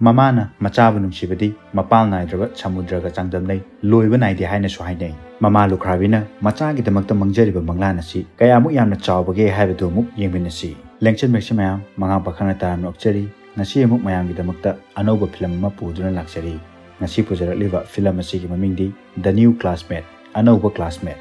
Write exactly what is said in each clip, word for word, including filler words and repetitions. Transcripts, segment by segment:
ꯃꯃꯥꯅ ꯃꯆꯥꯕꯨ ꯅꯨꯡꯁꯤꯕꯗꯤ ꯃꯄꯥꯜ ꯅꯥꯏꯗ꯭ꯔꯕ ꯁꯃꯨꯗ꯭ꯔꯒ ꯆꯥꯡꯗꯝꯅꯩ, ꯂꯣꯏꯕ ꯅꯥꯏꯗꯦ ꯍꯥꯏꯅꯁꯨ ꯍꯥꯏꯅꯩ꯫ ꯃꯃꯥ ꯂꯨꯈ꯭ꯔꯥꯕꯤꯅ ꯃꯆꯥꯒꯤꯗꯃꯛꯇ ꯃꯪꯖꯔꯤꯕ ꯃꯪꯂꯥꯟ ꯑꯁꯤ ꯀꯌꯥꯃꯨꯛ ꯌꯥꯝꯅ ꯆꯥꯎꯕꯒꯦ ꯍꯥꯏꯕꯗꯨ ꯑꯃꯨꯛ ꯌꯦꯡꯃꯤꯟꯅꯁꯤ꯫ ꯂꯦꯡꯆꯟ ꯃꯦꯛꯁꯤ ꯃꯌꯥꯝ, ꯃꯉꯥ ꯄꯥꯈꯪꯅ ꯇꯔꯥꯝꯅ ꯑꯣꯛꯆꯔꯤ꯫ ꯉꯁꯤ ꯑꯃꯨꯛ ꯃꯌꯥꯝꯒꯤꯗꯃꯛꯇ ꯑꯅꯧꯕ ꯐꯤꯂꯝ ꯑꯃ ꯄꯨꯗꯨꯅ ꯂꯥꯛꯆꯔꯤ꯫ ꯉꯁꯤ ꯄꯨꯖꯔꯛꯂꯤꯕ ꯐꯤꯂꯝ ꯑꯁꯤꯒꯤ ꯃꯃꯤꯡꯗꯤ The New Classmate, ꯑꯅꯧꯕ ꯀ꯭ꯂꯥꯁꯃꯦꯠ꯫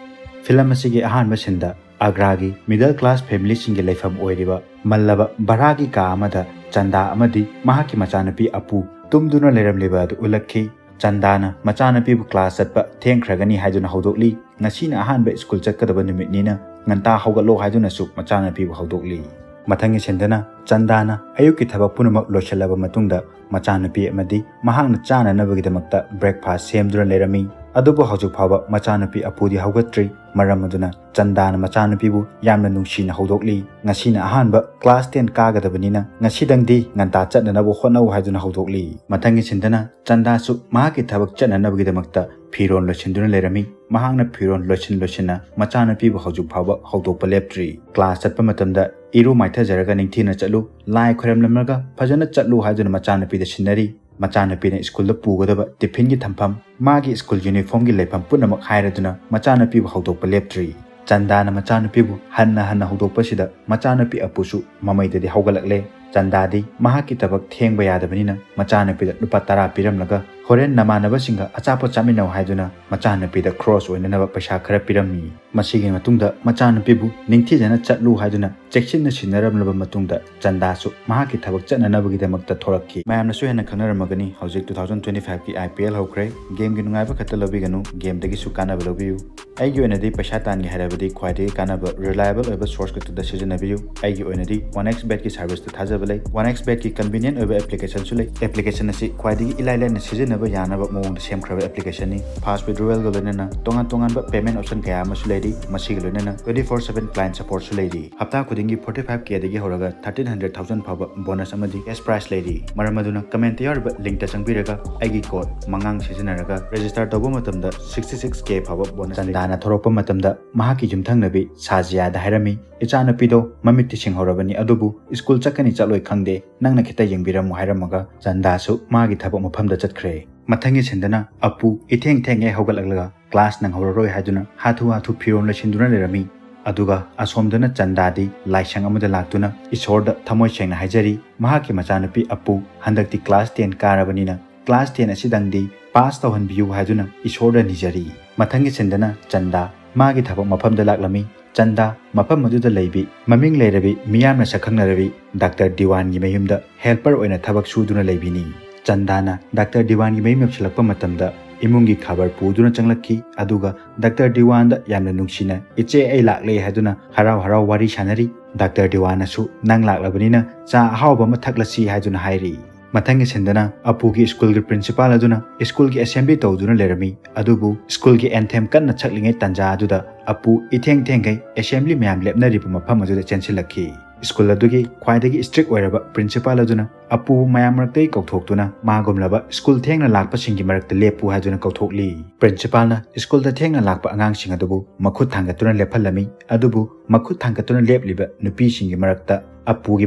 ꯐꯤꯂꯝ ꯑꯁꯤꯒꯤ ꯑꯍꯥꯟꯕ ꯁꯤꯟꯗ ꯑꯒ꯭ꯔꯥꯒꯤ ꯃꯤꯗꯜ ꯀ꯭ꯂꯥꯁ ꯐꯦꯃꯤꯂꯤꯁꯤꯡꯒꯤ ꯂꯩꯐꯝ ꯑꯣꯏꯔꯤꯕ ꯃꯜꯂꯕ ꯚꯔꯥꯒꯤ ꯀꯥ ꯑꯃꯗ ꯆꯟꯗꯥ ꯑꯃꯗꯤ ꯃꯍꯥꯛꯀꯤ ꯃꯆꯥꯅꯨꯄꯤ ꯑꯄꯨ ꯇꯨꯝꯗꯨꯅ ꯂꯩꯔꯝꯂꯤꯕ ꯑꯗꯨ ꯎꯠꯂꯛꯈꯤ꯫ ꯆꯟꯗꯥꯅ ꯃꯆꯥꯅꯨꯄꯤꯕꯨ ꯀ꯭ꯂꯥꯁ ꯆꯠꯄ ꯊꯦꯡꯈ꯭ꯔꯒꯅꯤ ꯍꯥꯏꯗꯨꯅ ꯍꯧꯗꯣꯛꯂꯤ꯫ ꯉꯁꯤꯅ ꯑꯍꯥꯟꯕ ꯁ꯭ꯀꯨꯜ ꯆꯠꯀꯗꯕ ꯅꯨꯃꯤꯠꯅꯤꯅ ꯉꯟꯇꯥ ꯍꯧꯒꯠꯂꯣ ꯍꯥꯏꯗꯨꯅꯁꯨ ꯃꯆꯥꯅꯨꯄꯤꯕꯨ ꯍꯧꯗꯣꯛꯂꯤ꯫ ꯃꯊꯪꯒꯤ ꯁꯤꯟꯗꯅ ꯆꯟꯗꯥꯅ ꯑꯌꯨꯛꯀꯤ ꯊꯕꯛ ꯄꯨꯝꯅꯃꯛ ꯂꯣꯏꯁꯤꯜꯂꯕ ꯃꯇꯨꯡꯗ ꯃꯆꯥꯅꯨꯄꯤ ꯑꯃꯗꯤ ꯃꯍꯥꯛꯅ ꯆꯥꯅꯅꯕꯒꯤꯗꯃꯛꯇ ꯕ꯭ꯔꯦꯛꯐꯥꯁ ꯁꯦꯝꯗꯨꯅ ꯂꯩꯔꯝꯃꯤ꯫ ꯑꯗꯨꯕꯨ ꯍꯧꯖꯤꯛ ꯐꯥꯎꯕ ꯃꯆꯥꯅꯨꯄꯤ ꯑꯄꯨꯗꯤ ꯍꯧꯒꯠꯇ꯭ꯔꯤ꯫ ꯃꯔꯝ ꯑꯗꯨꯅ ꯆꯟꯗꯥꯅ ꯃꯆꯥꯅꯨꯄꯤꯕꯨ ꯌꯥꯝꯅ ꯅꯨꯡꯁꯤꯅ ꯍꯧꯗꯣꯛꯂꯤ꯫ ꯉꯁꯤꯅ ꯑꯍꯥꯟꯕ ꯀ꯭ꯂꯥꯁ ꯇꯦꯟ ꯀꯥꯒꯗꯕꯅꯤꯅ ꯉꯁꯤꯗꯪꯗꯤ ꯉꯟꯇꯥ ꯆꯠꯅꯅꯕ ꯍꯣꯠꯅꯧ ꯍꯥꯏꯗꯨꯅ ꯍꯧꯗꯣꯛꯂꯤ꯫ ꯃꯊꯪꯒꯤ ꯁꯤꯟꯗꯅ ꯆꯟꯗꯥꯁꯨ ꯃꯍꯥꯛꯀꯤ ꯊꯕꯛ ꯆꯠꯅꯅꯕꯒꯤꯗꯃꯛꯇ ꯐꯤꯔꯣꯜ ꯂꯣꯏꯁꯤꯟꯗꯨꯅ ꯂꯩꯔꯝꯃꯤ꯫ ꯃꯍꯥꯛꯅ ꯐꯤꯔꯣꯜ ꯂꯣꯏꯁꯤꯟ ꯂꯣꯏꯁꯤꯟꯅ ꯃꯆꯥꯅꯨꯄꯤꯕꯨ ꯍꯧꯖꯤꯛ ꯐꯥꯎꯕ ꯍꯧꯗꯣꯛꯄ ꯂꯦꯞꯇ꯭ꯔꯤ꯫ ꯀ꯭ꯂꯥꯁ ꯆꯠꯄ ꯃꯇꯝꯗ ꯏꯔꯨ ꯃꯥꯏꯊꯖꯔꯒ ꯅꯤꯡꯊꯤꯅ ꯆꯠꯂꯨ, ꯂꯥꯏ ꯈꯣꯏꯔꯝꯂꯝꯂꯒ ꯐꯖꯅ ꯆꯠꯂꯨ ꯍꯥꯏꯗꯨꯅ ꯃꯆꯥꯅꯨꯄꯤꯗ ꯁꯤꯟꯅꯔꯤ꯫ ꯃꯆꯥꯅꯨꯄꯤꯅ ꯁ꯭ꯀꯨꯜꯗ ꯄꯨꯒꯗꯕ ꯇꯤꯐꯤꯟꯒꯤ ꯊꯝꯐꯝ, ꯃꯥꯒꯤ ꯁ꯭ꯀꯨꯜ ꯌꯨꯅꯤꯐꯣꯔꯝꯒꯤ ꯂꯩꯐꯝ ꯄꯨꯝꯅꯃꯛ ꯍꯥꯏꯔꯗꯨꯅ ꯃꯆꯥꯅꯨꯄꯤꯕꯨ ꯍꯧꯗꯣꯛꯄ ꯂꯦꯞꯇ꯭ꯔꯤ꯫ ꯆꯟꯗꯥꯅ ꯃꯆꯥꯅꯨꯄꯤꯕꯨ ꯍꯟꯅ ꯍꯟꯅ ꯍꯧꯗꯣꯛꯄꯁꯤꯗ ꯃꯆꯥꯅꯨꯄꯤ ꯑꯄꯨꯁꯨ ꯃꯃꯩꯗꯗꯤ ꯍꯧꯒꯠꯂꯛꯂꯦ꯫ ꯆꯟꯗꯥꯗꯤ ꯃꯍꯥꯛꯀꯤ ꯊꯕꯛ ꯊꯦꯡꯕ ꯌꯥꯗꯕꯅꯤꯅ ꯃꯆꯥꯅꯨꯄꯤꯗ ꯂꯨꯄꯥ ꯇꯔꯥ ꯄꯤꯔꯝꯂꯒ ꯍꯣꯔꯦꯟ ꯅꯃꯥꯟꯅꯕꯁꯤꯡꯒ ꯑꯆꯥꯄꯣꯠ ꯆꯥꯃꯤꯟꯅꯧ ꯍꯥꯏꯗꯨꯅ ꯃꯆꯥꯅꯨꯄꯤꯗ ꯈ꯭ꯔꯣꯁ ꯑꯣꯏꯅꯅꯕ ꯄꯩꯁꯥ ꯈꯔ ꯄꯤꯔꯝꯃꯤ꯫ ꯃꯁꯤꯒꯤ ꯃꯇꯨꯡꯗ ꯃꯆꯥꯅꯨꯄꯤꯕꯨ ꯅꯤꯡꯊꯤꯖꯅ ꯆꯠꯂꯨ ꯍꯥꯏꯗꯨꯅ ꯆꯦꯛꯁꯤꯟꯅ ꯁꯤꯟꯅꯔꯝꯂꯕ ꯃꯇꯨꯡꯗ ꯆꯟꯗꯥꯁꯨ ꯃꯍꯥꯛꯀꯤ ꯊꯕꯛ ꯆꯠꯅꯅꯕꯒꯤꯗꯃꯛꯇ ꯊꯣꯔꯛꯈꯤ꯫ ꯃꯌꯥꯝꯅꯁꯨ ꯍꯦꯟꯅ ꯈꯪꯅꯔꯝꯃꯒꯅꯤ, ꯍꯧꯖꯤꯛ two thousand twenty five ꯀꯤ IPL ꯍꯧꯈ꯭ꯔꯦ꯫ ꯒꯦꯝꯒꯤ ꯅꯨꯡꯉꯥꯏꯕ ꯈꯛꯇ ꯂꯧꯕꯤꯒꯅꯨ, ꯒꯦꯝꯗꯒꯤꯁꯨ ꯀꯥꯟꯅꯕ ꯂꯧꯕꯤꯌꯨ꯫ ꯑꯩꯒꯤ ꯑꯣꯏꯅꯗꯤ ꯄꯩꯁꯥ ꯇꯥꯟꯒꯦ ꯍꯥꯏꯔꯕꯗꯤ ꯈ꯭ꯋꯥꯏꯗꯒꯤ ꯀꯥꯟꯅꯕ reliable ꯑꯣꯏꯕ source ꯈꯛꯇꯗ ꯁꯤꯖꯤꯟꯅꯕꯤꯌꯨ꯫ ꯑꯩꯒꯤ ꯑꯣꯏꯅꯗꯤ one X bet ꯀꯤ service ꯇ ꯊꯥꯖꯕ ꯂꯩ꯫ One X bet ꯀꯤ convenient ꯑꯣꯏꯕ application ꯁꯨ ꯂꯩ꯫ Application ꯑꯁꯤ ꯈ꯭ꯋꯥꯏꯗꯒꯤ ꯏꯂꯥꯏ ꯂꯥꯏꯅ ꯁꯤꯖꯤꯟꯅ ꯌꯥꯅꯕ ꯃꯑꯣꯡꯗ ꯁꯦꯝꯈ꯭ꯔꯕ application ꯅꯤ꯫ Fast withdrawal ꯒ ꯂꯣꯏꯅꯅ ꯇꯣꯉꯥꯟ ꯇꯣꯉꯥꯟꯕ payment option ꯀꯌꯥ ꯑꯃꯁꯨ ꯂꯩꯔꯤ꯫ ꯃꯁꯤꯒ ꯂꯣꯏꯅꯅ twenty four seven client support ꯁꯨ ꯂꯩꯔꯤ꯫ ꯍꯞꯇꯥ ꯈꯨꯗꯤꯡꯒꯤ forty five K ꯗꯒꯤ ꯍꯧꯔꯒ thirteen hundred thousand ꯐꯥꯎꯕ bonus ꯑꯃꯗꯤ cash prize ꯂꯩꯔꯤ꯫ ꯃꯔꯝ ꯑꯗꯨꯅ comment ꯇ ꯌꯥꯎꯔꯤꯕ link ꯇ ꯆꯪꯕꯤꯔꯒ ꯑꯩꯒꯤ code ꯃꯉꯥꯡ ꯁꯤꯖꯤꯟꯅꯔꯒ register ꯇꯧꯕ ꯃꯇꯝꯗ sixty six K ꯐꯥꯎꯕ bonus ꯂꯩꯔꯤ꯫ ꯆꯟꯗꯥꯅ ꯊꯣꯔꯛꯄ ꯃꯇꯝꯗ ꯃꯍꯥꯛꯀꯤ ꯌꯨꯝꯊꯪꯅꯕꯤ ꯁꯥꯖꯤꯌꯥꯗ ꯍꯥꯏꯔꯝꯃꯤ, "ꯏꯆꯥꯅꯨꯄꯤꯗꯣ ꯃꯃꯤꯠꯇꯤ ꯁꯤꯡꯍꯧꯔꯕꯅꯤ, ꯑꯗꯨꯕꯨ ꯁ꯭ꯀꯨꯜ ꯆꯠꯀꯅꯤ ꯆꯠꯂꯣꯏ ꯈꯪꯗꯦ, ꯅꯪꯅ ꯈꯤꯇ ꯌꯦꯡꯕꯤꯔꯝꯃꯨ" ꯍꯥꯏꯔꯝꯃꯒ ꯆꯟꯗꯥꯁꯨ ꯃꯥꯒꯤ ꯊꯕꯛ ꯃꯐꯝꯗ ꯆꯠꯈ꯭ꯔꯦ꯫ ꯃꯊꯪꯒꯤ ꯁꯤꯟꯗꯅ ꯑꯄꯨ ꯏꯊꯦꯡ ꯊꯦꯡꯉꯦ ꯍꯧꯒꯠꯂꯛꯂꯒ class ꯅꯪꯍꯧꯔꯔꯣꯏ ꯍꯥꯏꯗꯨꯅ ꯍꯥꯊꯨ ꯍꯥꯊꯨ ꯐꯤꯔꯣꯜ ꯂꯩꯁꯤꯟꯗꯨꯅ ꯂꯩꯔꯝꯃꯤ꯫ ꯑꯗꯨꯒ ꯑꯁꯣꯝꯗꯅ ꯆꯟꯗꯥꯗꯤ ꯂꯥꯏꯁꯪ ꯑꯃꯗ ꯂꯥꯛꯇꯨꯅ ꯏꯁꯣꯔꯗ ꯊꯃꯣꯏ ꯁꯦꯡꯅ ꯍꯥꯏꯖꯔꯤ, ꯃꯍꯥꯛꯀꯤ ꯃꯆꯥꯅꯨꯄꯤ ꯑꯄꯨ ꯍꯟꯗꯛꯇꯤ class ten ꯀꯥꯔꯕꯅꯤꯅ class ten ꯑꯁꯤꯗꯪꯗꯤ pass ꯇꯧꯍꯟꯕꯤꯌꯨ ꯍꯥꯏꯗꯨꯅ ꯏꯁꯣꯔꯗ ꯅꯤꯖꯔꯤ꯫ ꯃꯊꯪꯒꯤ ꯁꯤꯟꯗꯅ ꯆꯟꯗꯥ ꯃꯥꯒꯤ ꯊꯕꯛ ꯃꯐꯝꯗ ꯂꯥꯛꯂꯝꯃꯤ꯫ ꯆꯟꯗꯥ ꯃꯐꯝ ꯑꯗꯨꯗ ꯂꯩꯕꯤ ꯃꯃꯤꯡ ꯂꯩꯔꯕꯤ ꯃꯤꯌꯥꯝꯅ ꯁꯛꯈꯪꯅꯔꯕꯤ ꯗꯥꯛꯇꯔ ꯗꯤꯋꯥꯟꯒꯤ ꯃꯌꯨꯝꯗ helper ꯑꯣꯏꯅ ꯊꯕꯛ ꯁꯨꯗꯨꯅ ꯂꯩꯕꯤꯅꯤ꯫ ꯆꯟꯗꯥꯅ ꯗꯥꯛꯇꯔ ꯗꯤꯋꯥꯟꯒꯤ ꯃꯌꯨꯝ ꯌꯧꯁꯤꯜꯂꯛꯄ ꯃꯇꯝꯗ ꯏꯃꯨꯡꯒꯤ ꯈꯕꯔ ꯄꯨꯗꯨꯅ ꯆꯪꯂꯛꯈꯤ꯫ ꯑꯗꯨꯒ ꯗꯥꯛꯇꯔ ꯗꯤꯋꯥꯟꯗ ꯌꯥꯝꯅ ꯅꯨꯡꯁꯤꯅ "ꯏꯆꯦ, ꯑꯩ ꯂꯥꯛꯂꯦ" ꯍꯥꯏꯗꯨꯅ ꯍꯔꯥꯎ ꯍꯔꯥꯎ ꯋꯥꯔꯤ ꯁꯥꯅꯔꯤ꯫ ꯗꯥꯛꯇꯔ ꯗꯤꯋꯥꯟꯅꯁꯨ "ꯅꯪ ꯂꯥꯛꯂꯕꯅꯤꯅ ꯆꯥ ꯑꯍꯥꯎꯕ ꯑꯃ ꯊꯛꯂꯁꯤ" ꯍꯥꯏꯗꯨꯅ ꯍꯥꯏꯔꯤ꯫ ꯃꯊꯪꯒꯤ ꯁꯤꯟꯗꯅ ꯑꯄꯨꯒꯤ ꯁ꯭ꯀꯨꯜꯒꯤ principal ꯑꯗꯨꯅ ꯁ꯭ꯀꯨꯜꯒꯤ assembly ꯇꯧꯗꯨꯅ ꯂꯩꯔꯝꯃꯤ꯫ ꯑꯗꯨꯕꯨ ꯁ꯭ꯀꯨꯜꯒꯤ anthem ꯀꯟꯅ ꯁꯛꯂꯤꯉꯩ ꯇꯥꯟꯖꯥ ꯑꯗꯨꯗ ꯑꯄꯨ ꯏꯊꯦꯡ ꯊꯦꯡꯈꯩ assembly ꯃꯌꯥꯝ ꯂꯦꯞꯅꯔꯤꯕ ꯃꯐꯝ ꯑꯗꯨꯗ ꯆꯦꯟꯁꯤꯜꯂꯛꯈꯤ꯫ ꯁ꯭ꯀꯨꯜ ꯑꯗꯨꯒꯤ ꯈ꯭ꯋꯥꯏꯗꯒꯤ strict ꯑꯣꯏꯔꯕ principal ꯑꯗꯨꯅ ꯑꯄꯨꯕꯨ ꯃꯌꯥꯝ ꯃꯔꯛꯇꯒꯤ ꯀꯧꯊꯣꯛꯇꯨꯅ ꯃꯥꯒꯨꯝꯂꯕ ꯁ꯭ꯀꯨꯜ ꯊꯦꯡꯅ ꯂꯥꯛꯄꯁꯤꯡꯒꯤ ꯃꯔꯛꯇ ꯂꯦꯞꯄꯨ ꯍꯥꯏꯗꯨꯅ ꯀꯧꯊꯣꯛꯂꯤ꯫ Principalꯅ ꯁ꯭ꯀꯨꯜꯗ ꯊꯦꯡꯅ ꯂꯥꯛꯄ ꯑꯉꯥꯡꯁꯤꯡ ꯑꯗꯨꯕꯨ ꯃꯈꯨꯠ ꯊꯥꯡꯒꯠꯇꯨꯅ ꯂꯦꯞꯍꯜꯂꯝꯃꯤ꯫ ꯑꯗꯨꯕꯨ ꯃꯈꯨꯠ ꯊꯥꯡꯒꯠꯇꯨꯅ ꯂꯦꯞꯂꯤꯕ ꯅꯨꯄꯤꯁꯤꯡꯒꯤ ꯃꯔꯛꯇ ꯑꯄꯨꯒꯤ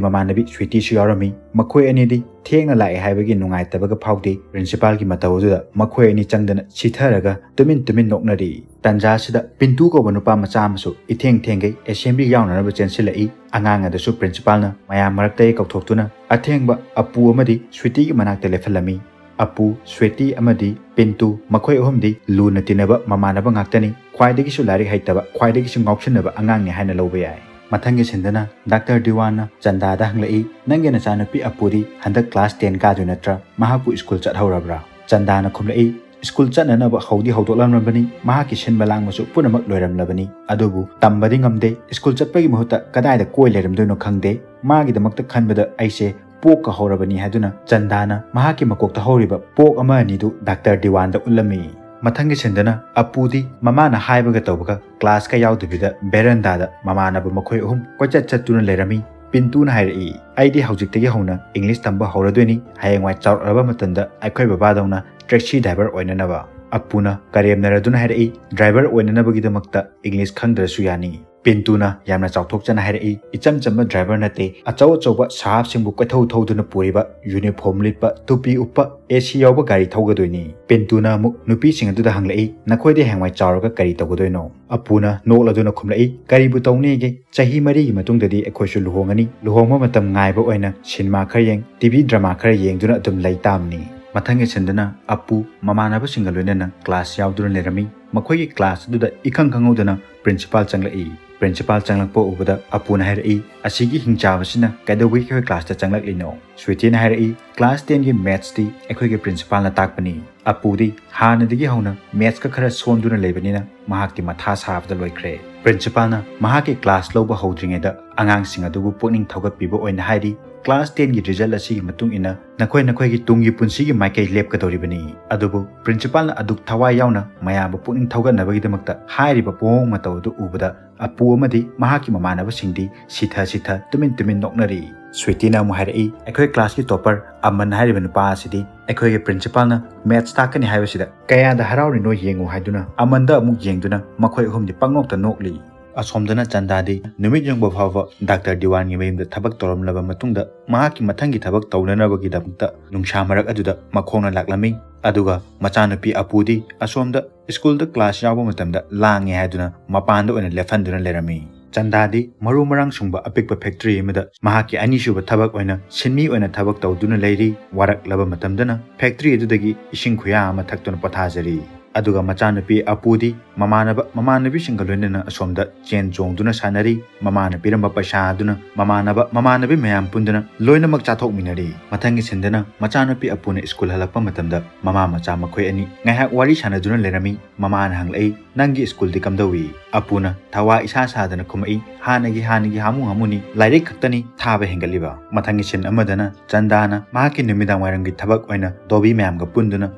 ꯃꯃꯥꯟꯅꯕꯤ ꯁ꯭ꯋꯤꯇꯤꯁꯨ ꯌꯥꯎꯔꯝꯃꯤ꯫ ꯃꯈꯣꯏ ꯑꯅꯤꯗꯤ ꯊꯦꯡꯅ ꯂꯥꯛꯑꯦ ꯍꯥꯏꯕꯒꯤ ꯅꯨꯡꯉꯥꯏꯇꯕꯒ ꯐꯥꯎꯗꯦ꯫ Principalꯒꯤ ꯃꯇꯧ ꯑꯗꯨꯗ ꯃꯈꯣꯏ ꯑꯅꯤ ꯆꯪꯗꯅ ꯁꯤꯊꯔꯒ ꯇꯨꯃꯤꯟ ꯇꯨꯃꯤꯟ ꯅꯣꯛꯅꯔꯤ꯫ ꯇꯥꯟꯖꯥꯁꯤꯗ ꯄꯤꯟꯇꯨ ꯀꯧꯕ ꯅꯨꯄꯥ ꯃꯆꯥ ꯑꯃꯁꯨ ꯏꯊꯦꯡ ꯊꯦꯡꯒꯩ assembly ꯌꯥꯎꯅꯅꯕ ꯆꯦꯟꯁꯤꯜꯂꯛꯏ꯫ ꯑꯉꯥꯡ ꯑꯗꯨꯁꯨ principalꯅ ꯃꯌꯥꯝ ꯃꯔꯛꯇꯒꯤ ꯀꯧꯊꯣꯛꯇꯨꯅ ꯑꯊꯦꯡꯕ ꯑꯄꯨ ꯑꯃꯗꯤ ꯁ꯭ꯋꯤꯇꯤꯒꯤ ꯃꯅꯥꯛꯇ ꯂꯦꯞꯍꯜꯂꯝꯃꯤ꯫ ꯑꯄꯨ, ꯁ꯭ꯋꯦꯇꯤ ꯑꯃꯗꯤ ꯄꯤꯟꯇꯨ, ꯃꯈꯣꯏ ꯑꯍꯨꯝꯗꯤ ꯂꯨꯅ ꯇꯤꯟꯅꯕ ꯃꯃꯥꯟꯅꯕ ꯉꯥꯛꯇꯅꯤ꯫ ꯈ꯭ꯋꯥꯏꯗꯒꯤꯁꯨ ꯂꯥꯏꯔꯤꯛ ꯍꯩꯇꯕ, ꯈ꯭ꯋꯥꯏꯗꯒꯤꯁꯨ ꯉꯥꯎꯁꯤꯟꯅꯕ ꯑꯉꯥꯡꯅꯤ ꯍꯥꯏꯅ ꯂꯧꯕ ꯌꯥꯏ꯫ ꯃꯊꯪꯒꯤ ꯁꯤꯟꯗꯅ ꯗꯥꯛꯇꯔ ꯗꯤꯋꯥꯟꯅ ꯆꯟꯗꯥꯗ ꯍꯪꯂꯛꯏ, "ꯅꯪꯒꯤ ꯅꯆꯥꯅꯨꯄꯤ ꯑꯄꯨꯗꯤ ꯍꯟꯗꯛ class ten ꯀꯥꯗꯣꯏ ꯅꯠꯇ꯭ꯔꯥ? ꯃꯍꯥꯛꯄꯨ ꯁ꯭ꯀꯨꯜ ꯆꯠꯍꯧꯔꯕ꯭ꯔꯥ?" ꯆꯟꯗꯥꯅ ꯈꯨꯝꯂꯛꯏ, "ꯁ꯭ꯀꯨꯜ ꯆꯠꯅꯅꯕ ꯍꯧꯗꯤ ꯍꯧꯗꯣꯛꯂꯝꯂꯕꯅꯤ, ꯃꯍꯥꯛꯀꯤ ꯁꯤꯟꯕ ꯂꯥꯡꯕꯁꯨ ꯄꯨꯝꯅꯃꯛ ꯂꯣꯏꯔꯝꯂꯕꯅꯤ꯫ ꯑꯗꯨꯕꯨ ꯇꯝꯕꯗꯤ ꯉꯝꯗꯦ꯫ ꯁ꯭ꯀꯨꯜ ꯆꯠꯄꯒꯤ ꯃꯍꯨꯠꯇ ꯀꯗꯥꯏꯗ ꯀꯣꯏ ꯂꯩꯔꯝꯗꯣꯏꯅꯣ ꯈꯪꯗꯦ꯫ ꯃꯥꯒꯤꯗꯃꯛꯇ ꯈꯟꯕꯗ ꯑꯩꯁꯦ ꯄꯣꯛꯀ ꯍꯧꯔꯕꯅꯤ ꯍꯥꯏꯗꯨꯅ ꯆꯟꯗꯥꯅ ꯃꯍꯥꯛꯀꯤ ꯃꯀꯣꯛꯇ ꯍꯧꯔꯤꯕ ꯄꯣꯛ ꯑꯃ ꯑꯅꯤꯗꯨ ꯗꯥꯛꯇꯔ ꯗꯤꯋꯥꯟꯗ ꯎꯠꯂꯝꯃꯤ꯫ ꯃꯊꯪꯒꯤ ꯁꯤꯟꯗꯅ ꯑꯄꯨꯗꯤ ꯃꯃꯥꯅ ꯍꯥꯏꯕꯒ ꯇꯧꯕꯒ ꯀ꯭ꯂꯥꯁꯀ ꯌꯥꯎꯗꯕꯤꯗ ꯕꯦꯔꯟꯗꯥꯗ ꯃꯃꯥꯟꯅꯕ ꯃꯈꯣꯏ ꯑꯍꯨꯝ ꯀꯣꯏꯆꯠ ꯆꯠꯇꯨꯅ ꯂꯩꯔꯝꯃꯤ꯫ ꯄꯤꯟꯇꯨꯅ ꯍꯥꯏꯔꯛꯏ, "ꯑꯩꯗꯤ ꯍꯧꯖꯤꯛꯇꯒꯤ ꯍꯧꯅ ꯏꯪꯂꯤꯁ ꯇꯝꯕ ꯍꯧꯔꯗꯣꯏꯅꯤ, ꯍꯌꯦꯡꯋꯥꯏ ꯆꯥꯎꯔꯛꯂꯕ ꯃꯇꯝꯗ ꯑꯩꯈꯣꯏ ꯕꯕꯥꯗꯧꯅ ꯇꯦꯛꯁꯤ ꯗ꯭ꯔꯥꯏꯚꯔ ꯑꯣꯏꯅꯅꯕ꯫" ꯑꯄꯨꯅ ꯀꯔꯦꯝꯅꯔꯗꯨꯅ ꯍꯥꯏꯔꯛꯏ, "ꯗ꯭ꯔꯥꯏꯚꯔ ꯑꯣꯏꯅꯅꯕꯒꯤꯗꯃꯛꯇ ꯏꯪꯂꯤꯁ ꯈꯪꯗ꯭ꯔꯁꯨ ꯌꯥꯅꯤ꯫" ꯄꯤꯟꯇꯨꯅ ꯌꯥꯝꯅ ꯆꯥꯎꯊꯣꯛꯆꯅ ꯍꯥꯏꯔꯛꯏ, "ꯏꯆꯝ ꯆꯝꯕ ꯗ꯭ꯔꯥꯏꯚꯔ ꯅꯠꯇꯦ, ꯑꯆꯧ ꯑꯆꯧꯕ ꯁꯍꯥꯕꯁꯤꯡꯕꯨ ꯀꯣꯏꯊꯧ ꯊꯧꯗꯨꯅ ꯄꯨꯔꯤꯕ, ꯌꯨꯅꯤꯐꯣꯔꯝ ꯂꯤꯠꯄ, ꯇꯨꯄꯤ ꯎꯞꯄ, ꯑꯦ ꯁꯤ ꯌꯥꯎꯕ ꯒꯥꯔꯤ ꯊꯧꯒꯗꯣꯏꯅꯤ꯫" ꯄꯤꯟꯇꯨꯅ ꯑꯃꯨꯛ ꯅꯨꯄꯤꯁꯤꯡ ꯑꯗꯨꯗ ꯍꯪꯂꯛꯏ, "ꯅꯈꯣꯏꯗꯤ ꯍꯌꯦꯡꯋꯥꯏ ꯆꯥꯎꯔꯒ ꯀꯔꯤ ꯇꯧꯒꯗꯣꯏꯅꯣ?" ꯑꯄꯨꯅ ꯅꯣꯛꯂꯗꯨꯅ ꯈꯨꯝꯂꯛꯏ, "ꯀꯔꯤꯕꯨ ꯇꯧꯅꯦꯒꯦ? ꯆꯍꯤ ꯃꯔꯤꯒꯤ ꯃꯇꯨꯡꯗꯗꯤ ꯑꯩꯈꯣꯏꯁꯨ ꯂꯨꯍꯣꯡꯒꯅꯤ꯫ ꯂꯨꯍꯣꯡꯕ ꯃꯇꯝ ꯉꯥꯏꯕ ꯑꯣꯏꯅ ꯁꯤꯅꯦꯃꯥ ꯈꯔ ꯌꯦꯡ, ꯇꯤ ꯚꯤ ꯗ꯭ꯔꯃꯥ ꯈꯔ ꯌꯦꯡꯗꯨꯅ ꯑꯗꯨꯝ ꯂꯩ ꯇꯥꯕꯅꯤ꯫" ꯃꯊꯪꯒꯤ ꯁꯤꯟꯗꯅ ꯑꯄꯨ ꯃꯃꯥꯟꯅꯕꯁꯤꯡꯒ ꯂꯣꯏꯅꯅ ꯀ꯭ꯂꯥꯁ ꯌꯥꯎꯗꯨꯅ ꯂꯩꯔꯝꯃꯤ꯫ ꯃꯈꯣꯏꯒꯤ ꯀ꯭ꯂꯥꯁ ꯑꯗꯨꯗ ꯏꯈꯪ ꯈꯪꯍꯧꯗꯅ ꯄ꯭ꯔꯤꯟꯁꯤꯄꯥꯜ ꯆꯪꯂꯛꯏ꯫ ꯄ꯭ꯔꯤꯟꯁꯤꯄꯥꯜ ꯆꯪꯂꯛꯄ ꯎꯕꯗ ꯑꯄꯨꯅ ꯍꯥꯏꯔꯛꯏ, "ꯑꯁꯤꯒꯤ ꯍꯤꯡꯆꯥꯕꯁꯤꯅ ꯀꯩꯗꯧꯕꯒꯤ ꯑꯩꯈꯣꯏ ꯀ꯭ꯂꯥꯁꯇ ꯆꯪꯂꯛꯂꯤꯅꯣ?" ꯁ꯭ꯋꯤꯇꯤꯅ ꯍꯥꯏꯔꯛꯏ, "ꯀ꯭ꯂꯥꯁ ꯇꯦꯟꯒꯤ ꯃꯦꯠꯁꯇꯤ ꯑꯩꯈꯣꯏꯒꯤ ꯄ꯭ꯔꯤꯟꯁꯤꯄꯥꯜꯅ ꯇꯥꯛꯄꯅꯤ꯫" ꯑꯄꯨꯗꯤ ꯍꯥꯟꯅꯗꯒꯤ ꯍꯧꯅ ꯃꯦꯠꯁꯀ ꯈꯔ ꯁꯣꯟꯗꯨꯅ ꯂꯩꯕꯅꯤꯅ ꯃꯍꯥꯛꯇꯤ ꯃꯊꯥ ꯁꯥꯕꯗ ꯂꯣꯏꯈ꯭ꯔꯦ꯫ ꯄ꯭ꯔꯤꯟꯁꯤꯄꯥꯜꯅ ꯃꯍꯥꯛꯀꯤ ꯀ꯭ꯂꯥꯁ ꯂꯧꯕ ꯍꯧꯗ꯭ꯔꯤꯉꯩꯗ ꯑꯉꯥꯡꯁꯤꯡ ꯑꯗꯨꯕꯨ ꯄꯨꯛꯅꯤꯡ ꯊꯧꯒꯠꯄꯤꯕ ꯑꯣꯏꯅ ꯍꯥꯏꯔꯤ, "ꯀ꯭ꯂꯥꯁ ꯇꯦꯟꯒꯤ ꯔꯤꯖꯜ ꯑꯁꯤꯒꯤ ꯃꯇꯨꯡ ꯏꯟꯅ ꯅꯈꯣꯏ ꯅꯈꯣꯏꯒꯤ ꯇꯨꯡꯒꯤ ꯄꯨꯟꯁꯤꯒꯤ ꯃꯥꯏꯀꯩ ꯂꯦꯞꯀꯗꯧꯔꯤꯕꯅꯤ꯫" ꯑꯗꯨꯕꯨ ꯄ꯭ꯔꯤꯟꯁꯤꯄꯥꯜꯅ ꯑꯗꯨꯛ ꯊꯋꯥꯏ ꯌꯥꯎꯅ ꯃꯌꯥꯝꯕꯨ ꯄꯨꯛꯅꯤꯡ ꯊꯧꯒꯠꯅꯕꯒꯤꯗꯃꯛꯇ ꯍꯥꯏꯔꯤꯕ ꯃꯑꯣꯡ ꯃꯇꯧ ꯑꯗꯨ ꯎꯕꯗ ꯑꯄꯨ ꯑꯃꯗꯤ ꯃꯍꯥꯛꯀꯤ ꯃꯃꯥꯟꯅꯕꯁꯤꯡꯗꯤ ꯁꯤꯊ ꯁꯤꯊ ꯇꯨꯃꯤꯟ ꯇꯨꯃꯤꯟ ꯅꯣꯛꯅꯔꯤ꯫ ꯁ꯭ꯋꯤꯇꯤꯅ ꯑꯃꯨꯛ ꯍꯥꯏꯔꯛꯏ, "ꯑꯩꯈꯣꯏ ꯀ꯭ꯂꯥꯁꯀꯤ ꯇꯣꯄꯔ ꯑꯃꯟ ꯍꯥꯏꯔꯤꯕ ꯅꯨꯄꯥ ꯑꯁꯤꯗꯤ ꯑꯩꯈꯣꯏꯒꯤ ꯄ꯭ꯔꯤꯟꯁꯤꯄꯥꯜꯅ ꯃꯦꯠꯁ ꯇꯥꯛꯀꯅꯤ ꯍꯥꯏꯕꯁꯤꯗ ꯀꯌꯥꯗ ꯍꯔꯥꯎꯔꯤꯅꯣ ꯌꯦꯡꯉꯨ" ꯍꯥꯏꯗꯨꯅ ꯑꯃꯟꯗ ꯑꯃꯨꯛ ꯌꯦꯡꯗꯨꯅ ꯃꯈꯣꯏ ꯑꯍꯨꯝꯗꯤ ꯄꯪꯅꯣꯛꯇ ꯅꯣꯛꯂꯤ꯫ ꯑꯁꯣꯝꯗꯅ ꯆꯟꯗꯥꯗꯤ ꯅꯨꯃꯤꯠ ꯌꯨꯡꯕ ꯐꯥꯎꯕ ꯗꯥꯛꯇꯔ ꯗꯤꯋꯥꯟꯒꯤ ꯃꯌꯨꯝꯗ ꯊꯕꯛ ꯇꯧꯔꯝꯂꯕ ꯃꯇꯨꯡꯗ ꯃꯍꯥꯛꯀꯤ ꯃꯊꯪꯒꯤ ꯊꯕꯛ ꯇꯧꯅꯅꯕꯒꯤꯗꯃꯛꯇ ꯅꯨꯡꯁꯥ ꯃꯔꯛ ꯑꯗꯨꯗ ꯃꯈꯣꯡꯅ ꯂꯥꯛꯂꯝꯃꯤ꯫ ꯑꯗꯨꯒ ꯃꯆꯥꯅꯨꯄꯤ ꯑꯄꯨꯗꯤ ꯑꯁꯣꯝꯗ ꯁ꯭ꯀꯨꯜꯗ ꯀ꯭ꯂꯥꯁ ꯌꯥꯎꯕ ꯃꯇꯝꯗ ꯂꯥꯡꯉꯦ ꯍꯥꯏꯗꯨꯅ ꯃꯄꯥꯟꯗ ꯑꯣꯏꯅ ꯂꯦꯞꯍꯟꯗꯨꯅ ꯂꯩꯔꯝꯃꯤ꯫ ꯆꯟꯗꯥꯗꯤ ꯃꯔꯨ ꯃꯔꯥꯡ ꯁꯨꯡꯕ ꯑꯄꯤꯛꯄ ꯐꯦꯛꯇ꯭ꯔꯤ ꯑꯃꯗ ꯃꯍꯥꯛꯀꯤ ꯑꯅꯤꯁꯨꯕ ꯊꯕꯛ ꯑꯣꯏꯅ ꯁꯤꯟꯃꯤ ꯑꯣꯏꯅ ꯊꯕꯛ ꯇꯧꯗꯨꯅ ꯂꯩꯔꯤ꯫ ꯋꯥꯔꯛꯂꯕ ꯃꯇꯝꯗꯅ ꯐꯦꯛꯇ꯭ꯔꯤ ꯑꯗꯨꯗꯒꯤ ꯏꯁꯤꯡ ꯈꯨꯌꯥ ꯑꯃ ꯊꯛꯇꯨꯅ ꯄꯣꯊꯥꯖꯔꯤ꯫ ꯑꯗꯨꯒ ꯃꯆꯥꯅꯨꯄꯤ ꯑꯄꯨꯗꯤ ꯃꯃꯥꯟꯅꯕ ꯃꯃꯥꯟꯅꯕꯤꯁꯤꯡꯒ ꯂꯣꯏꯅꯅ ꯑꯁꯣꯝꯗ ꯆꯦꯟ ꯆꯣꯡꯗꯨꯅ ꯁꯥꯟꯅꯔꯤ꯫ ꯃꯃꯥꯅ ꯄꯤꯔꯝꯕ ꯄꯩꯁꯥ ꯑꯗꯨꯅ ꯃꯃꯥꯟꯅꯕ ꯃꯃꯥꯟꯅꯕꯤ ꯃꯌꯥꯝ ꯄꯨꯟꯗꯨꯅ ꯂꯣꯏꯅꯃꯛ ꯆꯥꯊꯣꯛꯃꯤꯟꯅꯔꯤ꯫ ꯃꯊꯪꯒꯤ ꯁꯤꯟꯗꯅ ꯃꯆꯥꯅꯨꯄꯤ ꯑꯄꯨꯅ ꯁ꯭ꯀꯨꯜ ꯍꯜꯂꯛꯄ ꯃꯇꯝꯗ ꯃꯃꯥ ꯃꯆꯥ ꯃꯈꯣꯏ ꯑꯅꯤ ꯉꯥꯏꯍꯥꯛ ꯋꯥꯔꯤ ꯁꯥꯟꯅꯗꯨꯅ ꯂꯩꯔꯝꯃꯤ꯫ ꯃꯃꯥꯅ ꯍꯪꯂꯛꯏ, "ꯅꯪꯒꯤ ꯁ꯭ꯀꯨꯜꯗꯤ ꯀꯝꯗꯧꯏ?" ꯑꯄꯨꯅ ꯊꯋꯥ ꯏꯁꯥ ꯁꯥꯗꯅ ꯈꯨꯝꯃꯛꯏ, ꯍꯥꯟꯅꯒꯤ ꯍꯥꯟꯅꯒꯤ ꯍꯥꯃꯨ ꯍꯥꯃꯨꯅꯤ, ꯂꯥꯏꯔꯤꯛ ꯈꯛꯇꯅꯤ ꯊꯥꯕ ꯍꯦꯟꯒꯠꯂꯤꯕ꯫ ꯃꯊꯪꯒꯤ ꯁꯤꯟ ꯑꯃꯗꯅ ꯆꯟꯗꯥꯅ ꯃꯍꯥꯛꯀꯤ ꯅꯨꯃꯤꯗꯥꯡ ꯋꯥꯏꯔꯝꯒꯤ ꯊꯕꯛ ꯑꯣꯏꯅ ꯙꯣꯕꯤ ꯃꯌꯥꯝꯒ ꯄꯨꯟꯗꯨꯅ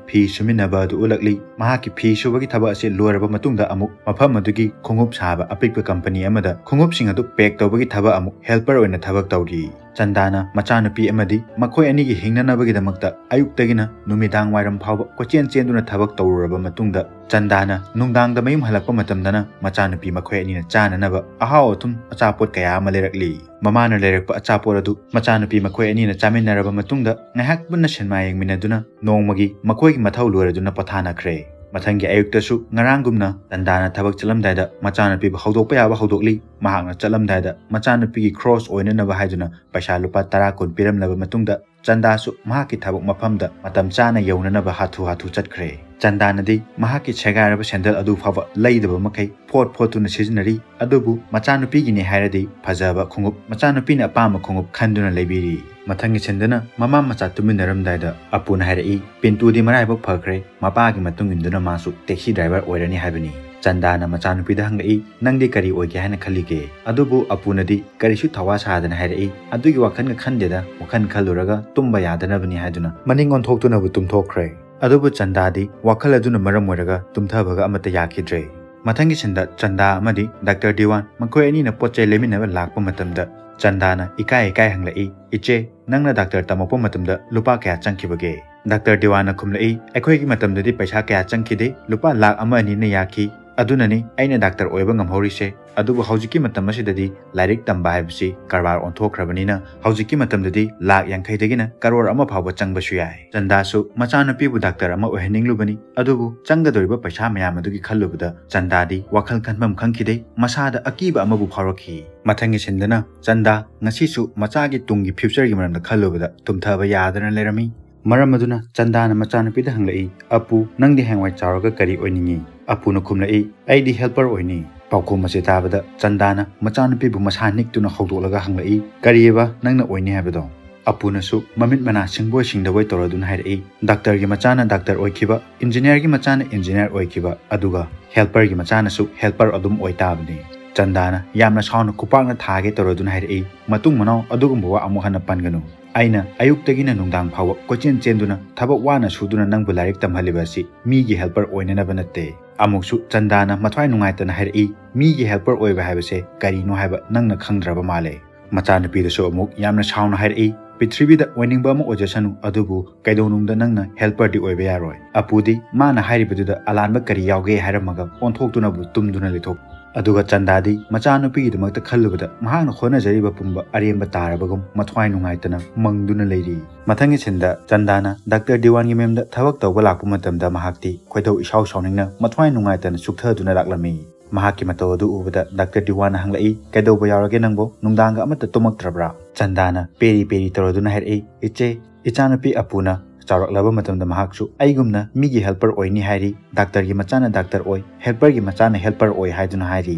ꯐꯤ ꯁꯨꯃꯤꯟꯅꯕ ꯑꯗꯨ ꯎꯠꯂꯛꯂꯤ꯫ ꯃꯍꯥꯛꯀꯤ ꯐꯤ ꯁꯨꯕꯒꯤ ꯊꯕꯛ ꯑꯁꯤ ꯂꯣꯏꯔꯕ ꯃꯇꯨꯡꯗ ꯑꯃꯨꯛ ꯃꯐꯝ ꯑꯗꯨꯒꯤ ꯈꯣꯡꯎꯞ ꯁꯥꯕ ꯑꯄꯤꯛꯄ ꯀꯝꯄꯅꯤ ꯑꯃꯗ ꯈꯣꯡꯎꯞꯁꯤꯡ ꯑꯗꯨ ꯄꯦꯛ ꯇꯧꯕꯒꯤ ꯊꯕꯛ ꯑꯃꯨꯛ ꯍꯦꯜꯄꯔ ꯑꯣꯏꯅ ꯊꯕꯛ ꯇꯧꯔꯤ꯫ ꯆꯟꯗꯥꯅ ꯃꯆꯥꯅꯨꯄꯤ ꯑꯃꯗꯤ ꯃꯈꯣꯏ ꯑꯅꯤꯒꯤ ꯍꯤꯡꯅꯅꯕꯒꯤꯗꯃꯛꯇ ꯑꯌꯨꯛꯇꯒꯤꯅ ꯅꯨꯃꯤꯗꯥꯡ ꯋꯥꯏꯔꯝ ꯐꯥꯎꯕ ꯀꯣꯏꯆꯦꯟ ꯆꯦꯟꯗꯨꯅ ꯊꯕꯛ ꯇꯧꯔꯨꯔꯕ ꯃꯇꯨꯡꯗ, ꯆꯟꯗꯥꯅ ꯅꯨꯡꯗꯥꯡꯗ ꯃꯌꯨꯝ ꯍꯜꯂꯛꯄ ꯃꯇꯝꯗꯅ ꯃꯆꯥꯅꯨꯄꯤ ꯃꯈꯣꯏ ꯑꯅꯤꯅ ꯆꯥꯅꯅꯕ ꯑꯍꯥꯎ ꯑꯊꯨꯝ ꯑꯆꯥꯄꯣꯠ ꯀꯌꯥ ꯑꯃ ꯂꯩꯔꯛꯂꯤ꯫ ꯃꯃꯥꯅ ꯂꯩꯔꯛꯄ ꯑꯆꯥꯄꯣꯠ ꯑꯗꯨ ꯃꯆꯥꯅꯨꯄꯤ ꯃꯈꯣꯏ ꯑꯅꯤꯅ ꯆꯥꯃꯤꯟꯅꯔꯕ ꯃꯇꯨꯡꯗ, ꯉꯥꯏꯍꯥꯛ ꯄꯨꯟꯅ ꯁꯤꯅꯦꯃꯥ ꯌꯦꯡꯃꯤꯟꯅꯗꯨꯅ ꯅꯣꯡꯃꯒꯤ ꯃꯈꯣꯏꯒꯤ ꯃꯊꯧ ꯂꯣꯏꯔꯗꯨꯅ ꯄꯣꯊꯥꯅꯈ꯭ꯔꯦ꯫ ꯃꯊꯪꯒꯤ ꯑꯌꯨꯛꯇꯁꯨ ꯉꯔꯥꯡꯒꯨꯝꯅ ꯆꯟꯗꯥꯅ ꯊꯕꯛ ꯆꯠꯂꯝꯗꯥꯏꯗ ꯃꯆꯥꯅꯨꯄꯤꯕꯨ ꯍꯧꯗꯣꯛꯄ ꯌꯥꯕ ꯍꯧꯗꯣꯛꯂꯤ꯫ ꯃꯍꯥꯛꯅ ꯆꯠꯂꯝꯗꯥꯏꯗ ꯃꯆꯥꯅꯨꯄꯤꯒꯤ ꯈ꯭ꯔꯣꯁ ꯑꯣꯏꯅꯅꯕ ꯍꯥꯏꯗꯨꯅ ꯄꯩꯁꯥ ꯂꯨꯄꯥ ꯇꯔꯥ ꯀꯨꯟ ꯄꯤꯔꯝꯂꯕ ꯃꯇꯨꯡꯗ, ꯆꯟꯗꯥꯁꯨ ꯃꯍꯥꯛꯀꯤ ꯊꯕꯛ ꯃꯐꯝꯗ ꯃꯇꯝ ꯆꯥꯅ ꯌꯧꯅꯅꯕ ꯍꯥꯊꯨ ꯍꯥꯊꯨ ꯆꯠꯈ꯭ꯔꯦ꯫ ꯆꯟꯗꯥꯅꯗꯤ ꯃꯍꯥꯛꯀꯤ ꯁꯦꯒꯥꯏꯔꯕ ꯁꯦꯟꯗꯜ ꯑꯗꯨ ꯐꯥꯎꯕ ꯂꯩꯗꯕ ꯃꯈꯩ ꯐꯣꯠ ꯐꯣꯠꯇꯨꯅ ꯁꯤꯖꯤꯟꯅꯔꯤ꯫ ꯑꯗꯨꯕꯨ ꯃꯆꯥꯅꯨꯄꯤꯒꯤꯅꯤ ꯍꯥꯏꯔꯗꯤ ꯐꯖꯕ ꯈꯣꯡꯎꯞ, ꯃꯆꯥꯅꯨꯄꯤꯅ ꯑꯄꯥꯝꯕ ꯈꯣꯡꯎꯞ ꯈꯟꯗꯨꯅ ꯂꯩꯕꯤꯔꯤ꯫ ꯃꯊꯪꯒꯤ ꯁꯤꯟꯗꯅ ꯃꯃꯥ ꯃꯆꯥ ꯇꯨꯃꯤꯟꯅꯔꯝꯗꯥꯏꯗ ꯑꯄꯨꯅ ꯍꯥꯏꯔꯛꯏ, "ꯄꯤꯟꯇꯨꯗꯤ ꯃꯔꯥꯏꯕꯛ ꯐꯈ꯭ꯔꯦ, ꯃꯄꯥꯒꯤ ꯃꯇꯨꯡ ꯏꯟꯗꯨꯅ ꯃꯥꯁꯨ ꯇꯦꯛꯁꯤ ꯗ꯭ꯔꯥꯏꯚꯔ ꯑꯣꯏꯔꯅꯤ ꯍꯥꯏꯕꯅꯤ꯫" ꯆꯟꯗꯥꯅ ꯃꯆꯥꯅꯨꯄꯤꯗ ꯍꯪꯂꯛꯏ, "ꯅꯪꯗꯤ ꯀꯔꯤ ꯑꯣꯏꯒꯦ ꯍꯥꯏꯅ ꯈꯜꯂꯤꯒꯦ?" ꯑꯗꯨꯕꯨ ꯑꯄꯨꯅꯗꯤ ꯀꯔꯤꯁꯨ ꯊꯋꯥ ꯁꯥꯗꯅ ꯍꯥꯏꯔꯛꯏ, "ꯑꯗꯨꯒꯤ ꯋꯥꯈꯜꯒ ꯈꯟꯗꯦꯗ, ꯋꯥꯈꯜ ꯈꯜꯂꯨꯔꯒ ꯇꯨꯝꯕ ꯌꯥꯗꯅꯕꯅꯤ" ꯍꯥꯏꯗꯨꯅ ꯃꯅꯤꯡ ꯑꯣꯟꯊꯣꯛꯇꯨꯅꯕꯨ ꯇꯨꯝꯊꯣꯛꯈ꯭ꯔꯦ꯫ ꯑꯗꯨꯕꯨ ꯆꯟꯗꯥꯗꯤ ꯋꯥꯈꯜ ꯑꯗꯨꯅ ꯃꯔꯝ ꯑꯣꯏꯔꯒ ꯇꯨꯝꯊꯕꯒ ꯑꯃꯠꯇ ꯌꯥꯈꯤꯗ꯭ꯔꯦ꯫ ꯃꯊꯪꯒꯤ ꯁꯤꯟꯗ ꯆꯟꯗꯥ ꯑꯃꯗꯤ ꯗꯥꯛꯇꯔ ꯗꯤꯋꯥꯟ ꯃꯈꯣꯏ ꯑꯅꯤꯅ ꯄꯣꯠ ꯆꯩ ꯂꯩꯃꯤꯟꯅꯕ ꯂꯥꯛꯄ ꯃꯇꯝꯗ, ꯆꯟꯗꯥꯅ ꯏꯀꯥꯏ ꯏꯀꯥꯏ ꯍꯪꯂꯛꯏ, "ꯏꯆꯦ, ꯅꯪꯅ ꯗꯥꯛꯇꯔ ꯇꯝꯃꯛꯄ ꯃꯇꯝꯗ ꯂꯨꯄꯥ ꯀꯌꯥ ꯆꯪꯈꯤꯕꯒꯦ?" ꯗꯥꯛꯇꯔ ꯗꯤꯋꯥꯟꯅ ꯈꯨꯝꯂꯛꯏ, "ꯑꯩꯈꯣꯏꯒꯤ ꯃꯇꯝꯗꯗꯤ ꯄꯩꯁꯥ ꯀꯌꯥ ꯆꯪꯈꯤꯗꯦ, ꯂꯨꯄꯥ ꯂꯥꯛ ꯑꯃ ꯑꯅꯤꯅ ꯌꯥꯈꯤ꯫ ꯑꯗꯨꯅꯅꯤ ꯑꯩꯅ ꯗꯥꯛꯇꯔ ꯑꯣꯏꯕ ꯉꯝꯍꯧꯔꯤꯁꯦ꯫ ꯑꯗꯨꯕꯨ ꯍꯧꯖꯤꯛꯀꯤ ꯃꯇꯝ ꯑꯁꯤꯗꯗꯤ ꯂꯥꯏꯔꯤꯛ ꯇꯝꯕ ꯍꯥꯏꯕꯁꯤ ꯀꯔꯕꯥꯔ ꯑꯣꯟꯊꯣꯛꯈ꯭ꯔꯕꯅꯤꯅ, ꯍꯧꯖꯤꯛꯀꯤ ꯃꯇꯝꯗꯗꯤ ꯂꯥꯛ ꯌꯥꯡꯈꯩꯗꯒꯤꯅ ꯀꯔꯣꯔ ꯑꯃ ꯐꯥꯎꯕ ꯆꯪꯕꯁꯨ ꯌꯥꯏ꯫" ꯆꯟꯗꯥꯁꯨ ꯃꯆꯥꯅꯨꯄꯤꯕꯨ ꯗꯥꯛꯇꯔ ꯑꯃ ꯑꯣꯏꯍꯟꯅꯤꯡꯂꯨꯕꯅꯤ꯫ ꯑꯗꯨꯕꯨ ꯆꯪꯒꯗꯧꯔꯤꯕ ꯄꯩꯁꯥ ꯃꯌꯥꯝ ꯑꯗꯨꯒꯤ ꯈꯜꯂꯨꯕꯗ ꯆꯟꯗꯥꯗꯤ ꯋꯥꯈꯜ ꯈꯟꯐꯝ ꯈꯪꯈꯤꯗꯦ꯫ ꯃꯁꯥꯗ ꯑꯀꯤꯕ ꯑꯃꯕꯨ ꯐꯥꯎꯔꯛꯈꯤ꯫ ꯃꯊꯪꯒꯤ ꯁꯤꯟꯗꯅ ꯆꯟꯗꯥ ꯉꯁꯤꯁꯨ ꯃꯆꯥꯒꯤ ꯇꯨꯡꯒꯤ ꯐ꯭ꯌꯨꯆꯔꯒꯤ ꯃꯔꯝꯗ ꯈꯜꯂꯨꯕꯗ ꯇꯨꯝꯊꯕ ꯌꯥꯗꯅ ꯂꯩꯔꯝꯃꯤ꯫ ꯃꯔꯝ ꯑꯗꯨꯅ ꯆꯟꯗꯥꯅ ꯃꯆꯥꯅꯨꯄꯤꯗ ꯍꯪꯂꯛꯏ, "ꯑꯄꯨ, ꯅꯪꯗꯤ ꯍꯌꯦꯡꯋꯥꯏ ꯆꯥꯎꯔꯒ ꯀꯔꯤ ꯑꯣꯏꯅꯤꯡꯉꯤ?" ꯑꯄꯨꯅ ꯈꯨꯝꯂꯛꯏ, "ꯑꯩꯗꯤ ꯍꯦꯜꯄꯔ ꯑꯣꯏꯅꯤ꯫" ꯄꯥꯎꯈꯨꯝ ꯑꯁꯤ ꯇꯥꯕꯗ ꯆꯟꯗꯥꯅ ꯃꯆꯥꯅꯨꯄꯤꯕꯨ ꯃꯁꯥ ꯅꯤꯛꯇꯨꯅ ꯍꯧꯗꯣꯛꯂꯒ ꯍꯪꯂꯛꯏ, "ꯀꯔꯤꯑꯕ ꯅꯪꯅ ꯑꯣꯏꯅꯤ ꯍꯥꯏꯕꯗꯣ?" ꯑꯄꯨꯅꯁꯨ ꯃꯃꯤꯠ ꯃꯅꯥ ꯁꯤꯡꯕꯣꯏ ꯁꯤꯡꯗꯕꯣꯏ ꯇꯧꯔꯗꯨꯅ ꯍꯥꯏꯔꯛꯏ, "ꯗꯥꯛꯇꯔꯒꯤ ꯃꯆꯥꯅ ꯗꯥꯛꯇꯔ ꯑꯣꯏꯈꯤꯕ, ꯏꯟꯖꯤꯅꯤꯌꯥꯔꯒꯤ ꯃꯆꯥꯅ ꯏꯟꯖꯤꯅꯤꯌꯥꯔ ꯑꯣꯏꯈꯤꯕ, ꯑꯗꯨꯒ ꯍꯦꯜꯄꯔꯒꯤ ꯃꯆꯥꯅꯁꯨ ꯍꯦꯜꯄꯔ ꯑꯗꯨꯝ ꯑꯣꯏ ꯇꯥꯕꯅꯤ꯫" ꯆꯟꯗꯥꯅ ꯌꯥꯝꯅ ꯁꯥꯎꯅ ꯈꯨꯄꯥꯛꯅ ꯊꯥꯒꯦ ꯇꯧꯔꯗꯨꯅ ꯍꯥꯏꯔꯛꯏ, "ꯃꯇꯨꯡ ꯃꯅꯥꯎ ꯑꯗꯨꯒꯨꯝꯕ ꯋꯥ ꯑꯃꯨꯛ ꯍꯟꯅ ꯄꯟꯒꯅꯨ꯫ ꯑꯩꯅ ꯑꯌꯨꯛꯇꯒꯤꯅ ꯅꯨꯡꯗꯥꯡ ꯐꯥꯎꯕ ꯀꯣꯏꯆꯦꯟ ꯆꯦꯟꯗꯨꯅ ꯊꯕꯛ ꯋꯥꯅ ꯁꯨꯗꯨꯅ ꯅꯪꯕꯨ ꯂꯥꯏꯔꯤꯛ ꯇꯝꯍꯜꯂꯤꯕ ꯑꯁꯤ ꯃꯤꯒꯤ helper ꯑꯣꯏꯅꯅꯕ ꯅꯠꯇꯦ꯫" ꯑꯃꯨꯛꯁꯨ ꯆꯟꯗꯥꯅ ꯃꯊ꯭ꯋꯥꯏ ꯅꯨꯡꯉꯥꯏꯇꯅ ꯍꯥꯏꯔꯛꯏ, "ꯃꯤꯒꯤ helper ꯑꯣꯏꯕ ꯍꯥꯏꯕꯁꯦ ꯀꯔꯤꯅꯣ ꯍꯥꯏꯕ ꯅꯪꯅ ꯈꯪꯗ꯭ꯔꯕ ꯃꯥꯜꯂꯦ꯫" ꯃꯆꯥꯅꯨꯄꯤꯗꯁꯨ ꯑꯃꯨꯛ ꯌꯥꯝꯅ ꯁꯥꯎꯅ ꯍꯥꯏꯔꯛꯏ, "ꯄ꯭ꯔꯤꯊꯤꯕꯤꯗ ꯑꯣꯏꯅꯤꯡꯕ ꯑꯃ ꯑꯣꯏꯖꯁꯅꯨ, ꯑꯗꯨꯕꯨ ꯀꯩꯗꯧꯅꯨꯡꯗ ꯅꯪꯅ helperꯗꯤ ꯑꯣꯏꯕ ꯌꯥꯔꯣꯏ꯫" ꯑꯄꯨꯗꯤ ꯃꯥꯅ ꯍꯥꯏꯔꯤꯕꯗꯨꯗ ꯑꯂꯥꯟꯕ ꯀꯔꯤ ꯌꯥꯎꯒꯦ ꯍꯥꯏꯔꯝꯃꯒ ꯑꯣꯟꯊꯣꯛꯇꯨꯅꯕꯨ ꯇꯨꯝꯗꯨꯅ ꯂꯩꯊꯣꯛ꯫ ꯑꯗꯨꯒ ꯆꯟꯗꯥꯗꯤ ꯃꯆꯥꯅꯨꯄꯤꯒꯤꯗꯃꯛꯇ ꯈꯜꯂꯨꯕꯗ ꯃꯍꯥꯛꯅ ꯍꯣꯠꯅꯖꯔꯤꯕ ꯄꯨꯝꯕ ꯑꯔꯦꯝꯕ ꯇꯥꯔꯕꯒꯨꯝ ꯃꯊ꯭ꯋꯥꯏ ꯅꯨꯡꯉꯥꯏꯇꯅ ꯃꯪꯗꯨꯅ ꯂꯩꯔꯤ꯫ ꯃꯊꯪꯒꯤ ꯁꯤꯟꯗ ꯆꯟꯗꯥꯅ ꯗꯥꯛꯇꯔ ꯗꯤꯋꯥꯟꯒꯤ ꯃꯌꯨꯝꯗ ꯊꯕꯛ ꯇꯧꯕ ꯂꯥꯛꯄ ꯃꯇꯝꯗ ꯃꯍꯥꯛꯇꯤ ꯈꯣꯏꯗꯧ ꯏꯁꯥꯎ ꯁꯥꯎꯅꯤꯡꯅ ꯃꯊ꯭ꯋꯥꯏ ꯅꯨꯡꯉꯥꯏꯇꯅ ꯆꯨꯛꯊꯗꯨꯅ ꯂꯥꯛꯂꯝꯃꯤ꯫ ꯃꯍꯥꯛꯀꯤ ꯃꯇꯧ ꯑꯗꯨ ꯎꯕꯗ ꯗꯥꯛꯇꯔ ꯗꯤꯋꯥꯟꯅ ꯍꯪꯂꯛꯏ, "ꯀꯩꯗꯧꯕ ꯌꯥꯎꯔꯒꯦ ꯅꯪꯕꯣ? ꯅꯨꯡꯗꯥꯡꯒ ꯑꯃꯠꯇ ꯇꯨꯝꯃꯛꯇ꯭ꯔꯕ꯭ꯔꯥ?" ꯆꯟꯗꯥꯅ ꯄꯦꯔꯤ ꯄꯦꯔꯤ ꯇꯧꯔꯗꯨꯅ ꯍꯥꯏꯔꯛꯏ, "ꯏꯆꯦ, ꯏꯆꯥꯅꯨꯄꯤ ꯑꯄꯨꯅ ꯆꯥꯎꯔꯛꯂꯕ ꯃꯇꯝꯗ ꯃꯍꯥꯛꯁꯨ ꯑꯩꯒꯨꯝꯅ ꯃꯤꯒꯤ helper ꯑꯣꯏꯅꯤ ꯍꯥꯏꯔꯤ, ꯗꯥꯛꯇꯔꯒꯤ ꯃꯆꯥꯅ ꯗꯥꯛꯇꯔ ꯑꯣꯏ, helperꯒꯤ ꯃꯆꯥꯅ helper ꯑꯣꯏ ꯍꯥꯏꯗꯨꯅ ꯍꯥꯏꯔꯤ꯫"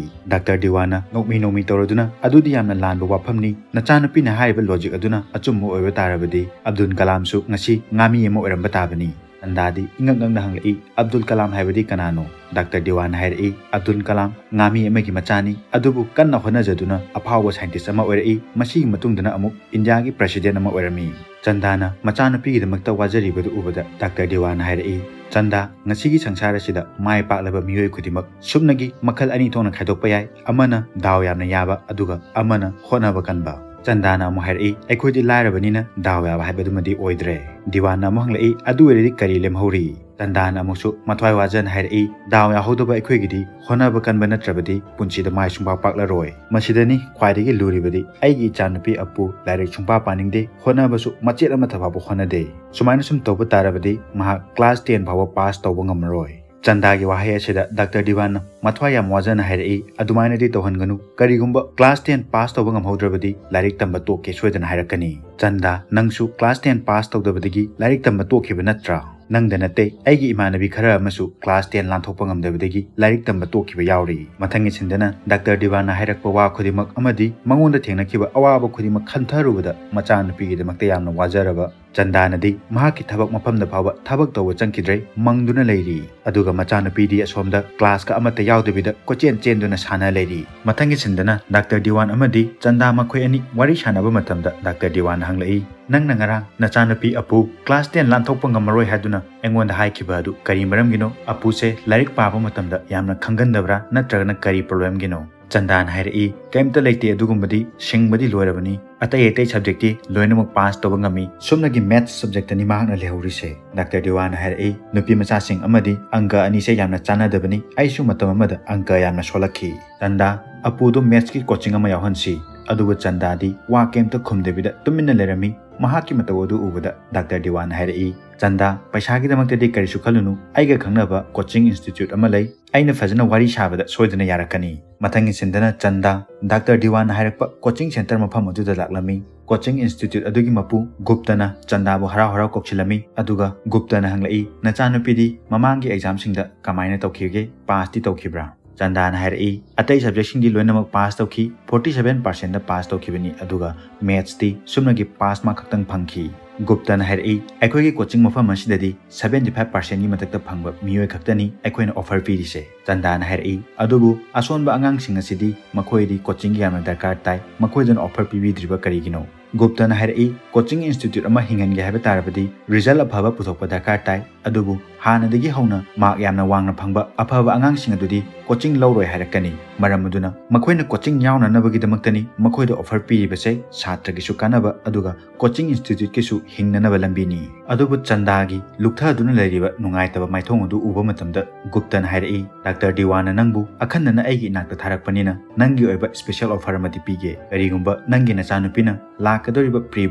ꯗꯥꯛꯇꯔ ꯗꯤꯋꯥꯟꯅ ꯅꯣꯛꯃꯤ ꯅꯣꯛꯃꯤ ꯇꯧꯔꯗꯨꯅ, "ꯑꯗꯨꯗꯤ ꯌꯥꯝꯅ ꯂꯥꯟꯕ ꯋꯥꯐꯝꯅꯤ꯫ ꯅꯆꯥꯅꯨꯄꯤꯅ ꯍꯥꯏꯔꯤꯕ logic ꯑꯗꯨꯅ ꯑꯆꯨꯝꯕ ꯑꯣꯏꯕ ꯇꯥꯔꯕꯗꯤ ꯑꯕꯗꯨꯜ ꯀꯂꯥꯝꯁꯨ ꯉꯁꯤ ꯉꯥꯃꯤ ꯑꯃ ꯑꯣꯏꯔꯝꯕ ꯇꯥꯕꯅꯤ꯫" ꯆꯟꯗꯥꯗꯤ ꯏꯉꯛ ꯉꯛꯅ ꯍꯪꯂꯛꯏ, "ꯑꯕꯗꯨꯜ ꯀꯂꯥꯝ ꯍꯥꯏꯕꯗꯤ ꯀꯅꯥꯅꯣ?" ꯗꯥꯛꯇꯔ ꯗꯤꯋꯥꯟꯅ ꯍꯥꯏꯔꯛꯏ, "ꯑꯕꯗꯨꯜ ꯀꯂꯥꯝ ꯉꯥꯃꯤ ꯑꯃꯒꯤ ꯃꯆꯥꯅꯤ, ꯑꯗꯨꯕꯨ ꯀꯟꯅ ꯍꯣꯠꯅꯖꯗꯨꯅ ꯑꯐꯥꯎꯕ scientist ꯑꯃ ꯑꯣꯏꯔꯛꯏ, ꯃꯁꯤꯒꯤ ꯃꯇꯨꯡꯗꯅ ꯑꯃꯨꯛ ꯏꯟꯗꯤꯌꯥꯒꯤ president ꯑꯃ ꯑꯣꯏꯔꯝꯃꯤ꯫" ꯆꯟꯗꯥꯅ ꯃꯆꯥꯅꯨꯄꯤꯒꯤꯗꯃꯛꯇ ꯋꯥꯖꯔꯤꯕꯗꯨ ꯎꯕꯗ ꯗꯥꯛꯇꯔ ꯗꯤꯋꯥꯟꯅ ꯍꯥꯏꯔꯛꯏ, "ꯆꯟꯗꯥ, ꯉꯁꯤꯒꯤ ꯁꯪꯁꯥꯔ ꯑꯁꯤꯗ ꯃꯥꯏ ꯄꯥꯛꯂꯕ ꯃꯤꯑꯣꯏ ꯈꯨꯗꯤꯡꯃꯛ ꯁꯨꯞꯅꯒꯤ ꯃꯈꯜ ꯑꯅꯤ ꯊꯣꯛꯅ ꯈꯥꯏꯗꯣꯛꯄ ꯌꯥꯏ, ꯑꯃꯅ ꯗꯥꯎ ꯌꯥꯝꯅ ꯌꯥꯕ, ꯑꯗꯨꯒ ꯑꯃꯅ ꯍꯣꯠꯅꯕ ꯀꯟꯕ꯫" ꯆꯟꯗꯥꯅ ꯑꯃꯨꯛ ꯍꯥꯏꯔꯛꯏ, "ꯑꯩꯈꯣꯏꯗꯤ ꯂꯥꯏꯔꯕꯅꯤꯅ ꯗꯥꯎ ꯌꯥꯕ ꯍꯥꯏꯕꯗꯨꯃꯗꯤ ꯑꯣꯏꯗ꯭ꯔꯦ꯫" ꯗꯤꯋꯥꯟꯅ ꯑꯃꯨꯛ ꯍꯪꯂꯛꯏ, "ꯑꯗꯨ ꯑꯣꯏꯔꯗꯤ ꯀꯔꯤ ꯂꯦꯝꯍꯧꯔꯤ?" ꯆꯟꯗꯥꯅ ꯑꯃꯨꯛꯁꯨ ꯃꯊ꯭ꯋꯥꯏ ꯋꯥꯖꯅ ꯍꯥꯏꯔꯛꯏ, "ꯗꯥꯎ ꯌꯥꯍꯧꯗꯕ ꯑꯩꯈꯣꯏꯒꯤꯗꯤ ꯍꯣꯠꯅꯕ ꯀꯟꯕ ꯅꯠꯇ꯭ꯔꯕꯗꯤ ꯄꯨꯟꯁꯤꯗ ꯃꯥꯏ ꯁꯨꯡꯄꯥꯛ ꯄꯥꯛꯂꯔꯣꯏ꯫ ꯃꯁꯤꯗꯅꯤ ꯈ꯭ꯋꯥꯏꯗꯒꯤ ꯂꯨꯔꯤꯕꯗꯤ, ꯑꯩꯒꯤ ꯏꯆꯥꯅꯨꯄꯤ ꯑꯄꯨ ꯂꯥꯏꯔꯤꯛ ꯁꯨꯡꯄꯥ ꯄꯥꯅꯤꯡꯗꯦ, ꯍꯣꯠꯅꯕꯁꯨ ꯃꯆꯦꯠ ꯑꯃꯠꯇ ꯐꯥꯎꯕ ꯍꯣꯠꯅꯗꯦ꯫ ꯁꯨꯃꯥꯏꯅ ꯁꯨꯝ ꯇꯧꯕ ꯇꯥꯔꯕꯗꯤ ꯃꯍꯥꯛ class ten ꯐꯥꯎꯕ pass ꯇꯧꯕ ꯉꯝꯃꯔꯣꯏ꯫" ꯆꯟꯗꯥꯒꯤ ꯋꯥꯍꯩ ꯑꯁꯤꯗ ꯗꯥꯛꯇꯔ ꯗꯤꯋꯥꯟꯅ ꯃꯊ꯭ꯋꯥꯏ ꯌꯥꯝ ꯋꯥꯖꯅ ꯍꯥꯏꯔꯛꯏ, "ꯑꯗꯨꯃꯥꯏꯅꯗꯤ ꯇꯧꯍꯟꯒꯅꯨ꯫ ꯀꯔꯤꯒꯨꯝꯕ class ten pass ꯇꯧꯕ ꯉꯝꯍꯧꯗ꯭ꯔꯕꯗꯤ ꯂꯥꯏꯔꯤꯛ ꯇꯝꯕ ꯇꯣꯛꯀꯦ ꯁꯣꯏꯗꯅ ꯍꯥꯏꯔꯛꯀꯅꯤ꯫ ꯆꯟꯗꯥ, ꯅꯪꯁꯨ class ten pass ꯇꯧꯗꯕꯗꯒꯤ ꯂꯥꯏꯔꯤꯛ ꯇꯝꯕ ꯇꯣꯛꯈꯤꯕ ꯅꯠꯇ꯭ꯔꯥ? ꯅꯪꯗ ꯅꯠꯇꯦ, ꯑꯩꯒꯤ ꯏꯃꯥꯟꯅꯕꯤ ꯈꯔ ꯑꯃꯁꯨ class ten ꯂꯥꯟꯊꯣꯛꯄ ꯉꯝꯗꯕꯗꯒꯤ ꯂꯥꯏꯔꯤꯛ ꯇꯝꯕ ꯇꯣꯛꯈꯤꯕ ꯌꯥꯎꯔꯤ꯫" ꯃꯊꯪꯒꯤ ꯁꯤꯟꯗꯅ ꯗꯥꯛꯇꯔ ꯗꯤꯋꯥꯟꯅ ꯍꯥꯏꯔꯛꯄ ꯋꯥ ꯈꯨꯗꯤꯡꯃꯛ ꯑꯃꯗꯤ ꯃꯉꯣꯟꯗ ꯊꯦꯡꯅꯈꯤꯕ ꯑꯋꯥꯕ ꯈꯨꯗꯤꯡꯃꯛ ꯈꯟꯊꯔꯨꯕꯗ ꯃꯆꯥꯅꯨꯄꯤꯒꯤꯗꯃꯛꯇ ꯌꯥꯝꯅ ꯋꯥꯖꯔꯕ ꯆꯟꯗꯥꯅꯗꯤ ꯃꯍꯥꯛꯀꯤ ꯊꯕꯛ ꯃꯐꯝꯗ ꯐꯥꯎꯕ ꯊꯕꯛ ꯇꯧꯕ ꯆꯪꯈꯤꯗ꯭ꯔꯦ, ꯃꯪꯗꯨꯅ ꯂꯩꯔꯤ꯫ ꯑꯗꯨꯒ ꯃꯆꯥꯅꯨꯄꯤꯗꯤ ꯑꯁꯣꯝꯗ ꯀ꯭ꯂꯥꯁꯀ ꯑꯃꯠꯇ ꯌꯥꯎꯗꯕꯤꯗ ꯀꯣꯏꯆꯦꯟ ꯆꯦꯟꯗꯨꯅ ꯁꯥꯟꯅ ꯂꯩꯔꯤ꯫ ꯃꯊꯪꯒꯤ ꯁꯤꯟꯗꯅ ꯗꯥꯛꯇꯔ ꯗꯤꯋꯥꯟ ꯑꯃꯗꯤ ꯆꯟꯗꯥ ꯃꯈꯣꯏ ꯑꯅꯤ ꯋꯥꯔꯤ ꯁꯥꯟꯅꯕ ꯃꯇꯝꯗ ꯗꯥꯛꯇꯔ ꯗꯤꯋꯥꯟꯅ ꯍꯪꯂꯛꯏ, "ꯅꯪꯅ ꯉꯔꯥꯡ ꯅꯆꯥꯅꯨꯄꯤ ꯑꯄꯨ ꯀ꯭ꯂꯥꯁ ꯇꯦꯟ ꯂꯥꯟꯊꯣꯛꯄ ꯉꯝꯃꯔꯣꯏ ꯍꯥꯏꯗꯨꯅ ꯑꯩꯉꯣꯟꯗ ꯍꯥꯏꯈꯤꯕ ꯑꯗꯨ ꯀꯔꯤ ꯃꯔꯝꯒꯤꯅꯣ? ꯑꯄꯨꯁꯦ ꯂꯥꯏꯔꯤꯛ ꯄꯥꯕ ꯃꯇꯝꯗ ꯌꯥꯝꯅ ꯈꯪꯒꯟꯗꯕ꯭ꯔꯥ, ꯅꯠꯇ꯭ꯔꯒꯅ ꯀꯔꯤ ꯄ꯭ꯔꯣꯕ꯭ꯂꯦꯝꯒꯤꯅꯣ?" ꯆꯟꯗꯥꯅ ꯍꯥꯏꯔꯛꯏ, "ꯀꯩꯝꯇ ꯂꯩꯇꯦ, ꯑꯗꯨꯒꯨꯝꯕꯗꯤ ꯁꯤꯡꯕꯗꯤ ꯂꯣꯏꯔꯕꯅꯤ꯫ ꯑꯇꯩ ꯑꯇꯩ ꯁꯕꯖꯦꯛꯇꯤ ꯂꯣꯏꯅꯃꯛ ꯄꯥꯁ ꯇꯧꯕ ꯉꯝꯃꯤ꯫ ꯁꯨꯞꯅꯒꯤ ꯃꯦꯠꯁ ꯁꯕꯖꯦꯛꯇꯅꯤ ꯃꯍꯥꯛꯅ ꯂꯩꯍꯧꯔꯤꯁꯦ꯫" ꯗꯥꯛꯇꯔ ꯗꯤꯋꯥꯟꯅ ꯍꯥꯏꯔꯛꯏ, "ꯅꯨꯄꯤ ꯃꯆꯥꯁꯤꯡ ꯑꯃꯗꯤ ꯑꯪꯀ ꯑꯅꯤꯁꯦ ꯌꯥꯝꯅ ꯆꯥꯟꯅꯗꯕꯅꯤ꯫ ꯑꯩꯁꯨ ꯃꯇꯝ ꯑꯃꯗ ꯑꯪꯀ ꯌꯥꯝꯅ ꯁꯣꯜꯂꯛꯈꯤ꯫ ꯆꯟꯗꯥ, ꯑꯄꯨꯗꯣ ꯃꯦꯠꯁꯀꯤ ꯀꯣꯆꯤꯡ ꯑꯃ ꯌꯥꯎꯍꯟꯁꯤ꯫" ꯑꯗꯨꯕꯨ ꯆꯟꯗꯥꯗꯤ ꯋꯥ ꯀꯩꯝꯇ ꯈꯨꯝꯗꯕꯤꯗ ꯇꯨꯃꯤꯟꯅ ꯂꯩꯔꯝꯃꯤ꯫ ꯃꯍꯥꯛꯀꯤ ꯃꯇꯧ ꯑꯗꯨ ꯎꯕꯗ ꯗꯥꯛꯇꯔ ꯗꯤꯋꯥꯟꯅ ꯍꯥꯏꯔꯛꯏ, "ꯆꯟꯗꯥ, ꯄꯩꯁꯥꯒꯤꯗꯃꯛꯇꯗꯤ ꯀꯔꯤꯁꯨ ꯈꯜꯂꯨꯅꯨ꯫ ꯑꯩꯒ ꯈꯪꯅꯕ ꯀꯣꯆꯤꯡ ꯏꯟꯁꯇꯤꯇ꯭ꯌꯨꯠ ꯑꯃ ꯂꯩ꯫ ꯑꯩꯅ ꯐꯖꯅ ꯋꯥꯔꯤ ꯁꯥꯕꯗ ꯁꯣꯏꯗꯅ ꯌꯥꯔꯛꯀꯅꯤ꯫" ꯃꯊꯪꯒꯤ ꯁꯤꯟꯗꯅ ꯆꯟꯗꯥ ꯗꯥꯛꯇꯔ ꯗꯤꯋꯥꯟꯅ ꯍꯥꯏꯔꯛꯄ ꯀꯣꯆꯤꯡ ꯁꯦꯟꯇꯔ ꯃꯐꯝ ꯑꯗꯨꯗ ꯂꯥꯛꯂꯝꯃꯤ꯫ ꯀꯣꯆꯤꯡ ꯏꯟꯁꯇꯤꯇ꯭ꯌꯨꯠ ꯑꯗꯨꯒꯤ ꯃꯄꯨ ꯒꯨꯞꯇꯅ ꯆꯟꯗꯥꯕꯨ ꯍꯔꯥꯎ ꯍꯔꯥꯎ ꯀꯧꯁꯤꯜꯂꯝꯃꯤ꯫ ꯑꯗꯨꯒ ꯒꯨꯞꯇꯅ ꯍꯪꯂꯛꯏ, "ꯅꯆꯥꯅꯨꯄꯤꯗꯤ ꯃꯃꯥꯡꯒꯤ ꯑꯦꯛꯖꯥꯝꯁꯤꯡꯗ ꯀꯃꯥꯏꯅ ꯇꯧꯈꯤꯕꯒꯦ? ꯄꯥꯁꯇꯤ ꯇꯧꯈꯤꯕ꯭ꯔꯥ?" ꯆꯟꯗꯥꯅ ꯍꯥꯏꯔꯛꯏ, "ꯑꯇꯩ ꯁꯕꯖꯦꯛꯁꯤꯡꯗꯤ ꯂꯣꯏꯅꯃꯛ ꯄꯥꯁ ꯇꯧꯈꯤ, ꯐꯣꯔꯇꯤ ꯁꯚꯦꯟ ꯄꯥꯔꯁꯦꯟꯗ ꯄꯥꯁ ꯇꯧꯈꯤꯕꯅꯤ, ꯑꯗꯨꯒ ꯃꯦꯠꯁꯇꯤ ꯁꯨꯞꯅꯒꯤ ꯄꯥꯁ ꯃꯥꯔꯛ ꯈꯛꯇꯪ ꯐꯪꯈꯤ꯫" ꯒꯨꯞꯇꯅ ꯍꯥꯏꯔꯛꯏ, "ꯑꯩꯈꯣꯏꯒꯤ ꯀꯣꯆꯤꯡ ꯃꯐꯝ ꯑꯁꯤꯗꯗꯤ ꯁꯚꯦꯟꯇꯤ ꯐꯥꯏꯚ ꯄꯥꯔꯁꯦꯟꯒꯤ ꯃꯊꯛꯇ ꯐꯪꯕ ꯃꯤꯑꯣꯏ ꯈꯛꯇꯅꯤ ꯑꯩꯈꯣꯏꯅ ꯑꯣꯐꯔ ꯄꯤꯔꯤꯁꯦ꯫" ꯆꯟꯗꯥꯅ ꯍꯥꯏꯔꯛꯏ, "ꯑꯗꯨꯕꯨ ꯑꯁꯣꯟꯕ ꯑꯉꯥꯡꯁꯤꯡ ꯑꯁꯤꯗꯤ ꯃꯈꯣꯏꯗꯤ ꯀꯣꯆꯤꯡꯒꯤ ꯌꯥꯝꯅ ꯗꯔꯀꯥꯔ ꯇꯥꯏ, ꯃꯈꯣꯏꯗꯅ ꯑꯣꯐꯔ ꯄꯤꯕꯤꯗ꯭ꯔꯤꯕ ꯀꯔꯤꯒꯤꯅꯣ?" ꯒꯨꯞꯇꯅ ꯍꯥꯏꯔꯛꯏ, "ꯀꯣꯆꯤꯡ ꯏꯟꯁꯇꯤꯇ꯭ꯌꯨꯠ ꯑꯃ ꯍꯤꯡꯍꯟꯒꯦ ꯍꯥꯏꯕ ꯇꯥꯔꯕꯗꯤ ꯔꯤꯖꯜ ꯑꯐꯕ ꯄꯨꯊꯣꯛꯄ ꯗꯔꯀꯥꯔ ꯇꯥꯏ꯫ ꯑꯗꯨꯕꯨ ꯍꯥꯟꯅꯗꯒꯤ ꯍꯧꯅ ꯃꯥꯔꯛ ꯌꯥꯝꯅ ꯋꯥꯡꯅ ꯐꯪꯕ ꯑꯐꯕ ꯑꯉꯥꯡꯁꯤꯡ ꯑꯗꯨꯗꯤ ꯀꯣꯆꯤꯡ ꯂꯧꯔꯣꯏ ꯍꯥꯏꯔꯛꯀꯅꯤ꯫ ꯃꯔꯝ ꯑꯗꯨꯅ ꯃꯈꯣꯏꯅ ꯀꯣꯆꯤꯡ ꯌꯥꯎꯅꯅꯕꯒꯤꯗꯃꯛꯇꯅꯤ ꯃꯈꯣꯏꯗ ꯑꯣꯐꯔ ꯄꯤꯔꯤꯕꯁꯦ꯫ ꯁꯥꯇ꯭ꯔꯒꯤꯁꯨ ꯀꯥꯟꯅꯕ, ꯑꯗꯨꯒ ꯀꯣꯆꯤꯡ ꯏꯟꯁꯇꯤꯇ꯭ꯌꯨꯠꯀꯤꯁꯨ ꯍꯤꯡꯅꯅꯕ ꯂꯝꯕꯤꯅꯤ꯫" ꯑꯗꯨꯕꯨ ꯆꯟꯗꯥꯒꯤ ꯂꯨꯞꯊꯗꯨꯅ ꯂꯩꯔꯤꯕ ꯅꯨꯡꯉꯥꯏꯇꯕ ꯃꯥꯏꯊꯣꯡ ꯑꯗꯨ ꯎꯕ ꯃꯇꯝꯗ ꯒꯨꯞꯇꯅ ꯍꯥꯏꯔꯛꯏ, "ꯗꯥꯛꯇꯔ ꯗꯤꯋꯥꯅ ꯅꯪꯕꯨ ꯑꯈꯟꯅꯅ ꯑꯩꯒꯤ ꯏꯅꯥꯛꯇ ꯊꯥꯔꯛꯄꯅꯤꯅ ꯅꯪꯒꯤ ꯑꯣꯏꯕ ꯁ꯭ꯄꯦꯁꯦꯜ ꯑꯣꯐꯔ ꯑꯃꯗꯤ ꯄꯤꯒꯦ꯫ ꯀꯔꯤꯒꯨꯝꯕ ꯅꯪꯒꯤ ꯅꯆꯥꯅꯨꯄꯤꯅ ꯂꯥꯛꯀꯗꯧꯔꯤꯕ ꯄ꯭ꯔꯤ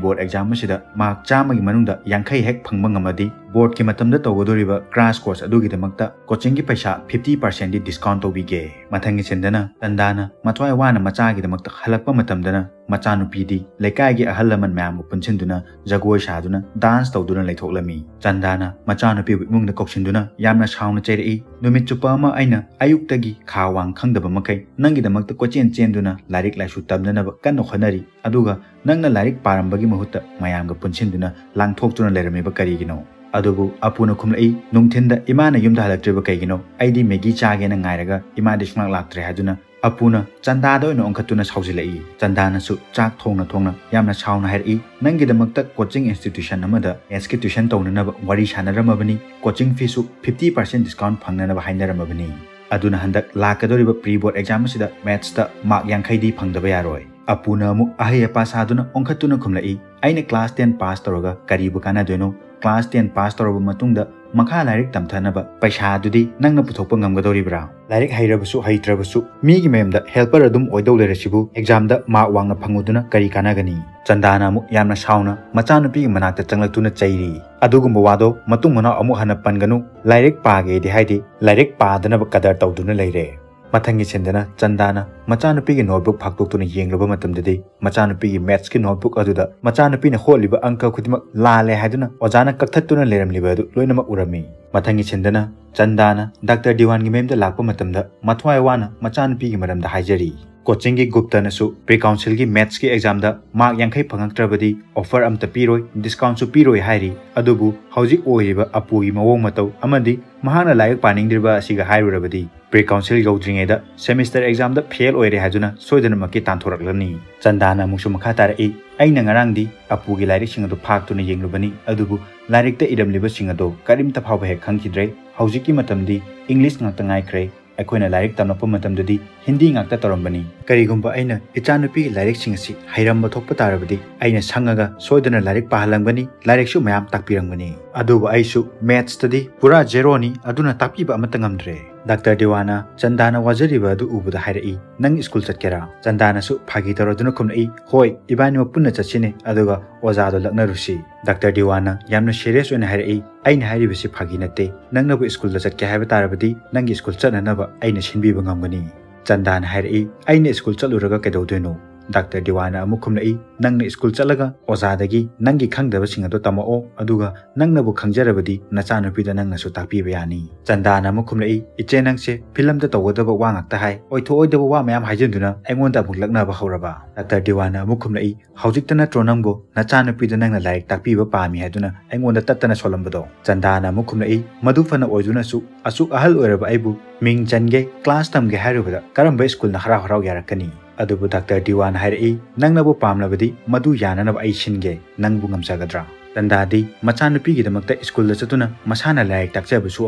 ꯕꯣꯔꯗ ꯑꯦꯛꯖꯥꯝ ꯑꯁꯤꯗ ꯃꯥꯔꯛ ꯆꯥꯝꯃꯒꯤ ꯃꯅꯨꯡꯗ ꯌꯥꯡꯈꯩ ꯍꯦꯛ ꯐꯪꯕ ꯉꯝꯃꯗꯤ ꯕꯣꯔꯗꯀꯤ ꯃꯇꯝꯗ ꯇꯧꯒꯗꯧꯔꯤꯕ ꯀ꯭ꯔꯥꯁ ꯀꯣꯔꯁ ꯑꯗꯨꯒꯤꯗꯃꯛꯇ ꯀꯣꯆꯤꯡꯒꯤ ꯄꯩꯁꯥ ꯐꯤꯐꯇꯤ ꯄꯥꯔꯁꯦꯟꯗꯤ ꯗꯤꯁꯀꯥꯎꯟ ꯇꯧꯕꯤꯒꯦ꯫ ꯃꯊꯪꯒꯤ ꯁꯤꯟꯗꯅ ꯆꯟꯗꯥꯅ ꯃꯊ꯭ꯋꯥꯏ ꯋꯥꯅ ꯃꯆꯥꯒꯤꯗꯃꯛꯇ ꯍꯜꯂꯛꯄ ꯃꯇꯝꯗꯅ ꯃꯆꯥꯅꯨꯄꯤꯗꯤ ꯂꯩꯀꯥꯏꯒꯤ ꯑꯍꯜ ꯂꯃꯟ ꯃꯌꯥꯝꯒ ꯄꯨꯟꯁꯤꯟꯗꯨꯅ ꯖꯒꯣꯏ ꯁꯥꯗꯨꯅ ꯗꯥꯟꯁ ꯇꯧꯗꯨꯅ ꯂꯩꯊꯣꯛꯂꯝꯃꯤ꯫ ꯆꯟꯗꯥꯅ ꯃꯆꯥꯅꯨꯄꯤꯕꯨ ꯏꯃꯨꯡꯗ ꯀꯧꯁꯤꯟꯗꯨꯅ ꯌꯥꯝꯅ ꯁꯥꯎꯅ ꯆꯩꯔꯛꯏ꯫ "ꯅꯨꯃꯤꯠ ꯆꯨꯞꯄ ꯑꯃ ꯑꯩꯅ ꯑꯌꯨꯛꯇꯒꯤ ꯈꯥ ꯋꯥꯡ ꯈꯪꯗꯕ ꯃꯈꯩ ꯅꯪꯒꯤꯗꯃꯛꯇ ꯀꯣꯏꯆꯦꯟ ꯆꯦꯟꯗꯨꯅ ꯂꯥꯏꯔꯤꯛ ꯂꯥꯏꯁꯨ ꯇꯝꯅꯅꯕ ꯀꯟꯅ ꯍꯣꯠꯅꯔꯤ, ꯑꯗꯨꯒ ꯅꯪꯅ ꯂꯥꯏꯔꯤꯛ ꯄꯥꯔꯝꯕꯒꯤ ꯃꯍꯨꯠꯇ ꯃꯌꯥꯝꯒ ꯄꯨꯟꯁꯤꯟꯗꯨꯅ ꯂꯥꯡꯊꯣꯛꯇꯨꯅ ꯂꯩꯔꯝꯃꯤꯕ ꯀꯔꯤꯒꯤꯅꯣ? ꯑꯗꯨꯕꯨ ꯑꯄꯨꯅ ꯈꯨꯝꯂꯛꯏ, "ꯅꯨꯡꯊꯤꯟꯗ ꯏꯃꯥꯅ ꯌꯨꯝꯗ ꯍꯜꯂꯛꯇ꯭ꯔꯤꯕ ꯀꯩꯒꯤꯅꯣ? ꯑꯩꯗꯤ ꯃꯦꯒꯤ ꯆꯥꯒꯦꯅ ꯉꯥꯏꯔꯒ ꯏꯃꯥꯗꯤ ꯁꯨꯡꯂꯥꯛ ꯂꯥꯛꯇ꯭ꯔꯦ" ꯍꯥꯏꯗꯨꯅ ꯑꯄꯨꯅ ꯆꯟꯗꯥꯗ ꯑꯣꯏꯅ ꯑꯣꯟꯈꯠꯇꯨꯅ ꯁꯥꯎꯖꯤꯜꯂꯛꯏ꯫ ꯆꯟꯗꯥꯅꯁꯨ ꯆꯥꯛ ꯊꯣꯡꯅ ꯊꯣꯡꯅ ꯌꯥꯝꯅ ꯁꯥꯎꯅ ꯍꯥꯏꯔꯛꯏ, "ꯅꯪꯒꯤꯗꯃꯛꯇ ꯀꯣꯆꯤꯡ ꯏꯟꯁꯇꯤꯇ꯭ꯌꯨꯁꯟ ꯑꯃꯗ ꯃꯦꯠꯁꯀꯤ ꯇ꯭ꯌꯨꯁꯟ ꯇꯧꯅꯅꯕ ꯋꯥꯔꯤ ꯁꯥꯟꯅꯔꯝꯃꯕꯅꯤ, ꯀꯣꯆꯤꯡ ꯐꯤꯁꯨ ꯐꯤꯐꯇꯤ ꯄꯥꯔꯁꯦꯟ ꯗꯤꯁꯀꯥꯎꯟ ꯐꯪꯅꯅꯕ ꯍꯥꯏꯅꯔꯝꯃꯕꯅꯤ꯫ ꯑꯗꯨꯅ ꯍꯟꯗꯛ ꯂꯥꯛꯀꯗꯧꯔꯤꯕ ꯄ꯭ꯔꯤ ꯕꯣꯔꯗ ꯑꯦꯛꯖꯥꯝ ꯑꯁꯤꯗ ꯃꯦꯠꯁꯇ ꯃꯥꯔꯛ ꯌꯥꯡꯈꯩꯗꯤ ꯐꯪꯗꯕ ꯌꯥꯔꯣꯏ"꯫ ꯑꯄꯨꯅ ꯑꯃꯨꯛ ꯑꯍꯩ ꯑꯄꯥ ꯁꯥꯗꯨꯅ ꯑꯣꯟꯈꯠꯇꯨꯅ ꯈꯨꯝꯂꯛꯏ, "ꯑꯩꯅ ꯀ꯭ꯂꯥꯁ ꯇꯦꯟ ꯄꯥꯁ ꯇꯧꯔꯒ ꯀꯔꯤꯕꯨ ꯀꯥꯟꯅꯗꯣꯏꯅꯣ? ꯀ꯭ꯂꯥꯁ ꯇꯦꯟ ꯄꯥꯁ ꯇꯧꯔꯕ ꯃꯇꯨꯡꯗ ꯃꯈꯥ ꯂꯥꯏꯔꯤꯛ ꯇꯝꯊꯅꯕ ꯄꯩꯁꯥꯗꯨꯗꯤ ꯅꯪꯅ ꯄꯨꯊꯣꯛꯄ ꯉꯝꯒꯗꯧꯔꯤꯕ꯭ꯔꯥ? ꯂꯥꯏꯔꯤꯛ ꯍꯩꯔꯕꯁꯨ ꯍꯩꯇ꯭ꯔꯕꯁꯨ ꯃꯤꯒꯤ ꯃꯌꯨꯝꯗ ꯍꯦꯜꯄꯔ ꯑꯗꯨꯝ ꯑꯣꯏꯗꯧ ꯂꯩꯔꯁꯤꯕꯨ ꯑꯦꯛꯖꯥꯝꯗ ꯃꯥꯔꯛ ꯋꯥꯡꯅ ꯐꯪꯉꯨꯗꯨꯅ ꯀꯔꯤ ꯀꯥꯟꯅꯒꯅꯤ?" ꯆꯟꯗꯥꯅ ꯑꯃꯨꯛ ꯌꯥꯝꯅ ꯁꯥꯎꯅ ꯃꯆꯥꯅꯨꯄꯤꯒꯤ ꯃꯅꯥꯛꯇ ꯆꯪꯂꯛꯇꯨꯅ ꯆꯩꯔꯤ, "ꯑꯗꯨꯒꯨꯝꯕ ꯋꯥꯗꯣ ꯃꯇꯨꯡ ꯃꯅꯥꯎ ꯑꯃꯨꯛ ꯍꯟꯅ ꯄꯟꯒꯅꯨ꯫ ꯂꯥꯏꯔꯤꯛ ꯄꯥꯒꯦꯗꯤ ꯍꯥꯏꯗꯦ, ꯂꯥꯏꯔꯤꯛ ꯄꯥꯗꯅꯕ ꯀꯗꯔ ꯇꯧꯗꯨꯅ ꯂꯩꯔꯦ"꯫ ꯃꯊꯪꯒꯤ ꯁꯤꯟꯗꯅ ꯆꯟꯗꯥꯅ ꯃꯆꯥꯅꯨꯄꯤꯒꯤ ꯅꯣꯠꯕꯨꯛ ꯐꯥꯛꯇꯣꯛꯇꯨꯅ ꯌꯦꯡꯂꯨꯕ ꯃꯇꯝꯗꯗꯤ, ꯃꯆꯥꯅꯨꯄꯤꯒꯤ ꯃꯦꯠꯁꯀꯤ ꯅꯣꯠꯕꯨꯛ ꯑꯗꯨꯗ ꯃꯆꯥꯅꯨꯄꯤꯅ ꯍꯣꯠꯂꯤꯕ ꯑꯪꯀ ꯈꯨꯗꯤꯡꯃꯛ ꯂꯥꯜꯂꯦ ꯍꯥꯏꯗꯨꯅ ꯑꯣꯖꯥꯅ ꯀꯛꯊꯠꯇꯨꯅ ꯂꯩꯔꯝꯂꯤꯕ ꯑꯗꯨ ꯂꯣꯏꯅꯃꯛ ꯎꯔꯝꯃꯤ꯫ ꯃꯊꯪꯒꯤ ꯁꯤꯟꯗꯅ ꯆꯟꯗꯥꯅ ꯗꯥꯛꯇꯔ ꯗꯤꯋꯥꯟꯒꯤ ꯃꯌꯨꯝꯗ ꯂꯥꯛꯄ ꯃꯇꯝꯗ ꯃꯊ꯭ꯋꯥꯏ ꯋꯥꯅ ꯃꯆꯥꯅꯨꯄꯤꯒꯤ ꯃꯔꯝꯗ ꯍꯥꯏꯖꯔꯤ꯫ ꯀꯣꯆꯤꯡꯒꯤ ꯒꯨꯞꯇꯅꯁꯨ ꯄ꯭ꯔꯤ ꯀꯥꯎꯟꯁꯤꯜꯒꯤ ꯃꯦꯠꯁꯀꯤ ꯑꯦꯛꯖꯥꯝꯗ ꯃꯥꯔꯛ ꯌꯥꯡꯈꯩ ꯐꯪꯉꯛꯇ꯭ꯔꯕꯗꯤ ꯑꯣꯐꯔ ꯑꯝꯇ ꯄꯤꯔꯣꯏ, ꯗꯤꯁꯀꯥꯎꯟꯁꯨ ꯄꯤꯔꯣꯏ ꯍꯥꯏꯔꯤ꯫ ꯑꯗꯨꯕꯨ ꯍꯧꯖꯤꯛ ꯑꯣꯏꯔꯤꯕ ꯑꯄꯨꯒꯤ ꯃꯑꯣꯡ ꯃꯇꯧ ꯑꯃꯗꯤ ꯃꯍꯥꯛꯅ ꯂꯥꯏꯔꯤꯛ ꯄꯥꯅꯤꯡꯗ꯭ꯔꯤꯕ ꯑꯁꯤꯒ ꯍꯥꯏꯔꯨꯔꯕꯗꯤ, ꯄ꯭ꯔꯤ ꯀꯥꯎꯟꯁꯤꯜ ꯌꯧꯗ꯭ꯔꯤꯉꯩꯗ ꯁꯦꯃꯤꯁꯇꯔ ꯑꯦꯛꯖꯥꯝꯗ ꯐꯦꯜ ꯑꯣꯏꯔꯦ ꯍꯥꯏꯗꯨꯅ ꯁꯣꯏꯗꯅꯃꯛꯀꯤ ꯇꯥꯟꯊꯣꯔꯛꯂꯅꯤ꯫ ꯆꯟꯗꯥꯅ ꯑꯃꯨꯛꯁꯨ ꯃꯈꯥ ꯇꯥꯔꯛꯏ, "ꯑꯩꯅ ꯉꯔꯥꯡꯗꯤ ꯑꯄꯨꯒꯤ ꯂꯥꯏꯔꯤꯛꯁꯤꯡ ꯑꯗꯨ ꯐꯥꯛꯇꯨꯅ ꯌꯦꯡꯂꯨꯕꯅꯤ, ꯑꯗꯨꯕꯨ ꯂꯥꯏꯔꯤꯛꯇ ꯏꯔꯝꯂꯤꯕꯁꯤꯡ ꯑꯗꯨ ꯀꯔꯤꯝꯇ ꯐꯥꯎꯕ ꯍꯦꯛ ꯈꯪꯈꯤꯗ꯭ꯔꯦ꯫ ꯍꯧꯖꯤꯛꯀꯤ ꯃꯇꯝꯗꯤ ꯏꯪꯂꯤꯁ ꯉꯥꯛꯇ ꯉꯥꯏꯈ꯭ꯔꯦ꯫ ꯑꯩꯈꯣꯏꯅ ꯂꯥꯏꯔꯤꯛ ꯇꯝꯂꯛꯄ ꯃꯇꯝꯗꯗꯤ ꯍꯤꯟꯗꯤ ꯉꯥꯛꯇ ꯇꯧꯔꯝꯕꯅꯤ꯫ ꯀꯔꯤꯒꯨꯝꯕ ꯑꯩꯅ ꯏꯆꯥꯅꯨꯄꯤꯒꯤ ꯂꯥꯏꯔꯤꯛꯁꯤꯡ ꯑꯁꯤ ꯍꯩꯔꯝꯕ ꯊꯣꯛꯄ ꯇꯥꯔꯕꯗꯤ ꯑꯩꯅ ꯁꯪꯉꯒ ꯁꯣꯏꯗꯅ ꯂꯥꯏꯔꯤꯛ ꯄꯥꯍꯜꯂꯝꯒꯅꯤ, ꯂꯥꯏꯔꯤꯛꯁꯨ ꯃꯌꯥꯝ ꯇꯥꯛꯄꯤꯔꯝꯒꯅꯤ꯫ ꯑꯗꯨꯕꯨ ꯑꯩꯁꯨ ꯃꯦꯠꯁꯇꯗꯤ ꯄꯨꯔꯥ ꯖꯦꯔꯣꯅꯤ, ꯑꯗꯨꯅ ꯇꯥꯛꯄꯤꯕ ꯑꯃꯠꯇ ꯉꯝꯗ꯭ꯔꯦ"꯫ ꯗꯥꯛꯇꯔ ꯗꯤꯋꯥꯅ ꯆꯟꯗꯥꯅ ꯋꯥꯖꯔꯤꯕ ꯑꯗꯨ ꯎꯕꯗ ꯍꯥꯏꯔꯛꯏ, "ꯅꯪ ꯁ꯭ꯀꯨꯜ ꯆꯠꯀꯦꯔꯥ?" ꯆꯟꯗꯥꯅꯁꯨ ꯐꯥꯒꯤ ꯇꯧꯔꯗꯨꯅ ꯈꯨꯝꯂꯛꯏ, "ꯍꯣꯏ, ꯏꯕꯥꯅꯤꯃꯛ ꯄꯨꯟꯅ ꯆꯠꯁꯤꯅꯦ, ꯑꯗꯨꯒ ꯑꯣꯖꯥꯗꯣ ꯂꯛꯅꯔꯨꯁꯤ꯫" ꯗꯥꯛꯇꯔ ꯗꯤꯋꯥꯅ ꯌꯥꯝꯅ ꯁꯤꯔꯤꯌꯁ ꯑꯣꯏꯅ ꯍꯥꯏꯔꯛꯏ, "ꯑꯩꯅ ꯍꯥꯏꯔꯤꯕꯁꯤ ꯐꯥꯒꯤ ꯅꯠꯇꯦ꯫ ꯅꯪꯅꯕꯨ ꯁ꯭ꯀꯨꯜꯗ ꯆꯠꯀꯦ ꯍꯥꯏꯕ ꯇꯥꯔꯕꯗꯤ ꯅꯪꯒꯤ ꯁ꯭ꯀꯨꯜ ꯆꯠꯅꯅꯕ ꯑꯩꯅ ꯁꯤꯟꯕꯤꯕ ꯉꯝꯒꯅꯤ꯫" ꯆꯟꯗꯥꯅ ꯍꯥꯏꯔꯛꯏ, "ꯑꯩꯅ ꯁ꯭ꯀꯨꯜ ꯆꯠꯂꯨꯔꯒ ꯀꯩꯗꯧꯗꯣꯏꯅꯣ?" ꯗꯥꯛꯇꯔ ꯗꯤꯋꯥꯅ ꯑꯃꯨꯛ ꯈꯨꯝꯂꯛꯏ, "ꯅꯪꯅ ꯁ꯭ꯀꯨꯜ ꯆꯠꯂꯒ ꯑꯣꯖꯥꯗꯒꯤ ꯅꯪꯒꯤ ꯈꯪꯗꯕꯁꯤꯡ ꯑꯗꯣ ꯇꯝꯃꯛꯑꯣ, ꯑꯗꯨꯒ ꯅꯪꯅꯕꯨ ꯈꯪꯖꯔꯕꯗꯤ ꯅꯆꯥꯅꯨꯄꯤꯗ ꯅꯪꯅꯁꯨ ꯇꯥꯛꯄꯤꯕ ꯌꯥꯅꯤ꯫" ꯆꯟꯗꯥꯅ ꯑꯃꯨꯛ ꯈꯨꯝꯂꯛꯏ, "ꯏꯆꯦ, ꯅꯪꯁꯦ ꯐꯤꯂꯝꯗ ꯇꯧꯒꯗꯕ ꯋꯥ ꯉꯥꯛꯇ ꯍꯥꯏ, ꯑꯣꯏꯊꯣꯛꯑꯣꯏꯗꯕ ꯋꯥ ꯃꯌꯥꯝ ꯍꯥꯏꯖꯤꯟꯗꯨꯅ ꯑꯩꯉꯣꯟꯗ ꯑꯃꯨꯛ ꯂꯛꯅꯕ ꯍꯧꯔꯕ?" ꯗꯥꯛꯇꯔ ꯗꯤꯋꯥꯅ ꯑꯃꯨꯛ ꯈꯨꯝꯂꯛꯏ, "ꯍꯧꯖꯤꯛꯇ ꯅꯠꯇ꯭ꯔꯣ ꯅꯪꯕꯨ ꯅꯆꯥꯅꯨꯄꯤꯗ ꯅꯪꯅ ꯂꯥꯏꯔꯤꯛ ꯇꯥꯛꯄꯤꯕ ꯄꯥꯝꯃꯤ ꯍꯥꯏꯗꯨꯅ ꯑꯩꯉꯣꯟꯗ ꯇꯠꯇꯅ ꯁꯣꯜꯂꯝꯕꯗꯣ?" ꯆꯟꯗꯥꯅ ꯑꯃꯨꯛ ꯈꯨꯝꯂꯛꯏ, "ꯃꯗꯨ ꯐꯅ ꯑꯣꯏꯗꯨꯅꯁꯨ ꯑꯁꯨꯛ ꯑꯍꯜ ꯑꯣꯏꯔꯕ ꯑꯩꯕꯨ ꯃꯤꯡ ꯆꯟꯒꯦ, ꯀ꯭ꯂꯥꯁ ꯇꯝꯒꯦ ꯍꯥꯏꯔꯨꯕꯗ ꯀꯔꯝꯕ ꯁ꯭ꯀꯨꯜꯅ ꯍꯔꯥꯎ ꯍꯔꯥꯎ ꯌꯥꯔꯛꯀꯅꯤ?" ꯑꯗꯨꯕꯨ ꯗꯥꯛꯇꯔ ꯗꯤꯋꯥꯅ ꯍꯥꯏꯔꯛꯏ, "ꯅꯪꯅꯕꯨ ꯄꯥꯝꯂꯕꯗꯤ ꯃꯗꯨ ꯌꯥꯅꯅꯕ ꯑꯩ ꯁꯤꯟꯒꯦ, ꯅꯪꯕꯨ ꯉꯝꯖꯒꯗ꯭ꯔꯥ?" ꯆꯟꯗꯥꯗꯤ ꯃꯆꯥꯅꯨꯄꯤꯒꯤꯗꯃꯛꯇ ꯁ꯭ꯀꯨꯜꯗ ꯆꯠꯇꯨꯅ ꯃꯁꯥꯅ ꯂꯥꯏꯔꯤꯛ ꯇꯥꯛꯆꯕꯁꯨ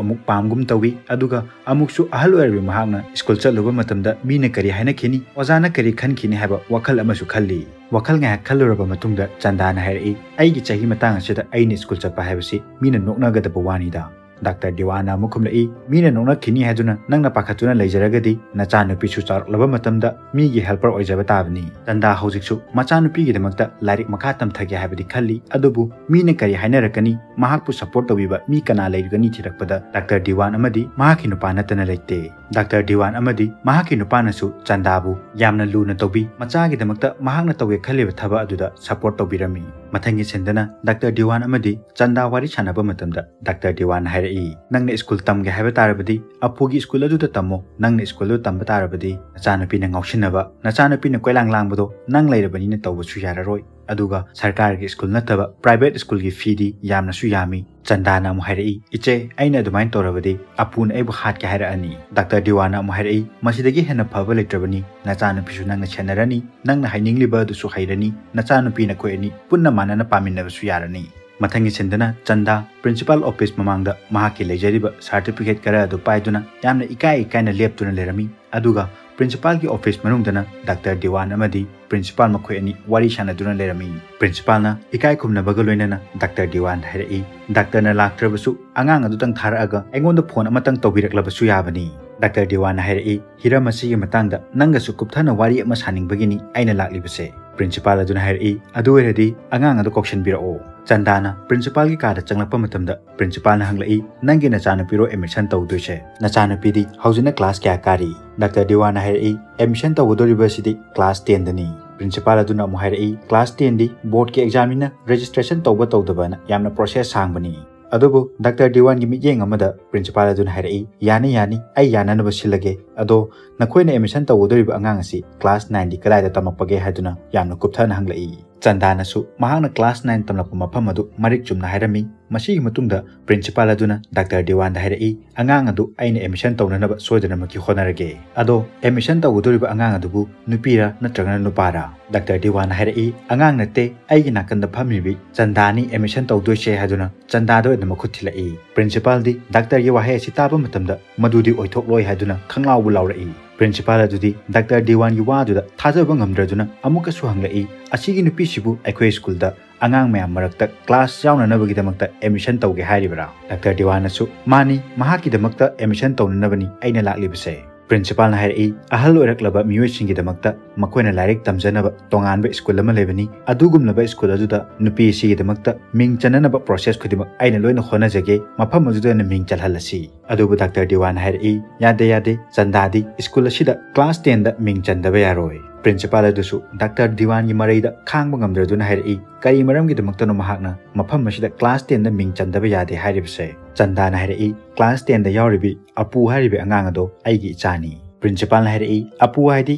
ꯑꯃꯨꯛ ꯄꯥꯝꯒꯨꯝ ꯇꯧꯏ, ꯑꯗꯨꯒ ꯑꯃꯨꯛꯁꯨ ꯑꯍꯜ ꯑꯣꯏꯔꯕꯤ ꯃꯍꯥꯛꯅ ꯁ꯭ꯀꯨꯜ ꯆꯠꯂꯨꯕ ꯃꯇꯝꯗ ꯃꯤꯅ ꯀꯔꯤ ꯍꯥꯏꯅꯈꯤꯅꯤ, ꯑꯣꯖꯥꯅ ꯀꯔꯤ ꯈꯟꯈꯤꯅꯤ ꯍꯥꯏꯕ ꯋꯥꯈꯜ ꯑꯃꯁꯨ ꯈꯜꯂꯤ꯫ ꯋꯥꯈꯜ ꯉꯥꯏꯍꯥꯛ ꯈꯜꯂꯨꯔꯕ ꯃꯇꯨꯡꯗ ꯆꯟꯗꯥꯅ ꯍꯥꯏꯔꯛꯏ, "ꯑꯩꯒꯤ ꯆꯍꯤ ꯃꯇꯥꯡ ꯑꯁꯤꯗ ꯑꯩꯅ ꯁ꯭ꯀꯨꯜ ꯆꯠꯄ ꯍꯥꯏꯕꯁꯤ ꯃꯤꯅ ꯅꯣꯛꯅꯒꯗꯕ ꯋꯥꯅꯤꯗ꯫" ꯗꯥꯛꯇꯔ ꯗꯤꯋꯥꯅ ꯑꯃꯨꯛ ꯈꯨꯝꯂꯛꯏ, "ꯃꯤꯅ ꯅꯣꯛꯅꯈꯤꯅꯤ ꯍꯥꯏꯗꯨꯅ ꯅꯪꯅ ꯄꯥꯈꯠꯇꯨꯅ ꯂꯩꯖꯔꯒꯗꯤ ꯅꯆꯥꯅꯨꯄꯤꯁꯨ ꯆꯥꯎꯔꯛꯂꯕ ꯃꯇꯝꯗ ꯃꯤꯒꯤ ꯍꯦꯜꯄꯔ ꯑꯣꯏꯖꯕ ꯇꯥꯕꯅꯤ꯫" ꯆꯟꯗꯥ ꯍꯧꯖꯤꯛꯁꯨ ꯃꯆꯥꯅꯨꯄꯤꯒꯤꯗꯃꯛꯇ ꯂꯥꯏꯔꯤꯛ ꯃꯈꯥ ꯇꯝꯊꯒꯦ ꯍꯥꯏꯕꯗꯤ ꯈꯜꯂꯤ, ꯑꯗꯨꯕꯨ ꯃꯤꯅ ꯀꯔꯤ ꯍꯥꯏꯅꯔꯛꯀꯅꯤ, ꯃꯍꯥꯛꯄꯨ ꯁꯄꯣꯔꯠ ꯇꯧꯕꯤꯕ ꯃꯤ ꯀꯅꯥ ꯂꯩꯒꯅꯤ ꯊꯤꯔꯛꯄꯗ ꯗꯥꯛꯇꯔ ꯗꯤꯋꯥꯟ ꯑꯃꯗꯤ ꯃꯍꯥꯛꯀꯤ ꯅꯨꯄꯥ ꯅꯠꯇꯅ ꯂꯩꯇꯦ꯫ ꯗꯥꯛꯇꯔ ꯗꯤꯋꯥꯟ ꯑꯃꯗꯤ ꯃꯍꯥꯛꯀꯤ ꯅꯨꯄꯥꯅꯁꯨ ꯆꯟꯗꯥꯕꯨ ꯌꯥꯝꯅ ꯂꯨꯅ ꯇꯧꯕꯤ, ꯃꯆꯥꯒꯤꯗꯃꯛꯇ ꯃꯍꯥꯛꯅ ꯇꯧꯒꯦ ꯈꯜꯂꯤꯕ ꯊꯕꯛ ꯑꯗꯨꯗ ꯁꯄꯣꯔꯠ ꯇꯧꯕꯤꯔꯝꯃꯤ꯫ ꯃꯊꯪꯒꯤ ꯁꯤꯟꯗꯅ ꯗꯥꯛꯇꯔ ꯗꯤꯋꯥꯟ ꯑꯃꯗꯤ ꯆꯟꯗꯥ ꯋꯥꯔꯤ ꯁꯥꯟꯅꯕ ꯃꯇꯝꯗ ꯗꯥꯛꯇꯔ ꯗꯤꯋꯥꯟ ꯍꯥꯏꯔꯛꯏ, "ꯅꯪꯅ ꯁ꯭ꯀꯨꯜ ꯇꯝꯒꯦ ꯍꯥꯏꯕ ꯇꯥꯔꯕꯗꯤ ꯑꯄꯨꯒꯤ ꯁ꯭ꯀꯨꯜ ꯑꯗꯨꯗ ꯇꯝꯃꯣ꯫ ꯅꯪꯅ ꯁ꯭ꯀꯨꯜꯗꯨ ꯇꯝꯕ ꯇꯥꯔꯕꯗꯤ ꯅꯆꯥꯅꯨꯄꯤꯅ ꯉꯥꯎꯁꯤꯟꯅꯕ, ꯅꯆꯥꯅꯨꯄꯤꯅ ꯀꯣꯏꯂꯥꯡ ꯂꯥꯡꯕꯗꯣ ꯅꯪ ꯂꯩꯔꯕꯅꯤꯅ ꯇꯧꯕꯁꯨ ꯌꯥꯔꯔꯣꯏ꯫ ꯑꯗꯨꯒ ꯁꯔꯀꯥꯔꯒꯤ ꯁ꯭ꯀꯨꯜ ꯅꯠꯇꯕ ꯄ꯭ꯔꯥꯏꯚꯦꯠ ꯁ꯭ꯀꯨꯜꯒꯤ ꯐꯤꯗꯤ ꯌꯥꯝꯅꯁꯨ ꯌꯥꯝꯃꯤ꯫" ꯆꯟꯗꯥꯅ ꯑꯃꯨꯛ ꯍꯥꯏꯔꯛꯏ, "ꯏꯆꯦ, ꯑꯩꯅ ꯑꯗꯨꯃꯥꯏꯅ ꯇꯧꯔꯕꯗꯤ ꯑꯄꯨꯅ ꯑꯩꯕꯨ ꯍꯥꯠꯀꯦ ꯍꯥꯏꯔꯛꯑꯅꯤ꯫" ꯗꯥꯛꯇꯔ ꯗꯤꯋꯥꯟ ꯑꯃꯨꯛ ꯍꯥꯏꯔꯛꯏ, "ꯃꯁꯤꯗꯒꯤ ꯍꯦꯟꯅ ꯐꯕ ꯂꯩꯇ꯭ꯔꯕꯅꯤ꯫ ꯅꯆꯥꯅꯨꯄꯤꯁꯨ ꯅꯪꯅ ꯁꯦꯟꯅꯔꯅꯤ, ꯅꯪꯅ ꯍꯩꯅꯤꯡꯂꯤꯕ ꯑꯗꯨꯁꯨ ꯍꯩꯔꯅꯤ, ꯅꯆꯥꯅꯨꯄꯤ ꯅꯈꯣꯏ ꯑꯅꯤ ꯄꯨꯟꯅ ꯃꯥꯟꯅꯅ ꯄꯥꯃꯤꯟꯅꯕꯁꯨ ꯌꯥꯔꯅꯤ꯫" ꯃꯊꯪꯒꯤ ꯁꯤꯟꯗꯅ ꯆꯟꯗꯥ ꯄ꯭ꯔꯤꯟꯁꯤꯄꯥꯜ ꯑꯣꯐꯤꯁ ꯃꯃꯥꯡꯗ ꯃꯍꯥꯛꯀꯤ ꯂꯩꯖꯔꯤꯕ ꯁꯥꯔꯇꯤꯐꯤꯀꯦꯠ ꯈꯔ ꯑꯗꯨ ꯄꯥꯏꯗꯨꯅ ꯌꯥꯝꯅ ꯏꯀꯥꯏ ꯏꯀꯥꯏꯅ ꯂꯦꯞꯇꯨꯅ ꯂꯩꯔꯝꯃꯤ꯫ ꯑꯗꯨꯒ ꯄ꯭ꯔꯤꯟꯁꯤꯄꯥꯜꯒꯤ ꯑꯣꯐꯤꯁ ꯃꯅꯨꯡꯗꯅ ꯗꯥꯛꯇꯔ ꯗꯤꯋꯥꯟ ꯑꯃꯗꯤ ꯄ꯭ꯔꯤꯟꯁꯤꯄꯥꯜ ꯃꯈꯣꯏ ꯑꯅꯤ ꯋꯥꯔꯤ ꯁꯥꯟꯅꯗꯨꯅ ꯂꯩꯔꯝꯃꯤ꯫ ꯄ꯭ꯔꯤꯟꯁꯤꯄꯥꯜꯅ ꯏꯀꯥꯏ ꯈꯨꯝꯅꯕꯒ ꯂꯣꯏꯅꯅ ꯗꯥꯛꯇꯔ ꯗꯤꯋꯥꯟꯗ ꯍꯥꯏꯔꯛꯏ, "ꯗꯥꯛꯇꯔꯅ ꯂꯥꯛꯇ꯭ꯔꯕꯁꯨ ꯑꯉꯥꯡ ꯑꯗꯨꯇꯪ ꯊꯥꯔꯛꯑꯒ ꯑꯩꯉꯣꯟꯗ ꯐꯣꯟ ꯑꯃꯇꯪ ꯇꯧꯕꯤꯔꯛꯂꯕꯁꯨ ꯌꯥꯕꯅꯤ꯫" ꯗꯥꯛꯇꯔ ꯗꯤꯋꯥꯟꯅ ꯍꯥꯏꯔꯛꯏ, "ꯍꯤꯔꯝ ꯑꯁꯤꯒꯤ ꯃꯇꯥꯡꯗ ꯅꯪꯒꯁꯨ ꯀꯨꯞꯊꯅ ꯋꯥꯔꯤ ꯑꯃ ꯁꯥꯅꯤꯡꯕꯒꯤꯅꯤ ꯑꯩꯅ ꯂꯥꯛꯂꯤꯕꯁꯦ꯫" ꯄ꯭ꯔꯤꯟꯁꯤꯄꯥꯜ ꯑꯗꯨꯅ ꯍꯥꯏꯔꯛꯏ, "ꯑꯗꯨ ꯑꯣꯏꯔꯗꯤ ꯑꯉꯥꯡ ꯑꯗꯨ ꯀꯧꯁꯟꯕꯤꯔꯛꯑꯣ꯫" ꯆꯟꯗꯥꯅ ꯄ꯭ꯔꯤꯟꯁꯤꯄꯥꯜꯒꯤ ꯀꯥꯗ ꯆꯪꯂꯛꯄ ꯃꯇꯝꯗ ꯄ꯭ꯔꯤꯟꯁꯤꯄꯥꯜꯅ ꯍꯪꯂꯛꯏ, "ꯅꯪꯒꯤ ꯅꯆꯥꯅꯨꯄꯤꯔꯣ ꯑꯦꯗꯃꯤꯁꯟ ꯇꯧꯗꯣꯏꯁꯦ? ꯅꯆꯥꯅꯨꯄꯤꯗꯤ ꯍꯧꯖꯤꯛꯅ ꯀ꯭ꯂꯥꯁ ꯀꯌꯥ ꯀꯥꯔꯤ?" ꯗꯥꯛꯇꯔ ꯗꯤꯋꯥꯟꯅ ꯍꯥꯏꯔꯛꯏ, "ꯑꯦꯗꯃꯤꯁꯟ ꯇꯧꯒꯗꯧꯔꯤꯕ ꯑꯁꯤꯗꯤ ꯀ꯭ꯂꯥꯁ ꯇꯦꯟꯗꯅꯤ꯫" ꯄ꯭ꯔꯤꯟꯁꯤꯄꯥꯜ ꯑꯗꯨꯅ ꯑꯃꯨꯛ ꯍꯥꯏꯔꯛꯏ, "ꯀ꯭ꯂꯥꯁ ꯇꯦꯟꯗꯤ ꯕꯣꯔꯗꯀꯤ ꯑꯦꯛꯖꯥꯝꯅꯤꯅ ꯔꯦꯖꯤꯁꯇ꯭ꯔꯦꯁꯟ ꯇꯧꯕ ꯇꯧꯗꯕꯅ ꯌꯥꯝꯅ ꯄ꯭ꯔꯣꯁꯦꯁ ꯁꯥꯡꯕꯅꯤ꯫ ꯑꯗꯨꯕꯨ ꯗꯥꯛꯇꯔ ꯗꯤꯋꯥꯟꯒꯤ ꯃꯤꯠꯌꯦꯡ ꯑꯃꯗ ꯄ꯭ꯔꯤꯟꯁꯤꯄꯥꯜ ꯑꯗꯨꯅ ꯍꯥꯏꯔꯛꯏ, 'ꯌꯥꯅꯤ, ꯌꯥꯅꯤ, ꯑꯩ ꯌꯥꯅꯅꯕ ꯁꯤꯜꯂꯒꯦ꯫ ꯑꯗꯣ ꯅꯈꯣꯏꯅ ꯑꯦꯗꯃꯤꯁꯟ ꯇꯧꯒꯗꯧꯔꯤꯕ ꯑꯉꯥꯡ ꯑꯁꯤ ꯀ꯭ꯂꯥꯁ ꯅꯥꯏꯟꯗꯤ ꯀꯗꯥꯏꯗ ꯇꯝꯃꯛꯄꯒꯦ?' ꯍꯥꯏꯗꯨꯅ ꯌꯥꯝꯅ ꯀꯨꯞꯊꯅ ꯍꯪꯂꯛꯏ꯫ ꯆꯟꯗꯥꯅꯁꯨ ꯃꯍꯥꯛꯅ ꯀ꯭ꯂꯥꯁ ꯅꯥꯏꯟ ꯇꯝꯂꯛꯄ ꯃꯐꯝ ꯑꯗꯨ ꯃꯔꯤꯛ ꯆꯨꯝꯅ ꯍꯥꯏꯔꯝꯃꯤ꯫ ꯃꯁꯤꯒꯤ ꯃꯇꯨꯡꯗ ꯄ꯭ꯔꯤꯟꯁꯤꯄꯥꯜ ꯑꯗꯨꯅ ꯗꯥꯛꯇꯔ ꯗꯤꯋꯥꯟꯗ ꯍꯥꯏꯔꯛꯏ, "ꯑꯉꯥꯡ ꯑꯗꯨ ꯑꯩꯅ ꯑꯦꯗꯃꯤꯁꯟ ꯇꯧꯅꯅꯕ ꯁꯣꯏꯗꯅꯃꯛꯀꯤ ꯍꯣꯠꯅꯔꯒꯦ꯫ ꯑꯗꯣ ꯑꯦꯗꯃꯤꯁꯟ ꯇꯧꯒꯗꯧꯔꯤꯕ ꯑꯉꯥꯡ ꯑꯗꯨꯕꯨ ꯅꯨꯄꯤꯔꯥ ꯅꯠꯇ꯭ꯔꯒꯅ ꯅꯨꯄꯥꯔꯥ?" ꯗꯥꯛꯇꯔ ꯗꯤꯋꯥꯟꯅ ꯍꯥꯏꯔꯛꯏ, "ꯑꯉꯥꯡ ꯅꯠꯇꯦ, ꯑꯩꯒꯤ ꯅꯥꯀꯟꯗ ꯐꯝꯃꯤꯕꯤ ꯆꯟꯗꯥꯅꯤ ꯑꯦꯗꯃꯤꯁꯟ ꯇꯧꯗꯣꯏꯁꯦ" ꯍꯥꯏꯗꯨꯅ ꯆꯟꯗꯥꯗ ꯑꯣꯏꯅ ꯃꯈꯨꯠ ꯊꯤꯜꯂꯛꯏ꯫ ꯄ꯭ꯔꯤꯟꯁꯤꯄꯥꯜꯗꯤ ꯗꯥꯛꯇꯔꯒꯤ ꯋꯥꯍꯩ ꯑꯁꯤ ꯇꯥꯕ ꯃꯇꯝꯗ ꯃꯗꯨꯗꯤ ꯑꯣꯏꯊꯣꯛꯂꯣꯏ ꯍꯥꯏꯗꯨꯅ ꯈꯪꯂꯥꯎꯕ ꯂꯥꯎꯔꯛꯏ꯫ ꯄ꯭ꯔꯤꯟꯁꯤꯄꯥꯜ ꯑꯗꯨꯗꯤ ꯗꯥꯛꯇꯔ ꯗꯤꯋꯥꯟꯒꯤ ꯋꯥꯗꯨꯗ ꯊꯥꯖꯕ ꯉꯝꯗ꯭ꯔꯗꯨꯅ ꯑꯃꯨꯛꯀꯁꯨ ꯍꯪꯂꯛꯏ, "ꯑꯁꯤꯒꯤ ꯅꯨꯄꯤꯁꯤꯕꯨ ꯑꯩꯈꯣꯏ ꯁ꯭ꯀꯨꯜꯗ ꯑꯉꯥꯡ ꯃꯌꯥꯝ ꯃꯔꯛꯇ ꯀ꯭ꯂꯥꯁ ꯌꯥꯎꯅꯅꯕꯒꯤꯗꯃꯛꯇ ꯑꯦꯗꯃꯤꯁꯟ ꯇꯧꯒꯦ ꯍꯥꯏꯔꯤꯕꯔꯥ?" ꯗꯥꯛꯇꯔ ꯗꯤꯋꯥꯟꯅꯁꯨ, "ꯃꯥꯅꯤ, ꯃꯍꯥꯛꯀꯤꯗꯃꯛꯇ ꯑꯦꯗꯃꯤꯁꯟ ꯇꯧꯅꯅꯕꯅꯤ ꯑꯩꯅ ꯂꯥꯛꯂꯤꯕꯁꯦ꯫" ꯄ꯭ꯔꯤꯟꯁꯤꯄꯥꯜꯅ ꯍꯥꯏꯔꯛꯏ, "ꯑꯍꯜ ꯑꯣꯏꯔꯛꯂꯕ ꯃꯤꯑꯣꯏꯁꯤꯡꯒꯤꯗꯃꯛꯇ ꯃꯈꯣꯏꯅ ꯂꯥꯏꯔꯤꯛ ꯇꯝꯖꯅꯕ ꯇꯣꯉꯥꯟꯕ ꯁ꯭ꯀꯨꯜ ꯑꯃ ꯂꯩꯕꯅꯤ꯫ ꯑꯗꯨꯒꯨꯝꯂꯕ ꯁ꯭ꯀꯨꯜ ꯑꯗꯨꯗ ꯅꯨꯄꯤ ꯑꯁꯤꯒꯤꯗꯃꯛꯇ ꯃꯤꯡ ꯆꯟꯅꯅꯕ ꯄ꯭ꯔꯣꯁꯦꯁ ꯈꯨꯗꯤꯡꯃꯛ ꯑꯩꯅ ꯂꯣꯏꯅ ꯍꯣꯠꯅꯖꯒꯦ꯫ ꯃꯐꯝ ꯑꯗꯨꯗ ꯑꯣꯏꯅ ꯃꯤꯡ ꯆꯜꯍꯜꯂꯁꯤ꯫" ꯑꯗꯨꯕꯨ ꯗꯥꯛꯇꯔ ꯗꯤꯋꯥꯟꯅ ꯍꯥꯏꯔꯛꯏ, "ꯌꯥꯗꯦ, ꯌꯥꯗꯦ, ꯆꯟꯗꯥꯗꯤ ꯁ꯭ꯀꯨꯜ ꯑꯁꯤꯗ ꯀ꯭ꯂꯥꯁ ꯇꯦꯟꯗ ꯃꯤꯡ ꯆꯟꯗꯕ ꯌꯥꯔꯣꯏ꯫" ꯄ꯭ꯔꯤꯟꯁꯤꯄꯥꯜ ꯑꯗꯨꯁꯨ ꯗꯥꯛꯇꯔ ꯗꯤꯋꯥꯟꯒꯤ ꯃꯔꯩꯗ ꯈꯥꯡꯕ ꯉꯝꯗ꯭ꯔꯗꯨꯅ ꯍꯥꯏꯔꯛꯏ, "ꯀꯔꯤ ꯃꯔꯝꯒꯤꯗꯃꯛꯇꯅꯣ ꯃꯍꯥꯛꯅ ꯃꯐꯝ ꯑꯁꯤꯗ ꯀ꯭ꯂꯥꯁ ꯇꯦꯟꯗ ꯃꯤꯡ ꯆꯟꯗꯕ ꯌꯥꯗꯦ ꯍꯥꯏꯔꯤꯕꯁꯦ?" ꯆꯟꯗꯥꯅ ꯍꯥꯏꯔꯛꯏ, "ꯀ꯭ꯂꯥꯁ ꯇꯦꯟꯗ ꯌꯥꯎꯔꯤꯕꯤ ꯑꯄꯨ ꯍꯥꯏꯔꯤꯕꯤ ꯑꯉꯥꯡ ꯑꯗꯣ ꯑꯩꯒꯤ ꯏꯆꯥꯅꯤ꯫" ꯄ꯭ꯔꯤꯟꯁꯤꯄꯥꯜꯅ ꯍꯥꯏꯔꯛꯏ, "ꯑꯄꯨ ꯍꯥꯏꯗꯤ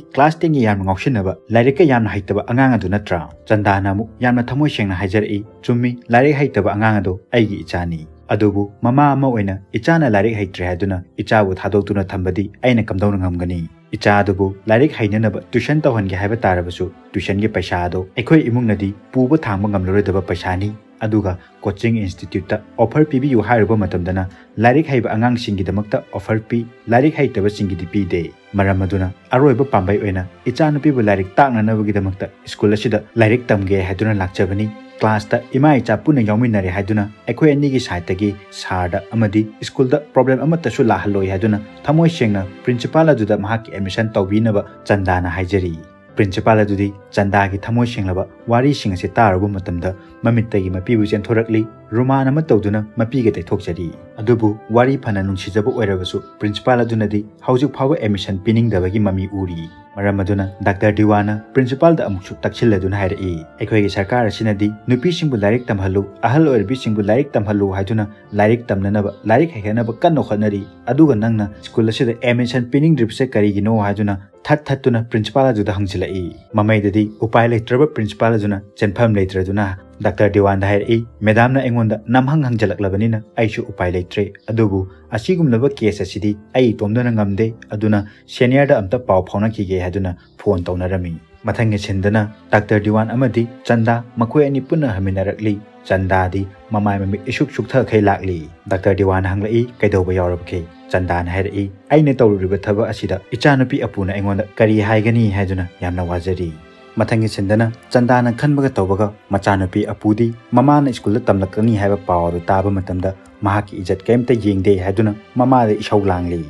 ꯀ꯭ꯂꯥꯁ ꯇꯦꯟꯒꯤ ꯌꯥꯝꯅ ꯉꯥꯎꯁꯤꯟꯅꯕ, ꯂꯥꯏꯔꯤꯛꯀ ꯌꯥꯝꯅ ꯍꯩꯇꯕ ꯑꯉꯥꯡ ꯑꯗꯨ ꯅꯠꯇ꯭ꯔꯥ?" ꯆꯟꯗꯥꯅ ꯑꯃꯨꯛ ꯌꯥꯝꯅ ꯊꯃꯣꯏ ꯁꯦꯡꯅ ꯍꯥꯏꯖꯔꯛꯏ, "ꯆꯨꯝꯃꯤ, ꯂꯥꯏꯔꯤꯛ ꯍꯩꯇꯕ ꯑꯉꯥꯡ ꯑꯗꯣ ꯑꯩꯒꯤ ꯏꯆꯥꯅꯤ꯫ ꯑꯗꯨꯕꯨ ꯃꯃꯥ ꯑꯃ ꯑꯣꯏꯅ ꯏꯆꯥꯅ ꯂꯥꯏꯔꯤꯛ ꯍꯩꯇ꯭ꯔꯦ ꯍꯥꯏꯗꯨꯅ ꯏꯆꯥꯕꯨ ꯊꯥꯗꯣꯛꯇꯨꯅ ꯊꯝꯕꯗꯤ ꯑꯩꯅ ꯀꯝꯗꯧꯅ ꯉꯝꯒꯅꯤ? ꯏꯆꯥ ꯑꯗꯨꯕꯨ ꯂꯥꯏꯔꯤꯛ ꯍꯩꯅꯅꯕ ꯇ꯭ꯌꯨꯁꯟ ꯇꯧꯍꯟꯒꯦ ꯍꯥꯏꯕ ꯇꯥꯔꯕꯁꯨ ꯇ꯭ꯌꯨꯁꯟꯒꯤ ꯄꯩꯁꯥ ꯑꯗꯣ ꯑꯩꯈꯣꯏ ꯏꯃꯨꯡꯅꯗꯤ ꯄꯨꯕ ꯊꯥꯡꯕ ꯉꯝꯂꯔꯣꯏꯗꯕ ꯄꯩꯁꯥꯅꯤ꯫ ꯑꯗꯨꯒ ꯀꯣꯆꯤꯡ ꯏꯟꯁꯇꯤꯇ꯭ꯌꯨꯠꯇ ꯑꯣꯐꯔ ꯄꯤꯕꯤꯌꯨ ꯍꯥꯏꯔꯨꯕ ꯃꯇꯝꯗꯅ ꯂꯥꯏꯔꯤꯛ ꯍꯩꯕ ꯑꯉꯥꯡꯁꯤꯡꯒꯤꯗꯃꯛꯇ ꯑꯣꯐꯔ ꯄꯤ, ꯂꯥꯏꯔꯤꯛ ꯍꯩꯇꯕꯁꯤꯡꯒꯤꯗꯤ ꯄꯤꯗꯦ꯫ ꯃꯔꯝ ꯑꯗꯨꯅ ꯑꯔꯣꯏꯕ ꯄꯥꯝꯕꯩ ꯑꯣꯏꯅ ꯏꯆꯥꯅꯨꯄꯤꯕꯨ ꯂꯥꯏꯔꯤꯛ ꯇꯥꯛꯅꯅꯕꯒꯤꯗꯃꯛꯇ ꯁ꯭ꯀꯨꯜ ꯑꯁꯤꯗ ꯂꯥꯏꯔꯤꯛ ꯇꯝꯒꯦ ꯍꯥꯏꯗꯨꯅ ꯂꯥꯛꯆꯕꯅꯤ꯫ ꯀ꯭ꯂꯥꯁꯇ ꯏꯃꯥ ꯏꯆꯥ ꯄꯨꯟꯅ ꯌꯥꯎꯃꯤꯟꯅꯔꯦ ꯍꯥꯏꯗꯨꯅ ꯑꯩꯈꯣꯏ ꯑꯅꯤꯒꯤ ꯁꯥꯏꯠꯇꯒꯤ ꯁꯥꯔꯗ ꯑꯃꯗꯤ ꯁ꯭ꯀꯨꯜꯗ ꯄ꯭ꯔꯣꯕ꯭ꯂꯦꯝ ꯑꯃꯠꯇꯁꯨ ꯂꯥꯛꯍꯜꯂꯣꯏ ꯍꯥꯏꯗꯨꯅ ꯊꯃꯣꯏ ꯁꯦꯡꯅ ꯄ꯭ꯔꯤꯟꯁꯤꯄꯥꯜ ꯑꯗꯨꯗ ꯃꯍꯥꯛꯀꯤ ꯑꯦꯗꯃꯤꯁꯟ ꯇꯧꯕꯤꯅꯕ ꯆꯟꯗꯥꯅ ꯍꯥꯏꯖꯔꯤ꯫ ꯄ꯭ꯔꯤꯟꯁꯤꯄꯥꯜ ꯑꯗꯨꯗꯤ ꯆꯟꯗꯥꯒꯤ ꯊꯃꯣꯏ ꯁꯦꯡꯂꯕ ꯋꯥꯔꯤꯁꯤꯡ ꯑꯁꯤ ꯇꯥꯔꯨꯕ ꯃꯇꯝꯗ ꯃꯃꯤꯠꯇꯒꯤ ꯃꯄꯤꯕꯨ ꯆꯦꯟꯊꯣꯔꯛꯂꯤ꯫ ꯔꯨꯃꯥꯟ ꯑꯃ ꯇꯧꯗꯨꯅ ꯃꯄꯤꯒ ꯇꯩꯊꯣꯛꯆꯔꯤ꯫ ꯑꯗꯨꯕꯨ ꯋꯥꯔꯤ ꯐꯅ ꯅꯨꯡꯁꯤꯖꯕ ꯑꯣꯏꯔꯕꯁꯨ ꯄ꯭ꯔꯤꯟꯁꯤꯄꯥꯜ ꯑꯗꯨꯅꯗꯤ ꯍꯧꯖꯤꯛ ꯐꯥꯎꯕ ꯑꯦꯗꯃꯤꯁꯟ ꯄꯤꯅꯤꯡꯗꯕꯒꯤ ꯃꯃꯤ ꯎꯔꯤ꯫ ꯃꯔꯝ ꯑꯗꯨꯅ ꯗꯥꯛꯇꯔ ꯗꯤꯋꯥꯅ ꯄ꯭ꯔꯤꯟꯁꯤꯄꯥꯜꯗ ꯑꯃꯨꯛꯁꯨ ꯇꯛꯁꯤꯜꯂꯗꯨꯅ ꯍꯥꯏꯔꯛꯏ, ꯑꯩꯈꯣꯏꯒꯤ ꯁꯔꯀꯥꯔ ꯑꯁꯤꯅꯗꯤ ꯅꯨꯄꯤꯁꯤꯡꯕꯨ ꯂꯥꯏꯔꯤꯛ ꯇꯝꯍꯜꯂꯨ, ꯑꯍꯜ ꯑꯣꯏꯔꯕꯤꯁꯤꯡꯕꯨ ꯂꯥꯏꯔꯤꯛ ꯇꯝꯍꯜꯂꯨ ꯍꯥꯏꯗꯨꯅ ꯂꯥꯏꯔꯤꯛ ꯇꯝꯅꯅꯕ, ꯂꯥꯏꯔꯤꯛ ꯍꯩꯍꯟꯅꯕ ꯀꯟꯅ ꯍꯣꯠꯅꯔꯤ꯫ ꯑꯗꯨꯒ ꯅꯪꯅ ꯁ꯭ꯀꯨꯜ ꯑꯁꯤꯗ ꯑꯦꯗꯃꯤꯁꯟ ꯄꯤꯅꯤꯡꯗ꯭ꯔꯤꯕꯁꯦ ꯀꯔꯤꯒꯤꯅꯣ ꯍꯥꯏꯗꯨꯅ ꯊꯠ ꯊꯠꯇꯨꯅ ꯄ꯭ꯔꯤꯟꯁꯤꯄꯥꯜ ꯑꯗꯨꯗ ꯍꯪꯖꯤꯜꯂꯛꯏ꯫ ꯃꯃꯩꯗꯗꯤ ꯎꯄꯥꯏ ꯂꯩꯇ꯭ꯔꯕ ꯄ꯭ꯔꯤꯟꯁꯤꯄꯥꯜ ꯑꯗꯨꯅ ꯆꯦꯟꯐꯝ ꯂꯩꯇ꯭ꯔꯗꯨꯅ ꯗꯥꯛꯇꯔ ꯗꯤꯋꯥꯟꯗ ꯍꯥꯏꯔꯛꯏ, ꯃꯦꯗꯥꯝꯅ ꯑꯩꯉꯣꯟꯗ ꯅꯝꯍꯪ ꯍꯪꯖꯜꯂꯛꯂꯕꯅꯤꯅ ꯑꯩꯁꯨ ꯎꯄꯥꯏ ꯂꯩꯇ꯭ꯔꯦ꯫ ꯑꯗꯨꯕꯨ ꯑꯁꯤꯒꯨꯝꯂꯕ ꯀꯦꯁ ꯑꯁꯤꯗꯤ ꯑꯩ ꯏꯇꯣꯝꯗꯅ ꯉꯝꯗꯦ, ꯑꯗꯨꯅ ꯁꯦꯅꯤꯌꯔꯗ ꯑꯝꯇ ꯄꯥꯎ ꯐꯥꯎꯅꯈꯤꯒꯦ ꯍꯥꯏꯗꯨꯅ ꯐꯣꯟ ꯇꯧꯅꯔꯝꯃꯤ꯫ ꯃꯊꯪꯒꯤ ꯁꯤꯟꯗꯅ ꯗꯥꯛꯇꯔ ꯗꯤꯋꯥꯟ ꯑꯃꯗꯤ ꯆꯟꯗꯥ ꯃꯈꯣꯏ ꯑꯅꯤ ꯄꯨꯟꯅ ꯍꯟꯃꯤꯟꯅꯔꯛꯂꯤ꯫ ꯆꯟꯗꯥꯗꯤ ꯃꯃꯥꯏ ꯃꯃꯤꯠ ꯏꯁꯨꯛ ꯁꯨꯛꯊꯈꯩ ꯂꯥꯛꯂꯤ꯫ ꯗꯥꯛꯇꯔ ꯗꯤꯋꯥꯟ ꯍꯪꯂꯛꯏ, ꯀꯩꯗꯧꯕ ꯌꯥꯎꯔꯕꯒꯦ? ꯆꯟꯗꯥꯅ ꯍꯥꯏꯔꯛꯏ, ꯑꯩꯅ ꯇꯧꯔꯨꯔꯤꯕ ꯊꯕꯛ ꯑꯁꯤꯗ ꯏꯆꯥꯅꯨꯄꯤ ꯑꯄꯨꯅ ꯑꯩꯉꯣꯟꯗ ꯀꯔꯤ ꯍꯥꯏꯒꯅꯤ ꯍꯥꯏꯗꯨꯅ ꯌꯥꯝꯅ ꯋꯥꯖꯔꯤ꯫ ꯃꯊꯪꯒꯤ ꯁꯤꯟꯗꯅ ꯆꯟꯗꯥꯅ ꯈꯟꯕꯒ ꯇꯧꯕꯒ ꯃꯆꯥꯅꯨꯄꯤ ꯑꯄꯨꯗꯤ ꯃꯃꯥꯅ ꯁ꯭ꯀꯨꯜꯗ ꯇꯝꯂꯛꯀꯅꯤ ꯍꯥꯏꯕ ꯄꯥꯎ ꯑꯗꯨ ꯇꯥꯕ ꯃꯇꯝꯗ ꯃꯍꯥꯛꯀꯤ ꯏꯖꯠ ꯀꯔꯤꯝꯇ ꯌꯦꯡꯗꯦ ꯍꯥꯏꯗꯨꯅ ꯃꯃꯥꯗ ꯏꯁꯧ ꯂꯥꯡꯂꯤ꯫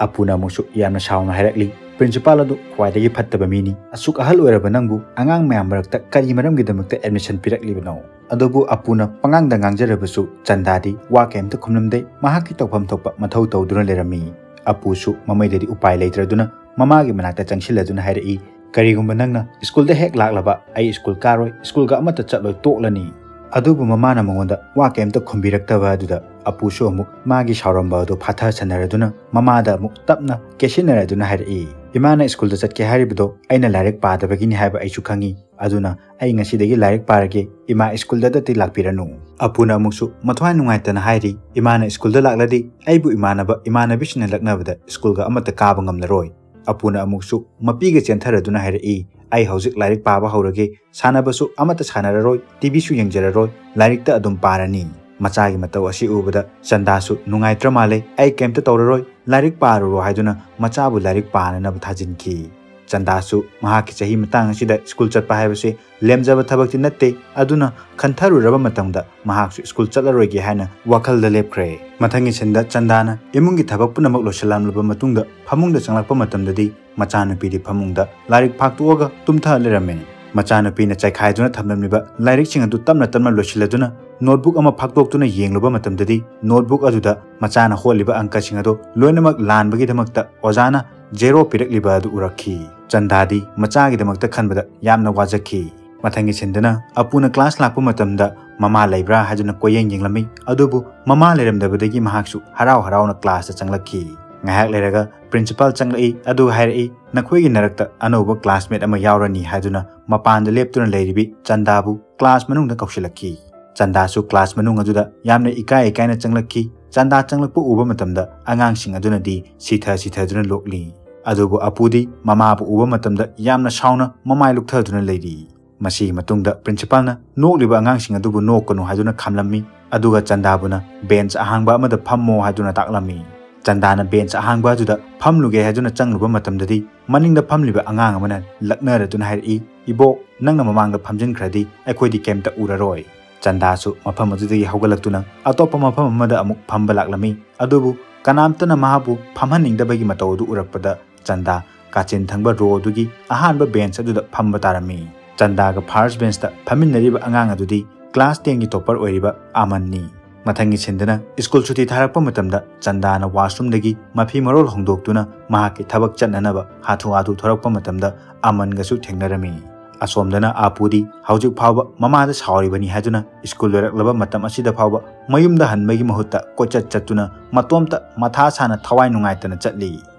ꯑꯄꯨꯅ ꯑꯃꯨꯛꯁꯨ ꯌꯥꯝꯅ ꯁꯥꯎꯅ ꯍꯥꯏꯔꯛꯂꯤ, ꯄ꯭ꯔꯤꯟꯁꯤꯄꯥꯜ ꯑꯗꯨ ꯈ꯭ꯋꯥꯏꯗꯒꯤ ꯐꯠꯇꯕ ꯃꯤꯅꯤ꯫ ꯑꯁꯨꯛ ꯑꯍꯜ ꯑꯣꯏꯔꯕ ꯅꯪꯕꯨ ꯑꯉꯥꯡ ꯃꯌꯥꯝ ꯃꯔꯛꯇ ꯀꯔꯤ ꯃꯔꯝꯒꯤꯗꯃꯛꯇ ꯑꯦꯗꯃꯤꯁꯟ ꯄꯤꯔꯛꯂꯤꯕꯅꯣ? ꯑꯗꯨꯕꯨ ꯑꯄꯨꯅ ꯄꯉꯥꯡꯗ ꯉꯥꯡꯖꯔꯕꯁꯨ ꯆꯟꯗꯥꯗꯤ ꯋꯥ ꯀꯔꯤꯝꯇ ꯈꯨꯝꯂꯝꯗꯦ꯫ ꯃꯍꯥꯛꯀꯤ ꯇꯧꯐꯝ ꯊꯣꯛꯄ ꯃꯊꯧ ꯇꯧꯗꯨꯅ ꯂꯩꯔꯝꯃꯤ꯫ ꯑꯄꯨꯁꯨ ꯃꯃꯩꯗꯗꯤ ꯎꯄꯥꯏ ꯂꯩꯇ꯭ꯔꯗꯨꯅ ꯃꯃꯥꯒꯤ ꯃꯅꯥꯛꯇ ꯆꯪꯁꯤꯜꯂꯗꯨꯅ ꯍꯥꯏꯔꯛꯏ, ꯀꯔꯤꯒꯨꯝꯕ ꯅꯪꯅ ꯁ꯭ꯀꯨꯜꯗ ꯍꯦꯛ ꯂꯥꯛꯂꯕ ꯑꯩ ꯁ꯭ꯀꯨꯜ ꯀꯥꯔꯣꯏ, ꯁ꯭ꯀꯨꯜꯒ ꯑꯃꯠꯇ ꯆꯠꯂꯣꯏ, ꯇꯣꯛꯂꯅꯤ꯫ ꯑꯗꯨꯕꯨ ꯃꯃꯥꯅ ꯃꯉꯣꯟꯗ ꯋꯥ ꯀꯔꯤꯝꯇ ꯈꯨꯝꯕꯤꯔꯛꯇꯕ ꯑꯗꯨꯗ ꯑꯄꯨꯁꯨ ꯑꯃꯨꯛ ꯃꯥꯒꯤ ꯁꯥꯎꯔꯝꯕ ꯑꯗꯨ ꯐꯥꯊꯁꯟꯅꯔꯗꯨꯅ ꯃꯃꯥꯗ ꯑꯃꯨꯛ ꯇꯞꯅ ꯀꯦꯁꯤꯟꯅꯔꯗꯨꯅ ꯍꯥꯏꯔꯛꯏ, ꯏꯃꯥꯅ ꯁ꯭ꯀꯨꯜꯗ ꯆꯠꯀꯦ ꯍꯥꯏꯔꯤꯕꯗꯣ ꯑꯩꯅ ꯂꯥꯏꯔꯤꯛ ꯄꯥꯗꯕꯒꯤꯅꯤ ꯍꯥꯏꯕ ꯑꯩꯁꯨ ꯈꯪꯉꯤ꯫ ꯑꯗꯨꯅ ꯑꯩ ꯉꯁꯤꯗꯒꯤ ꯂꯥꯏꯔꯤꯛ ꯄꯥꯔꯒꯦ, ꯏꯃꯥ ꯁ꯭ꯀꯨꯜꯗꯗꯤ ꯂꯥꯛꯄꯤꯔꯅꯨ꯫ ꯑꯄꯨꯅ ꯑꯃꯨꯛꯁꯨ ꯃꯊ꯭ꯋꯥꯏ ꯅꯨꯡꯉꯥꯏꯇꯅ ꯍꯥꯏꯔꯤ, ꯏꯃꯥꯅ ꯁ꯭ꯀꯨꯜꯗ ꯂꯥꯛꯂꯗꯤ ꯑꯩꯕꯨ ꯏꯃꯥꯟꯅꯕ ꯏꯃꯥꯟꯅꯕꯤꯁꯤꯡꯅ ꯂꯛꯅꯕꯗ ꯁ꯭ꯀꯨꯜꯒ ꯑꯃꯠꯇ ꯀꯥꯕ ꯉꯝꯂꯔꯣꯏ꯫ ꯑꯄꯨꯅ ꯑꯃꯨꯛꯁꯨ ꯃꯄꯤꯒ ꯆꯦꯟꯊꯔꯗꯨꯅ ꯍꯥꯏꯔꯛꯏ, "ꯑꯩ ꯍꯧꯖꯤꯛ ꯂꯥꯏꯔꯤꯛ ꯄꯥꯕ ꯍꯧꯔꯒꯦ꯫ ꯁꯥꯟꯅꯕꯁꯨ ꯑꯃꯠꯇ ꯁꯥꯟꯅꯔꯔꯣꯏ, ꯇꯤꯚꯤꯁꯨ ꯌꯦꯡꯖꯔꯔꯣꯏ, ꯂꯥꯏꯔꯤꯛꯇ ꯑꯗꯨꯝ ꯄꯥꯔꯅꯤ"꯫ ꯃꯆꯥꯒꯤ ꯃꯇꯧ ꯑꯁꯤ ꯎꯕꯗ ꯆꯟꯗꯥꯁꯨ ꯅꯨꯡꯉꯥꯏꯇ꯭ꯔ ꯃꯥꯜꯂꯦ꯫ "ꯑꯩ ꯀꯩꯝꯇ ꯇꯧꯔꯔꯣꯏ, ꯂꯥꯏꯔꯤꯛ ꯄꯥꯔꯨꯔꯣ" ꯍꯥꯏꯗꯨꯅ ꯃꯆꯥꯕꯨ ꯂꯥꯏꯔꯤꯛ ꯄꯥꯅꯅꯕ ꯊꯥꯖꯤꯟꯈꯤ꯫ ꯆꯟꯗꯥꯁꯨ ꯃꯍꯥꯛꯀꯤ ꯆꯍꯤ ꯃꯇꯥꯡ ꯑꯁꯤꯗ ꯁ꯭ꯀꯨꯜ ꯆꯠꯄ ꯍꯥꯏꯕꯁꯤ ꯂꯦꯝꯖꯕ ꯊꯕꯛꯇꯤ ꯅꯠꯇꯦ꯫ ꯑꯗꯨꯅ ꯈꯟꯊꯔꯨꯔꯕ ꯃꯇꯝꯗ ꯃꯍꯥꯛꯁꯨ ꯁ꯭ꯀꯨꯜ ꯆꯠꯂꯔꯣꯏꯒꯦ ꯍꯥꯏꯅ ꯋꯥꯈꯜꯗ ꯂꯦꯞꯈ꯭ꯔꯦ꯫ ꯃꯊꯪꯒꯤ ꯁꯤꯟꯗ ꯆꯟꯗꯥꯅ ꯏꯃꯨꯡꯒꯤ ꯊꯕꯛ ꯄꯨꯝꯅꯃꯛ ꯂꯣꯏꯁꯤꯜꯂꯝꯂꯕ ꯃꯇꯨꯡꯗ ꯐꯃꯨꯡꯗ ꯆꯪꯂꯛꯄ ꯃꯇꯝꯗꯗꯤ ꯃꯆꯥꯅꯨꯄꯤꯗꯤ ꯐꯃꯨꯡꯗ ꯂꯥꯏꯔꯤꯛ ꯐꯥꯛꯇꯣꯛꯑꯒ ꯇꯨꯝꯊ ꯂꯩꯔꯝꯃꯦ꯫ ꯃꯆꯥꯅꯨꯄꯤꯅ ꯆꯥꯏꯈꯥꯏꯗꯨꯅ ꯊꯝꯂꯝꯂꯤꯕ ꯂꯥꯏꯔꯤꯛꯁꯤꯡ ꯑꯗꯨ ꯇꯞꯅ ꯇꯞꯅ ꯂꯣꯏꯁꯤꯜꯂꯗꯨꯅ ꯅꯣꯠꯕꯨꯛ ꯑꯃ ꯐꯥꯛꯇꯣꯛꯇꯨꯅ ꯌꯦꯡꯂꯨꯕ ꯃꯇꯝꯗꯗꯤ ꯅꯣꯠꯕꯨꯛ ꯑꯗꯨꯗ ꯃꯆꯥꯅ ꯍꯣꯠꯂꯤꯕ ꯑꯪꯀꯁꯤꯡ ꯑꯗꯨ ꯂꯣꯏꯅꯃꯛ ꯂꯥꯟꯕꯒꯤꯗꯃꯛꯇ ꯑꯣꯖꯥꯅ ꯖꯦꯔꯣ ꯄꯤꯔꯛꯂꯤꯕ ꯑꯗꯨ ꯎꯔꯛꯈꯤ꯫ ꯆꯟꯗꯥꯗꯤ ꯃꯆꯥꯒꯤꯗꯃꯛꯇ ꯈꯟꯕꯗ ꯌꯥꯝꯅ ꯋꯥꯖꯈꯤ꯫ ꯃꯊꯪꯒꯤ ꯁꯤꯟꯗꯅ ꯑꯄꯨꯅ ꯀ꯭ꯂꯥꯁ ꯂꯥꯛꯄ ꯃꯇꯝꯗ ꯃꯃꯥ ꯂꯩꯕ꯭ꯔꯥ ꯍꯥꯏꯗꯨꯅ ꯀꯣꯏꯌꯦꯡ ꯌꯦꯡꯂꯝꯃꯤ꯫ ꯑꯗꯨꯕꯨ ꯃꯃꯥ ꯂꯩꯔꯝꯗꯕꯗꯒꯤ ꯃꯍꯥꯛꯁꯨ ꯍꯔꯥꯎ ꯍꯔꯥꯎꯅ ꯀ꯭ꯂꯥꯁꯇ ꯆꯪꯂꯛꯈꯤ꯫ ꯉꯥꯏꯍꯥꯛ ꯂꯩꯔꯒ ꯄ꯭ꯔꯤꯟꯁꯤꯄꯥꯜ ꯆꯪꯂꯛꯏ꯫ ꯑꯗꯨꯒ ꯍꯥꯏꯔꯛꯏ, "ꯅꯈꯣꯏꯒꯤ ꯅꯔꯛꯇ ꯑꯅꯧꯕ ꯀ꯭ꯂꯥꯁꯃꯦꯠ ꯑꯃ ꯌꯥꯎꯔꯅꯤ" ꯍꯥꯏꯗꯨꯅ ꯃꯄꯥꯟꯗ ꯂꯦꯞꯇꯨꯅ ꯂꯩꯔꯤꯕꯤ ꯆꯟꯗꯥꯕꯨ ꯀ꯭ꯂꯥꯁ ꯃꯅꯨꯡꯗ ꯀꯧꯁꯤꯜꯂꯛꯈꯤ꯫ ꯆꯟꯗꯥꯁꯨ ꯀ꯭ꯂꯥꯁ ꯃꯅꯨꯡ ꯑꯗꯨꯗ ꯌꯥꯝꯅ ꯏꯀꯥꯏ ꯏꯀꯥꯏꯅ ꯆꯪꯂꯛꯈꯤ꯫ ꯆꯟꯗꯥ ꯆꯪꯂꯛꯄ ꯎꯕ ꯃꯇꯝꯗ ꯑꯉꯥꯡꯁꯤꯡ ꯑꯗꯨꯅꯗꯤ ꯁꯤꯊ ꯁꯤꯊꯗꯨꯅ ꯂꯣꯛꯂꯤ꯫ ꯑꯗꯨꯕꯨ ꯑꯄꯨꯗꯤ ꯃꯃꯥꯕꯨ ꯎꯕ ꯃꯇꯝꯗ ꯌꯥꯝꯅ ꯁꯥꯎꯅ ꯃꯃꯥꯏ ꯂꯨꯛꯊꯗꯨꯅ ꯂꯩꯔꯤ꯫ ꯃꯁꯤꯒꯤ ꯃꯇꯨꯡꯗ ꯄ꯭ꯔꯤꯟꯁꯤꯄꯥꯜꯅ ꯅꯣꯛꯂꯤꯕ ꯑꯉꯥꯡꯁꯤꯡ ꯑꯗꯨꯕꯨ ꯅꯣꯛꯀꯅꯨ ꯍꯥꯏꯗꯨꯅ ꯈꯥꯝꯂꯝꯃꯤ꯫ ꯑꯗꯨꯒ ꯆꯟꯗꯥꯕꯨꯅ ꯕꯦꯟꯆ ꯑꯍꯥꯡꯕ ꯑꯃꯗ ꯐꯝꯃꯣ ꯍꯥꯏꯗꯨꯅ ꯇꯥꯛꯂꯝꯃꯤ꯫ ꯆꯟꯗꯥꯅ ꯕꯦꯟꯆ ꯑꯍꯥꯡꯕ ꯑꯗꯨꯗ ꯐꯝꯂꯨꯒꯦ ꯍꯥꯏꯗꯨꯅ ꯆꯪꯂꯨꯕ ꯃꯇꯝꯗꯗꯤ ꯃꯅꯤꯡꯗ ꯐꯝꯂꯤꯕ ꯑꯉꯥꯡ ꯑꯃꯅ ꯂꯛꯅꯔꯗꯨꯅ ꯍꯥꯏꯔꯛꯏ, "ꯏꯕꯣꯛ, ꯅꯪꯅ ꯃꯃꯥꯡꯗ ꯐꯝꯖꯤꯟꯈ꯭ꯔꯗꯤ ꯑꯩꯈꯣꯏꯗꯤ ꯀꯩꯝꯇ ꯎꯔꯔꯣꯏ"꯫ ꯆꯟꯗꯥꯁꯨ ꯃꯐꯝ ꯑꯗꯨꯗꯒꯤ ꯍꯧꯒꯠꯂꯛꯇꯨꯅ ꯑꯇꯣꯞꯄ ꯃꯐꯝ ꯑꯃꯗ ꯑꯃꯨꯛ ꯐꯝꯕ ꯂꯥꯛꯂꯝꯃꯤ꯫ ꯑꯗꯨꯕꯨ ꯀꯅꯥꯝꯇꯅ ꯃꯍꯥꯛꯄꯨ ꯐꯝꯍꯟꯅꯤꯡꯗꯕꯒꯤ ꯃꯇꯧ ꯑꯗꯨ ꯎꯔꯛꯄꯗ ꯆꯟꯗꯥ ꯀꯥꯆꯤꯟ ꯊꯪꯕ ꯔꯣ ꯑꯗꯨꯒꯤ ꯑꯍꯥꯟꯕ ꯕꯦꯟꯆ ꯑꯗꯨꯗ ꯐꯝꯕ ꯇꯥꯔꯝꯃꯤ꯫ ꯆꯟꯗꯥꯒ ꯐꯥꯔꯁ ꯕꯦꯟꯆꯇ ꯐꯝꯃꯤꯟꯅꯔꯤꯕ ꯑꯉꯥꯡ ꯑꯗꯨꯗꯤ ꯀ꯭ꯂꯥꯁ ꯇꯦꯟꯒꯤ ꯇꯣꯞꯄꯔ ꯑꯣꯏꯔꯤꯕ ꯑꯃꯟꯅꯤ꯫ ꯃꯊꯪꯒꯤ ꯁꯤꯟꯗꯅ ꯁ꯭ꯀꯨꯜ ꯁꯨꯇꯤ ꯊꯥꯔꯛꯄ ꯃꯇꯝꯗ ꯆꯟꯗꯥꯅ ꯋꯥꯁꯔꯨꯝꯗꯒꯤ ꯃꯐꯤ ꯃꯔꯣꯜ ꯍꯣꯡꯗꯣꯛꯇꯨꯅ ꯃꯍꯥꯛꯀꯤ ꯊꯕꯛ ꯆꯠꯅꯅꯕ ꯍꯥꯊꯨ ꯍꯥꯊꯨ ꯊꯣꯔꯛꯄ ꯃꯇꯝꯗ ꯑꯃꯟꯒꯁꯨ ꯊꯦꯡꯅꯔꯝꯃꯤ꯫ ꯑꯁꯣꯝꯗꯅ ꯑꯥꯄꯨꯗꯤ ꯍꯧꯖꯤꯛ ꯐꯥꯎꯕ ꯃꯃꯥꯗ ꯁꯥꯎꯔꯤꯕꯅꯤ ꯍꯥꯏꯗꯨꯅ ꯁ꯭ꯀꯨꯜ ꯂꯣꯏꯔꯛꯂꯕ ꯃꯇꯝ ꯑꯁꯤꯗ ꯐꯥꯎꯕ ꯃꯌꯨꯝꯗ ꯍꯟꯕꯒꯤ ꯃꯍꯨꯠꯇ ꯀꯣꯏꯆꯠ ꯆꯠꯇꯨꯅ ꯃꯇꯣꯝꯇ ꯃꯊꯥ ꯁꯥꯅ ꯊꯋꯥꯏ ꯅꯨꯡꯉꯥꯏꯇꯅ ꯆꯠꯂꯤ꯫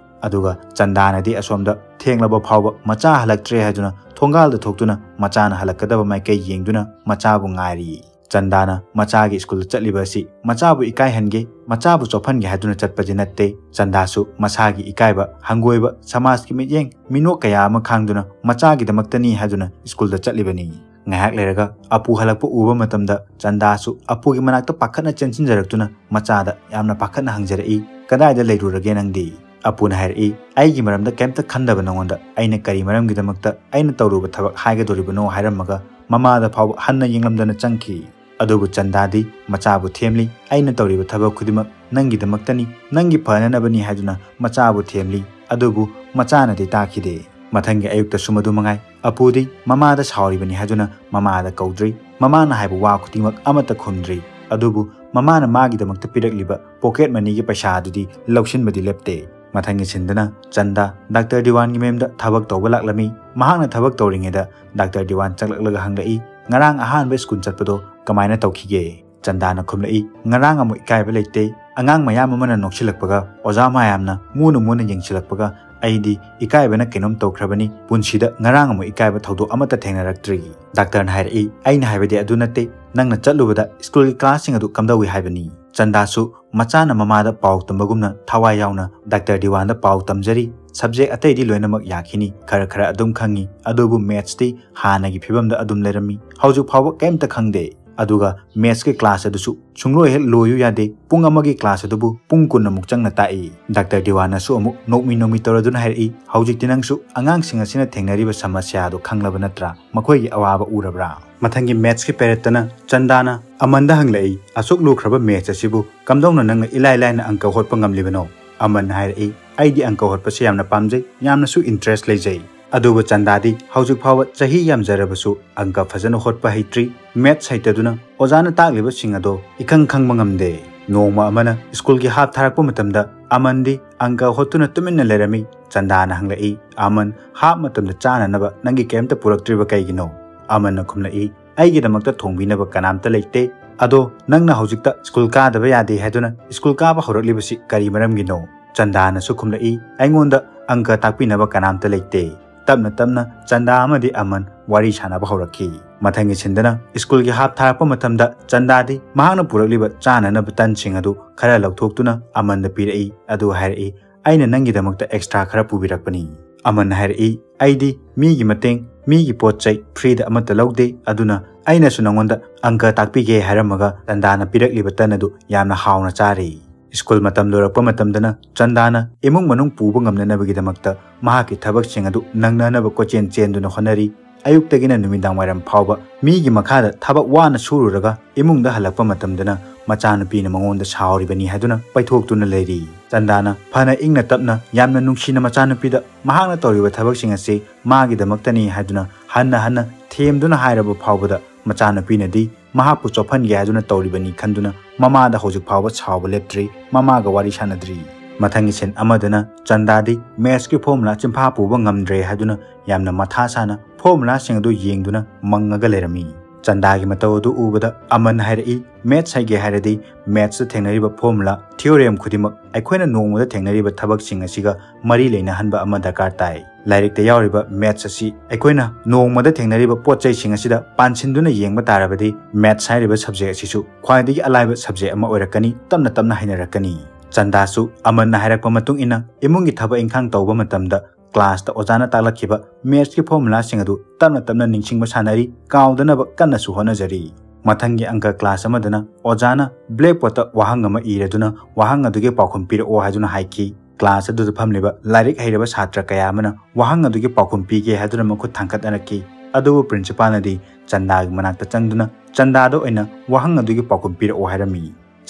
ꯑꯗꯨꯒ ꯆꯟꯗꯥꯅꯗꯤ ꯑꯁꯣꯝꯗ ꯊꯦꯡꯂꯕ ꯐꯥꯎꯕ ꯃꯆꯥ ꯍꯜꯂꯛꯇ꯭ꯔꯦ ꯍꯥꯏꯗꯨꯅ ꯊꯣꯡꯒꯥꯜꯗ ꯊꯣꯛꯇꯨꯅ ꯃꯆꯥꯅ ꯍꯜꯂꯛꯀꯗꯕ ꯃꯥꯏꯀꯩ ꯌꯦꯡꯗꯨꯅ ꯃꯆꯥꯕꯨ ꯉꯥꯏꯔꯤ꯫ ꯆꯟꯗꯥꯅ ꯃꯆꯥꯒꯤ ꯁ꯭ꯀꯨꯜꯗ ꯆꯠꯂꯤꯕ ꯑꯁꯤ ꯃꯆꯥꯕꯨ ꯏꯀꯥꯏꯍꯟꯒꯦ, ꯃꯆꯥꯕꯨ ꯆꯣꯞꯍꯟꯒꯦ ꯍꯥꯏꯗꯨꯅ ꯆꯠꯄꯗꯤ ꯅꯠꯇꯦ꯫ ꯆꯟꯗꯥꯁꯨ ꯃꯁꯥꯒꯤ ꯏꯀꯥꯏꯕ, ꯍꯪꯒꯣꯏꯕ, ꯁꯃꯥꯖꯀꯤ ꯃꯤꯠꯌꯦꯡ, ꯃꯤꯅꯣꯛ ꯀꯌꯥ ꯑꯃ ꯈꯥꯡꯗꯨꯅ ꯃꯆꯥꯒꯤꯗꯃꯛꯇꯅꯤ ꯍꯥꯏꯗꯨꯅ ꯁ꯭ꯀꯨꯜꯗ ꯆꯠꯂꯤꯕꯅꯤ꯫ ꯉꯥꯏꯍꯥꯛ ꯂꯩꯔꯒ ꯑꯄꯨ ꯍꯜꯂꯛꯄ ꯎꯕ ꯃꯇꯝꯗ ꯆꯟꯗꯥꯁꯨ ꯑꯄꯨꯒꯤ ꯃꯅꯥꯛꯇ ꯄꯥꯈꯠꯅ ꯆꯦꯟꯁꯤꯟꯖꯔꯛꯇꯨꯅ ꯃꯆꯥꯗ ꯌꯥꯝꯅ ꯄꯥꯈꯠꯅ ꯍꯪꯖꯔꯛꯏ, "ꯀꯗꯥꯏꯗ ꯂꯩꯔꯨꯔꯒꯦ ꯅꯪꯗꯤ?" ꯑꯄꯨꯅ ꯍꯥꯏꯔꯛꯏ, "ꯑꯩꯒꯤ ꯃꯔꯝꯗ ꯀꯩꯝꯇ ꯈꯟꯗꯕ ꯅꯉꯣꯟꯗ ꯑꯩꯅ ꯀꯔꯤ ꯃꯔꯝꯒꯤꯗꯃꯛꯇ ꯑꯩꯅ ꯇꯧꯔꯨꯕ ꯊꯕꯛ ꯍꯥꯏꯒꯗꯣꯔꯤꯕꯅꯣ?" ꯍꯥꯏꯔꯝꯃꯒ ꯃꯃꯥꯗ ꯐꯥꯎꯕ ꯍꯟꯅ ꯌꯦꯡꯂꯝꯗꯅ ꯆꯪꯈꯤ꯫ ꯑꯗꯨꯕꯨ ꯆꯟꯗꯥꯗꯤ ꯃꯆꯥꯕꯨ ꯊꯦꯝꯂꯤ, "ꯑꯩꯅ ꯇꯧꯔꯤꯕ ꯊꯕꯛ ꯈꯨꯗꯤꯡꯃꯛ ꯅꯪꯒꯤꯗꯃꯛꯇꯅꯤ, ꯅꯪꯒꯤ ꯐꯅꯅꯕꯅꯤ" ꯍꯥꯏꯗꯨꯅ ꯃꯆꯥꯕꯨ ꯊꯦꯝꯂꯤ꯫ ꯑꯗꯨꯕꯨ ꯃꯆꯥꯅꯗꯤ ꯇꯥꯈꯤꯗꯦ꯫ ꯃꯊꯪꯒꯤ ꯑꯌꯨꯛꯇꯁꯨ ꯃꯗꯨ ꯃꯉꯥꯏ꯫ ꯑꯄꯨꯗꯤ ꯃꯃꯥꯗ ꯁꯥꯎꯔꯤꯕꯅꯤ ꯍꯥꯏꯗꯨꯅ ꯃꯃꯥꯗ ꯀꯧꯗ꯭ꯔꯤ꯫ ꯃꯃꯥꯅ ꯍꯥꯏꯕ ꯋꯥ ꯈꯨꯗꯤꯡꯃꯛ ꯑꯃꯠꯇ ꯈꯨꯝꯗ꯭ꯔꯤ꯫ ꯑꯗꯨꯕꯨ ꯃꯃꯥꯅ ꯃꯥꯒꯤꯗꯃꯛꯇ ꯄꯤꯔꯛꯂꯤꯕ ꯄꯣꯀꯦꯠ ꯃꯅꯤꯒꯤ ꯄꯩꯁꯥ ꯑꯗꯨꯗꯤ ꯂꯧꯁꯤꯟꯕꯗꯤ ꯂꯦꯞꯇꯦ꯫ ꯃꯊꯪꯒꯤ ꯁꯤꯟꯗꯅ ꯆꯟꯗꯥ ꯗꯥꯛꯇꯔ ꯗꯤꯋꯥꯟꯒꯤ ꯃꯌꯨꯝꯗ ꯊꯕꯛ ꯇꯧꯕ ꯂꯥꯛꯂꯝꯃꯤ꯫ ꯃꯍꯥꯛꯅ ꯊꯕꯛ ꯇꯧꯔꯤꯉꯩꯗ ꯗꯥꯛꯇꯔ ꯗꯤꯋꯥꯟ ꯆꯪꯂꯛꯂꯒ ꯍꯪꯂꯛꯏ, "ꯉꯔꯥꯡ ꯑꯍꯥꯟꯕ ꯁ꯭ꯀꯨꯜ ꯆꯠꯄꯗꯣ ꯀꯃꯥꯏꯅ ꯇꯧꯈꯤꯒꯦ?" ꯆꯟꯗꯥꯅ ꯈꯨꯝꯂꯛꯏ, "ꯉꯔꯥꯡ ꯑꯃꯨꯛ ꯏꯀꯥꯏꯕ ꯂꯩꯇꯦ꯫ ꯑꯉꯥꯡ ꯃꯌꯥꯝ ꯑꯃꯅ ꯅꯣꯛꯁꯤꯜꯂꯛꯄꯒ, ꯑꯣꯖꯥ ꯃꯌꯥꯝꯅ ꯃꯨꯅ ꯃꯨꯅ ꯌꯦꯡꯁꯤꯜꯂꯛꯄꯒ ꯑꯩꯗꯤ ꯏꯀꯥꯏꯕꯅ ꯀꯩꯅꯣꯝ ꯇꯧꯈ꯭ꯔꯕꯅꯤ꯫ ꯄꯨꯟꯁꯤꯗ ꯉꯔꯥꯡ ꯑꯃꯨꯛ ꯏꯀꯥꯏꯕ ꯊꯧꯗꯣꯛ ꯑꯃꯠꯇ ꯊꯦꯡꯅꯔꯛꯇ꯭ꯔꯤ꯫" ꯗꯥꯛꯇꯔꯅ ꯍꯥꯏꯔꯛꯏ, "ꯑꯩꯅ ꯍꯥꯏꯕꯗꯤ ꯑꯗꯨ ꯅꯠꯇꯦ, ꯅꯪꯅ ꯆꯠꯂꯨꯕꯗ ꯁ꯭ꯀꯨꯜꯒꯤ ꯀ꯭ꯂꯥꯁꯁꯤꯡ ꯑꯗꯨ ꯀꯝꯗꯧꯏ ꯍꯥꯏꯕꯅꯤ?" ꯆꯟꯗꯥꯁꯨ ꯃꯆꯥꯅ ꯃꯃꯥꯗ ꯄꯥꯎ ꯇꯝꯕꯒꯨꯝꯅ ꯊꯋꯥꯏ ꯌꯥꯎꯅ ꯗꯥꯛꯇꯔ ꯗꯤꯋꯥꯟꯗ ꯄꯥꯎ ꯇꯝꯖꯔꯤ꯫ ꯁꯕꯖꯦꯛ ꯑꯇꯩꯗꯤ ꯂꯣꯏꯅꯃꯛ ꯌꯥꯈꯤꯅꯤ, ꯈꯔ ꯈꯔ ꯑꯗꯨꯝ ꯈꯪꯉꯤ, ꯑꯗꯨꯕꯨ ꯃꯦꯠꯁꯇꯤ ꯍꯥꯟꯅꯒꯤ ꯐꯤꯕꯝꯗ ꯑꯗꯨꯝ ꯂꯩꯔꯝꯃꯤ, ꯍꯧꯖꯤꯛ ꯐꯥꯎꯕ ꯀꯩꯝꯇ ꯈꯪꯗꯦ꯫ ꯑꯗꯨꯒ ꯃꯦꯠꯁꯀꯤ ꯀ꯭ꯂꯥꯁ ꯑꯗꯨꯁꯨ ꯁꯨꯡꯂꯣꯏ ꯍꯦꯛ ꯂꯣꯏꯌꯨ ꯌꯥꯗꯦ꯫ ꯄꯨꯡ ꯑꯃꯒꯤ ꯀ꯭ꯂꯥꯁ ꯑꯗꯨꯕꯨ ꯄꯨꯡ ꯀꯨꯟ ꯑꯃꯨꯛ ꯆꯪꯅ ꯇꯥꯛꯏ꯫ ꯗꯥꯛꯇꯔ ꯗꯤꯋꯥꯟꯅꯁꯨ ꯑꯃꯨꯛ ꯅꯣꯛꯃꯤ ꯅꯣꯛꯃꯤ ꯇꯧꯔꯗꯨꯅ ꯍꯥꯏꯔꯛꯏ, "ꯍꯧꯖꯤꯛꯇꯤ ꯅꯪꯁꯨ ꯑꯉꯥꯡꯁꯤꯡ ꯑꯁꯤꯅ ꯊꯦꯡꯅꯔꯤꯕ ꯁꯃꯁ꯭ꯌꯥ ꯑꯗꯨ ꯈꯪꯂꯕ ꯅꯠꯇ꯭ꯔꯥ? ꯃꯈꯣꯏꯒꯤ ꯑꯋꯥꯕ ꯎꯔꯕ꯭ꯔꯥ?" ꯃꯊꯪꯒꯤ ꯃꯦꯠꯁꯀꯤ ꯄꯦꯔꯦꯠꯇꯅ ꯆꯟꯗꯥꯅ ꯑꯃꯟꯗ ꯍꯪꯂꯛꯏ, "ꯑꯁꯨꯛ ꯂꯨꯈ꯭ꯔꯕ ꯃꯦꯠꯁ ꯑꯁꯤꯕꯨ ꯀꯝꯗꯧꯅ ꯅꯪꯅ ꯏꯂꯥꯏ ꯂꯥꯏꯅ ꯑꯪꯀ ꯍꯣꯠꯄ ꯉꯝꯂꯤꯕꯅꯣ?" ꯑꯃꯟꯅ ꯍꯥꯏꯔꯛꯏ, "ꯑꯩꯗꯤ ꯑꯪꯀ ꯍꯣꯠꯄꯁꯦ ꯌꯥꯝꯅ ꯄꯥꯝꯖꯩ, ꯌꯥꯝꯅꯁꯨ ꯏꯟꯇꯔꯦꯁ ꯂꯩꯖꯩ꯫ ꯑꯗꯨꯕꯨ ꯆꯟꯗꯥꯗꯤ ꯍꯧꯖꯤꯛ ꯐꯥꯎꯕ ꯆꯍꯤ ꯌꯥꯝꯖꯔꯕꯁꯨ ꯑꯪꯀ ꯐꯖꯅ ꯍꯣꯠꯄ ꯍꯩꯇ꯭ꯔꯤ꯫ ꯃꯦꯠꯁ ꯍꯩꯇꯗꯨꯅ ꯑꯣꯖꯥꯅ ꯇꯥꯛꯂꯤꯕꯁꯤꯡ ꯑꯗꯣ ꯏꯈꯪ ꯈꯪꯕ ꯉꯝꯗꯦ꯫" ꯅꯣꯡꯃ ꯑꯃꯅ ꯁ꯭ꯀꯨꯜꯒꯤ ꯍꯥꯞ ꯊꯥꯔꯛꯄ ꯃꯇꯝꯗ ꯑꯃꯟꯗꯤ ꯑꯪꯀ ꯍꯣꯠꯇꯨꯅ ꯇꯨꯃꯤꯟꯅ ꯂꯩꯔꯝꯃꯤ꯫ ꯆꯟꯗꯥꯅ ꯍꯪꯂꯛꯏ, "ꯑꯃꯟ, ꯍꯥꯞ ꯃꯇꯝꯗ ꯆꯥꯅꯅꯕ ꯅꯪꯒꯤ ꯀꯩꯝꯇ ꯄꯨꯔꯛꯇ꯭ꯔꯤꯕ ꯀꯩꯒꯤꯅꯣ?" ꯑꯃꯟꯅ ꯈꯨꯝꯂꯛꯏ, "ꯑꯩꯒꯤꯗꯃꯛꯇ ꯊꯣꯡꯕꯤꯅꯕ ꯀꯅꯥꯝꯇ ꯂꯩꯇꯦ꯫ ꯑꯗꯣ ꯅꯪꯅ ꯍꯧꯖꯤꯛꯇ ꯁ꯭ꯀꯨꯜ ꯀꯥꯗꯕ ꯌꯥꯗꯦ ꯍꯥꯏꯗꯨꯅ ꯁ꯭ꯀꯨꯜ ꯀꯥꯕ ꯍꯧꯔꯛꯂꯤꯕꯁꯤ ꯀꯔꯤ ꯃꯔꯝꯒꯤꯅꯣ?" ꯆꯟꯗꯥꯅꯁꯨ ꯈꯨꯝꯂꯛꯏ, "ꯑꯩꯉꯣꯟꯗ ꯑꯪꯀ ꯇꯥꯛꯄꯤꯅꯕ ꯀꯅꯥꯝꯇ ꯂꯩꯇꯦ꯫" ꯇꯞꯅ ꯇꯞꯅ ꯆꯟꯗꯥ ꯑꯃꯗꯤ ꯑꯃꯟ ꯋꯥꯔꯤ ꯁꯥꯟꯅꯕ ꯍꯧꯔꯛꯈꯤ꯫ ꯃꯊꯪꯒꯤ ꯁꯤꯟꯗꯅ ꯁ꯭ꯀꯨꯜꯒꯤ ꯍꯥꯞ ꯊꯥꯔꯛꯄ ꯃꯇꯝꯗ ꯆꯟꯗꯥꯗꯤ ꯃꯍꯥꯛꯅ ꯄꯨꯔꯛꯂꯤꯕ ꯆꯥꯅꯅꯕ ꯇꯟꯁꯤꯡ ꯑꯗꯨ ꯈꯔ ꯂꯧꯊꯣꯛꯇꯨꯅ ꯑꯃꯟꯗ ꯄꯤꯔꯛꯏ꯫ ꯑꯗꯨ ꯍꯥꯏꯔꯛꯏ, "ꯑꯩꯅ ꯅꯪꯒꯤꯗꯃꯛꯇ ꯑꯦꯛꯁꯇ꯭ꯔꯥ ꯈꯔ ꯄꯨꯕꯤꯔꯛꯄꯅꯤ"꯫ ꯑꯃꯟꯅ ꯍꯥꯏꯔꯛꯏ, "ꯑꯩꯗꯤ ꯃꯤꯒꯤ ꯃꯇꯦꯡ, ꯃꯤꯒꯤ ꯄꯣꯠ ꯆꯩ ꯐ꯭ꯔꯤꯗ ꯑꯃꯠꯇ ꯂꯧꯗꯦ, ꯑꯗꯨꯅ ꯑꯩꯅꯁꯨ ꯅꯪꯉꯣꯟꯗ ꯑꯪꯀ ꯇꯥꯛꯄꯤꯒꯦ" ꯍꯥꯏꯔꯝꯃꯒ ꯆꯟꯗꯥꯅ ꯄꯤꯔꯛꯂꯤꯕ ꯇꯟ ꯑꯗꯨ ꯌꯥꯝꯅ ꯍꯥꯎꯅ ꯆꯥꯔꯤ꯫ ꯁ꯭ꯀꯨꯜ ꯃꯇꯝ ꯂꯣꯏꯔꯛꯄ ꯃꯇꯝꯗꯅ ꯆꯟꯗꯥꯅ ꯏꯃꯨꯡ ꯃꯅꯨꯡ ꯄꯨꯕ ꯉꯝꯅꯅꯕꯒꯤꯗꯃꯛꯇ ꯃꯍꯥꯛꯀꯤ ꯊꯕꯛꯁꯤꯡ ꯑꯗꯨ ꯅꯪꯅꯅꯕ ꯀꯣꯏꯆꯦꯟ ꯆꯦꯟꯗꯨꯅ ꯍꯣꯠꯅꯔꯤ꯫ ꯑꯌꯨꯛꯇꯒꯤꯅ ꯅꯨꯃꯤꯗꯥꯡ ꯋꯥꯏꯔꯝ ꯐꯥꯎꯕ ꯃꯤꯒꯤ ꯃꯈꯥꯗ ꯊꯕꯛ ꯋꯥꯅ ꯁꯨꯔꯨꯔꯒ ꯏꯃꯨꯡꯗ ꯍꯜꯂꯛꯄ ꯃꯇꯝꯗꯅ ꯃꯆꯥꯅꯨꯄꯤꯅ ꯃꯉꯣꯟꯗ ꯁꯥꯎꯔꯤꯕꯅꯤ ꯍꯥꯏꯗꯨꯅ ꯄꯩꯊꯣꯛꯇꯨꯅ ꯂꯩꯔꯤ꯫ ꯆꯟꯗꯥꯅ ꯐꯅ ꯏꯪꯅ ꯇꯞꯅ ꯌꯥꯝꯅ ꯅꯨꯡꯁꯤꯅ ꯃꯆꯥꯅꯨꯄꯤꯗ ꯃꯍꯥꯛꯅ ꯇꯧꯔꯤꯕ ꯊꯕꯛꯁꯤꯡ ꯑꯁꯤ ꯃꯥꯒꯤꯗꯃꯛꯇꯅꯤ ꯍꯥꯏꯗꯨꯅ ꯍꯟꯅ ꯍꯟꯅ ꯊꯦꯝꯗꯨꯅ ꯍꯥꯏꯔꯕ ꯐꯥꯎꯕꯗ ꯃꯆꯥꯅꯨꯄꯤꯅꯗꯤ ꯃꯍꯥꯛꯄꯨ ꯆꯣꯞꯍꯟꯒꯦ ꯍꯥꯏꯗꯨꯅ ꯇꯧꯔꯤꯕꯅꯤ ꯈꯟꯗꯨꯅ ꯃꯃꯥꯗ ꯍꯧꯖꯤꯛ ꯐꯥꯎꯕ ꯁꯥꯎꯕ ꯂꯦꯞꯇ꯭ꯔꯤ, ꯃꯃꯥꯒ ꯋꯥꯔꯤ ꯁꯥꯟꯅꯗ꯭ꯔꯤ꯫ ꯃꯊꯪꯒꯤ ꯁꯤꯟ ꯑꯃꯗꯅ ꯆꯟꯗꯥꯗꯤ ꯃꯦꯠꯁꯀꯤ ꯐꯣꯔꯃꯨꯂꯥ ꯆꯤꯟꯐꯥ ꯄꯨꯕ ꯉꯝꯗ꯭ꯔꯦ ꯍꯥꯏꯗꯨꯅ ꯌꯥꯝꯅ ꯃꯊꯥ ꯁꯥꯅ ꯐꯣꯔꯃꯨꯂꯥꯁꯤꯡ ꯑꯗꯨ ꯌꯦꯡꯗꯨꯅ ꯃꯪꯉꯒ ꯂꯩꯔꯝꯃꯤ꯫ ꯆꯟꯗꯥꯒꯤ ꯃꯇꯧ ꯑꯗꯨ ꯎꯕꯗ ꯑꯃꯟ ꯍꯥꯏꯔꯛꯏ, "ꯃꯦꯠꯁ ꯍꯩꯒꯦ ꯍꯥꯏꯔꯗꯤ ꯃꯦꯠꯁꯇ ꯊꯦꯡꯅꯔꯤꯕ ꯐꯣꯔꯃꯨꯂꯥ, ꯊꯤꯑꯣꯔꯦꯝ ꯈꯨꯗꯤꯡꯃꯛ ꯑꯩꯈꯣꯏꯅ ꯅꯣꯡꯃꯗ ꯊꯦꯡꯅꯔꯤꯕ ꯊꯕꯛꯁꯤꯡ ꯑꯁꯤꯒ ꯃꯔꯤ ꯂꯩꯅꯍꯟꯕ ꯑꯃ ꯗꯔꯀꯥꯔ ꯇꯥꯏ꯫ ꯂꯥꯏꯔꯤꯛꯇ ꯌꯥꯎꯔꯤꯕ ꯃꯦꯠꯁ ꯑꯁꯤ ꯑꯩꯈꯣꯏꯅ ꯅꯣꯡꯃꯗ ꯊꯦꯡꯅꯔꯤꯕ ꯄꯣꯠ ꯆꯩꯁꯤꯡ ꯑꯁꯤꯗ ꯄꯥꯟꯁꯤꯟꯗꯨꯅ ꯌꯦꯡꯕ ꯇꯥꯔꯕꯗꯤ ꯃꯦꯠꯁ ꯍꯥꯏꯔꯤꯕ ꯁꯕꯖꯦꯛ ꯑꯁꯤꯁꯨ ꯈ꯭ꯋꯥꯏꯗꯒꯤ ꯑꯂꯥꯏꯕ ꯁꯕꯖꯦꯛ ꯑꯃ ꯑꯣꯏꯔꯛꯀꯅꯤ, ꯇꯞꯅ ꯇꯞꯅ ꯍꯩꯅꯔꯛꯀꯅꯤ"꯫ ꯆꯟꯗꯥꯁꯨ ꯑꯃꯟꯅ ꯍꯥꯏꯔꯛꯄ ꯃꯇꯨꯡ ꯏꯟꯅ ꯏꯃꯨꯡꯒꯤ ꯊꯕꯛ ꯏꯪꯈꯥꯡ ꯇꯧꯕ ꯃꯇꯝꯗ ꯀ꯭ꯂꯥꯁꯇ ꯑꯣꯖꯥꯅ ꯇꯥꯛꯂꯛꯈꯤꯕ ꯃꯦꯠꯁꯀꯤ ꯐꯣꯔꯃꯨꯂꯥꯁꯤꯡ ꯑꯗꯨ ꯇꯞꯅ ꯇꯞꯅ ꯅꯤꯡꯁꯤꯡꯕ ꯁꯥꯟꯅꯔꯤ, ꯀꯥꯎꯗꯅꯕ ꯀꯟꯅꯁꯨ ꯍꯣꯠꯅꯖꯔꯤ꯫ ꯃꯊꯪꯒꯤ ꯑꯪꯀ ꯀ꯭ꯂꯥꯁ ꯑꯃꯗꯅ ꯑꯣꯖꯥꯅ ꯕ꯭ꯂꯦꯛꯕꯣꯔꯗꯇ ꯋꯥꯍꯪ ꯑꯃ ꯏꯔꯗꯨꯅ ꯋꯥꯍꯪ ꯑꯗꯨꯒꯤ ꯄꯥꯎꯈꯨꯝ ꯄꯤꯔꯛꯑꯣ ꯍꯥꯏꯗꯨꯅ ꯍꯥꯏꯈꯤ꯫ ꯀ꯭ꯂꯥꯁ ꯑꯗꯨꯗ ꯐꯝꯂꯤꯕ ꯂꯥꯏꯔꯤꯛ ꯍꯩꯔꯕ ꯁꯥꯇ꯭ꯔ ꯀꯌꯥ ꯑꯃꯅ ꯋꯥꯍꯪ ꯑꯗꯨꯒꯤ ꯄꯥꯎꯈꯨꯝ ꯄꯤꯒꯦ ꯍꯥꯏꯗꯨꯅ ꯃꯈꯨꯠ ꯊꯥꯡꯒꯠꯅꯔꯛꯈꯤ꯫ ꯑꯗꯨꯕꯨ ꯄ꯭ꯔꯤꯟꯁꯤꯄꯥꯜꯅꯗꯤ ꯆꯟꯗꯥꯒꯤ ꯃꯅꯥꯛꯇ ꯆꯪꯗꯨꯅ ꯆꯟꯗꯥꯗ ꯑꯣꯏꯅ ꯋꯥꯍꯪ ꯑꯗꯨꯒꯤ ꯄꯥꯎꯈꯨꯝ ꯄꯤꯔꯛꯑꯣ ꯍꯥꯏꯔꯝꯃꯤ꯫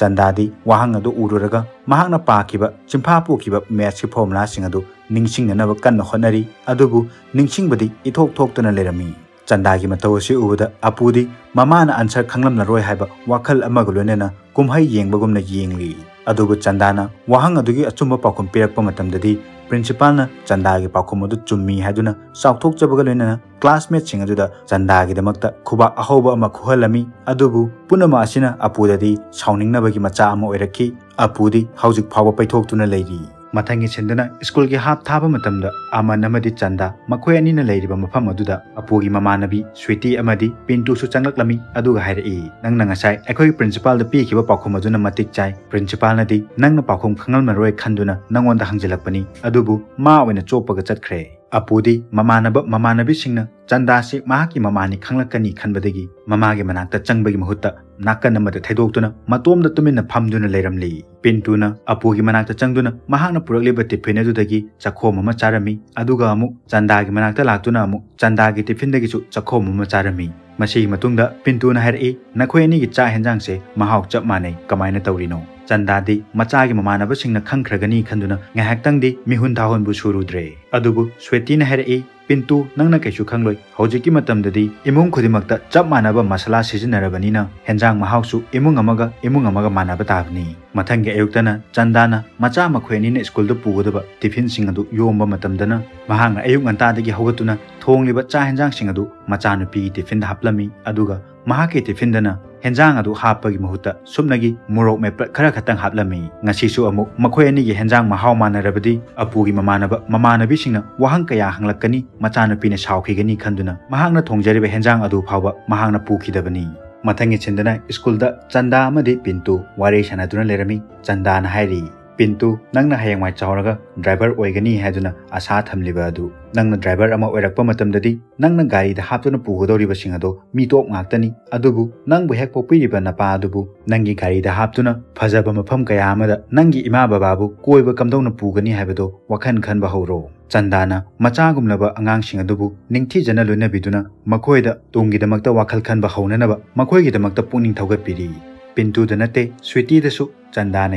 ꯆꯟꯗꯥꯗꯤ ꯋꯥꯍꯪ ꯑꯗꯨ ꯎꯔꯨꯔꯒ ꯃꯍꯥꯛꯅ ꯄꯥꯈꯤꯕ ꯆꯤꯟꯐꯥ ꯄꯨꯈꯤꯕ ꯃꯦꯠꯁꯀꯤ ꯐꯣꯔꯃꯨꯂꯥꯁꯤꯡ ꯑꯗꯨ ꯅꯤꯡꯁꯤꯡꯅꯅꯕ ꯀꯟꯅ ꯍꯣꯠꯅꯔꯤ꯫ ꯑꯗꯨꯕꯨ ꯅꯤꯡꯁꯤꯡꯕꯗꯤ ꯏꯊꯣꯛ ꯊꯣꯛꯇꯅ ꯂꯩꯔꯝꯃꯤ꯫ ꯆꯟꯗꯥꯒꯤ ꯃꯇꯧ ꯑꯁꯤ ꯎꯕꯗ ꯑꯄꯨꯗꯤ ꯃꯃꯥꯅ ꯑꯟꯁꯔ ꯈꯪꯂꯝꯂꯔꯣꯏ ꯍꯥꯏꯕ ꯋꯥꯈꯜ ꯑꯃꯒ ꯂꯣꯏꯅꯅ ꯀꯨꯝꯍꯩ ꯌꯦꯡꯕꯒꯨꯝꯅ ꯌꯦꯡꯂꯤ꯫ ꯑꯗꯨꯕꯨ ꯆꯟꯗꯥꯅ ꯋꯥꯍꯪ ꯑꯗꯨꯒꯤ ꯑꯆꯨꯝꯕ ꯄꯥꯎꯈꯨꯝ ꯄꯤꯔꯛꯄ ꯃꯇꯝꯗꯗꯤ ꯄ꯭ꯔꯤꯟꯁꯤꯄꯥꯜꯅ ꯆꯟꯗꯥꯒꯤ ꯄꯥꯎꯈꯨꯝ ꯑꯗꯨ ꯆꯨꯝꯃꯤ ꯍꯥꯏꯗꯨꯅ ꯆꯥꯎꯊꯣꯛꯆꯕꯒ ꯂꯣꯏꯅꯅ ꯀ꯭ꯂꯥꯁꯃꯦꯠꯁꯤꯡ ꯑꯗꯨꯗ ꯆꯟꯗꯥꯒꯤꯗꯃꯛꯇ ꯈꯨꯕꯥꯛ ꯑꯍꯧꯕ ꯑꯃ ꯈꯨꯍꯜꯂꯝꯃꯤ꯫ ꯑꯗꯨꯕꯨ ꯄꯨꯝꯅꯃꯛ ꯑꯁꯤꯅ ꯑꯄꯨꯗꯗꯤ ꯁꯥꯎꯅꯤꯡꯅꯕꯒꯤ ꯃꯆꯥ ꯑꯃ ꯑꯣꯏꯔꯛꯈꯤ꯫ ꯑꯄꯨꯗꯤ ꯍꯧꯖꯤꯛ ꯐꯥꯎꯕ ꯄꯩꯊꯣꯛꯇꯨꯅ ꯂꯩꯔꯤ꯫ ꯃꯊꯪꯒꯤ ꯁꯤꯟꯗꯨꯅ ꯁ꯭ꯀꯨꯜꯒꯤ ꯍꯥꯞ ꯊꯥꯕ ꯃꯇꯝꯗ ꯑꯃꯟ ꯑꯃꯗꯤ ꯆꯟꯗꯥ ꯃꯈꯣꯏ ꯑꯅꯤꯅ ꯂꯩꯔꯤꯕ ꯃꯐꯝ ꯑꯗꯨꯗ ꯑꯄꯨꯒꯤ ꯃꯃꯥꯟꯅꯕꯤ ꯁ꯭ꯋꯤꯇꯤ ꯑꯃꯗꯤ ꯄꯤꯟꯇꯨꯁꯨ ꯆꯪꯂꯛꯂꯝꯃꯤ꯫ ꯑꯗꯨꯒ ꯍꯥꯏꯔꯛꯏ, "ꯅꯪꯅ ꯉꯁꯥꯏ ꯑꯩꯈꯣꯏ ꯄ꯭ꯔꯤꯟꯁꯤꯄꯥꯜꯗ ꯄꯤꯈꯤꯕ ꯄꯥꯎꯈꯨꯝ ꯑꯗꯨꯅ ꯃꯇꯤꯛ ꯆꯥꯏ꯫ ꯄ꯭ꯔꯤꯟꯁꯤꯄꯥꯜꯅꯗꯤ ꯅꯪꯅ ꯄꯥꯎꯈꯨꯝ ꯈꯪꯂꯝꯂꯔꯣꯏ ꯈꯟꯗꯨꯅ ꯅꯪꯉꯣꯟꯗ ꯍꯪꯖꯤꯜꯂꯛꯄꯅꯤ, ꯑꯗꯨꯕꯨ ꯃꯥ ꯑꯣꯏꯅ ꯆꯣꯞꯄꯒ ꯆꯠꯈ꯭ꯔꯦ꯫" ꯑꯄꯨꯗꯤ ꯃꯃꯥꯟꯅꯕ ꯃꯃꯥꯟꯅꯕꯤꯁꯤꯡꯅ ꯆꯟꯗꯥꯁꯤ ꯃꯍꯥꯛꯀꯤ ꯃꯃꯥꯅꯤ ꯈꯪꯂꯛꯀꯅꯤ ꯈꯟꯕꯗꯒꯤ ꯃꯃꯥꯒꯤ ꯃꯅꯥꯛꯇ ꯆꯪꯕꯒꯤ ꯃꯍꯨꯠꯇ ꯅꯥꯀꯟ ꯑꯃꯗ ꯊꯩꯗꯣꯛꯇꯨꯅ ꯃꯇꯣꯝꯗ ꯇꯨꯃꯤꯟꯅ ꯐꯝꯗꯨꯅ ꯂꯩꯔꯝꯂꯤ꯫ ꯄꯤꯟꯇꯨꯅ ꯑꯄꯨꯒꯤ ꯃꯅꯥꯛꯇ ꯆꯪꯗꯨꯅ ꯃꯍꯥꯛꯅ ꯄꯨꯔꯛꯂꯤꯕ ꯇꯤꯐꯤꯟ ꯑꯗꯨꯗꯒꯤ ꯆꯈꯣꯝ ꯑꯃ ꯆꯥꯔꯝꯃꯤ, ꯑꯗꯨꯒ ꯑꯃꯨꯛ ꯆꯟꯗꯥꯒꯤ ꯃꯅꯥꯛꯇ ꯂꯥꯛꯇꯨꯅ ꯑꯃꯨꯛ ꯆꯟꯗꯥꯒꯤ ꯇꯤꯐꯤꯟꯗꯒꯤꯁꯨ ꯆꯈꯣꯝ ꯑꯃ ꯆꯥꯔꯝꯃꯤ꯫ ꯃꯁꯤꯒꯤ ꯃꯇꯨꯡꯗ ꯄꯤꯟꯇꯨꯅ ꯍꯥꯏꯔꯛꯏ, "ꯅꯈꯣꯏ ꯑꯅꯤꯒꯤ ꯆꯥꯛ ꯍꯦꯟꯖꯥꯡꯁꯦ ꯃꯍꯥꯎ ꯆꯞ ꯃꯥꯟꯅꯩ, ꯀꯃꯥꯏꯅ ꯇꯧꯔꯤꯅꯣ?" ꯆꯟꯗꯥꯗꯤ ꯃꯆꯥꯒꯤ ꯃꯃꯥꯟꯅꯕꯁꯤꯡꯅ ꯈꯪꯈ꯭ꯔꯒꯅꯤ ꯈꯟꯗꯨꯅ ꯉꯥꯏꯍꯥꯛꯇꯪꯗꯤ ꯃꯤꯍꯨꯟ ꯊꯥꯍꯨꯟꯕꯨ ꯁꯨꯔꯨꯗ꯭ꯔꯦ꯫ ꯑꯗꯨꯕꯨ ꯁ꯭ꯋꯦꯇꯤꯅ ꯍꯥꯏꯔꯛꯏ, "ꯄꯤꯟꯇꯨ, ꯅꯪꯅ ꯀꯩꯁꯨ ꯈꯪꯂꯣꯏ꯫ ꯍꯧꯖꯤꯛꯀꯤ ꯃꯇꯝꯗꯗꯤ ꯏꯃꯨꯡ ꯈꯨꯗꯤꯡꯃꯛꯇ ꯆꯞ ꯃꯥꯟꯅꯕ ꯃꯁꯥꯂꯥ ꯁꯤꯖꯤꯟꯅꯔꯕꯅꯤꯅ ꯍꯦꯟꯖꯥꯡ ꯃꯍꯥꯎꯁꯨ ꯏꯃꯨꯡ ꯑꯃꯒ ꯏꯃꯨꯡ ꯑꯃꯒ ꯃꯥꯟꯅꯕ ꯇꯥꯕꯅꯤ꯫" ꯃꯊꯪꯒꯤ ꯑꯌꯨꯛꯇꯅ ꯆꯟꯗꯥꯅ ꯃꯆꯥ ꯃꯈꯣꯏ ꯑꯅꯤꯅ ꯁ꯭ꯀꯨꯜꯗ ꯄꯨꯒꯗꯕ ꯇꯤꯐꯤꯟꯁꯤꯡ ꯑꯗꯨ ꯌꯣꯝꯕ ꯃꯇꯝꯗꯅ ꯃꯍꯥꯛꯅ ꯑꯌꯨꯛ ꯉꯟꯇꯥꯗꯒꯤ ꯍꯧꯒꯠꯇꯨꯅ ꯊꯣꯡꯂꯤꯕ ꯆꯥꯛ ꯍꯦꯟꯖꯥꯡꯁꯤꯡ ꯑꯗꯨ ꯃꯆꯥꯅꯨꯄꯤꯒꯤ ꯇꯤꯐꯤꯟꯗ ꯍꯥꯞꯂꯝꯃꯤ꯫ ꯑꯗꯨꯒ ꯃꯍꯥꯛꯀꯤ ꯇꯤꯐꯤꯟꯗꯅ ꯍꯦꯟꯖꯥꯡ ꯑꯗꯨ ꯍꯥꯞꯄꯒꯤ ꯃꯍꯨꯠꯇ ꯁꯨꯞꯅꯒꯤ ꯃꯣꯔꯣꯛ ꯃꯦꯠꯄ ꯈꯔ ꯈꯛꯇꯪ ꯍꯥꯞꯂꯝꯃꯤ꯫ ꯉꯁꯤꯁꯨ ꯑꯃꯨꯛ ꯃꯈꯣꯏ ꯑꯅꯤꯒꯤ ꯍꯦꯟꯖꯥꯡ ꯃꯍꯥꯎ ꯃꯥꯟꯅꯔꯕꯗꯤ ꯑꯄꯨꯒꯤ ꯃꯃꯥꯟꯅꯕ ꯃꯃꯥꯟꯅꯕꯤꯁꯤꯡꯅ ꯋꯥꯍꯪ ꯀꯌꯥ ꯍꯪꯂꯛꯀꯅꯤ, ꯃꯆꯥꯅꯨꯄꯤꯅ ꯁꯥꯎꯈꯤꯒꯅꯤ ꯈꯟꯗꯨꯅ ꯃꯍꯥꯛꯅ ꯊꯣꯡꯖꯔꯤꯕ ꯍꯦꯟꯖꯥꯡ ꯑꯗꯨ ꯐꯥꯎꯕ ꯃꯍꯥꯛꯅ ꯄꯨꯈꯤꯗꯕꯅꯤ꯫ ꯃꯊꯪꯒꯤ ꯁꯤꯟꯗꯅ ꯁ꯭ꯀꯨꯜꯗ ꯆꯟꯗꯥ ꯑꯃꯗꯤ ꯄꯤꯟꯇꯨ ꯋꯥꯔꯤ ꯁꯥꯟꯅꯗꯨꯅ ꯂꯩꯔꯝꯃꯤ꯫ ꯆꯟꯗꯥꯅ ꯍꯥꯏꯔꯤ, "ꯄꯤꯟꯇꯨ, ꯅꯪꯅ ꯍꯌꯦꯡꯋꯥꯏ ꯆꯥꯎꯔꯒ ꯗ꯭ꯔꯥꯏꯚꯔ ꯑꯣꯏꯒꯅꯤ ꯍꯥꯏꯗꯨꯅ ꯑꯁꯥ ꯊꯝꯂꯤꯕ ꯑꯗꯨ, ꯅꯪꯅ ꯗ꯭ꯔꯥꯏꯚꯔ ꯑꯃ ꯑꯣꯏꯔꯛꯄ ꯃꯇꯝꯗꯗꯤ ꯅꯪꯅ ꯒꯥꯔꯤꯗ ꯍꯥꯞꯇꯨꯅ ꯄꯨꯒꯗꯧꯔꯤꯕꯁꯤꯡ ꯑꯗꯣ ꯃꯤꯇꯣꯞ ꯉꯥꯛꯇꯅꯤ꯫ ꯑꯗꯨꯕꯨ ꯅꯪꯕꯨ ꯍꯦꯛ ꯄꯣꯛꯄꯤꯔꯤꯕ ꯅꯄꯥ ꯑꯗꯨꯕꯨ ꯅꯪꯒꯤ ꯒꯥꯔꯤꯗ ꯍꯥꯞꯇꯨꯅ ꯐꯖꯕ ꯃꯐꯝ ꯀꯌꯥ ꯑꯃꯗ ꯅꯪꯒꯤ ꯏꯃꯥ ꯕꯕꯥꯕꯨ ꯀꯣꯏꯕ ꯀꯝꯗꯧꯅ ꯄꯨꯒꯅꯤ ꯍꯥꯏꯕꯗꯣ ꯋꯥꯈꯜ ꯈꯟꯕ ꯍꯧꯔꯣ꯫" ꯆꯟꯗꯥꯅ ꯃꯆꯥꯒꯨꯝꯂꯕ ꯑꯉꯥꯡꯁꯤꯡ ꯑꯗꯨꯕꯨ ꯅꯤꯡꯊꯤꯖꯅ ꯂꯣꯏꯅꯕꯤꯗꯨꯅ ꯃꯈꯣꯏꯗ ꯇꯨꯡꯒꯤꯗꯃꯛꯇ ꯋꯥꯈꯜ ꯈꯟꯕ ꯍꯧꯅꯅꯕ ꯃꯈꯣꯏꯒꯤꯗꯃꯛꯇ ꯄꯨꯛꯅꯤꯡ ꯊꯧꯒꯠꯄꯤꯔꯤ꯫ ꯄꯤꯟꯇꯨꯗ ꯅꯠꯇꯦ, ꯁ꯭ꯋꯤꯇꯤꯗꯁꯨ ꯆꯟꯗꯥꯅ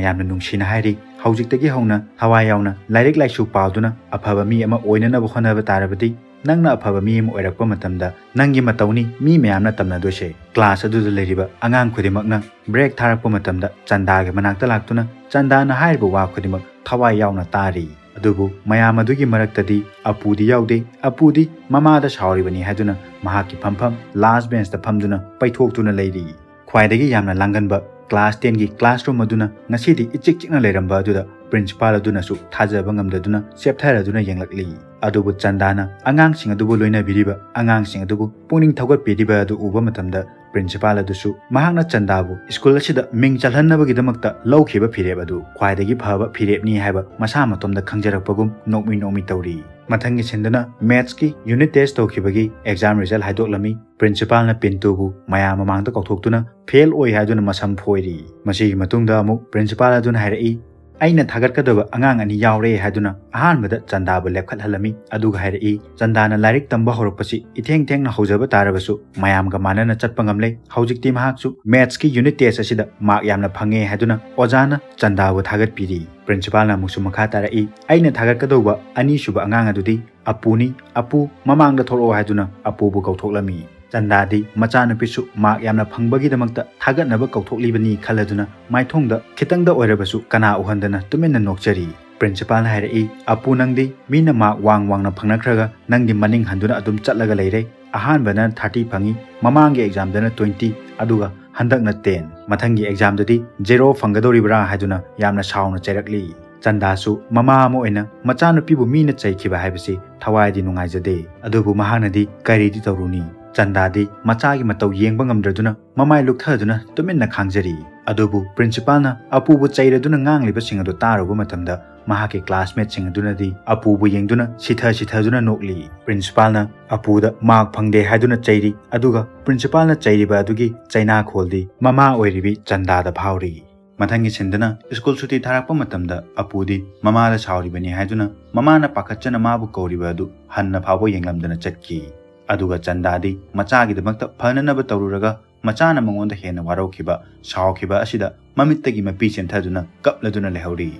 ꯌꯥꯝꯅ ꯅꯨꯡꯁꯤꯅ ꯍꯥꯏꯔꯤ, "ꯍꯧꯖꯤꯛꯇꯒꯤ ꯍꯧꯅ ꯊꯋꯥꯏ ꯌꯥꯎꯅ ꯂꯥꯏꯔꯤꯛ ꯂꯥꯏꯁꯨ ꯄꯥꯗꯨꯅ ꯑꯐꯕ ꯃꯤ ꯑꯃ ꯑꯣꯏꯅꯅꯕ ꯍꯣꯠꯅꯕ ꯇꯥꯔꯕꯗꯤ ꯅꯪꯅ ꯑꯐꯕ ꯃꯤ ꯑꯃ ꯑꯣꯏꯔꯛꯄ ꯃꯇꯝꯗ ꯅꯪꯒꯤ ꯃꯇꯧꯅꯤ ꯃꯤ ꯃꯌꯥꯝꯅ ꯇꯝꯅꯗꯣꯏꯁꯦ꯫" ꯀ꯭ꯂꯥꯁ ꯑꯗꯨꯗ ꯂꯩꯔꯤꯕ ꯑꯉꯥꯡ ꯈꯨꯗꯤꯡꯃꯛꯅ ꯕ꯭ꯔꯦꯛ ꯊꯥꯔꯛꯄ ꯃꯇꯝꯗ ꯆꯟꯗꯥꯒꯤ ꯃꯅꯥꯛꯇ ꯂꯥꯛꯇꯨꯅ ꯆꯟꯗꯥꯅ ꯍꯥꯏꯔꯤꯕ ꯋꯥ ꯈꯨꯗꯤꯡꯃꯛ ꯊꯋꯥꯏ ꯌꯥꯎꯅ ꯇꯥꯔꯤ꯫ ꯑꯗꯨꯕꯨ ꯃꯌꯥꯝ ꯑꯗꯨꯒꯤ ꯃꯔꯛꯇꯗꯤ ꯑꯄꯨꯗꯤ ꯌꯥꯎꯗꯦ꯫ ꯑꯄꯨꯗꯤ ꯃꯃꯥꯗ ꯁꯥꯎꯔꯤꯕꯅꯤ ꯍꯥꯏꯗꯨꯅ ꯃꯍꯥꯛꯀꯤ ꯐꯝꯐꯝ ꯂꯥꯁ ꯕꯦꯟꯁꯇ ꯐꯝꯗꯨꯅ ꯄꯩꯊꯣꯛꯇꯨꯅ ꯂꯩꯔꯤ꯫ ꯈ꯭ꯋꯥꯏꯗꯒꯤ ꯌꯥꯝꯅ ꯂꯥꯡꯒꯟꯕ ꯀ꯭ꯂꯥꯁ ꯇꯦꯟꯒꯤ ꯀ꯭ꯂꯥꯁꯔꯨꯝ ꯑꯗꯨꯅ ꯉꯁꯤꯗꯤ ꯏꯆꯤꯛ ꯆꯤꯛꯅ ꯂꯩꯔꯝꯕ ꯑꯗꯨꯗ ꯄ꯭ꯔꯤꯟꯁꯤꯄꯥꯜ ꯑꯗꯨꯅꯁꯨ ꯊꯥꯖꯕ ꯉꯝꯗꯗꯨꯅ ꯆꯦꯞꯊꯔꯗꯨꯅ ꯌꯦꯡꯂꯛꯂꯤ꯫ ꯑꯗꯨꯕꯨ ꯆꯟꯗꯥꯅ ꯑꯉꯥꯡꯁꯤꯡ ꯑꯗꯨꯕꯨ ꯂꯣꯏꯅꯕꯤꯔꯤꯕ ꯑꯉꯥꯡꯁꯤꯡ ꯑꯗꯨꯕꯨ ꯄꯨꯛꯅꯤꯡ ꯊꯧꯒꯠꯄꯤꯔꯤꯕ ꯑꯗꯨ ꯎꯕ ꯃꯇꯝꯗ ꯄ꯭ꯔꯤꯟꯁꯤꯄꯥꯜ ꯑꯗꯨꯁꯨ ꯃꯍꯥꯛꯅ ꯆꯟꯗꯥꯕꯨ ꯁ꯭ꯀꯨꯜ ꯑꯁꯤꯗ ꯃꯤꯡ ꯆꯜꯍꯟꯅꯕꯒꯤꯗꯃꯛꯇ ꯂꯧꯈꯤꯕ ꯐꯤꯔꯦꯞ ꯑꯗꯨ ꯈ꯭ꯋꯥꯏꯗꯒꯤ ꯐꯕ ꯐꯤꯔꯦꯞꯅꯤ ꯍꯥꯏꯕ ꯃꯁꯥ ꯃꯇꯣꯝꯗ ꯈꯪꯖꯔꯛꯄꯒꯨꯝ ꯅꯣꯛꯃꯤ ꯅꯣꯛꯃꯤ ꯇꯧꯔꯤ꯫ ꯃꯊꯪꯒꯤ ꯁꯤꯟꯗꯨꯅ ꯃꯦꯠꯁꯀꯤ ꯌꯨꯅꯤꯠ ꯇꯦꯁ ꯇꯧꯈꯤꯕꯒꯤ ꯑꯦꯛꯖꯥꯝ ꯔꯤꯖꯜ ꯍꯥꯏꯗꯣꯛꯂꯝꯃꯤ꯫ ꯄ꯭ꯔꯤꯟꯁꯤꯄꯥꯜꯅ ꯄꯤꯟꯇꯨꯕꯨ ꯃꯌꯥꯝ ꯃꯃꯥꯡꯗ ꯀꯧꯊꯣꯛꯇꯨꯅ ꯐꯦꯜ ꯑꯣꯏ ꯍꯥꯏꯗꯨꯅ ꯃꯁꯝ ꯐꯣꯏꯔꯤ꯫ ꯃꯁꯤꯒꯤ ꯃꯇꯨꯡꯗ ꯑꯃꯨꯛ ꯄ꯭ꯔꯤꯟꯁꯤꯄꯥꯜ ꯑꯗꯨꯅ ꯍꯥꯏꯔꯛꯏ, "ꯑꯩꯅ ꯊꯥꯒꯠꯀꯗꯕ ꯑꯉꯥꯡ ꯑꯅꯤ ꯌꯥꯎꯔꯦ" ꯍꯥꯏꯗꯨꯅ ꯑꯍꯥꯟꯕꯗ ꯆꯟꯗꯥꯕꯨ ꯂꯦꯞꯈꯠꯍꯜꯂꯝꯃꯤ꯫ ꯑꯗꯨꯒ ꯍꯥꯏꯔꯛꯏ, "ꯆꯟꯗꯥꯅ ꯂꯥꯏꯔꯤꯛ ꯇꯝꯕ ꯍꯧꯔꯛꯄꯁꯤ ꯏꯊꯦꯡ ꯊꯦꯡꯅ ꯍꯧꯖꯕ ꯇꯥꯔꯕꯁꯨ ꯃꯌꯥꯝꯒ ꯃꯥꯟꯅꯅ ꯆꯠꯄ ꯉꯝꯂꯦ꯫ ꯍꯧꯖꯤꯛꯇꯤ ꯃꯍꯥꯛꯁꯨ ꯃꯦꯠꯁꯀꯤ ꯌꯨꯅꯤꯠ ꯇꯦꯁ ꯑꯁꯤꯗ ꯃꯥꯔꯛ ꯌꯥꯝꯅ ꯐꯪꯉꯦ" ꯍꯥꯏꯗꯨꯅ ꯑꯣꯖꯥꯅ ꯆꯟꯗꯥꯕꯨ ꯊꯥꯒꯠꯄꯤꯔꯤ꯫ ꯄ꯭ꯔꯤꯟꯁꯤꯄꯥꯜꯅ ꯑꯃꯨꯛꯁꯨ ꯃꯈꯥ ꯇꯥꯔꯛꯏ, "ꯑꯩꯅ ꯊꯥꯒꯠꯀꯗꯧꯕ ꯑꯅꯤꯁꯨꯕ ꯑꯉꯥꯡ ꯑꯗꯨꯗꯤ ꯑꯄꯨꯅꯤ꯫ ꯑꯄꯨ, ꯃꯃꯥꯡꯗ ꯊꯣꯛꯂꯛꯑꯣ" ꯍꯥꯏꯗꯨꯅ ꯑꯄꯨꯕꯨ ꯀꯧꯊꯣꯛꯂꯝꯃꯤ꯫ ꯆꯟꯗꯥꯗꯤ ꯃꯆꯥꯅꯨꯄꯤꯁꯨ ꯃꯥꯔꯛ ꯌꯥꯝꯅ ꯐꯪꯕꯒꯤꯗꯃꯛꯇ ꯊꯥꯒꯠꯅꯕ ꯀꯧꯊꯣꯛꯂꯤꯕꯅꯤ ꯈꯜꯂꯗꯨꯅ ꯃꯥꯏꯊꯣꯡꯗ ꯈꯤꯇꯪꯗ ꯑꯣꯏꯔꯕꯁꯨ ꯀꯅꯥ ꯎꯍꯟꯗꯅ ꯇꯨꯃꯤꯟꯅ ꯅꯣꯛꯆꯔꯤ꯫ ꯄ꯭ꯔꯤꯟꯁꯤꯄꯥꯜꯅ ꯍꯥꯏꯔꯛꯏ, "ꯑꯄꯨ, ꯅꯪꯗꯤ ꯃꯤꯅ ꯃꯥꯔꯛ ꯋꯥꯡ ꯋꯥꯡꯅ ꯐꯪꯅꯈ꯭ꯔꯒ ꯅꯪꯗꯤ ꯃꯅꯤꯡ ꯍꯟꯗꯨꯅ ꯑꯗꯨꯝ ꯆꯠꯂꯒ ꯂꯩꯔꯦ꯫ ꯑꯍꯥꯟꯕꯅ ꯊꯥꯔꯇꯤ ꯐꯪꯉꯤ, ꯃꯃꯥꯡꯒꯤ ꯑꯦꯛꯖꯥꯝꯗꯅ ꯇ꯭ꯋꯦꯟꯇꯤ, ꯑꯗꯨꯒ ꯍꯟꯗꯛꯅ ꯇꯦꯟ꯫ ꯃꯊꯪꯒꯤ ꯑꯦꯛꯖꯥꯝꯗꯗꯤ ꯖꯦꯔꯣ ꯐꯪꯒꯗꯧꯔꯤꯕ꯭ꯔꯥ?" ꯍꯥꯏꯗꯨꯅ ꯌꯥꯝꯅ ꯁꯥꯎꯅ ꯆꯩꯔꯛꯂꯤ꯫ ꯆꯟꯗꯥꯁꯨ ꯃꯃꯥ ꯑꯃ ꯑꯣꯏꯅ ꯃꯆꯥꯅꯨꯄꯤꯕꯨ ꯃꯤꯅ ꯆꯩꯈꯤꯕ ꯍꯥꯏꯕꯁꯤ ꯊꯋꯥꯏꯗꯤ ꯅꯨꯡꯉꯥꯏꯖꯗꯦ꯫ ꯑꯗꯨꯕꯨ ꯃꯍꯥꯛꯅꯗꯤ ꯀꯔꯤꯗꯤ ꯇꯧꯔꯨꯅꯤ? ꯆꯟꯗꯥꯗꯤ ꯃꯆꯥꯒꯤ ꯃꯇꯧ ꯌꯦꯡꯕ ꯉꯝꯗ꯭ꯔꯗꯨꯅ ꯃꯃꯥꯏ ꯂꯨꯛꯊꯗꯨꯅ ꯇꯨꯃꯤꯟꯅ ꯈꯥꯡꯖꯔꯤ꯫ ꯑꯗꯨꯕꯨ ꯄ꯭ꯔꯤꯟꯁꯤꯄꯥꯜꯅ ꯑꯄꯨꯕꯨ ꯆꯩꯔꯗꯨꯅ ꯉꯥꯡꯂꯤꯕꯁꯤꯡ ꯑꯗꯨ ꯇꯥꯔꯨꯕ ꯃꯇꯝꯗ ꯃꯍꯥꯛꯀꯤ ꯀ꯭ꯂꯥꯁꯃꯦꯠꯁꯤꯡ ꯑꯗꯨꯅꯗꯤ ꯑꯄꯨꯕꯨ ꯌꯦꯡꯗꯨꯅ ꯁꯤꯊ ꯁꯤꯊꯗꯨꯅ ꯅꯣꯛꯂꯤ꯫ ꯄ꯭ꯔꯤꯟꯁꯤꯄꯥꯜꯅ ꯑꯄꯨꯗ ꯃꯥꯔꯛ ꯐꯪꯗꯦ ꯍꯥꯏꯗꯨꯅ ꯆꯩꯔꯤ꯫ ꯑꯗꯨꯒ ꯄ꯭ꯔꯤꯟꯁꯤꯄꯥꯜꯅ ꯆꯩꯔꯤꯕ ꯑꯗꯨꯒꯤ ꯆꯩꯅꯥꯈꯣꯜꯗꯤ ꯃꯃꯥ ꯑꯣꯏꯔꯤꯕꯤ ꯆꯟꯗꯥꯗ ꯐꯥꯎꯔꯤ꯫ ꯃꯊꯪꯒꯤ ꯁꯤꯟꯗꯅ ꯁ꯭ꯀꯨꯜ ꯁꯨꯇꯤ ꯊꯥꯔꯛꯄ ꯃꯇꯝꯗ ꯑꯄꯨꯗꯤ ꯃꯃꯥꯗ ꯁꯥꯎꯔꯤꯕꯅꯤ ꯍꯥꯏꯗꯨꯅ ꯃꯃꯥꯅ ꯄꯥꯈꯠꯆꯅ ꯃꯥꯕꯨ ꯀꯧꯔꯤꯕ ꯑꯗꯨ ꯍꯟꯅ ꯐꯥꯎꯕ ꯌꯦꯡꯂꯝꯗꯅ ꯆꯠꯈꯤ꯫ ꯑꯗꯨꯒ ꯆꯟꯗꯥꯗꯤ ꯃꯆꯥꯒꯤꯗꯃꯛꯇ ꯐꯅꯅꯕ ꯇꯧꯔꯨꯔꯒ ꯃꯆꯥꯅ ꯃꯉꯣꯟꯗ ꯍꯦꯟꯅ ꯋꯥꯔꯧꯈꯤꯕ, ꯁꯥꯎꯈꯤꯕ ꯑꯁꯤꯗ ꯃꯃꯤꯠꯇꯒꯤ ꯃꯄꯤ ꯆꯦꯟꯊꯗꯨꯅ ꯀꯞꯂꯗꯨꯅ ꯂꯩꯍꯧꯔꯤ꯫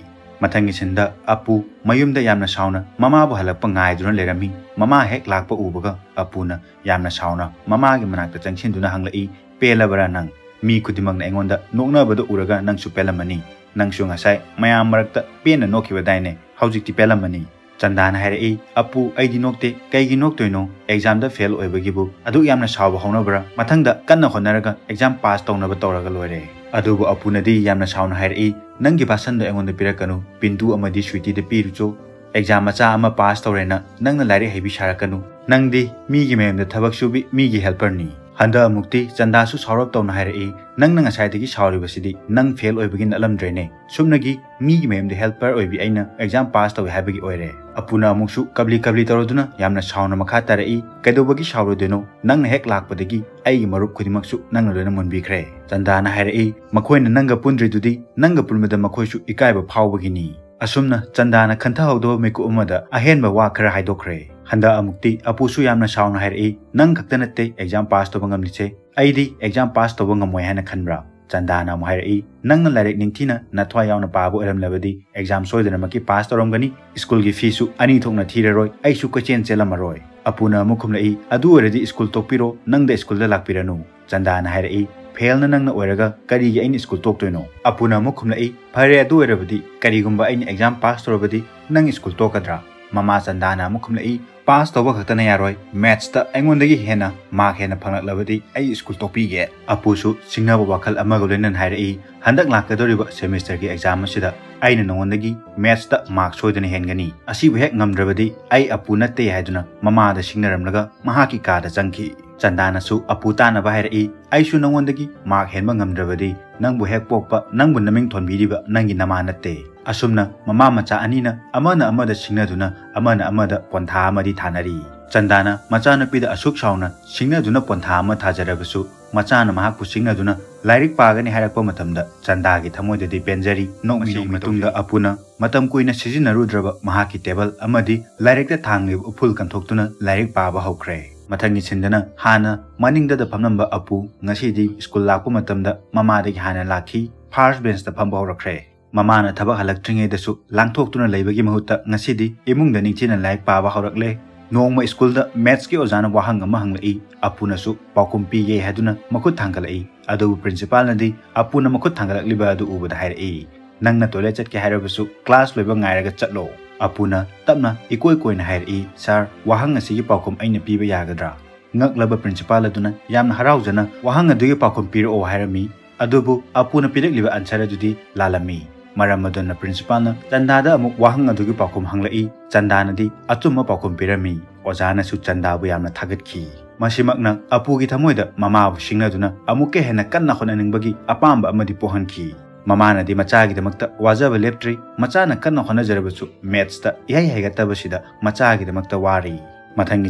ꯃꯊꯪꯒꯤ ꯁꯤꯟꯗ ꯑꯄꯨ ꯃꯌꯨꯝꯗ ꯌꯥꯝꯅ ꯁꯥꯎꯅ ꯃꯃꯥꯕꯨ ꯍꯜꯂꯛꯄ ꯉꯥꯏꯗꯨꯅ ꯂꯩꯔꯝꯃꯤ꯫ ꯃꯃꯥ ꯍꯦꯛ ꯂꯥꯛꯄ ꯎꯕꯒ ꯑꯄꯨꯅ ꯌꯥꯝꯅ ꯁꯥꯎꯅ ꯃꯃꯥꯒꯤ ꯃꯅꯥꯛꯇ ꯆꯪꯁꯤꯟꯗꯨꯅ ꯍꯪꯂꯛꯏ, "ꯄꯦꯜꯂꯕꯔꯥ ꯅꯪ? ꯃꯤ ꯈꯨꯗꯤꯡꯃꯛꯅ ꯑꯩꯉꯣꯟꯗ ꯅꯣꯛꯅꯕꯗ ꯎꯔꯒ ꯅꯪꯁꯨ ꯄꯦꯜꯂꯝꯃꯅꯤ꯫ ꯅꯪꯁꯨ ꯉꯁꯥꯏ ꯃꯌꯥꯝ ꯃꯔꯛꯇ ꯄꯦꯟꯅ ꯅꯣꯛꯈꯤꯕꯗꯥꯏꯅꯦ? ꯍꯧꯖꯤꯛꯇꯤ ꯄꯦꯜꯂꯝꯃꯅꯤ?" ꯆꯟꯗꯥꯅ ꯍꯥꯏꯔꯛꯏ, "ꯑꯄꯨ, ꯑꯩꯗꯤ ꯅꯣꯛꯇꯦ꯫ ꯀꯩꯒꯤ ꯅꯣꯛꯇꯣꯏꯅꯣ? ꯑꯦꯛꯖꯥꯝꯗ ꯐꯦꯜ ꯑꯣꯏꯕꯒꯤꯕꯨ ꯑꯗꯨꯛ ꯌꯥꯝꯅ ꯁꯥꯎꯕ ꯍꯧꯅꯕ꯭ꯔꯥ? ꯃꯊꯪꯗ ꯀꯟꯅ ꯍꯣꯠꯅꯔꯒ ꯑꯦꯛꯖꯥꯝ ꯄꯥꯁ ꯇꯧꯅꯕ ꯇꯧꯔꯒ ꯂꯣꯏꯔꯦ꯫ ꯑꯗꯨꯕꯨ ꯑꯄꯨꯅꯗꯤ ꯌꯥꯝꯅ ꯁꯥꯎꯅ ꯍꯥꯏꯔꯛꯏ, "ꯅꯪꯒꯤ ꯚꯥꯁꯟꯗꯣ ꯑꯩꯉꯣꯟꯗ ꯄꯤꯔꯛꯀꯅꯨ, ꯄꯤꯟꯇꯨ ꯑꯃꯗꯤ ꯁ꯭ꯋꯤꯇꯤꯗ ꯄꯤꯔꯨꯆꯣ꯫ ꯑꯦꯛꯖꯥꯝ ꯃꯆꯥ ꯑꯃ ꯄꯥꯁ ꯇꯧꯔꯦꯅ ꯅꯪꯅ ꯂꯥꯏꯔꯤꯛ ꯍꯩꯕꯤ ꯁꯥꯔꯛꯀꯅꯨ꯫ ꯅꯪꯗꯤ ꯃꯤꯒꯤ ꯃꯌꯨꯝꯗ ꯊꯕꯛ ꯁꯨꯕꯤ, ꯃꯤꯒꯤ ꯍꯦꯜꯄꯔꯅꯤ"꯫ ꯍꯟꯗꯛ ꯑꯃꯨꯛꯇꯤ ꯆꯟꯗꯥꯁꯨ ꯁꯥꯎꯔꯞ ꯇꯧꯅ ꯍꯥꯏꯔꯛꯏ, "ꯅꯪꯅ ꯉꯁꯥꯏꯗꯒꯤ ꯁꯥꯎꯔꯤꯕꯁꯤꯗꯤ ꯅꯪ ꯐꯦꯜ ꯑꯣꯏꯕꯒꯤ ꯅꯠꯂꯝꯗ꯭ꯔꯦꯅꯦ? ꯁꯨꯞꯅꯒꯤ ꯃꯤꯒꯤ ꯃꯌꯨꯝꯗ ꯍꯦꯜꯄꯔ ꯑꯣꯏꯕꯤ ꯑꯩꯅ ꯑꯦꯛꯖꯥꯝ ꯄꯥꯁ ꯇꯧꯏ ꯍꯥꯏꯕꯒꯤ ꯑꯣꯏꯔꯦ"꯫ ꯑꯄꯨꯅ ꯑꯃꯨꯛꯁꯨ ꯀꯕꯂꯤ ꯀꯕꯂꯤ ꯇꯧꯔꯗꯨꯅ ꯌꯥꯝꯅ ꯁꯥꯎꯅ ꯃꯈꯥ ꯇꯥꯔꯛꯏ, "ꯀꯩꯗꯧꯕꯒꯤ ꯁꯥꯎꯔꯣꯏꯗꯣꯏꯅꯣ? ꯅꯪꯅ ꯍꯦꯛ ꯂꯥꯛꯄꯗꯒꯤ ꯑꯩꯒꯤ ꯃꯔꯨꯞ ꯈꯨꯗꯤꯡꯃꯛꯁꯨ ꯅꯪꯅ ꯂꯣꯏꯅ ꯃꯨꯟꯕꯤꯈ꯭ꯔꯦ"꯫ ꯆꯟꯗꯥꯅ ꯍꯥꯏꯔꯛꯏ, "ꯃꯈꯣꯏꯅ ꯅꯪꯒ ꯄꯨꯟꯗ꯭ꯔꯤꯗꯨꯗꯤ ꯅꯪꯒ ꯄꯨꯟꯕꯗ ꯃꯈꯣꯏꯁꯨ ꯏꯀꯥꯏꯕ ꯐꯥꯎꯕꯒꯤꯅꯤ"꯫ ꯑꯁꯨꯝꯅ ꯆꯟꯗꯥꯅ ꯈꯟꯊꯍꯧꯗꯕ ꯃꯤꯀꯨꯞ ꯑꯃꯗ ꯑꯍꯦꯟꯕ ꯋꯥ ꯈꯔ ꯍꯥꯏꯗꯣꯛꯈ꯭ꯔꯦ꯫ ꯍꯟꯗꯛ ꯑꯃꯨꯛꯇꯤ ꯑꯄꯨꯁꯨ ꯌꯥꯝꯅ ꯁꯥꯎꯅ ꯍꯥꯏꯔꯛꯏ, "ꯅꯪ ꯈꯛꯇ ꯅꯠꯇꯦ ꯑꯦꯛꯖꯥꯝ ꯄꯥꯁ ꯇꯧꯕ ꯉꯝꯂꯤꯁꯦ, ꯑꯩꯗꯤ ꯑꯦꯛꯖꯥꯝ ꯄꯥꯁ ꯇꯧꯕ ꯉꯝꯃꯣꯏ ꯍꯥꯏꯅ ꯈꯟꯕ꯭ꯔꯥ?" ꯆꯟꯗꯥꯅ ꯑꯃꯨꯛ ꯍꯥꯏꯔꯛꯏ, "ꯅꯪꯅ ꯂꯥꯏꯔꯤꯛ ꯅꯤꯡꯊꯤꯅ ꯅꯊ꯭ꯋꯥꯏ ꯌꯥꯎꯅ ꯄꯥꯕ ꯑꯣꯏꯔꯝꯂꯕꯗꯤ ꯑꯦꯛꯖꯥꯝ ꯁꯣꯏꯗꯅꯃꯛꯀꯤ ꯄꯥꯁ ꯇꯧꯔꯝꯒꯅꯤ, ꯁ꯭ꯀꯨꯜꯒꯤ ꯐꯤꯁꯨ ꯑꯅꯤ ꯊꯣꯛꯅ ꯊꯤꯔꯔꯣꯏ, ꯑꯩꯁꯨ ꯀꯣꯏꯆꯦꯟ ꯆꯦꯜꯂꯝꯃꯔꯣꯏ"꯫ ꯑꯄꯨꯅ ꯑꯃꯨꯛ ꯈꯨꯝꯂꯛꯏ, "ꯑꯗꯨ ꯑꯣꯏꯔꯗꯤ ꯁ꯭ꯀꯨꯜ ꯇꯣꯛꯄꯤꯔꯣ, ꯅꯪꯗ ꯁ꯭ꯀꯨꯜꯗ ꯂꯥꯛꯄꯤꯔꯅꯨ"꯫ ꯆꯟꯗꯥꯅ ꯍꯥꯏꯔꯛꯏ, "ꯐꯦꯜꯅ ꯅꯪꯅ ꯑꯣꯏꯔꯒ ꯀꯔꯤꯒꯤ ꯑꯩꯅ ꯁ꯭ꯀꯨꯜ ꯇꯣꯛꯇꯣꯏꯅꯣ?" ꯑꯄꯨꯅ ꯑꯃꯨꯛ ꯈꯨꯝꯂꯛꯏ, "ꯐꯔꯦ, ꯑꯗꯨ ꯑꯣꯏꯔꯕꯗꯤ ꯀꯔꯤꯒꯨꯝꯕ ꯑꯩꯅ ꯑꯦꯛꯖꯥꯝ ꯄꯥꯁ ꯇꯧꯔꯕꯗꯤ ꯅꯪ ꯁ꯭ꯀꯨꯜ ꯇꯣꯛꯀꯗ꯭ꯔꯥ?" ꯃꯃꯥ ꯆꯟꯗꯥꯅ ꯑꯃꯨꯛ ꯈꯨꯝꯂꯛꯏ, "ꯄꯥꯁ ꯇꯧꯕ ꯈꯛꯇꯅ ꯌꯥꯔꯣꯏ, ꯃꯦꯠꯁꯇ ꯑꯩꯉꯣꯟꯗꯒꯤ ꯍꯦꯟꯅ ꯃꯥꯔꯛ ꯍꯦꯟꯅ ꯐꯪꯂꯛꯂꯕꯗꯤ ꯑꯩ ꯁ꯭ꯀꯨꯜ ꯇꯣꯛꯄꯤꯒꯦ"꯫ ꯑꯄꯨꯁꯨ ꯁꯤꯡꯅꯕ ꯋꯥꯈꯜ ꯑꯃꯒ ꯂꯣꯏꯅꯅ ꯍꯥꯏꯔꯛꯏ, "ꯍꯟꯗꯛ ꯂꯥꯛꯀꯗꯧꯔꯤꯕ ꯁꯦꯃꯤꯁꯇꯔꯒꯤ ꯑꯦꯛꯖꯥꯝ ꯑꯁꯤꯗ ꯑꯩꯅ ꯅꯉꯣꯟꯗꯒꯤ ꯃꯦꯠꯁꯇ ꯃꯥꯔꯛ ꯁꯣꯏꯗꯅ ꯍꯦꯟꯒꯅꯤ꯫ ꯑꯁꯤꯕꯨ ꯍꯦꯛ ꯉꯝꯗ꯭ꯔꯕꯗꯤ ꯑꯩ ꯑꯄꯨ ꯅꯠꯇꯦ" ꯍꯥꯏꯗꯨꯅ ꯃꯃꯥꯗ ꯁꯤꯡꯅꯔꯝꯂꯒ ꯃꯍꯥꯛꯀꯤ ꯀꯥꯗ ꯆꯪꯈꯤ꯫ ꯆꯟꯗꯥꯅꯁꯨ ꯑꯄꯨ ꯇꯥꯅꯕ ꯍꯥꯏꯔꯛꯏ, "ꯑꯩꯁꯨ ꯅꯉꯣꯟꯗꯒꯤ ꯃꯥꯔꯛ ꯍꯦꯟꯕ ꯉꯝꯗ꯭ꯔꯕꯗꯤ ꯅꯪꯕꯨ ꯍꯦꯛ ꯄꯣꯛꯄ, ꯅꯪꯕꯨ ꯅꯃꯤꯡ ꯊꯣꯟꯕꯤꯔꯤꯕ ꯅꯪꯒꯤ ꯅꯃꯥ ꯅꯠꯇꯦ"꯫ ꯑꯁꯨꯝꯅ ꯃꯃꯥ ꯃꯆꯥ ꯑꯅꯤꯅ ꯑꯃꯅ ꯑꯃꯗ ꯁꯤꯡꯅꯗꯨꯅ ꯑꯃꯅ ꯑꯃꯗ ꯄꯣꯟꯊꯥ ꯑꯃꯗꯤ ꯊꯥꯅꯔꯤ꯫ ꯆꯟꯗꯥꯅ ꯃꯆꯥꯅꯨꯄꯤꯗ ꯑꯁꯨꯛ ꯁꯥꯎꯅ ꯁꯤꯡꯅꯗꯨꯅ ꯄꯣꯟꯊꯥ ꯑꯃ ꯊꯥꯖꯔꯕꯁꯨ, ꯃꯆꯥꯅ ꯃꯍꯥꯛꯄꯨ ꯁꯤꯡꯅꯗꯨꯅ ꯂꯥꯏꯔꯤꯛ ꯄꯥꯒꯅꯤ ꯍꯥꯏꯔꯛꯄ ꯃꯇꯝꯗ ꯆꯟꯗꯥꯒꯤ ꯊꯃꯣꯏꯗꯗꯤ ꯄꯦꯟꯖꯔꯤ꯫ ꯅꯣꯡꯃꯒꯤ ꯃꯇꯨꯡꯗ ꯑꯄꯨꯅ ꯃꯇꯝ ꯀꯨꯏꯅ ꯁꯤꯖꯤꯟꯅꯔꯨꯗ꯭ꯔꯕ ꯃꯍꯥꯛꯀꯤ ꯇꯦꯕꯜ ꯑꯃꯗꯤ ꯂꯥꯏꯔꯤꯛꯇ ꯊꯥꯡꯂꯤꯕ ꯎꯐꯨꯜ ꯀꯟꯊꯣꯛꯇꯨꯅ ꯂꯥꯏꯔꯤꯛ ꯄꯥꯕ ꯍꯧꯈ꯭ꯔꯦ꯫ ꯃꯊꯪꯒꯤ ꯁꯤꯟꯗꯅ ꯍꯥꯟꯅ ꯃꯅꯤꯡꯗꯗ ꯐꯝꯂꯝꯕ ꯑꯄꯨ ꯉꯁꯤꯗꯤ ꯁ꯭ꯀꯨꯜ ꯂꯥꯛꯄ ꯃꯇꯝꯗ ꯃꯃꯥꯗꯒꯤ ꯍꯥꯟꯅ ꯂꯥꯛꯈꯤ, ꯐꯥꯔꯁ ꯕꯦꯟꯁꯇ ꯐꯝꯕ ꯍꯧꯔꯛꯈ꯭ꯔꯦ꯫ ꯃꯃꯥꯅ ꯊꯕꯛ ꯍꯜꯂꯛꯇ꯭ꯔꯤꯉꯩꯗꯁꯨ ꯂꯥꯡꯊꯣꯛꯇꯨꯅ ꯂꯩꯕꯒꯤ ꯃꯍꯨꯠꯇ ꯉꯁꯤꯗꯤ ꯏꯃꯨꯡꯗ ꯅꯤꯡꯊꯤꯅ ꯂꯥꯏꯔꯤꯛ ꯄꯥꯕ ꯍꯧꯔꯛꯂꯦ꯫ ꯅꯣꯡꯃ ꯁ꯭ꯀꯨꯜꯗ ꯃꯦꯠꯁꯀꯤ ꯑꯣꯖꯥꯅ ꯋꯥꯍꯪ ꯑꯃ ꯍꯪꯂꯛꯏ꯫ ꯑꯄꯨꯅꯁꯨ ꯄꯥꯎꯈꯨꯝ ꯄꯤꯒꯦ ꯍꯥꯏꯗꯨꯅ ꯃꯈꯨꯠ ꯊꯥꯡꯒꯠꯂꯛꯏ꯫ ꯑꯗꯨꯕꯨ ꯄ꯭ꯔꯤꯟꯁꯤꯄꯥꯜꯅꯗꯤ ꯑꯄꯨꯅ ꯃꯈꯨꯠ ꯊꯥꯡꯒꯠꯂꯛꯂꯤꯕ ꯑꯗꯨ ꯎꯕꯗ ꯍꯥꯏꯔꯛꯏ, "ꯅꯪꯅ ꯇꯣꯏꯂꯦꯠ ꯆꯠꯀꯦ ꯍꯥꯏꯔꯕꯁꯨ ꯀ꯭ꯂꯥꯁ ꯂꯣꯏꯕ ꯉꯥꯏꯔꯒ ꯆꯠꯂꯣ"꯫ ꯑꯄꯨꯅ ꯇꯞꯅ ꯏꯀꯣꯏ ꯀꯣꯏꯅ ꯍꯥꯏꯔꯛꯏ, "ꯁꯥꯔ, ꯋꯥꯍꯪ ꯑꯁꯤꯒꯤ ꯄꯥꯎꯈꯨꯝ ꯑꯩꯅ ꯄꯤꯕ ꯌꯥꯒꯗ꯭ꯔꯥ?" ꯉꯛꯂꯕ ꯄ꯭ꯔꯤꯟꯁꯤꯄꯥꯜ ꯑꯗꯨꯅ ꯌꯥꯝꯅ ꯍꯔꯥꯎꯖꯅ ꯋꯥꯍꯪ ꯑꯗꯨꯒꯤ ꯄꯥꯎꯈꯨꯝ ꯄꯤꯔꯛꯑꯣ ꯍꯥꯏꯔꯝꯃꯤ꯫ ꯑꯗꯨꯕꯨ ꯑꯄꯨꯅ ꯄꯤꯔꯛꯂꯤꯕ answer ꯑꯗꯨꯗꯤ ꯂꯥꯜꯂꯝꯃꯤ꯫ ꯃꯔꯝ ꯑꯗꯨꯅ principalꯅ ꯆꯟꯗꯥꯗ ꯑꯃꯨꯛ ꯋꯥꯍꯪ ꯑꯗꯨꯒꯤ ꯄꯥꯎꯈꯨꯝ ꯍꯪꯂꯛꯏ꯫ ꯆꯟꯗꯥꯅꯗꯤ ꯑꯆꯨꯝꯕ ꯄꯥꯎꯈꯨꯝ ꯄꯤꯔꯝꯃꯤ꯫ ꯑꯣꯖꯥꯅꯁꯨ ꯆꯟꯗꯥꯕꯨ ꯌꯥꯝꯅ ꯊꯥꯒꯠꯈꯤ꯫ ꯃꯁꯤꯃꯛꯅ ꯑꯄꯨꯒꯤ ꯊꯃꯣꯏꯗ ꯃꯃꯥꯕꯨ ꯁꯤꯡꯅꯗꯨꯅ ꯑꯃꯨꯛꯀ ꯍꯦꯟꯅ ꯀꯟꯅ ꯍꯣꯠꯅꯅꯤꯡꯕꯒꯤ ꯑꯄꯥꯝꯕ ꯑꯃꯗꯤ ꯄꯣꯛꯍꯟꯈꯤ꯫ ꯃꯃꯥꯅꯗꯤ ꯃꯆꯥꯒꯤꯗꯃꯛꯇ ꯋꯥꯖꯕ ꯂꯦꯞꯇ꯭ꯔꯤ꯫ ꯃꯆꯥꯅ ꯀꯟꯅ ꯍꯣꯠꯅꯖꯔꯕꯁꯨ mathsꯇ ꯏꯍꯩ ꯍꯩꯒꯠꯇꯕꯁꯤꯗ ꯃꯆꯥꯒꯤꯗꯃꯛꯇ ꯋꯥꯔꯤ꯫ ꯃꯊꯪꯒꯤ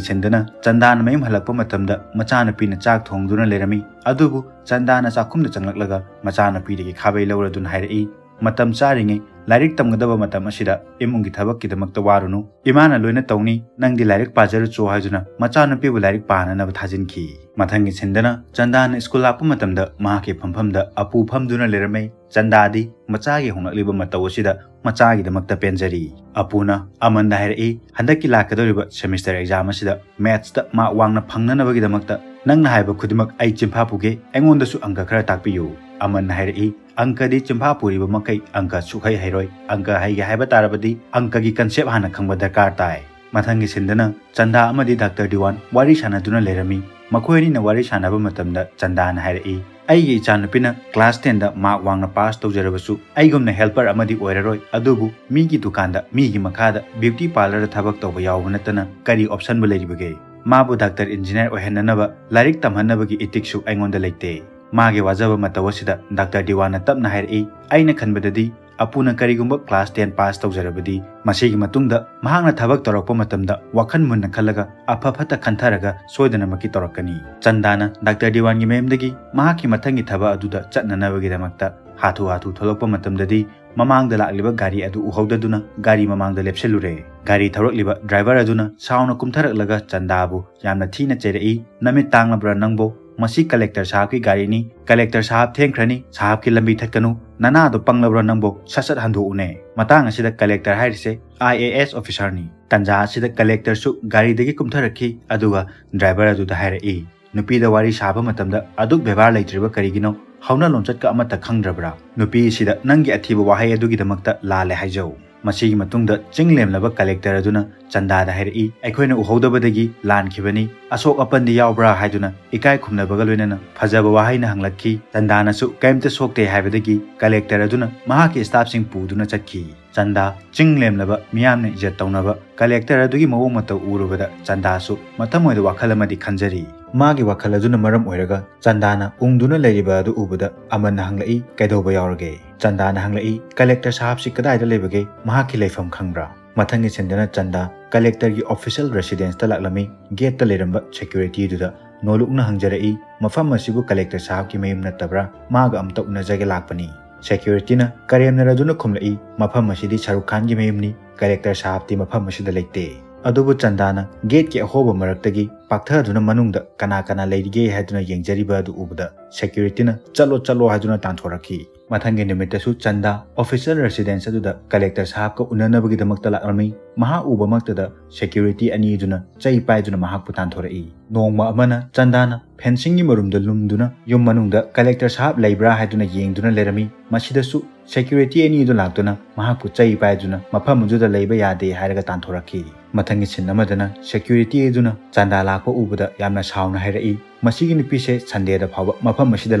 ꯁꯤꯟꯗꯅ ꯆꯟꯗꯥꯅ ꯃꯌꯨꯝ ꯍꯜꯂꯛꯄ ꯃꯇꯝꯗ ꯃꯆꯥꯅꯨꯄꯤꯅ ꯆꯥꯛ ꯊꯣꯡꯗꯨꯅ ꯂꯩꯔꯝꯃꯤ꯫ ꯑꯗꯨꯕꯨ ꯆꯟꯗꯥꯅ ꯆꯥꯛꯈꯨꯝꯗ ꯆꯪꯂꯛꯂꯒ ꯃꯆꯥꯅꯨꯄꯤꯗꯒꯤ ꯈꯥꯕꯩ ꯂꯧꯔꯗꯨꯅ ꯍꯥꯏꯔꯛꯏ, "ꯃꯇꯝ ꯆꯥꯔꯤꯉꯩ ꯂꯥꯏꯔꯤꯛ ꯇꯝꯒꯗꯕ ꯃꯇꯝ ꯑꯁꯤꯗ ꯏꯃꯨꯡꯒꯤ ꯊꯕꯛꯀꯤꯗꯃꯛꯇ ꯋꯥꯔꯨꯅꯨ꯫ ꯏꯃꯥꯅ ꯂꯣꯏꯅ ꯇꯧꯅꯤ, ꯅꯪꯗꯤ ꯂꯥꯏꯔꯤꯛ ꯄꯥꯖꯔꯨꯆꯣ" ꯍꯥꯏꯗꯨꯅ ꯃꯆꯥꯅꯨꯄꯤꯕꯨ ꯂꯥꯏꯔꯤꯛ ꯄꯥꯅꯅꯕ ꯊꯥꯖꯤꯟꯈꯤ꯫ ꯃꯊꯪꯒꯤ ꯁꯤꯟꯗꯅ ꯆꯟꯗꯥꯅ ꯁ꯭ꯀꯨꯜ ꯂꯥꯛꯄ ꯃꯇꯝꯗ ꯃꯍꯥꯛꯀꯤ ꯐꯝꯐꯝꯗ ꯑꯄꯨ ꯐꯝꯗꯨꯅ ꯂꯩꯔꯝꯃꯤ꯫ ꯆꯟꯗꯥꯗꯤ ꯃꯆꯥꯒꯤ ꯍꯣꯡꯂꯛꯂꯤꯕ ꯃꯇꯧ ꯑꯁꯤꯗ ꯃꯆꯥꯒꯤꯗꯃꯛꯇ ꯄꯦꯟꯖꯔꯤ꯫ ꯑꯄꯨꯅ ꯑꯃꯟꯗ ꯍꯥꯏꯔꯛꯏ, "ꯍꯟꯗꯛꯀꯤ ꯂꯥꯛꯀꯗꯧꯔꯤꯕ semester exam ꯑꯁꯤꯗ mathsꯇ mark ꯋꯥꯡꯅ ꯐꯪꯅꯅꯕꯒꯤꯗꯃꯛꯇ ꯅꯪꯅ ꯍꯥꯏꯕ ꯈꯨꯗꯤꯡꯃꯛ ꯑꯩ ꯆꯤꯟꯐꯥ ꯄꯨꯒꯦ, ꯑꯩꯉꯣꯟꯗꯁꯨ ꯑꯪꯀ ꯈꯔ ꯇꯥꯛꯄꯤꯌꯨ"꯫ ꯑꯃꯟꯅ ꯍꯥꯏꯔꯛꯏ, "ꯑꯪꯀꯗꯤ ꯆꯤꯟꯐꯥ ꯄꯨꯔꯤꯕ ꯃꯈꯩ ꯑꯪꯀ ꯁꯨꯛꯍꯩ ꯍꯩꯔꯣꯏ꯫ ꯑꯪꯀ ꯍꯩꯒꯦ ꯍꯥꯏꯕ ꯇꯥꯔꯕꯗꯤ ꯑꯪꯀꯒꯤ concept ꯍꯥꯟꯅ ꯈꯪꯕ ꯗꯔꯀꯥꯔ ꯇꯥꯏ"꯫ ꯃꯊꯪꯒꯤ ꯁꯤꯟꯗꯅ ꯆꯟꯗꯥ ꯑꯃꯗꯤ ꯗꯥꯛꯇꯔ ꯗꯤꯋꯥꯟ ꯋꯥꯔꯤ ꯁꯥꯟꯅꯗꯨꯅ ꯂꯩꯔꯝꯃꯤ꯫ ꯃꯈꯣꯏ ꯑꯅꯤꯅ ꯋꯥꯔꯤ ꯁꯥꯟꯅꯕ ꯃꯇꯝꯗ ꯆꯟꯗꯥꯅ ꯍꯥꯏꯔꯛꯏ, "ꯑꯩꯒꯤ ꯏꯆꯥꯅꯨꯄꯤꯅ class tenꯗ mark ꯋꯥꯡꯅ pass ꯇꯧꯖꯔꯕꯁꯨ ꯑꯩꯒꯨꯝꯅ helper ꯑꯃꯗꯤ ꯑꯣꯏꯔꯔꯣꯏ, ꯑꯗꯨꯕꯨ ꯃꯤꯒꯤ ꯗꯨꯀꯥꯟꯗ, ꯃꯤꯒꯤ ꯃꯈꯥꯗ beauty parlourꯗ ꯊꯕꯛ ꯇꯧꯕ ꯌꯥꯎꯕ ꯅꯠꯇꯅ ꯀꯔꯤ optionꯕꯨ ꯂꯩꯔꯤꯕꯒꯦ? ꯃꯥꯕꯨ ꯗꯥꯛꯇꯔ, engineer ꯑꯣꯏꯍꯟꯅꯅꯕ ꯂꯥꯏꯔꯤꯛ ꯇꯝꯍꯟꯅꯕꯒꯤ ꯏꯊꯤꯛꯁꯁꯨ ꯑꯩꯉꯣꯟꯗ ꯂꯩꯇꯦ꯫ ꯃꯥꯒꯤ ꯋꯥꯖꯕ ꯃꯇꯧ ꯑꯁꯤꯗ ꯗꯥꯛꯇꯔ ꯗꯤꯋꯥꯟꯅ ꯇꯞꯅ ꯍꯥꯏꯔꯛꯏ, "ꯑꯩꯅ ꯈꯟꯕꯗꯗꯤ ꯑꯄꯨꯅ ꯀꯔꯤꯒꯨꯝꯕ class ten pass ꯇꯧꯖꯔꯕꯗꯤ ꯃꯁꯤꯒꯤ ꯃꯇꯨꯡꯗ ꯃꯍꯥꯛꯅ ꯊꯕꯛ ꯇꯧꯔꯛꯄ ꯃꯇꯝꯗ ꯋꯥꯈꯜ ꯃꯨꯟꯅ ꯈꯜꯂꯒ ꯑꯐ ꯐꯠꯇ ꯈꯟꯊꯔꯒ ꯁꯣꯏꯗꯅꯃꯛꯀꯤ ꯇꯧꯔꯛꯀꯅꯤ"꯫ ꯆꯟꯗꯥꯅ ꯗꯥꯛꯇꯔ ꯗꯤꯋꯥꯟꯒꯤ ꯃꯌꯨꯝꯗꯒꯤ ꯃꯍꯥꯛꯀꯤ ꯃꯊꯪꯒꯤ ꯊꯕꯛ ꯑꯗꯨꯗ ꯆꯠꯅꯅꯕꯒꯤꯗꯃꯛꯇ ꯍꯥꯊꯨ ꯍꯥꯊꯨ ꯊꯣꯛꯂꯛꯄ ꯃꯇꯝꯗꯗꯤ ꯃꯃꯥꯡꯗ ꯂꯥꯛꯂꯤꯕ ꯒꯥꯔꯤ ꯑꯗꯨ ꯎꯍꯧꯗꯗꯨꯅ ꯒꯥꯔꯤ ꯃꯃꯥꯡꯗ ꯂꯦꯞꯁꯤꯜꯂꯨꯔꯦ꯫ ꯒꯥꯔꯤ ꯊꯧꯔꯛꯂꯤꯕ driver ꯑꯗꯨꯅ ꯁꯥꯎꯅ ꯀꯨꯝꯊꯔꯛꯂꯒ ꯆꯟꯗꯥꯕꯨ ꯌꯥꯝꯅ ꯊꯤꯅ ꯆꯩꯔꯛꯏ, "ꯅꯃꯤꯠ ꯇꯥꯡꯂꯕ꯭ꯔꯥ ꯅꯪꯕꯣ? ꯃꯁꯤ collector ꯁꯥꯍꯕꯀꯤ ꯒꯥꯔꯤꯅꯤ꯫ Collector ꯁꯥꯍꯕ ꯊꯦꯡꯈ꯭ꯔꯅꯤ, ꯁꯥꯍꯕꯀꯤ ꯂꯝꯕꯤ ꯊꯠꯀꯅꯨ꯫ ꯅꯅꯥꯗꯣ ꯄꯪꯂꯕ꯭ꯔꯥ ꯅꯪꯕꯣ? ꯁꯠ ꯁꯠ ꯍꯟꯗꯣꯛꯎꯅꯦ"꯫ ꯃꯇꯥꯡ ꯑꯁꯤꯗ collector ꯍꯥꯏꯔꯤꯁꯦ I A S officerꯅꯤ꯫ ꯇꯟꯖꯥ ꯑꯁꯤꯗ collectorꯁꯨ ꯒꯥꯔꯤꯗꯒꯤ ꯀꯨꯝꯊꯔꯛꯈꯤ, ꯑꯗꯨꯒ driver ꯑꯗꯨꯗ ꯍꯥꯏꯔꯛꯏ, "ꯅꯨꯄꯤꯗ ꯋꯥꯔꯤ ꯁꯥꯕ ꯃꯇꯝꯗ ꯑꯗꯨꯛ ꯕꯦꯕꯥꯔ ꯂꯩꯇ꯭ꯔꯤꯕ ꯀꯔꯤꯒꯤꯅꯣ? ꯍꯧꯅ ꯂꯣꯟꯆꯠꯀ ꯑꯃꯠꯇ ꯈꯪꯗ꯭ꯔꯕ꯭ꯔꯥ? ꯅꯨꯄꯤ ꯑꯁꯤꯗ ꯅꯪꯒꯤ ꯑꯊꯤꯕ ꯋꯥꯍꯩ ꯑꯗꯨꯒꯤꯗꯃꯛꯇ ꯂꯥꯜꯂꯦ ꯍꯥꯏꯖꯧ"꯫ ꯃꯁꯤꯒꯤ ꯃꯇꯨꯡꯗ ꯆꯤꯡ ꯂꯦꯝꯂꯕ ꯀꯂꯦꯛꯇꯔ ꯑꯗꯨꯅ ꯆꯟꯗꯥꯗ ꯍꯥꯏꯔꯛꯏ, "ꯑꯩꯈꯣꯏꯅ ꯎꯍꯧꯗꯕꯗꯒꯤ ꯂꯥꯟꯈꯤꯕꯅꯤ, ꯑꯁꯣꯛ ꯑꯄꯟꯗꯤ ꯌꯥꯎꯕ꯭ꯔꯥ?" ꯍꯥꯏꯗꯨꯅ ꯏꯀꯥꯏ ꯈꯨꯝꯅꯕꯒ ꯂꯣꯏꯅꯅ ꯐꯖꯕ ꯋꯥꯍꯩꯅ ꯍꯪꯂꯛꯈꯤ꯫ ꯆꯟꯗꯥꯅꯁꯨ ꯀꯔꯤꯝꯇ ꯁꯣꯛꯇꯦ ꯍꯥꯏꯕꯗꯒꯤ ꯀꯂꯦꯛꯇꯔ ꯑꯗꯨꯅ ꯃꯍꯥꯛꯀꯤ ꯁ꯭ꯇꯥꯐꯁꯤꯡ ꯄꯨꯗꯨꯅ ꯆꯠꯈꯤ꯫ ꯆꯟꯗꯥ ꯆꯤꯡ ꯂꯦꯝꯂꯕ ꯃꯤꯌꯥꯝꯅ ꯏꯖꯠ ꯇꯧꯅꯕ ꯀꯂꯦꯛꯇꯔ ꯑꯗꯨꯒꯤ ꯃꯑꯣꯡ ꯃꯇꯧ ꯎꯔꯨꯕꯗ ꯆꯟꯗꯥꯁꯨ ꯃꯊꯃꯣꯏꯗ ꯋꯥꯈꯜ ꯑꯃꯗꯤ ꯈꯟꯖꯔꯤ꯫ ꯃꯥꯒꯤ ꯋꯥꯈꯜ ꯑꯗꯨꯅ ꯃꯔꯝ ꯑꯣꯏꯔꯒ ꯆꯟꯗꯥꯅ ꯎꯪꯗꯨꯅ ꯂꯩꯔꯤꯕ ꯑꯗꯨ ꯎꯕꯗ ꯑꯃꯟꯅ ꯍꯪꯂꯛꯏ, "ꯀꯩꯗꯧꯕ ꯌꯥꯎꯔꯒꯦ?" ꯆꯟꯗꯥꯅ ꯍꯪꯂꯛꯏ, "ꯀꯂꯦꯛꯇꯔ ꯁꯥꯍꯕꯁꯤ ꯀꯗꯥꯏꯗ ꯂꯩꯕꯒꯦ? ꯃꯍꯥꯛꯀꯤ ꯂꯩꯐꯝ ꯈꯪꯕ꯭ꯔꯥ?" ꯃꯊꯪꯒꯤ ꯁꯤꯟꯗꯅ ꯆꯟꯗꯥ ꯀꯂꯦꯛꯇꯔꯒꯤ ꯑꯣꯐꯤꯁꯤꯌꯦꯜ ꯔꯦꯁꯤꯗꯦꯟꯁꯇ ꯂꯥꯛꯂꯝꯃꯤ꯫ ꯒꯦꯠꯇ ꯂꯩꯔꯝꯕ ꯁꯦꯀ꯭ꯌꯨꯔꯤꯇꯤꯗꯨꯗ ꯅꯣꯂꯨꯛꯅ ꯍꯪꯖꯔꯛꯏ, "ꯃꯐꯝ ꯑꯁꯤꯕꯨ ꯀꯂꯦꯛꯇꯔ ꯁꯥꯍꯕꯀꯤ ꯃꯌꯨꯝ ꯅꯠꯇꯕ꯭ꯔꯥ? ꯃꯥꯒ ꯑꯝꯇ ꯎꯅꯖꯒꯦ ꯂꯥꯛꯄꯅꯤ"꯫ ꯁꯦꯀ꯭ꯌꯨꯔꯤꯇꯤꯅ ꯀꯔꯦꯝꯅꯔꯗꯨꯅ ꯈꯨꯝꯂꯛꯏ, "ꯃꯐꯝ ꯑꯁꯤꯗꯤ ꯁꯥꯔꯨꯈ ꯈꯥꯟꯒꯤ ꯃꯌꯨꯝꯅꯤ, ꯀꯂꯦꯛꯇꯔ ꯁꯥꯍꯕꯇꯤ ꯃꯐꯝ ꯑꯁꯤꯗ ꯂꯩꯇꯦ"꯫ ꯑꯗꯨꯕꯨ ꯆꯟꯗꯥꯅ ꯒꯦꯠꯀꯤ ꯑꯍꯣꯕ ꯃꯔꯛꯇꯒꯤ ꯄꯥꯛꯊꯗꯨꯅ ꯃꯅꯨꯡꯗ ꯀꯅꯥ ꯀꯅꯥ ꯂꯩꯔꯤꯒꯦ ꯍꯥꯏꯗꯨꯅ ꯌꯦꯡꯖꯔꯤꯕ ꯑꯗꯨ ꯎꯕꯗ ꯁꯦꯀ꯭ꯌꯨꯔꯤꯇꯤꯅ "ꯆꯠꯂꯣ, ꯆꯠꯂꯣ" ꯍꯥꯏꯗꯨꯅ ꯇꯥꯟꯊꯣꯔꯛꯈꯤ꯫ ꯃꯊꯪꯒꯤ ꯅꯨꯃꯤꯠꯇꯁꯨ ꯆꯟꯗꯥ ꯑꯣꯐꯤꯁꯤꯌꯦꯜ ꯔꯦꯁꯤꯗꯦꯟꯁ ꯑꯗꯨꯗ ꯀꯂꯦꯛꯇꯔ ꯁꯥꯍꯕꯀ ꯎꯅꯅꯕꯒꯤꯗꯃꯛꯇ ꯂꯥꯛꯂꯝꯃꯤ꯫ ꯃꯍꯥꯛ ꯎꯕꯃꯛꯇꯗ ꯁꯦꯀ꯭ꯌꯨꯔꯤꯇꯤ ꯑꯅꯤꯗꯨꯅ ꯆꯩ ꯄꯥꯏꯗꯨꯅ ꯃꯍꯥꯛꯄꯨ ꯇꯥꯟꯊꯣꯔꯛꯏ꯫ ꯅꯣꯡꯃ ꯑꯃꯅ ꯆꯟꯗꯥꯅ ꯐꯦꯟꯁꯤꯡꯒꯤ ꯃꯔꯨꯝꯗ ꯂꯨꯝꯗꯨꯅ ꯌꯨꯝ ꯃꯅꯨꯡꯗ ꯀꯂꯦꯛꯇꯔ ꯁꯥꯍꯕ ꯂꯩꯕ꯭ꯔꯥ ꯍꯥꯏꯗꯨꯅ ꯌꯦꯡꯗꯨꯅ ꯂꯩꯔꯝꯃꯤ꯫ ꯃꯁꯤꯗꯁꯨ ꯁꯦꯀ꯭ꯌꯨꯔꯤꯇꯤ ꯑꯅꯤꯗꯨ ꯂꯥꯛꯇꯨꯅ ꯃꯍꯥꯛꯄꯨ ꯆꯩ ꯄꯥꯏꯗꯨꯅ ꯃꯐꯝ ꯑꯗꯨꯗ ꯂꯩꯕ ꯌꯥꯗꯦ ꯍꯥꯏꯔꯒ ꯇꯥꯟꯊꯣꯔꯛꯈꯤ꯫ ꯃꯊꯪꯒꯤ ꯁꯤꯟ ꯑꯃꯗꯅ ꯁꯦꯀ꯭ꯌꯨꯔꯤꯇꯤ ꯑꯗꯨꯅ ꯆꯟꯗꯥ ꯂꯥꯛꯄ ꯎꯕꯗ ꯌꯥꯝꯅ ꯁꯥꯎꯅ ꯍꯥꯏꯔꯛꯏ, "ꯃꯁꯤꯒꯤ ꯅꯨꯄꯤꯁꯦ ꯁꯟꯗꯦꯗ ꯐꯥꯎꯕ ꯃꯐꯝ ꯑꯁꯤꯗ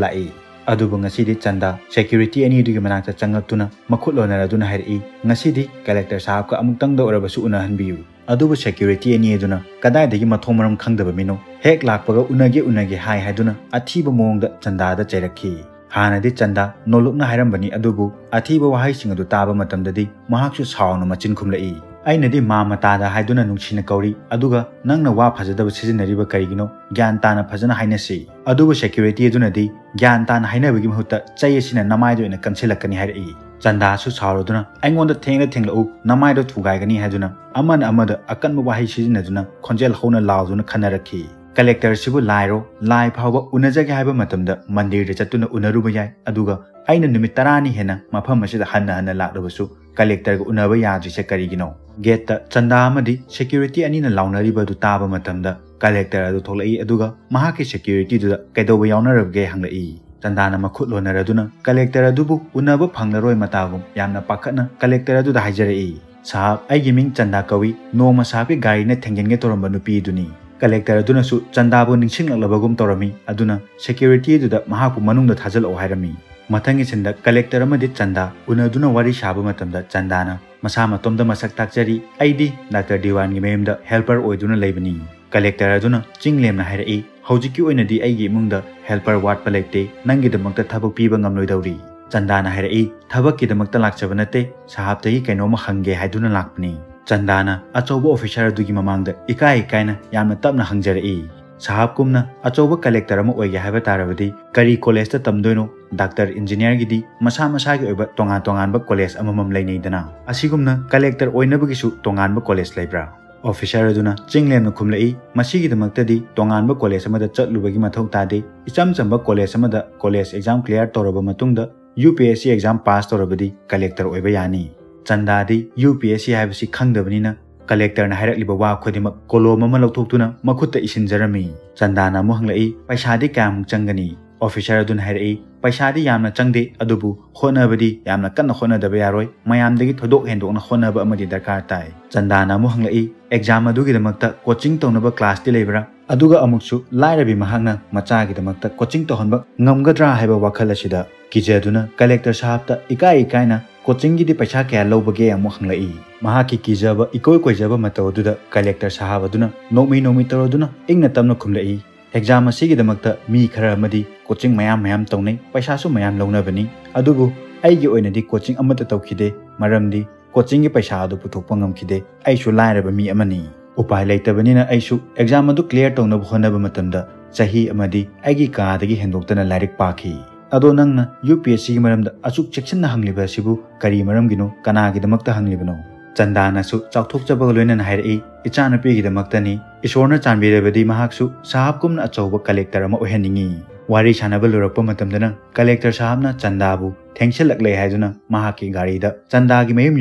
ꯂꯥꯛꯏ"꯫ ꯑꯗꯨꯕꯨ ꯉꯁꯤꯗꯤ ꯆꯟꯗꯥ ꯁꯦꯀ꯭ꯌꯨꯔꯤꯇꯤ ꯑꯅꯤꯗꯨꯒꯤ ꯃꯅꯥꯛꯇ ꯆꯪꯂꯛꯇꯨꯅ ꯃꯈꯨꯠ ꯂꯣꯟꯅꯔꯗꯨꯅ ꯍꯥꯏꯔꯛꯏ, "ꯉꯁꯤꯗꯤ ꯀꯂꯦꯛꯇꯔ ꯁꯥꯍꯕꯀ ꯑꯃꯨꯛꯇꯪꯗ ꯑꯣꯏꯔꯕꯁꯨ ꯎꯅꯍꯟꯕꯤꯌꯨ"꯫ ꯑꯗꯨꯕꯨ ꯁꯦꯀ꯭ꯌꯨꯔꯤꯇꯤ ꯑꯅꯤ ꯑꯗꯨꯅ ꯀꯗꯥꯏꯗꯒꯤ ꯃꯊꯣꯡ ꯃꯔꯝ ꯈꯪꯗꯕ ꯃꯤꯅꯣ, ꯍꯦꯛ ꯂꯥꯛꯄꯒ "ꯎꯅꯒꯦ, ꯎꯅꯒꯦ" ꯍꯥꯏ ꯍꯥꯏꯗꯨꯅ ꯑꯊꯤꯕ ꯃꯑꯣꯡꯗ ꯆꯟꯗꯥꯗ ꯆꯩꯔꯛꯈꯤ꯫ ꯍꯥꯟꯅꯗꯤ ꯆꯟꯗꯥ ꯅꯣꯂꯨꯛꯅ ꯍꯥꯏꯔꯝꯕꯅꯤ, ꯑꯗꯨꯕꯨ ꯑꯊꯤꯕ ꯋꯥꯍꯩꯁꯤꯡ ꯑꯗꯨ ꯇꯥꯕ ꯃꯇꯝꯗꯗꯤ ꯃꯍꯥꯛꯁꯨ ꯁꯥꯎꯅ ꯃꯆꯤꯟ ꯈꯨꯝꯂꯛꯏ꯫ "ꯑꯩꯅꯗꯤ ꯃꯥ ꯃꯇꯥꯗ ꯍꯥꯏꯗꯨꯅ ꯅꯨꯡꯁꯤꯅ ꯀꯧꯔꯤ, ꯑꯗꯨꯒ ꯅꯪꯅ ꯋꯥ ꯐꯖꯗꯕ ꯁꯤꯖꯤꯟꯅꯔꯤꯕ ꯀꯔꯤꯒꯤꯅꯣ? ꯒ꯭ꯌꯥꯟ ꯇꯥꯅ ꯐꯖꯅ ꯍꯥꯏꯅꯁꯤ"꯫ ꯑꯗꯨꯕꯨ ꯁꯦꯀ꯭ꯌꯨꯔꯤꯇꯤ ꯑꯗꯨꯅꯗꯤ ꯒ꯭ꯌꯥꯟ ꯇꯥꯅ ꯍꯥꯏꯅꯕꯒꯤ ꯃꯍꯨꯠꯇ ꯆꯩ ꯑꯁꯤꯅ ꯅꯃꯥꯏꯗ ꯑꯣꯏꯅ ꯀꯟꯁꯤꯜꯂꯛꯀꯅꯤ ꯍꯥꯏꯔꯛꯏ꯫ ꯆꯟꯗꯥꯁꯨ ꯁꯥꯎꯔꯗꯨꯅ "ꯑꯩꯉꯣꯟꯗ ꯊꯦꯡꯅ ꯊꯦꯡꯂꯛꯎ, ꯅꯃꯥꯏꯗꯣ ꯊꯨꯒꯥꯏꯒꯅꯤ" ꯍꯥꯏꯗꯨꯅ ꯑꯃꯅ ꯑꯃꯗ ꯑꯀꯟꯕ ꯋꯥꯍꯩ ꯁꯤꯖꯤꯟꯅꯗꯨꯅ ꯈꯣꯟꯖꯦꯜ ꯍꯧꯅ ꯂꯥꯎꯗꯨꯅ ꯈꯟꯅꯔꯛꯈꯤ꯫ ꯀꯂꯦꯛꯇꯔꯁꯤꯕꯨ ꯂꯥꯏꯔꯣ, ꯂꯥꯏ ꯐꯥꯎꯕ ꯎꯅꯖꯒꯦ ꯍꯥꯏꯕ ꯃꯇꯝꯗ ꯃꯟꯗꯤꯔꯗ ꯆꯠꯇꯨꯅ ꯎꯅꯔꯨꯕ ꯌꯥꯏ, ꯑꯗꯨꯒ ꯑꯩꯅ ꯅꯨꯃꯤꯠ ꯇꯔꯥꯅꯤ ꯍꯦꯟꯅ ꯃꯐꯝ ꯑꯁꯤꯗ ꯍꯟꯅ ꯍꯟꯅ ꯂꯥꯛꯂꯕꯁꯨ ꯀꯂꯦꯛꯇꯔꯒ ꯎꯅꯕ ꯌꯥꯗ꯭ꯔꯤꯁꯦ ꯀꯔꯤꯒꯤꯅꯣ? ꯒꯦꯠꯇ ꯆꯟꯗꯥ ꯑꯃꯗꯤ ꯁꯦꯀ꯭ꯌꯨꯔꯤꯇꯤ ꯑꯅꯤꯅ ꯂꯥꯎꯅꯔꯤꯕ ꯑꯗꯨ ꯇꯥꯕ ꯃꯇꯝꯗ ꯀꯂꯦꯛꯇꯔ ꯑꯗꯨ ꯊꯣꯛꯂꯛꯏ, ꯑꯗꯨꯒ ꯃꯍꯥꯛꯀꯤ ꯁꯦꯀ꯭ꯌꯨꯔꯤꯇꯤꯗꯨꯗ ꯀꯩꯗꯧꯕ ꯌꯥꯎꯅꯔꯕꯒꯦ ꯍꯪꯂꯛꯏ꯫ ꯆꯟꯗꯥꯅ ꯃꯈꯨꯠ ꯂꯣꯟꯅꯔꯗꯨꯅ ꯀꯂꯦꯛꯇꯔ ꯑꯗꯨꯕꯨ ꯎꯅꯕ ꯐꯪꯂꯔꯣꯏ ꯃꯇꯥꯒꯨꯝ ꯌꯥꯝꯅ ꯄꯥꯈꯠꯅ ꯀꯂꯦꯛꯇꯔ ꯑꯗꯨꯗ ꯍꯥꯏꯖꯔꯛꯏ, "ꯁꯥꯍꯥꯕ, ꯑꯩꯒꯤ ꯃꯤꯡ ꯆꯟꯗꯥ ꯀꯧꯏ, ꯅꯣꯡꯃ ꯁꯥꯍꯥꯕꯀꯤ ꯒꯥꯔꯤꯅ ꯊꯦꯡꯖꯤꯟꯒꯦ ꯇꯧꯔꯝꯕ ꯅꯨꯄꯤꯗꯨꯅꯤ"꯫ ꯀꯂꯦꯛꯇꯔ ꯑꯗꯨꯅꯁꯨ ꯆꯟꯗꯥꯕꯨ ꯅꯤꯡꯁꯤꯡꯂꯛꯂꯕꯒꯨꯝ ꯇꯧꯔꯝꯃꯤ, ꯑꯗꯨꯅ ꯁꯦꯀ꯭ꯌꯨꯔꯤꯇꯤ ꯑꯗꯨꯗ ꯃꯍꯥꯛꯄꯨ ꯃꯅꯨꯡꯗ ꯊꯥꯖꯤꯜꯂꯛꯑꯣ ꯍꯥꯏꯔꯝꯃꯤ꯫ ꯃꯊꯪꯒꯤ ꯁꯤꯟꯗ ꯀꯂꯦꯛꯇꯔ ꯑꯃꯗꯤ ꯆꯟꯗꯥ ꯎꯅꯗꯨꯅ ꯋꯥꯔꯤ ꯁꯥꯕ ꯃꯇꯝꯗ ꯆꯟꯗꯥꯅ ꯃꯁꯥ ꯃꯇꯣꯝꯗ ꯃꯁꯛ ꯇꯥꯛꯆꯔꯤ, "ꯑꯩꯗꯤ ꯗꯥꯛꯇꯔ ꯗꯤꯋꯥꯟꯒꯤ ꯃꯌꯨꯝꯗ ꯍꯦꯜꯄꯔ ꯑꯣꯏꯗꯨꯅ ꯂꯩꯕꯅꯤ"꯫ ꯀꯂꯦꯛꯇꯔ ꯑꯗꯨꯅ ꯆꯤꯡꯂꯦꯝꯅ ꯍꯥꯏꯔꯛꯏ, "ꯍꯧꯖꯤꯛꯀꯤ ꯑꯣꯏꯅꯗꯤ ꯑꯩꯒꯤ ꯏꯃꯨꯡꯗ ꯍꯦꯜꯄꯔ ꯋꯥꯠꯄ ꯂꯩꯇꯦ, ꯅꯪꯒꯤꯗꯃꯛꯇ ꯊꯕꯛ ꯄꯤꯕ ꯉꯝꯂꯣꯏꯗꯧꯔꯤ"꯫ ꯆꯟꯗꯥꯅ ꯍꯥꯏꯔꯛꯏ, "ꯊꯕꯛꯀꯤꯗꯃꯛꯇ ꯂꯥꯛꯆꯕ ꯅꯠꯇꯦ, ꯁꯥꯍꯥꯕꯇꯒꯤ ꯀꯩꯅꯣꯝꯃ ꯍꯪꯒꯦ ꯍꯥꯏꯗꯨꯅ ꯂꯥꯛꯄꯅꯤ"꯫ ꯆꯟꯗꯥꯅ ꯑꯆꯧꯕ ꯑꯣꯐꯤꯁꯥꯔ ꯑꯗꯨꯒꯤ ꯃꯃꯥꯡꯗ ꯏꯀꯥꯏ ꯏꯀꯥꯏꯅ ꯌꯥꯝꯅ ꯇꯞꯅ ꯍꯪꯖꯔꯛꯏ, "ꯁꯥꯍꯥꯕ ꯀꯨꯝꯅ ꯑꯆꯧꯕ ꯀꯂꯦꯛꯇꯔ ꯑꯃ ꯑꯣꯏꯒꯦ ꯍꯥꯏꯕ ꯇꯥꯔꯕꯗꯤ ꯀꯔꯤ ꯀꯣꯂꯦꯖꯇ ꯇꯝꯗꯣꯏꯅꯣ? ꯗꯥꯛꯇꯔ, ꯏꯟꯖꯤꯅꯤꯌꯥꯔꯒꯤꯗꯤ ꯃꯁꯥ ꯃꯁꯥꯒꯤ ꯑꯣꯏꯕ ꯇꯣꯉꯥꯟ ꯇꯣꯉꯥꯟꯕ ꯀꯣꯂꯦꯖ ꯑꯃꯃꯝ ꯂꯩꯅꯩꯗꯅ, ꯑꯁꯤꯒꯨꯝꯅ ꯀꯂꯦꯛꯇꯔ ꯑꯣꯏꯅꯕꯒꯤꯁꯨ ꯇꯣꯉꯥꯟꯕ ꯀꯣꯂꯦꯖ ꯂꯩꯕ꯭ꯔꯥ?" ꯑꯣꯐꯤꯁꯥꯔ ꯑꯗꯨꯅ ꯆꯤꯡꯂꯦꯝꯅ ꯈꯨꯝꯂꯛꯏ, "ꯃꯁꯤꯒꯤꯗꯃꯛꯇꯗꯤ ꯇꯣꯉꯥꯟꯕ ꯀꯣꯂꯦꯖ ꯑꯃꯗ ꯆꯠꯂꯨꯕꯒꯤ ꯃꯊꯧ ꯇꯥꯗꯦ, ꯏꯆꯝ ꯆꯝꯕ ꯀꯣꯂꯦꯖ ꯑꯃꯗ ꯀꯣꯂꯦꯖ ꯑꯦꯛꯖꯥꯝ ꯀ꯭ꯂꯤꯌꯥꯔ ꯇꯧꯔꯕ ꯃꯇꯨꯡꯗ U P S C exam pass ꯇꯧꯔꯕꯗꯤ ꯀꯂꯦꯛꯇꯔ ꯑꯣꯏꯕ ꯌꯥꯅꯤ"꯫ ꯆꯟꯗꯥꯗꯤ ꯌꯨ ꯄꯤ ꯑꯦꯁ ꯁꯤ ꯍꯥꯏꯕꯁꯤ ꯈꯪꯗꯕꯅꯤꯅ ꯀꯂꯦꯛꯇꯔꯅ ꯍꯥꯏꯔꯛꯂꯤꯕ ꯋꯥ ꯈꯨꯗꯤꯡꯃꯛ ꯀꯣꯂꯣꯝ ꯑꯃ ꯂꯧꯊꯣꯛꯇꯨꯅ ꯃꯈꯨꯠꯇ ꯏꯁꯤꯟꯖꯔꯝꯃꯤ꯫ ꯆꯟꯗꯥꯅ ꯑꯃꯨꯛ ꯍꯪꯂꯛꯏ, "ꯄꯩꯁꯥꯗꯤ ꯀꯌꯥꯃꯨꯛ ꯆꯪꯒꯅꯤ?" ꯑꯣꯐꯤꯁꯥꯔ ꯑꯗꯨꯅ ꯍꯥꯏꯔꯛꯏ, "ꯄꯩꯁꯥꯗꯤ ꯌꯥꯝꯅ ꯆꯪꯗꯦ, ꯑꯗꯨꯕꯨ ꯍꯣꯠꯅꯕꯗꯤ ꯌꯥꯝꯅ ꯀꯟꯅ ꯍꯣꯠꯅꯗꯕ ꯌꯥꯔꯣꯏ, ꯃꯌꯥꯝꯗꯒꯤ ꯊꯣꯏꯗꯣꯛ ꯍꯦꯟꯗꯣꯛꯅ ꯍꯣꯠꯅꯕ ꯑꯃꯗꯤ ꯗꯔꯀꯥꯔ ꯇꯥꯏ"꯫ ꯆꯟꯗꯥꯅ ꯑꯃꯨꯛ ꯍꯪꯂꯛꯏ, "ꯑꯦꯛꯖꯥꯝ ꯑꯗꯨꯒꯤꯗꯃꯛꯇ ꯀꯣꯆꯤꯡ ꯇꯧꯅꯕ ꯀ꯭ꯂꯥꯁꯇꯤ ꯂꯩꯕ꯭ꯔꯥ? ꯑꯗꯨꯒ ꯑꯃꯨꯛꯁꯨ ꯂꯥꯏꯔꯕꯤ ꯃꯍꯥꯛꯅ ꯃꯆꯥꯒꯤꯗꯃꯛꯇ ꯀꯣꯆꯤꯡ ꯇꯧꯍꯟꯕ ꯉꯝꯒꯗ꯭ꯔꯥ ꯍꯥꯏꯕ ꯋꯥꯈꯜ ꯑꯁꯤꯗ ꯀꯤꯖꯗꯨꯅ ꯀꯂꯦꯛꯇꯔ ꯁꯥꯍꯥꯕꯇ ꯏꯀꯥꯏ ꯏꯀꯥꯏꯅ ꯀꯣꯆꯤꯡꯒꯤꯗꯤ ꯄꯩꯁꯥ ꯀꯌꯥ ꯂꯧꯕꯒꯦ ꯑꯃꯨꯛ ꯍꯪꯂꯛꯏ꯫ ꯃꯍꯥꯛꯀꯤ ꯀꯤꯖꯕ ꯏꯀꯣꯏ ꯀꯣꯏꯖꯕ ꯃꯇꯧ ꯑꯗꯨꯗ ꯀꯂꯦꯛꯇꯔ ꯁꯥꯍꯥꯕ ꯑꯗꯨꯅ ꯅꯣꯛꯃꯤ ꯅꯣꯛꯃꯤ ꯇꯧꯔꯗꯨꯅ ꯏꯪꯅ ꯇꯞꯅ ꯈꯨꯝꯂꯛꯏ, "ꯑꯦꯛꯖꯥꯝ ꯑꯁꯤꯒꯤꯗꯃꯛꯇ ꯃꯤ ꯈꯔ ꯑꯃꯗꯤ ꯀꯣꯆꯤꯡ ꯃꯌꯥꯝ ꯃꯌꯥꯝ ꯇꯧꯅꯩ, ꯄꯩꯁꯥꯁꯨ ꯃꯌꯥꯝ ꯂꯧꯅꯕꯅꯤ꯫ ꯑꯗꯨꯕꯨ ꯑꯩꯒꯤ ꯑꯣꯏꯅꯗꯤ ꯀꯣꯆꯤꯡ ꯑꯃꯠꯇ ꯇꯧꯈꯤꯗꯦ, ꯃꯔꯝꯗꯤ ꯀꯣꯆꯤꯡꯒꯤ ꯄꯩꯁꯥ ꯑꯗꯨ ꯄꯨꯊꯣꯛꯄ ꯉꯝꯈꯤꯗꯦ꯫ ꯑꯩꯁꯨ ꯂꯥꯏꯔꯕ ꯃꯤ ꯑꯃꯅꯤ꯫ ꯎꯄꯥꯏ ꯂꯩꯇꯕꯅꯤꯅ ꯑꯩꯁꯨ ꯑꯦꯛꯖꯥꯝ ꯑꯗꯨ ꯀ꯭ꯂꯤꯌꯥꯔ ꯇꯧꯅꯕ ꯍꯣꯠꯅꯕ ꯃꯇꯝꯗ ꯆꯍꯤ ꯑꯃꯗꯤ ꯑꯩꯒꯤ ꯀꯥꯗꯒꯤ ꯍꯦꯟꯗꯣꯛꯇꯅ ꯂꯥꯏꯔꯤꯛ ꯄꯥꯈꯤ꯫ ꯑꯗꯣ ꯅꯪꯅ ꯌꯨ ꯄꯤ ꯑꯦꯁ ꯁꯤꯒꯤ ꯃꯔꯝꯗ ꯑꯁꯨꯛ ꯆꯦꯛꯁꯤꯟꯅ ꯍꯪꯂꯤꯕ ꯑꯁꯤꯕꯨ ꯀꯔꯤ ꯃꯔꯝꯒꯤꯅꯣ? ꯀꯅꯥꯒꯤꯗꯃꯛꯇ ꯍꯪꯂꯤꯕꯅꯣ?" ꯆꯟꯗꯥꯅꯁꯨ ꯆꯥꯎꯊꯣꯛꯆꯕꯒ ꯂꯣꯏꯅꯅ ꯍꯥꯏꯔꯛꯏ, "ꯏꯆꯥꯅꯨꯄꯤꯒꯤꯗꯃꯛꯇꯅꯤ꯫ ꯏꯁꯣꯔꯅ ꯆꯥꯟꯕꯤꯔꯕꯗꯤ ꯃꯍꯥꯛꯁꯨ ꯁꯥꯍꯥꯕꯀꯨꯝꯅ ꯑꯆꯧꯕ ꯀꯂꯦꯛꯇꯔ ꯑꯃ ꯑꯣꯏꯍꯟꯅꯤꯡꯏ"꯫ ꯋꯥꯔꯤ ꯁꯥꯟꯅꯕ ꯂꯣꯏꯔꯛꯄ ꯃꯇꯝꯗꯅ ꯀꯂꯦꯛꯇꯔ ꯁꯥꯍꯥꯕꯅ ꯆꯟꯗꯥꯕꯨ ꯊꯦꯡꯁꯤꯜꯂꯛꯂꯦ ꯍꯥꯏꯗꯨꯅ ꯃꯍꯥꯛꯀꯤ ꯒꯥꯔꯤꯗ ꯆꯟꯗꯥꯒꯤ ꯃꯌꯨꯝ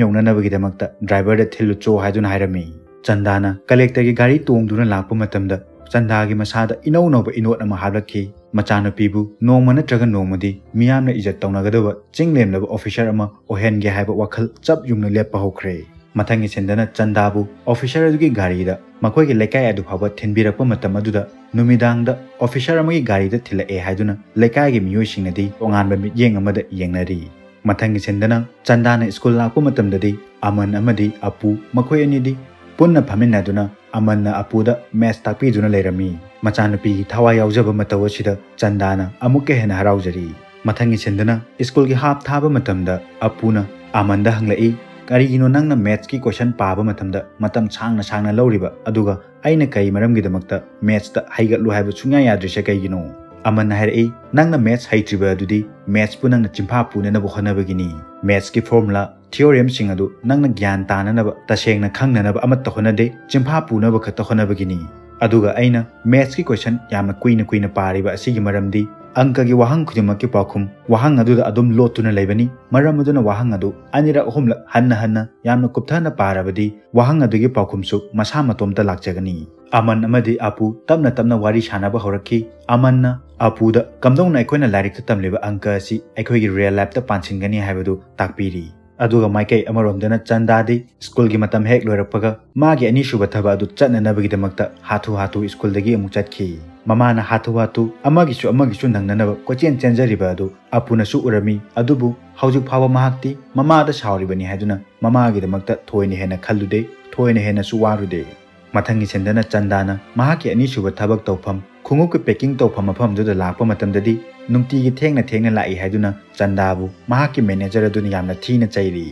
ꯌꯧꯅꯅꯕꯒꯤꯗꯃꯛꯇ ꯗ꯭ꯔꯥꯏꯚꯔꯗ ꯊꯤꯜꯂꯨꯆꯣ ꯍꯥꯏꯗꯨꯅ ꯍꯥꯏꯔꯝꯃꯤ꯫ ꯆꯟꯗꯥꯅ ꯀꯂꯦꯛꯇꯔꯒꯤ ꯒꯥꯔꯤ ꯇꯣꯡꯗꯨꯅ ꯂꯥꯛꯄ ꯃꯇꯝꯗ ꯆꯟꯗꯥꯒꯤ ꯃꯁꯥꯗ ꯏꯅꯧ ꯅꯧꯕ ꯏꯅꯣꯠ ꯑꯃ ꯍꯥꯞꯂꯛꯈꯤ꯫ ꯃꯆꯥꯅꯨꯄꯤꯕꯨ ꯅꯣꯡꯃ ꯅꯠꯇ꯭ꯔꯒ ꯅꯣꯡꯃꯗꯤ ꯃꯤꯌꯥꯝꯅ ꯏꯖꯠ ꯇꯧꯅꯒꯗꯕ ꯆꯤꯡ ꯂꯦꯝꯂꯕ ꯑꯣꯐꯤꯁꯥꯔ ꯑꯃ ꯑꯣꯏꯍꯟꯒꯦ ꯍꯥꯏꯕ ꯋꯥꯈꯜ ꯆꯞ ꯌꯨꯡꯅ ꯂꯦꯞꯄ ꯍꯧꯈ꯭ꯔꯦ꯫ ꯃꯊꯪꯒꯤ ꯁꯤꯟꯗꯅ ꯆꯟꯗꯥꯕꯨ ꯑꯣꯐꯤꯁꯥꯔ ꯑꯗꯨꯒꯤ ꯒꯥꯔꯤꯗ ꯃꯈꯣꯏꯒꯤ ꯂꯩꯀꯥꯏ ꯑꯗꯨ ꯐꯥꯎꯕ ꯊꯤꯟꯕꯤꯔꯛꯄ ꯃꯇꯝ ꯑꯗꯨꯗ ꯅꯨꯃꯤꯗꯥꯡꯗ ꯑꯣꯐꯤꯁꯥꯔ ꯑꯃꯒꯤ ꯒꯥꯔꯤꯗ ꯊꯤꯜꯂꯛꯑꯦ ꯍꯥꯏꯗꯨꯅ ꯂꯩꯀꯥꯏꯒꯤ ꯃꯤꯑꯣꯏꯁꯤꯡꯅꯗꯤ ꯇꯣꯉꯥꯟꯕ ꯃꯤꯠꯌꯦꯡ ꯑꯃꯗ ꯌꯦꯡꯅꯔꯤ꯫ ꯃꯊꯪꯒꯤ ꯁꯤꯟꯗꯅ ꯆꯟꯗꯥꯅ ꯁ꯭ꯀꯨꯜ ꯂꯥꯛꯄ ꯃꯇꯝꯗꯗꯤ ꯑꯃꯟ ꯑꯃꯗꯤ ꯑꯄꯨ ꯃꯈꯣꯏ ꯑꯅꯤꯗꯤ ꯄꯨꯟꯅ ꯐꯝꯃꯤꯟꯅꯗꯨꯅ ꯑꯃꯟꯅ ꯑꯄꯨꯗ ꯃꯦꯠꯁ ꯇꯥꯛꯄꯤꯗꯨꯅ ꯂꯩꯔꯝꯃꯤ꯫ ꯃꯆꯥꯅꯨꯄꯤꯒꯤ ꯊꯋꯥꯏ ꯌꯥꯎꯖꯕ ꯃꯇꯧ ꯑꯁꯤꯗ ꯆꯟꯗꯥꯅ ꯑꯃꯨꯛꯀ ꯍꯦꯟꯅ ꯍꯔꯥꯎꯖꯔꯤ꯫ ꯃꯊꯪꯒꯤ ꯁꯤꯟꯗꯅ ꯁ꯭ꯀꯨꯜꯒꯤ ꯍꯥꯞ ꯊꯥꯕ ꯃꯇꯝꯗ ꯑꯄꯨꯅ ꯑꯃꯟꯗ ꯍꯪꯂꯛꯏ, "ꯀꯔꯤꯒꯤꯅꯣ ꯅꯪꯅ ꯃꯦꯠꯁꯀꯤ ꯀꯣꯏꯁꯟ ꯄꯥꯕ ꯃꯇꯝꯗ ꯃꯇꯝ ꯁꯥꯡꯅ ꯁꯥꯡꯅ ꯂꯧꯔꯤꯕ, ꯑꯗꯨꯒ ꯑꯩꯅ ꯀꯔꯤ ꯃꯔꯝꯒꯤꯗꯃꯛꯇ ꯃꯦꯠꯁꯇ ꯍꯩꯒꯠꯂꯨ ꯍꯥꯏꯕ ꯁꯨꯡꯌꯥ ꯌꯥꯗ꯭ꯔꯤꯁꯦ ꯀꯩꯒꯤꯅꯣ?" ꯑꯃꯟꯅ ꯍꯥꯏꯔꯛꯏ, "ꯅꯪꯅ ꯃꯦꯠꯁ ꯍꯩꯇ꯭ꯔꯤꯕ ꯑꯗꯨꯗꯤ ꯃꯦꯠꯁꯄꯨ ꯅꯪꯅ ꯆꯤꯟꯐꯥ ꯄꯨꯅꯅꯕ ꯍꯣꯠꯅꯕꯒꯤꯅꯤ꯫ ꯃꯦꯠꯁꯀꯤ ꯐꯣꯔꯃꯨꯂꯥ, ꯊꯤꯑꯣꯔꯦꯝꯁꯤꯡ ꯑꯗꯨ ꯅꯪꯅ ꯒ꯭ꯌꯥꯟ ꯇꯥꯅꯅꯕ, ꯇꯁꯦꯡꯅ ꯈꯪꯅꯅꯕ ꯑꯃꯠꯇ ꯍꯣꯠꯅꯗꯦ, ꯆꯤꯟꯐꯥ ꯄꯨꯅꯕ ꯈꯛꯇ ꯍꯣꯠꯅꯕꯒꯤꯅꯤ꯫ ꯑꯗꯨꯒ ꯑꯩꯅ ꯃꯦꯠꯁꯀꯤ ꯀꯣꯏꯁꯟ ꯌꯥꯝꯅ ꯀꯨꯏꯅ ꯀꯨꯏꯅ ꯄꯥꯔꯤꯕ ꯑꯁꯤꯒꯤ ꯃꯔꯝꯗꯤ ꯑꯪꯀꯒꯤ ꯋꯥꯍꯪ ꯈꯨꯗꯤꯡꯃꯛꯀꯤ ꯄꯥꯎꯈꯨꯝ ꯋꯥꯍꯪ ꯑꯗꯨꯗ ꯑꯗꯨꯝ ꯂꯣꯠꯇꯨꯅ ꯂꯩꯕꯅꯤ꯫ ꯃꯔꯝ ꯑꯗꯨꯅ ꯋꯥꯍꯪ ꯑꯗꯨ ꯑꯅꯤꯔꯛ ꯑꯍꯨꯝꯂꯛ ꯍꯟꯅ ꯍꯟꯅ ꯌꯥꯝꯅ ꯀꯨꯞꯊꯅ ꯄꯥꯔꯕꯗꯤ ꯋꯥꯍꯪ ꯑꯗꯨꯒꯤ ꯄꯥꯎꯈꯨꯝꯁꯨ ꯃꯁꯥ ꯃꯇꯣꯝꯇ ꯂꯥꯛꯆꯒꯅꯤ꯫" ꯑꯃꯟ ꯑꯃꯗꯤ ꯑꯄꯨ ꯇꯞꯅ ꯇꯞꯅ ꯋꯥꯔꯤ ꯁꯥꯟꯅꯕ ꯍꯧꯔꯛꯈꯤ꯫ ꯑꯃꯟꯅ ꯑꯄꯨꯗ ꯀꯝꯗꯧꯅ ꯑꯩꯈꯣꯏꯅ ꯂꯥꯏꯔꯤꯛꯇ ꯇꯝꯂꯤꯕ ꯑꯪꯀ ꯑꯁꯤ ꯑꯩꯈꯣꯏꯒꯤ ꯔꯤꯌꯦꯜ ꯂꯥꯏꯐꯇ ꯄꯥꯟꯁꯤꯟꯒꯅꯤ ꯍꯥꯏꯕꯗꯨ ꯇꯥꯛꯄꯤꯔꯤ꯫ ꯑꯗꯨꯒ ꯃꯥꯏꯀꯩ ꯑꯃꯔꯣꯝꯗꯅ ꯆꯟꯗꯥꯗꯤ ꯁ꯭ꯀꯨꯜꯒꯤ ꯃꯇꯝ ꯍꯦꯛ ꯂꯣꯏꯔꯛꯄꯒ ꯃꯥꯒꯤ ꯑꯅꯤꯁꯨꯕ ꯊꯕꯛ ꯑꯗꯨ ꯆꯠꯅꯅꯕꯒꯤꯗꯃꯛꯇ ꯍꯥꯊꯨ ꯍꯥꯊꯨ ꯁ꯭ꯀꯨꯜꯗꯒꯤ ꯑꯃꯨꯛ ꯆꯠꯈꯤ꯫ ꯃꯃꯥꯅ ꯍꯥꯊꯨ ꯍꯥꯊꯨ ꯑꯃꯒꯤꯁꯨ ꯑꯃꯒꯤꯁꯨ ꯅꯪꯅꯅꯕ ꯀꯣꯏꯆꯦꯟ ꯆꯦꯟꯖꯔꯤꯕ ꯑꯗꯨ ꯑꯄꯨꯅꯁꯨ ꯎꯔꯝꯃꯤ꯫ ꯑꯗꯨꯕꯨ ꯍꯧꯖꯤꯛ ꯐꯥꯎꯕ ꯃꯍꯥꯛꯇꯤ ꯃꯃꯥꯗ ꯁꯥꯎꯔꯤꯕꯅꯤ ꯍꯥꯏꯗꯨꯅ ꯃꯃꯥꯒꯤꯗꯃꯛꯇ ꯊꯣꯏꯅ ꯍꯦꯟꯅ ꯈꯜꯂꯨꯗꯦ, ꯊꯣꯏꯅ ꯍꯦꯟꯅꯁꯨ ꯋꯥꯔꯨꯗꯦ꯫ ꯃꯊꯪꯒꯤ ꯁꯤꯟꯗꯅ ꯆꯟꯗꯥꯅ ꯃꯍꯥꯛꯀꯤ ꯑꯅꯤꯁꯨꯕ ꯊꯕꯛ ꯇꯧꯐꯝ ꯈꯣꯡꯎꯞꯀꯤ ꯄꯦꯀꯤꯡ ꯇꯧꯐꯝ ꯃꯐꯝꯗꯨꯗ ꯂꯥꯛꯄ ꯃꯇꯝꯗꯗꯤ ꯅꯨꯡꯇꯤꯒꯤ ꯊꯦꯡꯅ ꯊꯦꯡꯅ ꯂꯥꯛꯏ ꯍꯥꯏꯗꯨꯅ ꯆꯟꯗꯥꯕꯨ ꯃꯍꯥꯛꯀꯤ ꯃꯦꯅꯦꯖꯔ ꯑꯗꯨꯅ ꯌꯥꯝꯅ ꯊꯤꯅ ꯆꯩꯔꯤ꯫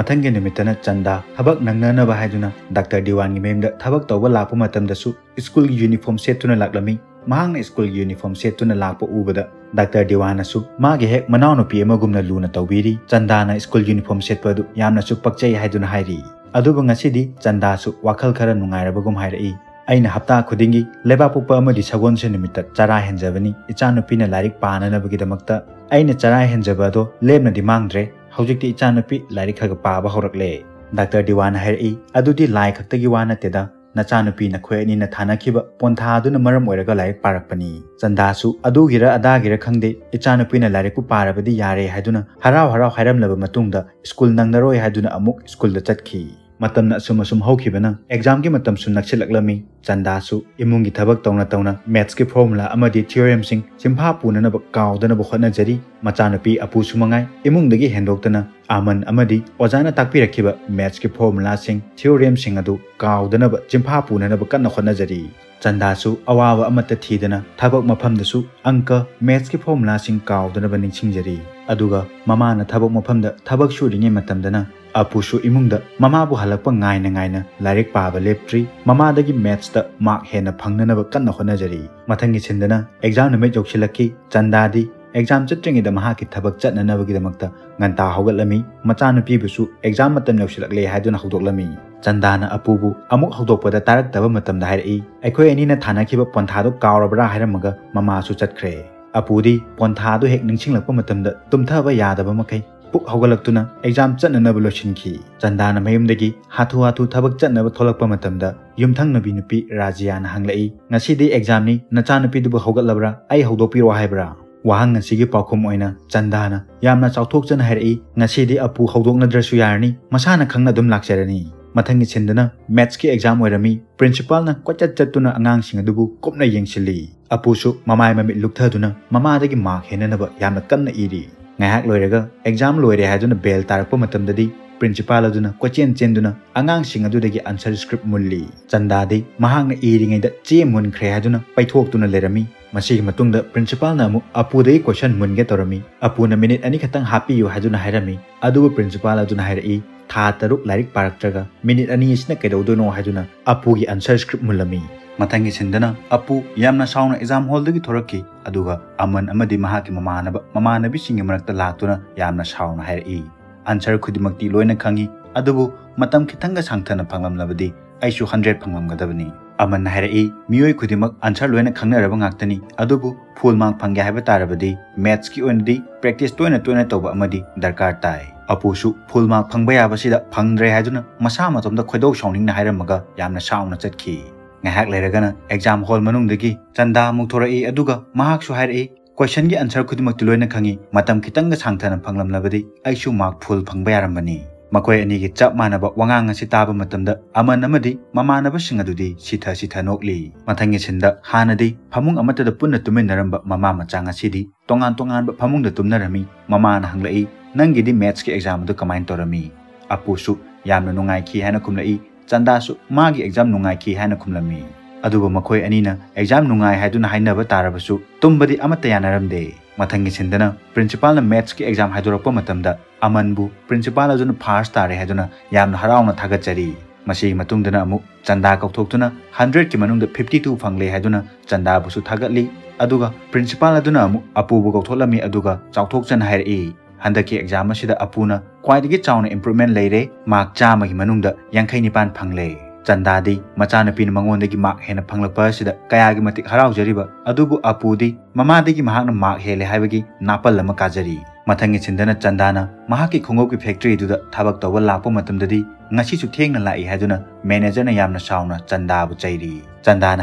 ꯃꯊꯪꯒꯤ ꯅꯨꯃꯤꯠꯇꯅ ꯆꯟꯗꯥ ꯊꯕꯛ ꯅꯪꯅꯅꯕ ꯍꯥꯏꯗꯨꯅ ꯗꯥꯛꯇꯔ ꯗꯤꯋꯥꯟꯒꯤ ꯃꯌꯨꯝꯗ ꯊꯕꯛ ꯇꯧꯕ ꯂꯥꯛꯄ ꯃꯇꯝꯗꯁꯨ ꯁ꯭ꯀꯨꯜꯒꯤ ꯌꯨꯅꯤꯐꯣꯔꯝ ꯁꯦꯠꯇꯨꯅ ꯂꯥꯛꯂꯝꯃꯤ꯫ ꯃꯍꯥꯛꯅ ꯁ꯭ꯀꯨꯜꯒꯤ ꯌꯨꯅꯤꯐꯣꯔꯝ ꯁꯦꯠꯇꯨꯅ ꯂꯥꯛꯄ ꯎꯕꯗ ꯗꯥꯛꯇꯔ ꯗꯤꯋꯥꯟꯅꯁꯨ ꯃꯥꯒꯤ ꯍꯦꯛ ꯃꯅꯥꯎꯅꯨꯄꯤ ꯑꯃꯒꯨꯝꯅ ꯂꯨꯅ ꯇꯧꯕꯤꯔꯤ꯫ ꯆꯟꯗꯥꯅ ꯁ꯭ꯀꯨꯜ ꯌꯨꯅꯤꯐꯣꯔꯝ ꯁꯦꯠꯄ ꯑꯗꯨ ꯌꯥꯝꯅꯁꯨ ꯄꯛꯆꯩ ꯍꯥꯏꯗꯨꯅ ꯍꯥꯏꯔꯤ꯫ ꯑꯗꯨꯕꯨ ꯉꯁꯤꯗꯤ ꯆꯟꯗꯥꯁꯨ ꯋꯥꯈꯜ ꯈꯔ ꯅꯨꯡꯉꯥꯏꯔꯕꯒꯨꯝ ꯍꯥꯏꯔꯛꯏ, "ꯑꯩꯅ ꯍꯞꯇꯥ ꯈꯨꯗꯤꯡꯒꯤ ꯂꯩꯕꯥꯛꯄꯣꯛꯄ ꯑꯃꯗꯤ ꯁꯒꯣꯜꯁꯦꯟ ꯅꯨꯃꯤꯠꯇ ꯆꯔꯥ ꯍꯦꯟꯖꯕꯅꯤ꯫ ꯏꯆꯥꯅꯨꯄꯤꯅ ꯂꯥꯏꯔꯤꯛ ꯄꯥꯅꯅꯕꯒꯤꯗꯃꯛꯇ ꯑꯩꯅ ꯆꯔꯥ ꯍꯦꯟꯖꯕ ꯑꯗꯣ ꯂꯦꯝꯅꯗꯤ ꯃꯥꯡꯗ꯭ꯔꯦ꯫ ꯍꯧꯖꯤꯛꯇꯤ ꯏꯆꯥꯅꯨꯄꯤ ꯂꯥꯏꯔꯤꯛ ꯈꯔ ꯈꯔ ꯄꯥꯕ ꯍꯧꯔꯛꯂꯦ꯫" ꯗꯥꯛꯇꯔ ꯗꯤꯋꯥꯟꯅ ꯍꯥꯏꯔꯛꯏ, "ꯑꯗꯨꯗꯤ ꯂꯥꯏ ꯈꯛꯇꯒꯤ ꯋꯥ ꯅꯠꯇꯦꯗ, ꯅꯆꯥꯅꯨꯄꯤ ꯅꯈꯣꯏ ꯑꯅꯤꯅ ꯊꯥꯅꯈꯤꯕ ꯄꯣꯟꯊꯥ ꯑꯗꯨꯅ ꯃꯔꯝ ꯑꯣꯏꯔꯒ ꯂꯥꯏꯔꯤꯛ ꯄꯥꯔꯛꯄꯅꯤ꯫ ꯆꯟꯗꯥꯁꯨ ꯑꯗꯨꯒꯤꯔ ꯑꯗꯥꯒꯤꯔ ꯈꯪꯗꯦ, ꯏꯆꯥꯅꯨꯄꯤꯅ ꯂꯥꯏꯔꯤꯛꯄꯨ ꯄꯥꯔꯕꯗꯤ ꯌꯥꯔꯦ ꯍꯥꯏꯗꯨꯅ ꯍꯔꯥꯎ ꯍꯔꯥꯎ ꯍꯥꯏꯔꯝꯂꯕ ꯃꯇꯨꯡꯗ ꯁ꯭ꯀꯨꯜ ꯅꯪꯂꯔꯣꯏ ꯍꯥꯏꯗꯨꯅ ꯑꯃꯨꯛ ꯁ꯭ꯀꯨꯜꯗ ꯆꯠꯈꯤ꯫ ꯃꯇꯝꯅ ꯑꯁꯨꯝ ꯑꯁꯨꯝ ꯍꯧꯈꯤꯕꯅ ꯑꯦꯛꯖꯥꯝꯒꯤ ꯃꯇꯝꯁꯨ ꯅꯛꯁꯤꯜꯂꯛꯂꯝꯃꯤ꯫ ꯆꯟꯗꯥꯁꯨ ꯏꯃꯨꯡꯒꯤ ꯊꯕꯛ ꯇꯧꯅ ꯇꯧꯅ ꯃꯦꯠꯁꯀꯤ ꯐꯣꯔꯃꯨꯂꯥ ꯑꯃꯗꯤ ꯊꯤꯑꯣꯔꯦꯝꯁꯤꯡ ꯆꯤꯟꯐꯥ ꯄꯨꯅꯅꯕ ꯀꯥꯎꯗꯅꯕ ꯍꯣꯠꯅꯖꯔꯤ꯫ ꯃꯆꯥꯅꯨꯄꯤ ꯑꯄꯨꯁꯨ ꯃꯉꯥꯏ ꯏꯃꯨꯡꯗꯒꯤ ꯍꯦꯟꯗꯣꯛꯇꯅ ꯑꯃꯟ ꯑꯃꯗꯤ ꯑꯣꯖꯥꯅ ꯇꯥꯛꯄꯤꯔꯛꯈꯤꯕ ꯃꯦꯠꯁꯀꯤ ꯐꯣꯔꯃꯨꯂꯥꯁꯤꯡ, ꯊꯤꯑꯣꯔꯦꯝꯁꯤꯡ ꯑꯗꯨ ꯀꯥꯎꯗꯅꯕ ꯆꯤꯟꯐꯥ ꯄꯨꯅꯅꯕ ꯀꯟꯅ ꯍꯣꯠꯅꯖꯔꯤ꯫ ꯆꯟꯗꯥꯁꯨ ꯑꯋꯥꯕ ꯑꯃꯠꯇ ꯊꯤꯗꯅ ꯊꯕꯛ ꯃꯐꯝꯗꯁꯨ ꯑꯪꯀ, ꯃꯦꯠꯁꯀꯤ ꯐꯣꯔꯃꯨꯂꯥꯁꯤꯡ ꯀꯥꯎꯗꯅꯕ ꯅꯤꯡꯁꯤꯡꯖꯔꯤ꯫ ꯑꯗꯨꯒ ꯃꯃꯥꯅ ꯊꯕꯛ ꯃꯐꯝꯗ ꯊꯕꯛ ꯁꯨꯔꯤꯉꯩ ꯃꯇꯝꯗꯅ ꯑꯄꯨꯁꯨ ꯏꯃꯨꯡꯗ ꯃꯃꯥꯕꯨ ꯍꯜꯂꯛꯄ ꯉꯥꯏꯅ ꯉꯥꯏꯅ ꯂꯥꯏꯔꯤꯛ ꯄꯥꯕ ꯂꯦꯞꯇ꯭ꯔꯤ꯫ ꯃꯃꯥꯗꯒꯤ ꯃꯦꯠꯁꯇ ꯃꯥꯔꯛ ꯍꯦꯟꯅ ꯐꯪꯅꯅꯕ ꯀꯟꯅ ꯍꯣꯠꯅꯖꯔꯤ꯫ ꯃꯊꯪꯒꯤ ꯁꯤꯟꯗꯅ ꯑꯦꯛꯖꯥꯝ ꯅꯨꯃꯤꯠ ꯌꯧꯁꯤꯜꯂꯛꯈꯤ꯫ ꯆꯟꯗꯥꯗꯤ ꯑꯦꯛꯖꯥꯝ ꯆꯠꯇ꯭ꯔꯤꯉꯩꯗ ꯃꯍꯥꯛꯀꯤ ꯊꯕꯛ ꯆꯠꯅꯅꯕꯒꯤꯗꯃꯛꯇ ꯉꯟꯇꯥ ꯍꯧꯒꯠꯂꯝꯃꯤ꯫ ꯃꯆꯥꯅꯨꯄꯤꯕꯨꯁꯨ ꯑꯦꯛꯖꯥꯝ ꯃꯇꯝ ꯌꯧꯁꯤꯜꯂꯛꯂꯦ ꯍꯥꯏꯗꯨꯅ ꯍꯧꯗꯣꯛꯂꯝꯃꯤ꯫ ꯆꯟꯗꯥꯅ ꯑꯄꯨꯕꯨ ꯑꯃꯨꯛ ꯍꯧꯗꯣꯛꯄꯗ ꯇꯥꯔꯛꯇꯕ ꯃꯇꯝꯗ ꯍꯥꯏꯔꯛꯏ, "ꯑꯩꯈꯣꯏ ꯑꯅꯤꯅ ꯊꯥꯅꯈꯤꯕ ꯄꯣꯟꯊꯥꯗꯨ ꯀꯥꯎꯔꯕ꯭ꯔꯥ?" ꯍꯥꯏꯔꯝꯃꯒ ꯃꯃꯥꯁꯨ ꯆꯠꯈ꯭ꯔꯦ꯫ ꯑꯄꯨꯗꯤ ꯄꯣꯟꯊꯥꯗꯨ ꯍꯦꯛ ꯅꯤꯡꯁꯤꯡꯂꯛꯄ ꯃꯇꯝꯗ ꯇꯨꯝꯊꯕ ꯌꯥꯗꯕ ꯃꯈꯩ ꯄꯨꯛ ꯍꯧꯒꯠꯂꯛꯇꯨꯅ ꯑꯦꯛꯖꯥꯝ ꯆꯠꯅꯅꯕ ꯂꯣꯏꯁꯤꯟꯈꯤ꯫ ꯆꯟꯗꯥꯅ ꯃꯌꯨꯝꯗꯒꯤ ꯍꯥꯊꯨ ꯍꯥꯊꯨ ꯊꯕꯛ ꯆꯠꯅꯕ ꯊꯣꯛꯂꯛꯄ ꯃꯇꯝꯗ ꯌꯨꯝꯊꯪꯅꯕꯤ ꯅꯨꯄꯤ ꯔꯥꯖꯤꯌꯥꯅ ꯍꯪꯂꯛꯏ, "ꯉꯁꯤꯗꯤ ꯑꯦꯛꯖꯥꯝꯅꯤ, ꯅꯆꯥꯅꯨꯄꯤꯗꯨꯕꯨ ꯍꯧꯒꯠꯂꯕ꯭ꯔꯥ? ꯑꯩ ꯍꯧꯗꯣꯛꯄꯤꯔꯣ ꯍꯥꯏꯕ꯭ꯔꯥ?" ꯋꯥꯍꯪ ꯑꯁꯤꯒꯤ ꯄꯥꯎꯈꯨꯝ ꯑꯣꯏꯅ ꯆꯟꯗꯥꯅ ꯌꯥꯝꯅ ꯆꯥꯎꯊꯣꯛꯆꯅ ꯍꯥꯏꯔꯛꯏ, "ꯉꯁꯤꯗꯤ ꯑꯄꯨ ꯍꯧꯗꯣꯛꯅꯗ꯭ꯔꯁꯨ ꯌꯥꯔꯅꯤ, ꯃꯁꯥꯅ ꯈꯪꯅ ꯑꯗꯨꯝ ꯂꯥꯛꯆꯔꯅꯤ"꯫ ꯃꯊꯪꯒꯤ ꯁꯤꯟꯗꯅ ꯃꯦꯠꯁꯀꯤ ꯑꯦꯛꯖꯥꯝ ꯑꯣꯏꯔꯝꯃꯤ꯫ ꯄ꯭ꯔꯤꯟꯁꯤꯄꯥꯜꯅ ꯀꯣꯏꯆꯠ ꯆꯠꯇꯨꯅ ꯑꯉꯥꯡꯁꯤꯡ ꯑꯗꯨꯕꯨ ꯀꯨꯞꯅ ꯌꯦꯡꯁꯤꯜꯂꯤ꯫ ꯑꯄꯨꯁꯨ ꯃꯃꯥꯏ ꯃꯃꯤꯠ ꯂꯨꯞꯊꯗꯨꯅ ꯃꯃꯥꯗꯒꯤ ꯃꯥꯔꯛ ꯍꯦꯟꯅꯅꯕ ꯌꯥꯝꯅ ꯀꯟꯅ ꯏꯔꯤ꯫ ꯉꯥꯏꯍꯥꯛ ꯂꯣꯏꯔꯒ ꯑꯦꯛꯖꯥꯝ ꯂꯣꯏꯔꯦ ꯍꯥꯏꯗꯨꯅ ꯕꯦꯜ ꯇꯥꯔꯛꯄ ꯃꯇꯝꯗꯗꯤ ꯄ꯭ꯔꯤꯟꯁꯤꯄꯥꯜ ꯑꯗꯨꯅ ꯀꯣꯏꯆꯦꯟ ꯆꯦꯟꯗꯨꯅ ꯑꯉꯥꯡꯁꯤꯡ ꯑꯗꯨꯗꯒꯤ ꯑꯟꯁꯔ ꯁ꯭ꯀ꯭ꯔꯤꯞ ꯃꯨꯜꯂꯤ꯫ ꯆꯟꯗꯥꯗꯤ ꯃꯍꯥꯛꯅ ꯏꯔꯤꯉꯩꯗ ꯆꯦ ꯃꯨꯟꯈ꯭ꯔꯦ ꯍꯥꯏꯗꯨꯅ ꯄꯩꯊꯣꯛꯇꯨꯅ ꯂꯩꯔꯝꯃꯤ꯫ ꯃꯁꯤꯒꯤ ꯃꯇꯨꯡꯗ ꯄ꯭ꯔꯤꯟꯁꯤꯄꯥꯜꯅ ꯑꯃꯨꯛ ꯑꯄꯨꯗꯒꯤ ꯀꯣꯏꯁꯟ ꯃꯨꯟꯒꯦ ꯇꯧꯔꯝꯃꯤ꯫ ꯑꯄꯨꯅ ꯃꯤꯅꯤꯠ ꯑꯅꯤ ꯈꯛꯇꯪ ꯍꯥꯞꯄꯤꯌꯨ ꯍꯥꯏꯗꯨꯅ ꯍꯥꯏꯔꯝꯃꯤ꯫ ꯑꯗꯨꯕꯨ ꯄ꯭ꯔꯤꯟꯁꯤꯄꯥꯜ ꯑꯗꯨꯅ ꯍꯥꯏꯔꯛꯏ, "ꯊꯥ ꯇꯔꯨꯛ ꯂꯥꯏꯔꯤꯛ ꯄꯥꯔꯛꯇ꯭ꯔꯒ ꯃꯤꯅꯤꯠ ꯑꯅꯤ ꯑꯁꯤꯅ ꯀꯩꯗꯧꯗꯣꯏꯅꯣ?" ꯍꯥꯏꯗꯨꯅ ꯑꯄꯨꯒꯤ ꯑꯟꯁꯔ ꯁ꯭ꯀ꯭ꯔꯤꯞ ꯃꯨꯜꯂꯝꯃꯤ꯫ ꯃꯊꯪꯒꯤ ꯁꯤꯟꯗꯅ ꯑꯄꯨ ꯌꯥꯝꯅ ꯁꯥꯎꯅ ꯑꯦꯛꯖꯥꯝ ꯍꯣꯜꯗꯒꯤ ꯊꯣꯔꯛꯈꯤ, ꯑꯗꯨꯒ ꯑꯃꯟ ꯑꯃꯗꯤ ꯃꯍꯥꯛꯀꯤ ꯃꯃꯥꯟꯅꯕ ꯃꯃꯥꯟꯅꯕꯤꯁꯤꯡꯒꯤ ꯃꯔꯛꯇ ꯂꯥꯛꯇꯨꯅ ꯌꯥꯝꯅ ꯁꯥꯎꯅ ꯍꯥꯏꯔꯛꯏ, "ꯑꯟꯁꯔ ꯈꯨꯗꯤꯡꯃꯛꯇꯤ ꯂꯣꯏꯅ ꯈꯪꯉꯤ, ꯑꯗꯨꯕꯨ ꯃꯇꯝ ꯈꯤꯇꯪꯒ ꯁꯥꯡꯊꯅ ꯐꯪꯂꯝꯂꯕꯗꯤ ꯑꯩꯁꯨ ꯍꯟꯗ꯭ꯔꯦꯠ ꯐꯪꯂꯝꯒꯗꯕꯅꯤ"꯫ ꯑꯃꯟꯅ ꯍꯥꯏꯔꯛꯏ, "ꯃꯤꯑꯣꯏ ꯈꯨꯗꯤꯡꯃꯛ answer ꯂꯣꯏꯅ ꯈꯪꯅꯔꯕ ꯉꯥꯛꯇꯅꯤ, ꯑꯗꯨꯕꯨ full mark ꯐꯪꯒꯦ ꯍꯥꯏꯕ ꯇꯥꯔꯕꯗꯤ mathsꯀꯤ ꯑꯣꯏꯅꯗꯤ practice ꯇꯣꯏꯅ ꯇꯣꯏꯅ ꯇꯧꯕ ꯑꯃꯗꯤ ꯗꯔꯀꯥꯔ ꯇꯥꯏ꯫ ꯑꯄꯨꯁꯨ full mark ꯐꯪꯕ ꯌꯥꯕꯁꯤꯗ ꯐꯪꯗ꯭ꯔꯦ ꯍꯥꯏꯗꯨꯅ ꯃꯁꯥ ꯃꯇꯣꯝꯗ ꯈꯣꯏꯗꯧ ꯁꯥꯎꯅꯤꯡꯅ ꯍꯥꯏꯔꯝꯃꯒ ꯌꯥꯝꯅ ꯁꯥꯎꯅ ꯆꯠꯈꯤ꯫ ꯉꯥꯏꯍꯥꯛ ꯂꯩꯔꯒꯅ exam hall ꯃꯅꯨꯡꯗꯒꯤ ꯆꯟꯗꯥ ꯑꯃꯨꯛ ꯊꯣꯔꯛꯏ, ꯑꯗꯨꯒ ꯃꯍꯥꯛꯁꯨ ꯍꯥꯏꯔꯛꯏ, "Questionꯒꯤ answer ꯈꯨꯗꯤꯡꯃꯛꯇꯤ ꯂꯣꯏꯅ ꯈꯪꯉꯤ, ꯃꯇꯝ ꯈꯤꯇꯪꯒ ꯁꯥꯡꯊꯅ ꯐꯪꯂꯝꯂꯕꯗꯤ ꯑꯩꯁꯨ mark full ꯐꯪꯕ ꯌꯥꯔꯝꯕꯅꯤ"꯫ ꯃꯈꯣꯏ ꯑꯅꯤꯒꯤ ꯆꯞ ꯃꯥꯟꯅꯕ ꯋꯥꯉꯥꯡ ꯑꯁꯤ ꯇꯥꯕ ꯃꯇꯝꯗ ꯑꯃꯟ ꯑꯃꯗꯤ ꯃꯃꯥꯟꯅꯕꯁꯤꯡ ꯑꯗꯨꯗꯤ ꯁꯤꯊ ꯁꯤꯊ ꯅꯣꯛꯂꯤ꯫ ꯃꯊꯪꯒꯤ ꯁꯤꯟꯗ ꯍꯥꯟꯅꯗꯤ ꯐꯃꯨꯡ ꯑꯃꯠꯇꯗ ꯄꯨꯟꯅ ꯇꯨꯝꯃꯤꯟꯅꯔꯝꯕ ꯃꯃꯥ ꯃꯆꯥ ꯉꯁꯤꯗꯤ ꯇꯣꯉꯥꯟ ꯇꯣꯉꯥꯟꯕ ꯐꯃꯨꯡꯗ ꯇꯨꯝꯅꯔꯝꯃꯤ꯫ ꯃꯃꯥꯅ ꯍꯪꯂꯛꯏ, "ꯅꯪꯒꯤꯗꯤ mathsꯀꯤ exam ꯑꯗꯨ ꯀꯃꯥꯏꯅ ꯇꯧꯔꯝꯃꯤ?" ꯑꯄꯨꯁꯨ ꯌꯥꯝꯅ ꯅꯨꯡꯉꯥꯏꯈꯤ ꯍꯥꯏꯅ ꯈꯨꯝꯂꯛꯏ꯫ ꯆꯟꯗꯥꯁꯨ ꯃꯥꯒꯤ exam ꯅꯨꯡꯉꯥꯏꯈꯤ ꯍꯥꯏꯅ ꯈꯨꯝꯂꯝꯃꯤ꯫ ꯑꯗꯨꯕꯨ ꯃꯈꯣꯏ ꯑꯅꯤꯅ exam ꯅꯨꯡꯉꯥꯏ ꯍꯥꯏꯗꯨꯅ ꯍꯥꯏꯅꯕ ꯇꯥꯔꯕꯁꯨ ꯇꯨꯝꯕꯗꯤ ꯑꯃꯠꯇ ꯌꯥꯅꯔꯝꯗꯦ꯫ ꯃꯊꯪꯒꯤ ꯁꯤꯟꯗꯅ principalꯅ mathsꯀꯤ exam ꯍꯥꯏꯗꯣꯔꯛꯄ ꯃꯇꯝꯗ ꯑꯃꯟꯕꯨ principal ꯑꯗꯨꯅ first ꯇꯥꯔꯦ ꯍꯥꯏꯗꯨꯅ ꯌꯥꯝꯅ ꯍꯔꯥꯎꯅ ꯊꯥꯒꯠꯆꯔꯤ꯫ ꯃꯁꯤꯒꯤ ꯃꯇꯨꯡꯗꯅ ꯑꯃꯨꯛ ꯆꯟꯗꯥ ꯀꯧꯊꯣꯛꯇꯨꯅ hundredꯀꯤ ꯃꯅꯨꯡꯗ fifty two ꯐꯪꯂꯦ ꯍꯥꯏꯗꯨꯅ ꯆꯟꯗꯥꯕꯨꯁꯨ ꯊꯥꯒꯠꯂꯤ꯫ ꯑꯗꯨꯒ principal ꯑꯗꯨꯅ ꯑꯃꯨꯛ ꯑꯄꯨꯕꯨ ꯀꯧꯊꯣꯛꯂꯝꯃꯤ, ꯑꯗꯨꯒ ꯆꯥꯎꯊꯣꯛꯆꯅ ꯍꯥꯏꯔꯛꯏ, "ꯍꯟꯗꯛꯀꯤ exam ꯑꯁꯤꯗ ꯑꯄꯨꯅ ꯈ꯭ꯋꯥꯏꯗꯒꯤ ꯆꯥꯎꯅ improvement ꯂꯩꯔꯦ, mark ꯆꯥꯝꯃꯒꯤ ꯃꯅꯨꯡꯗ ꯌꯥꯡꯈꯩ ꯅꯤꯄꯥꯟ ꯐꯪꯂꯦ"꯫ ꯆꯟꯗꯥꯗꯤ ꯃꯆꯥꯅꯨꯄꯤꯅ ꯃꯉꯣꯟꯗꯒꯤ mark ꯍꯦꯟꯅ ꯐꯪꯂꯛꯄ ꯑꯁꯤꯗ ꯀꯌꯥꯒꯤ ꯃꯇꯤꯛ ꯍꯔꯥꯎꯖꯔꯤꯕ, ꯑꯗꯨꯕꯨ ꯑꯄꯨꯗꯤ ꯃꯃꯥꯗꯒꯤ ꯃꯍꯥꯛꯅ mark ꯍꯦꯜꯂꯦ ꯍꯥꯏꯕꯒꯤ ꯅꯥꯄꯜ ꯑꯃ ꯀꯥꯖꯔꯤ꯫ ꯃꯊꯪꯒꯤ ꯁꯤꯟꯗꯅ ꯆꯟꯗꯥꯅ ꯃꯍꯥꯛꯀꯤ ꯈꯣꯡꯎꯞꯀꯤ factoryꯗꯨꯗ ꯊꯕꯛ ꯇꯧꯕ ꯂꯥꯛꯄ ꯃꯇꯝꯗꯗꯤ ꯉꯁꯤꯁꯨ ꯊꯦꯡꯅ ꯂꯥꯛꯏ ꯍꯥꯏꯗꯨꯅ managerꯅ ꯌꯥꯝꯅ ꯁꯥꯎꯅ ꯆꯟꯗꯥꯕꯨ ꯆꯩꯔꯤ꯫ ꯆꯟꯗꯥꯅ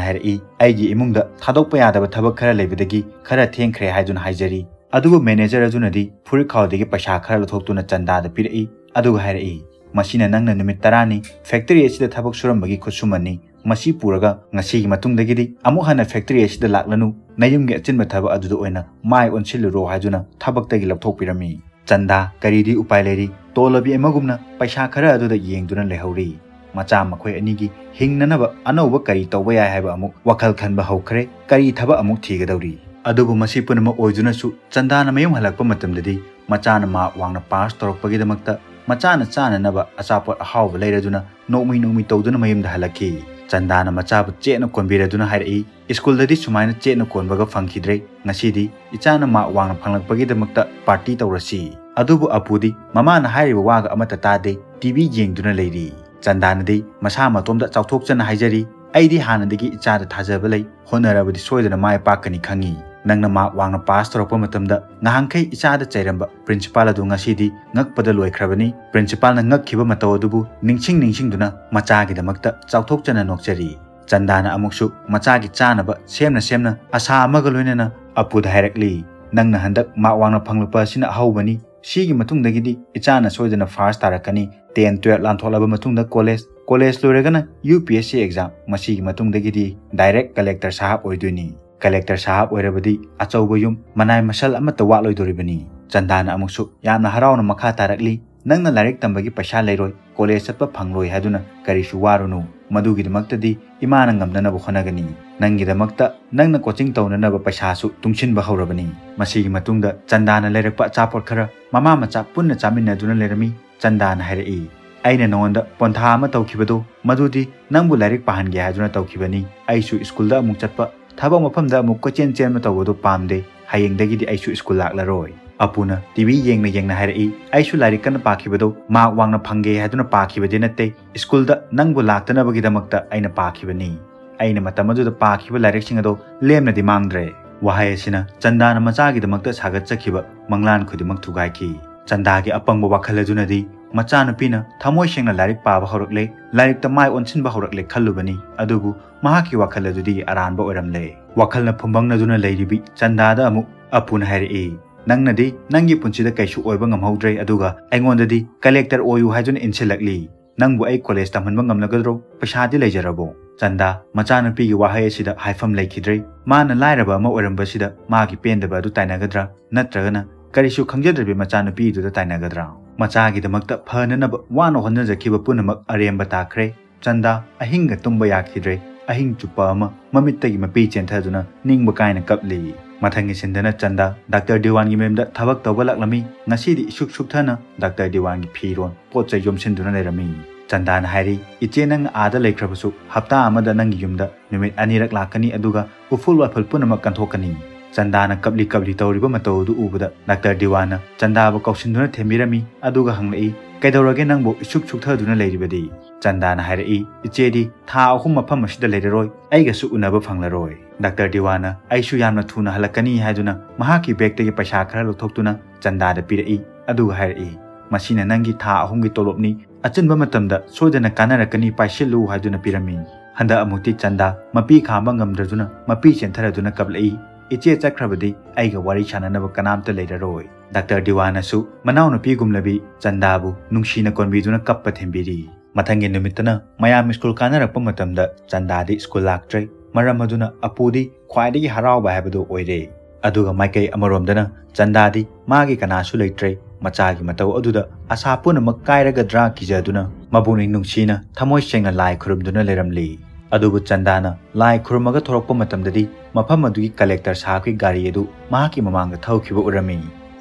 ꯍꯥꯏꯔꯛꯏ, "ꯑꯩꯒꯤ ꯏꯃꯨꯡꯗ ꯊꯥꯗꯣꯛꯄ ꯌꯥꯗꯕ ꯊꯕꯛ ꯈꯔ ꯂꯩꯕꯗꯒꯤ ꯈꯔ ꯊꯦꯡꯈ꯭ꯔꯦ" ꯍꯥꯏꯗꯨꯅ ꯍꯥꯏꯖꯔꯤ꯫ ꯑꯗꯨꯕꯨ manager ꯑꯗꯨꯅꯗꯤ ꯐꯨꯔꯤꯠꯈꯥꯎꯗꯒꯤ ꯄꯩꯁꯥ ꯈꯔ ꯂꯧꯊꯣꯛꯇꯨꯅ ꯆꯟꯗꯥꯗ ꯄꯤꯔꯛꯏ, ꯑꯗꯨꯒ ꯍꯥꯏꯔꯛꯏ, "ꯃꯁꯤꯅ ꯅꯪꯅ ꯅꯨꯃꯤꯠ ꯇꯔꯥꯅꯤ factory ꯑꯁꯤꯗ ꯊꯕꯛ ꯁꯨꯔꯝꯕꯒꯤ ꯈꯨꯠꯁꯨꯃꯟꯅꯤ꯫ ꯃꯁꯤ ꯄꯨꯔꯒ ꯉꯁꯤꯒꯤ ꯃꯇꯨꯡꯗꯒꯤꯗꯤ ꯑꯃꯨꯛ ꯍꯟꯅ factory ꯑꯁꯤꯗ ꯂꯥꯛꯂꯅꯨ, ꯅꯌꯨꯝꯒꯤ ꯑꯆꯤꯟꯕ ꯊꯕꯛ ꯑꯗꯨꯗ ꯑꯣꯏꯅ ꯃꯥꯏ ꯑꯣꯟꯁꯤꯜꯂꯨꯔꯣ" ꯍꯥꯏꯗꯨꯅ ꯊꯕꯛꯇꯒꯤ ꯂꯧꯊꯣꯛꯄꯤꯔꯝꯃꯤ꯫ ꯆꯟꯗꯥ ꯀꯔꯤꯗꯤ ꯎꯄꯥꯏ ꯂꯩꯔꯤ, ꯇꯣꯂꯕꯤ ꯑꯃꯒꯨꯝꯅ ꯄꯩꯁꯥ ꯈꯔ ꯑꯗꯨꯗ ꯌꯦꯡꯗꯨꯅ ꯂꯩꯍꯧꯔꯤ꯫ ꯃꯆꯥ ꯃꯈꯣꯏ ꯑꯅꯤꯒꯤ ꯍꯤꯡꯅꯅꯕ ꯑꯅꯧꯕ ꯀꯔꯤ ꯇꯧꯕ ꯌꯥꯏ ꯍꯥꯏꯕ ꯑꯃꯨꯛ ꯋꯥꯈꯜ ꯈꯟꯕ ꯍꯧꯈ꯭ꯔꯦ꯫ ꯀꯔꯤ ꯊꯕꯛ ꯑꯃꯨꯛ ꯊꯤꯒꯗꯧꯔꯤ? ꯑꯗꯨꯕꯨ ꯃꯁꯤ ꯄꯨꯝꯅꯃꯛ ꯑꯣꯏꯗꯨꯅꯁꯨ ꯆꯟꯗꯥꯅ ꯃꯌꯨꯝ ꯍꯜꯂꯛꯄ ꯃꯇꯝꯗꯗꯤ ꯃꯆꯥꯅ mark ꯋꯥꯡꯅ pass ꯇꯧꯔꯛꯄꯒꯤꯗꯃꯛꯇ ꯃꯆꯥꯅ ꯆꯥꯅꯅꯕ ꯑꯆꯥꯄꯣꯠ ꯑꯍꯥꯎꯕ ꯂꯩꯔꯗꯨꯅ ꯅꯣꯛꯃꯤ ꯅꯣꯛꯃꯤ ꯇꯧꯗꯨꯅ ꯃꯌꯨꯝꯗ ꯍꯜꯂꯛꯈꯤ꯫ ꯆꯟꯗꯥꯅ ꯃꯆꯥꯕꯨ ꯆꯦꯠꯅ ꯀꯣꯟꯕꯤꯔꯗꯨꯅ ꯍꯥꯏꯔꯛꯏ, "ꯁ꯭ꯀꯨꯜꯗꯗꯤ ꯁꯨꯃꯥꯏꯅ ꯆꯦꯠꯅ ꯀꯣꯟꯕꯒ ꯐꯪꯈꯤꯗ꯭ꯔꯦ꯫ ꯉꯁꯤꯗꯤ ꯏꯆꯥꯅ mark ꯋꯥꯡꯅ ꯐꯪꯂꯛꯄꯒꯤꯗꯃꯛꯇ party ꯇꯧꯔꯁꯤ"꯫ ꯑꯗꯨꯕꯨ ꯑꯄꯨꯗꯤ ꯃꯃꯥꯅ ꯍꯥꯏꯔꯤꯕ ꯋꯥꯒ ꯑꯃꯠꯇ ꯇꯥꯗꯦ, TV ꯌꯦꯡꯗꯨꯅ ꯂꯩꯔꯤ꯫ ꯆꯟꯗꯥꯅꯗꯤ ꯃꯁꯥ ꯃꯇꯣꯝꯗ ꯆꯥꯎꯊꯣꯛꯆꯅ ꯍꯥꯏꯖꯔꯤ, ꯑꯩꯗꯤ ꯍꯥꯟꯅꯗꯒꯤ ꯏꯆꯥꯗ ꯊꯥꯖꯕ ꯂꯩ, ꯍꯣꯠꯅꯔꯕꯗꯤ ꯁꯣꯏꯗꯅ ꯃꯥꯏ ꯄꯥꯛꯀꯅꯤ ꯈꯪꯉꯤ꯫ ꯅꯪꯅ ꯃꯥꯔꯛ ꯋꯥꯡꯅ ꯄꯥꯁ ꯇꯧꯔꯛꯄ ꯃꯇꯝꯗ ꯉꯍꯥꯟꯈꯩ ꯏꯆꯥꯗ ꯆꯩꯔꯝꯕ ꯄ꯭ꯔꯤꯟꯁꯤꯄꯥꯜ ꯑꯗꯨ ꯉꯁꯤꯗꯤ ꯉꯛꯄꯗ ꯂꯣꯏꯈ꯭ꯔꯕꯅꯤ꯫ ꯄ꯭ꯔꯤꯟꯁꯤꯄꯥꯜꯅ ꯉꯛꯈꯤꯕ ꯃꯇꯧ ꯑꯗꯨꯕꯨ ꯅꯤꯡꯁꯤꯡ ꯅꯤꯡꯁꯤꯡꯗꯨꯅ ꯃꯆꯥꯒꯤꯗꯃꯛꯇ ꯆꯥꯎꯊꯣꯛꯆꯅ ꯅꯣꯛꯆꯔꯤ꯫ ꯆꯟꯗꯥꯅ ꯑꯃꯨꯛꯁꯨ ꯃꯆꯥꯒꯤ ꯆꯥꯅꯕ ꯁꯦꯝꯅ ꯁꯦꯝꯅ ꯑꯁꯥ ꯑꯃꯒ ꯂꯣꯏꯅꯅ ꯑꯄꯨꯗ ꯍꯥꯏꯔꯛꯂꯤ, "ꯅꯪꯅ ꯍꯟꯗꯛ ꯃꯥꯔꯛ ꯋꯥꯡꯅ ꯐꯪꯂꯛꯄ ꯑꯁꯤꯅ ꯑꯍꯧꯕꯅꯤ꯫ ꯁꯤꯒꯤ ꯃꯇꯨꯡꯗꯒꯤꯗꯤ ꯏꯆꯥꯅ ꯁꯣꯏꯗꯅ ꯐꯥꯔꯁ ꯇꯥꯔꯛꯀꯅꯤ꯫ ꯇꯦꯟ, ꯇꯨꯌꯦꯜꯞ ꯂꯥꯟꯊꯣꯛꯂꯕ ꯃꯇꯨꯡꯗ ꯀꯣꯂꯦꯖ, ꯀꯣꯂꯦꯖ ꯂꯣꯏꯔꯒꯅ U P S C exam, ꯃꯁꯤꯒꯤ ꯃꯇꯨꯡꯗꯒꯤꯗꯤ ꯗꯥꯏꯔꯦꯛ ꯀꯂꯦꯛꯇꯔ ꯁꯥꯍꯥꯕ ꯑꯣꯏꯗꯣꯏꯅꯤ꯫ ꯀꯂꯦꯛꯇꯔ ꯁꯥꯍꯥꯕ ꯑꯣꯏꯔꯕꯗꯤ ꯑꯆꯧꯕ ꯌꯨꯝ, ꯃꯅꯥꯏ ꯃꯁꯜ ꯑꯃꯠꯇ ꯋꯥꯠꯂꯣꯏꯗꯣꯔꯤꯕꯅꯤ"꯫ ꯆꯟꯗꯥꯅ ꯑꯃꯨꯛꯁꯨ ꯌꯥꯝꯅ ꯍꯔꯥꯎꯅ ꯃꯈꯥ ꯇꯥꯔꯛꯂꯤ, "ꯅꯪꯅ ꯂꯥꯏꯔꯤꯛ ꯇꯝꯕꯒꯤ ꯄꯩꯁꯥ ꯂꯩꯔꯣꯏ, ꯀꯣꯂꯦꯖ ꯆꯠꯄ ꯐꯪꯂꯣꯏ ꯍꯥꯏꯗꯨꯅ ꯀꯔꯤꯁꯨ ꯋꯥꯔꯨꯅꯨ꯫ ꯃꯗꯨꯒꯤꯗꯃꯛꯇꯗꯤ ꯏꯃꯥꯅ ꯉꯝꯅꯅꯕ ꯍꯣꯠꯅꯒꯅꯤ꯫ ꯅꯪꯒꯤꯗꯃꯛꯇ ꯅꯪꯅ ꯀꯣꯆꯤꯡ ꯇꯧꯅꯅꯕ ꯄꯩꯁꯥꯁꯨ ꯇꯨꯡꯁꯤꯟꯕ ꯍꯧꯔꯕꯅꯤ"꯫ ꯃꯁꯤꯒꯤ ꯃꯇꯨꯡꯗ ꯆꯟꯗꯥꯅ ꯂꯩꯔꯛꯄ ꯑꯆꯥꯄꯣꯠ ꯈꯔ ꯃꯃꯥ ꯃꯆꯥ ꯄꯨꯟꯅ ꯆꯥꯃꯤꯟꯅꯗꯨꯅ ꯂꯩꯔꯝꯃꯤ꯫ ꯆꯟꯗꯥꯅ ꯍꯥꯏꯔꯛꯏ, "ꯑꯩꯅ ꯅꯉꯣꯟꯗ ꯄꯣꯟꯊꯥ ꯑꯃ ꯇꯧꯈꯤꯕꯗꯣ, ꯃꯗꯨꯗꯤ ꯅꯪꯕꯨ ꯂꯥꯏꯔꯤꯛ ꯄꯥꯍꯟꯒꯦ ꯍꯥꯏꯗꯨꯅ ꯇꯧꯈꯤꯕꯅꯤ꯫ ꯑꯩꯁꯨ ꯁ꯭ꯀꯨꯜꯗ ꯑꯃꯨꯛ ꯆꯠꯄ, ꯊꯕꯛ ꯃꯐꯝꯗ ꯑꯃꯨꯛ ꯀꯣꯏꯆꯦꯟ ꯆꯦꯟꯕ ꯇꯧꯕꯗꯨ ꯄꯥꯝꯗꯦ꯫ ꯍꯌꯦꯡꯗꯒꯤꯗꯤ ꯑꯩꯁꯨ ꯁ꯭ꯀꯨꯜ ꯂꯥꯛꯂꯔꯣꯏ"꯫ ꯑꯄꯨꯅ ꯇꯤ ꯚꯤ ꯌꯦꯡꯅ ꯌꯦꯡꯅ ꯍꯥꯏꯔꯛꯏ, "ꯑꯩꯁꯨ ꯂꯥꯏꯔꯤꯛ ꯀꯟꯅ ꯄꯥꯈꯤꯕꯗꯣ ꯃꯥꯔꯛ ꯋꯥꯡꯅ ꯐꯪꯒꯦ ꯍꯥꯏꯗꯨꯅ ꯄꯥꯈꯤꯕꯗꯤ ꯅꯠꯇꯦ꯫ ꯁ꯭ꯀꯨꯜꯗ ꯅꯪꯕꯨ ꯂꯥꯛꯇꯅꯕꯒꯤꯗꯃꯛꯇ ꯑꯩꯅ ꯄꯥꯈꯤꯕꯅꯤ꯫ ꯑꯩꯅ ꯃꯇꯝ ꯑꯗꯨꯗ ꯄꯥꯈꯤꯕ ꯂꯥꯏꯔꯤꯛꯁꯤꯡ ꯑꯗꯣ ꯂꯦꯝꯅꯗꯤ ꯃꯥꯡꯗ꯭ꯔꯦ"꯫ ꯋꯥꯍꯩ ꯑꯁꯤꯅ ꯆꯟꯗꯥꯅ ꯃꯆꯥꯒꯤꯗꯃꯛꯇ ꯁꯥꯒꯠꯆꯈꯤꯕ ꯃꯪꯂꯥꯟ ꯈꯨꯗꯤꯡꯃꯛ ꯊꯨꯒꯥꯏꯈꯤ꯫ ꯆꯟꯗꯥꯒꯤ ꯑꯄꯪꯕ ꯋꯥꯈꯜ ꯑꯗꯨꯅꯗꯤ ꯃꯆꯥꯅꯨꯄꯤꯅ ꯊꯃꯣꯏ ꯁꯦꯡꯅ ꯂꯥꯏꯔꯤꯛ ꯄꯥꯕ ꯍꯧꯔꯛꯂꯦ, ꯂꯥꯏꯔꯤꯛꯇ ꯃꯥꯏ ꯑꯣꯟꯁꯤꯟꯕ ꯍꯧꯔꯛꯂꯦ ꯈꯜꯂꯨꯕꯅꯤ꯫ ꯑꯗꯨꯕꯨ ꯃꯍꯥꯛꯀꯤ ꯋꯥꯈꯜ ꯑꯗꯨꯗꯤ ꯑꯔꯥꯟꯕ ꯑꯣꯏꯔꯝꯂꯦ꯫ ꯋꯥꯈꯜꯅ ꯐꯨꯝꯕꯪꯅꯗꯨꯅ ꯂꯩꯔꯤꯕꯤ ꯆꯟꯗꯥꯗ ꯑꯃꯨꯛ ꯑꯄꯨꯅ ꯍꯥꯏꯔꯛꯏ, "ꯅꯪꯅꯗꯤ ꯅꯪꯒꯤ ꯄꯨꯟꯁꯤꯗ ꯀꯩꯁꯨ ꯑꯣꯏꯕ ꯉꯝꯍꯧꯗ꯭ꯔꯦ, ꯑꯗꯨꯒ ꯑꯩꯉꯣꯟꯗꯗꯤ ꯀꯂꯦꯛꯇꯔ ꯑꯣꯏꯌꯨ ꯍꯥꯏꯗꯨꯅ ꯏꯟꯁꯤꯜꯂꯛꯂꯤ꯫ ꯅꯪꯕꯨ ꯑꯩ ꯀꯣꯂꯦꯖ ꯇꯝꯍꯟꯕ ꯉꯝꯂꯒꯗ꯭ꯔꯣ? ꯄꯩꯁꯥꯗꯤ ꯂꯩꯖꯔꯕꯣ?" ꯆꯟꯗꯥ ꯃꯆꯥꯅꯨꯄꯤꯒꯤ ꯋꯥꯍꯩ ꯑꯁꯤꯗ ꯍꯥꯏꯐꯝ ꯂꯩꯈꯤꯗ꯭ꯔꯦ꯫ ꯃꯥꯅ ꯂꯥꯏꯔꯕ ꯑꯃ ꯑꯣꯏꯔꯝꯕꯁꯤꯗ ꯃꯥꯒꯤ ꯄꯦꯟꯗꯕ ꯑꯗꯨ ꯇꯥꯏꯅꯒꯗ꯭ꯔꯥ? ꯅꯠꯇ꯭ꯔꯒꯅ ꯀꯔꯤꯁꯨ ꯈꯪꯖꯗ꯭ꯔꯕꯤ ꯃꯆꯥꯅꯨꯄꯤꯗꯨꯗ ꯇꯥꯏꯅꯒꯗ꯭ꯔꯥ? ꯃꯆꯥꯒꯤꯗꯃꯛꯇ ꯐꯅꯅꯕ ꯋꯥꯅ ꯍꯣꯠꯅꯖꯈꯤꯕ ꯄꯨꯝꯅꯃꯛ ꯑꯔꯦꯝꯕ ꯇꯥꯈ꯭ꯔꯦ꯫ ꯆꯟꯗꯥ ꯑꯍꯤꯡꯒ ꯇꯨꯝꯕ ꯌꯥꯈꯤꯗ꯭ꯔꯦ꯫ ꯑꯍꯤꯡ ꯆꯨꯞꯄ ꯑꯃ ꯃꯃꯤꯠꯇꯒꯤ ꯃꯄꯤ ꯆꯦꯟꯊꯗꯨꯅ ꯅꯤꯡꯕ ꯀꯥꯏꯅ ꯀꯞꯂꯤ꯫ ꯃꯊꯪꯒꯤ ꯁꯤꯟꯗꯅ ꯆꯟꯗꯥ ꯗꯥꯛꯇꯔ ꯗꯤꯋꯥꯟꯒꯤ ꯃꯌꯨꯝꯗ ꯊꯕꯛ ꯇꯧꯕ ꯂꯥꯛꯂꯝꯃꯤ꯫ ꯉꯁꯤꯗꯤ ꯏꯁꯨꯛ ꯁꯨꯛꯊꯅ ꯗꯥꯛꯇꯔ ꯗꯤꯋꯥꯟꯒꯤ ꯐꯤꯔꯣꯜ, ꯄꯣꯠ ꯆꯩ ꯌꯣꯝꯁꯤꯟꯗꯨꯅ ꯂꯩꯔꯝꯃꯤ꯫ ꯆꯟꯗꯥꯅ ꯍꯥꯏꯔꯤ, "ꯏꯆꯦ, ꯅꯪꯅ ꯑꯥꯗ ꯂꯩꯈ꯭ꯔꯕꯁꯨ ꯍꯞꯇꯥ ꯑꯃꯗ ꯅꯪꯒꯤ ꯌꯨꯝꯗ ꯅꯨꯃꯤꯠ ꯑꯅꯤꯔꯛ ꯂꯥꯛꯀꯅꯤ, ꯑꯗꯨꯒ ꯎꯐꯨꯜ ꯋꯥꯏꯐꯨꯜ ꯄꯨꯝꯅꯃꯛ ꯀꯟꯊꯣꯛꯀꯅꯤ"꯫ ꯆꯟꯗꯥꯅ ꯀꯞꯂꯤ ꯀꯞꯂꯤ ꯇꯧꯔꯤꯕ ꯃꯇꯧ ꯑꯗꯨ ꯎꯕꯗ ꯗꯥꯛꯇꯔ ꯗꯤꯋꯥꯟꯅ ꯆꯟꯗꯥꯕꯨ ꯀꯧꯁꯤꯟꯗꯨꯅ ꯊꯦꯝꯕꯤꯔꯝꯃꯤ, ꯑꯗꯨꯒ ꯍꯪꯂꯛꯏ, "ꯀꯩꯗꯧꯔꯒꯦ ꯅꯪꯕꯨ ꯏꯁꯨꯛ ꯁꯨꯛꯊꯗꯨꯅ ꯂꯩꯔꯤꯕꯗꯤ?" ꯆꯟꯗꯥꯅ ꯍꯥꯏꯔꯛꯏ, "ꯏꯆꯦꯗꯤ ꯊꯥ ꯑꯍꯨꯝ ꯃꯐꯝ ꯑꯁꯤꯗ ꯂꯩꯔꯔꯣꯏ, ꯑꯩꯒꯁꯨ ꯎꯅꯕ ꯐꯪꯂꯔꯣꯏ꯫ ꯗꯥꯛꯇꯔ ꯗꯤꯋꯥꯅ ꯑꯩꯁꯨ ꯌꯥꯝꯅ ꯊꯨꯅ ꯍꯜꯂꯛꯀꯅꯤ ꯍꯥꯏꯗꯨꯅ ꯃꯍꯥꯛꯀꯤ ꯕꯦꯒꯇꯒꯤ ꯄꯩꯁꯥ ꯈꯔ ꯂꯧꯊꯣꯛꯇꯨꯅ ꯆꯟꯗꯥꯗ ꯄꯤꯔꯛꯏ, ꯑꯗꯨꯒ ꯍꯥꯏꯔꯛꯏ, 'ꯃꯁꯤꯅ ꯅꯪꯒꯤ ꯊꯥ ꯑꯍꯨꯝꯒꯤ ꯇꯣꯂꯣꯞꯅꯤ, ꯑꯆꯤꯟꯕ ꯃꯇꯝꯗ ꯁꯣꯏꯗꯅ ꯀꯥꯟꯅꯔꯛꯀꯅꯤ, ꯄꯥꯏꯁꯤꯜꯂꯨ' ꯍꯥꯏꯗꯨꯅ ꯄꯤꯔꯝꯃꯤ꯫ ꯍꯟꯗꯛ ꯑꯃꯨꯛꯇꯤ ꯆꯟꯗꯥ ꯃꯄꯤ ꯈꯥꯝꯕ ꯉꯝꯗ꯭ꯔꯗꯨꯅ ꯃꯄꯤ ꯆꯦꯟꯊꯔꯗꯨꯅ ꯀꯞꯂꯛꯏ, "ꯏꯆꯦ ꯆꯠꯈ꯭ꯔꯕꯗꯤ ꯑꯩꯒ ꯋꯥꯔꯤ ꯁꯥꯟꯅꯅꯕ ꯀꯅꯥꯝꯇ ꯂꯩꯔꯔꯣꯏ"꯫ ꯗꯥꯛꯇꯔ ꯗꯤꯋꯥꯅꯁꯨ ꯃꯅꯥꯎꯅꯨꯄꯤꯒꯨꯝꯂꯕꯤ ꯆꯟꯗꯥꯕꯨ ꯅꯨꯡꯁꯤꯅ ꯀꯣꯟꯕꯤꯗꯨꯅ ꯀꯞꯄ ꯊꯦꯝꯕꯤꯔꯤ꯫ ꯃꯊꯪꯒꯤ ꯅꯨꯃꯤꯠꯇꯅ ꯃꯌꯥꯝ ꯁ꯭ꯀꯨꯜ ꯀꯥꯅꯔꯛꯄ ꯃꯇꯝꯗ ꯆꯟꯗꯥꯗꯤ ꯁ꯭ꯀꯨꯜ ꯂꯥꯛꯇ꯭ꯔꯦ꯫ ꯃꯔꯝ ꯑꯗꯨꯅ ꯑꯄꯨꯗꯤ ꯈ꯭ꯋꯥꯏꯗꯒꯤ ꯍꯔꯥꯎꯕ ꯍꯥꯏꯕꯗꯨ ꯑꯣꯏꯔꯦ꯫ ꯑꯗꯨꯒ ꯃꯥꯏꯀꯩ ꯑꯃꯔꯣꯝꯗꯅ ꯆꯟꯗꯥꯗꯤ ꯃꯥꯒꯤ ꯀꯅꯥꯁꯨ ꯂꯩꯇ꯭ꯔꯦ꯫ ꯃꯆꯥꯒꯤ ꯃꯇꯧ ꯑꯗꯨꯗ ꯑꯁꯥ ꯄꯨꯝꯅꯃꯛ ꯀꯥꯏꯔꯒꯗ꯭ꯔꯥ ꯀꯤꯖꯗꯨꯅ ꯃꯄꯨꯛꯅꯤꯡ ꯅꯨꯡꯁꯤꯅ ꯊꯃꯣꯏ ꯁꯦꯡꯅ ꯂꯥꯏ ꯈꯨꯔꯨꯝꯗꯨꯅ ꯂꯩꯔꯝꯂꯤ꯫ ꯑꯗꯨꯕꯨ ꯆꯟꯗꯥꯅ ꯂꯥꯏ ꯈꯨꯔꯨꯝꯃꯒ ꯊꯣꯔꯛꯄ ꯃꯇꯝꯗꯗꯤ ꯃꯐꯝ ꯑꯗꯨꯒꯤ ꯀꯂꯦꯛꯇꯔ ꯁꯥꯍꯕꯀꯤ ꯒꯥꯔꯤ ꯑꯗꯨ ꯃꯍꯥꯛꯀꯤ ꯃꯃꯥꯡꯗ ꯊꯧꯈꯤꯕ ꯎꯔꯝꯃꯤ꯫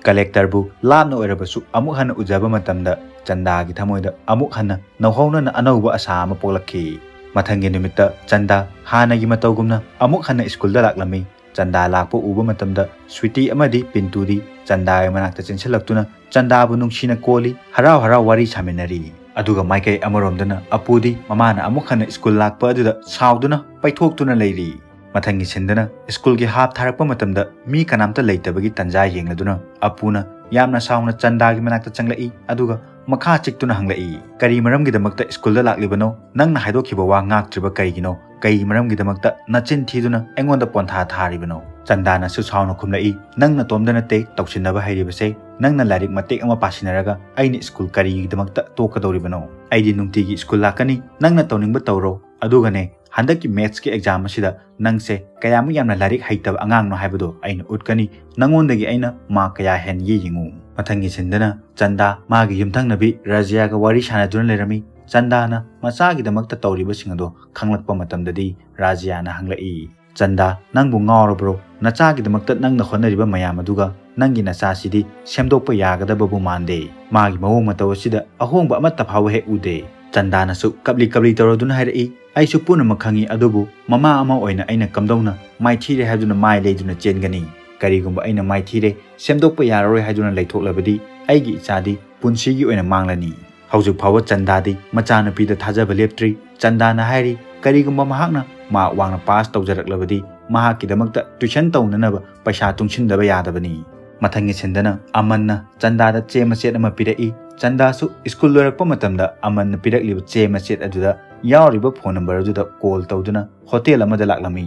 ꯀꯂꯦꯛꯇꯔꯕꯨ ꯂꯥꯞꯅ ꯑꯣꯏꯔꯕꯁꯨ ꯑꯃꯨꯛ ꯍꯟꯅ ꯎꯖꯕ ꯃꯇꯝꯗ ꯆꯟꯗꯥꯒꯤ ꯊꯃꯣꯏꯗ ꯑꯃꯨꯛ ꯍꯟꯅ ꯅꯧꯍꯧꯅꯅ ꯑꯅꯧꯕ ꯑꯁꯥ ꯑꯃ ꯄꯣꯛꯂꯛꯈꯤ꯫ ꯃꯊꯪꯒꯤ ꯅꯨꯃꯤꯠꯇ ꯆꯟꯗꯥ ꯍꯥꯟꯅꯒꯤ ꯃꯇꯧꯒꯨꯝꯅ ꯑꯃꯨꯛ ꯍꯟꯅ ꯁ꯭ꯀꯨꯜꯗ ꯂꯥꯛꯂꯝꯃꯤ꯫ ꯆꯟꯗꯥ ꯂꯥꯛꯄ ꯎꯕ ꯃꯇꯝꯗ ꯁ꯭ꯋꯤꯇꯤ ꯑꯃꯗꯤ ꯄꯤꯟꯇꯨꯗꯤ ꯆꯟꯗꯥꯒꯤ ꯃꯅꯥꯛꯇ ꯆꯦꯟꯁꯤꯜꯂꯛꯇꯨꯅ ꯆꯟꯗꯥꯕꯨ ꯅꯨꯡꯁꯤꯅ ꯀꯣꯜꯂꯤ, ꯍꯔꯥꯎ ꯍꯔꯥꯎ ꯋꯥꯔꯤ ꯁꯥꯃꯤꯟꯅꯔꯤ꯫ ꯑꯗꯨꯒ ꯃꯥꯏꯀꯩ ꯑꯃꯔꯣꯝꯗꯅ ꯑꯄꯨꯗꯤ ꯃꯃꯥꯅ ꯑꯃꯨꯛ ꯍꯟꯅ ꯁ꯭ꯀꯨꯜ ꯂꯥꯛꯄ ꯑꯗꯨꯗ ꯁꯥꯎꯗꯨꯅ ꯄꯩꯊꯣꯛꯇꯨꯅ ꯂꯩꯔꯤ꯫ ꯃꯊꯪꯒꯤ ꯁꯤꯟꯗꯅ ꯁ꯭ꯀꯨꯜꯒꯤ ꯍꯥꯞ ꯊꯥꯔꯛꯄ ꯃꯇꯝꯗ ꯃꯤ ꯀꯅꯥꯝꯇ ꯂꯩꯇꯕꯒꯤ ꯇꯟꯖꯥ ꯌꯦꯡꯂꯗꯨꯅ ꯑꯄꯨꯅ ꯌꯥꯝꯅ ꯁꯥꯎꯅ ꯆꯟꯗꯥꯒꯤ ꯃꯅꯥꯛꯇ ꯆꯪꯂꯛꯏ, ꯑꯗꯨꯒ ꯃꯈꯥ ꯆꯤꯛꯇꯨꯅ ꯍꯪꯂꯛꯏ, "ꯀꯔꯤ ꯃꯔꯝꯒꯤꯗꯃꯛꯇ ꯁ꯭ꯀꯨꯜꯗ ꯂꯥꯛꯂꯤꯕꯅꯣ? ꯅꯪꯅ ꯍꯥꯏꯗꯣꯛꯈꯤꯕ ꯋꯥ ꯉꯥꯛꯇ꯭ꯔꯤꯕ ꯀꯔꯤꯒꯤꯅꯣ? ꯀꯩ ꯃꯔꯝꯒꯤꯗꯃꯛꯇ ꯅꯆꯤꯟ ꯊꯤꯗꯨꯅ ꯑꯩꯉꯣꯟꯗ ꯄꯣꯟꯊꯥ ꯊꯥꯔꯤꯕꯅꯣ?" ꯆꯟꯗꯥꯅꯁꯨ ꯁꯥꯎꯅ ꯈꯨꯝꯂꯛꯏ, "ꯅꯪ ꯅꯇꯣꯝꯗ ꯅꯠꯇꯦ ꯇꯧꯁꯤꯟꯅꯕ ꯍꯩꯔꯤꯕꯁꯦ꯫ ꯅꯪꯅ ꯂꯥꯏꯔꯤꯛ ꯃꯇꯦꯛ ꯑꯃ ꯄꯥꯁꯤꯟꯅꯔꯒ ꯑꯩꯅ ꯁ꯭ꯀꯨꯜ ꯀꯔꯤꯒꯤꯗꯃꯛꯇ ꯇꯣꯛꯀꯗꯧꯔꯤꯕꯅꯣ? ꯑꯩꯗꯤ ꯅꯨꯡꯇꯤꯒꯤ ꯁ꯭ꯀꯨꯜ ꯂꯥꯛꯀꯅꯤ, ꯅꯪꯅ ꯇꯧꯅꯤꯡꯕ ꯇꯧꯔꯣ꯫ ꯑꯗꯨꯒꯅꯦ, ꯍꯟꯗꯛꯀꯤ ꯃꯦꯠꯁꯀꯤ ꯑꯦꯛꯖꯥꯝ ꯑꯁꯤꯗ ꯅꯪꯁꯦ ꯀꯌꯥꯃꯨꯛ ꯌꯥꯝꯅ ꯂꯥꯏꯔꯤꯛ ꯍꯩꯇꯕ ꯑꯉꯥꯡꯅꯣ ꯍꯥꯏꯕꯗꯣ ꯑꯩꯅ ꯎꯠꯀꯅꯤ꯫ ꯅꯪꯉꯣꯟꯗꯒꯤ ꯑꯩꯅ ꯃꯥꯔꯛ ꯀꯌꯥ ꯍꯦꯟꯒꯦ ꯌꯦꯡꯉꯨ꯫" ꯃꯊꯪꯒꯤ ꯁꯤꯟꯗꯅ ꯆꯟꯗꯥ ꯃꯥꯒꯤ ꯌꯨꯝꯊꯪꯅꯕꯤ ꯔꯥꯖꯤꯌꯥꯒ ꯋꯥꯔꯤ ꯁꯥꯟꯅꯗꯨꯅ ꯂꯩꯔꯝꯃꯤ꯫ ꯆꯟꯗꯥꯅ ꯃꯆꯥꯒꯤꯗꯃꯛꯇ ꯇꯧꯔꯤꯕꯁꯤꯡ ꯑꯗꯣ ꯈꯪꯂꯛꯄ ꯃꯇꯝꯗꯗꯤ ꯔꯥꯖꯤꯌꯥꯅ ꯍꯪꯂꯛꯏ, "ꯆꯟꯗꯥ, ꯅꯪꯕꯨ ꯉꯥꯎꯔꯕ꯭ꯔꯣ? ꯅꯆꯥꯒꯤꯗꯃꯛꯇ ꯅꯪꯅ ꯍꯣꯠꯅꯔꯤꯕ ꯃꯌꯥꯝ ꯑꯗꯨꯒ ꯅꯪꯒꯤ ꯅꯆꯥꯁꯤꯗꯤ ꯁꯦꯝꯗꯣꯛꯄ ꯌꯥꯒꯗꯕꯕꯨ ꯃꯥꯟꯗꯦ꯫ ꯃꯥꯒꯤ ꯃꯑꯣꯡ ꯃꯇꯧ ꯑꯁꯤꯗ ꯑꯍꯣꯡꯕ ꯑꯃꯠꯇ ꯐꯥꯎꯕ ꯍꯦꯛ ꯎꯗꯦ꯫" ꯆꯟꯗꯥꯅꯁꯨ ꯀꯞꯂꯤ ꯀꯞꯂꯤ ꯇꯧꯔꯗꯨꯅ ꯍꯥꯏꯔꯛꯏ, "ꯑꯩꯁꯨ ꯄꯨꯝꯅꯃꯛ ꯈꯪꯏ, ꯑꯗꯨꯕꯨ ꯃꯃꯥ ꯑꯃ ꯑꯣꯏꯅ ꯑꯩꯅ ꯀꯝꯗꯧꯅ ꯃꯥꯏꯊꯤꯔꯦ ꯍꯥꯏꯗꯨꯅ ꯃꯥꯏ ꯂꯩꯗꯨꯅ ꯆꯦꯟꯒꯅꯤ? ꯀꯔꯤꯒꯨꯝꯕ ꯑꯩꯅ ꯃꯥꯏꯊꯤꯔꯦ, ꯁꯦꯝꯗꯣꯛꯄ ꯌꯥꯔꯔꯣꯏ ꯍꯥꯏꯗꯨꯅ ꯂꯩꯊꯣꯛꯂꯕꯗꯤ ꯑꯩꯒꯤ ꯏꯆꯥꯗꯤ ꯄꯨꯟꯁꯤꯒꯤ ꯑꯣꯏꯅ ꯃꯥꯡꯂꯅꯤ꯫ ꯍꯧꯖꯤꯛ ꯐꯥꯎꯕ ꯆꯟꯗꯥꯗꯤ ꯃꯆꯥꯅꯨꯄꯤꯗ ꯊꯥꯖꯕ ꯂꯦꯞꯇ꯭ꯔꯤ꯫ ꯆꯟꯗꯥꯅ ꯍꯥꯏꯔꯤ, ꯀꯔꯤꯒꯨꯝꯕ ꯃꯍꯥꯛꯅ ꯃꯥꯔꯛ ꯋꯥꯡꯅ ꯄꯥꯁ ꯇꯧꯖꯔꯛꯂꯕꯗꯤ ꯃꯍꯥꯛꯀꯤꯗꯃꯛꯇ ꯇ꯭ꯌꯨꯁꯟ ꯇꯧꯅꯅꯕ ꯄꯩꯁꯥ ꯇꯨꯡꯁꯤꯟꯗꯕ ꯌꯥꯗꯕꯅꯤ꯫ ꯃꯊꯪꯒꯤ ꯁꯤꯟꯗꯅ ꯑꯃꯟꯅ ꯆꯟꯗꯥꯗ ꯆꯦ ꯃꯆꯦꯠ ꯑꯃ ꯄꯤꯔꯛꯏ꯫ ꯆꯟꯗꯥꯁꯨ ꯁ꯭ꯀꯨꯜ ꯂꯣꯏꯔꯛꯄ ꯃꯇꯝꯗ ꯑꯃꯟꯅ ꯄꯤꯔꯛꯂꯤꯕ ꯆꯦ ꯃꯆꯦꯠ ꯑꯗꯨꯗ ꯌꯥꯎꯔꯤꯕ ꯐꯣꯟ ꯅꯝꯕꯔ ꯑꯗꯨꯗ ꯀꯣꯜ ꯇꯧꯗꯨꯅ ꯍꯣꯇꯦꯜ ꯑꯃꯗ ꯂꯥꯛꯂꯝꯃꯤ꯫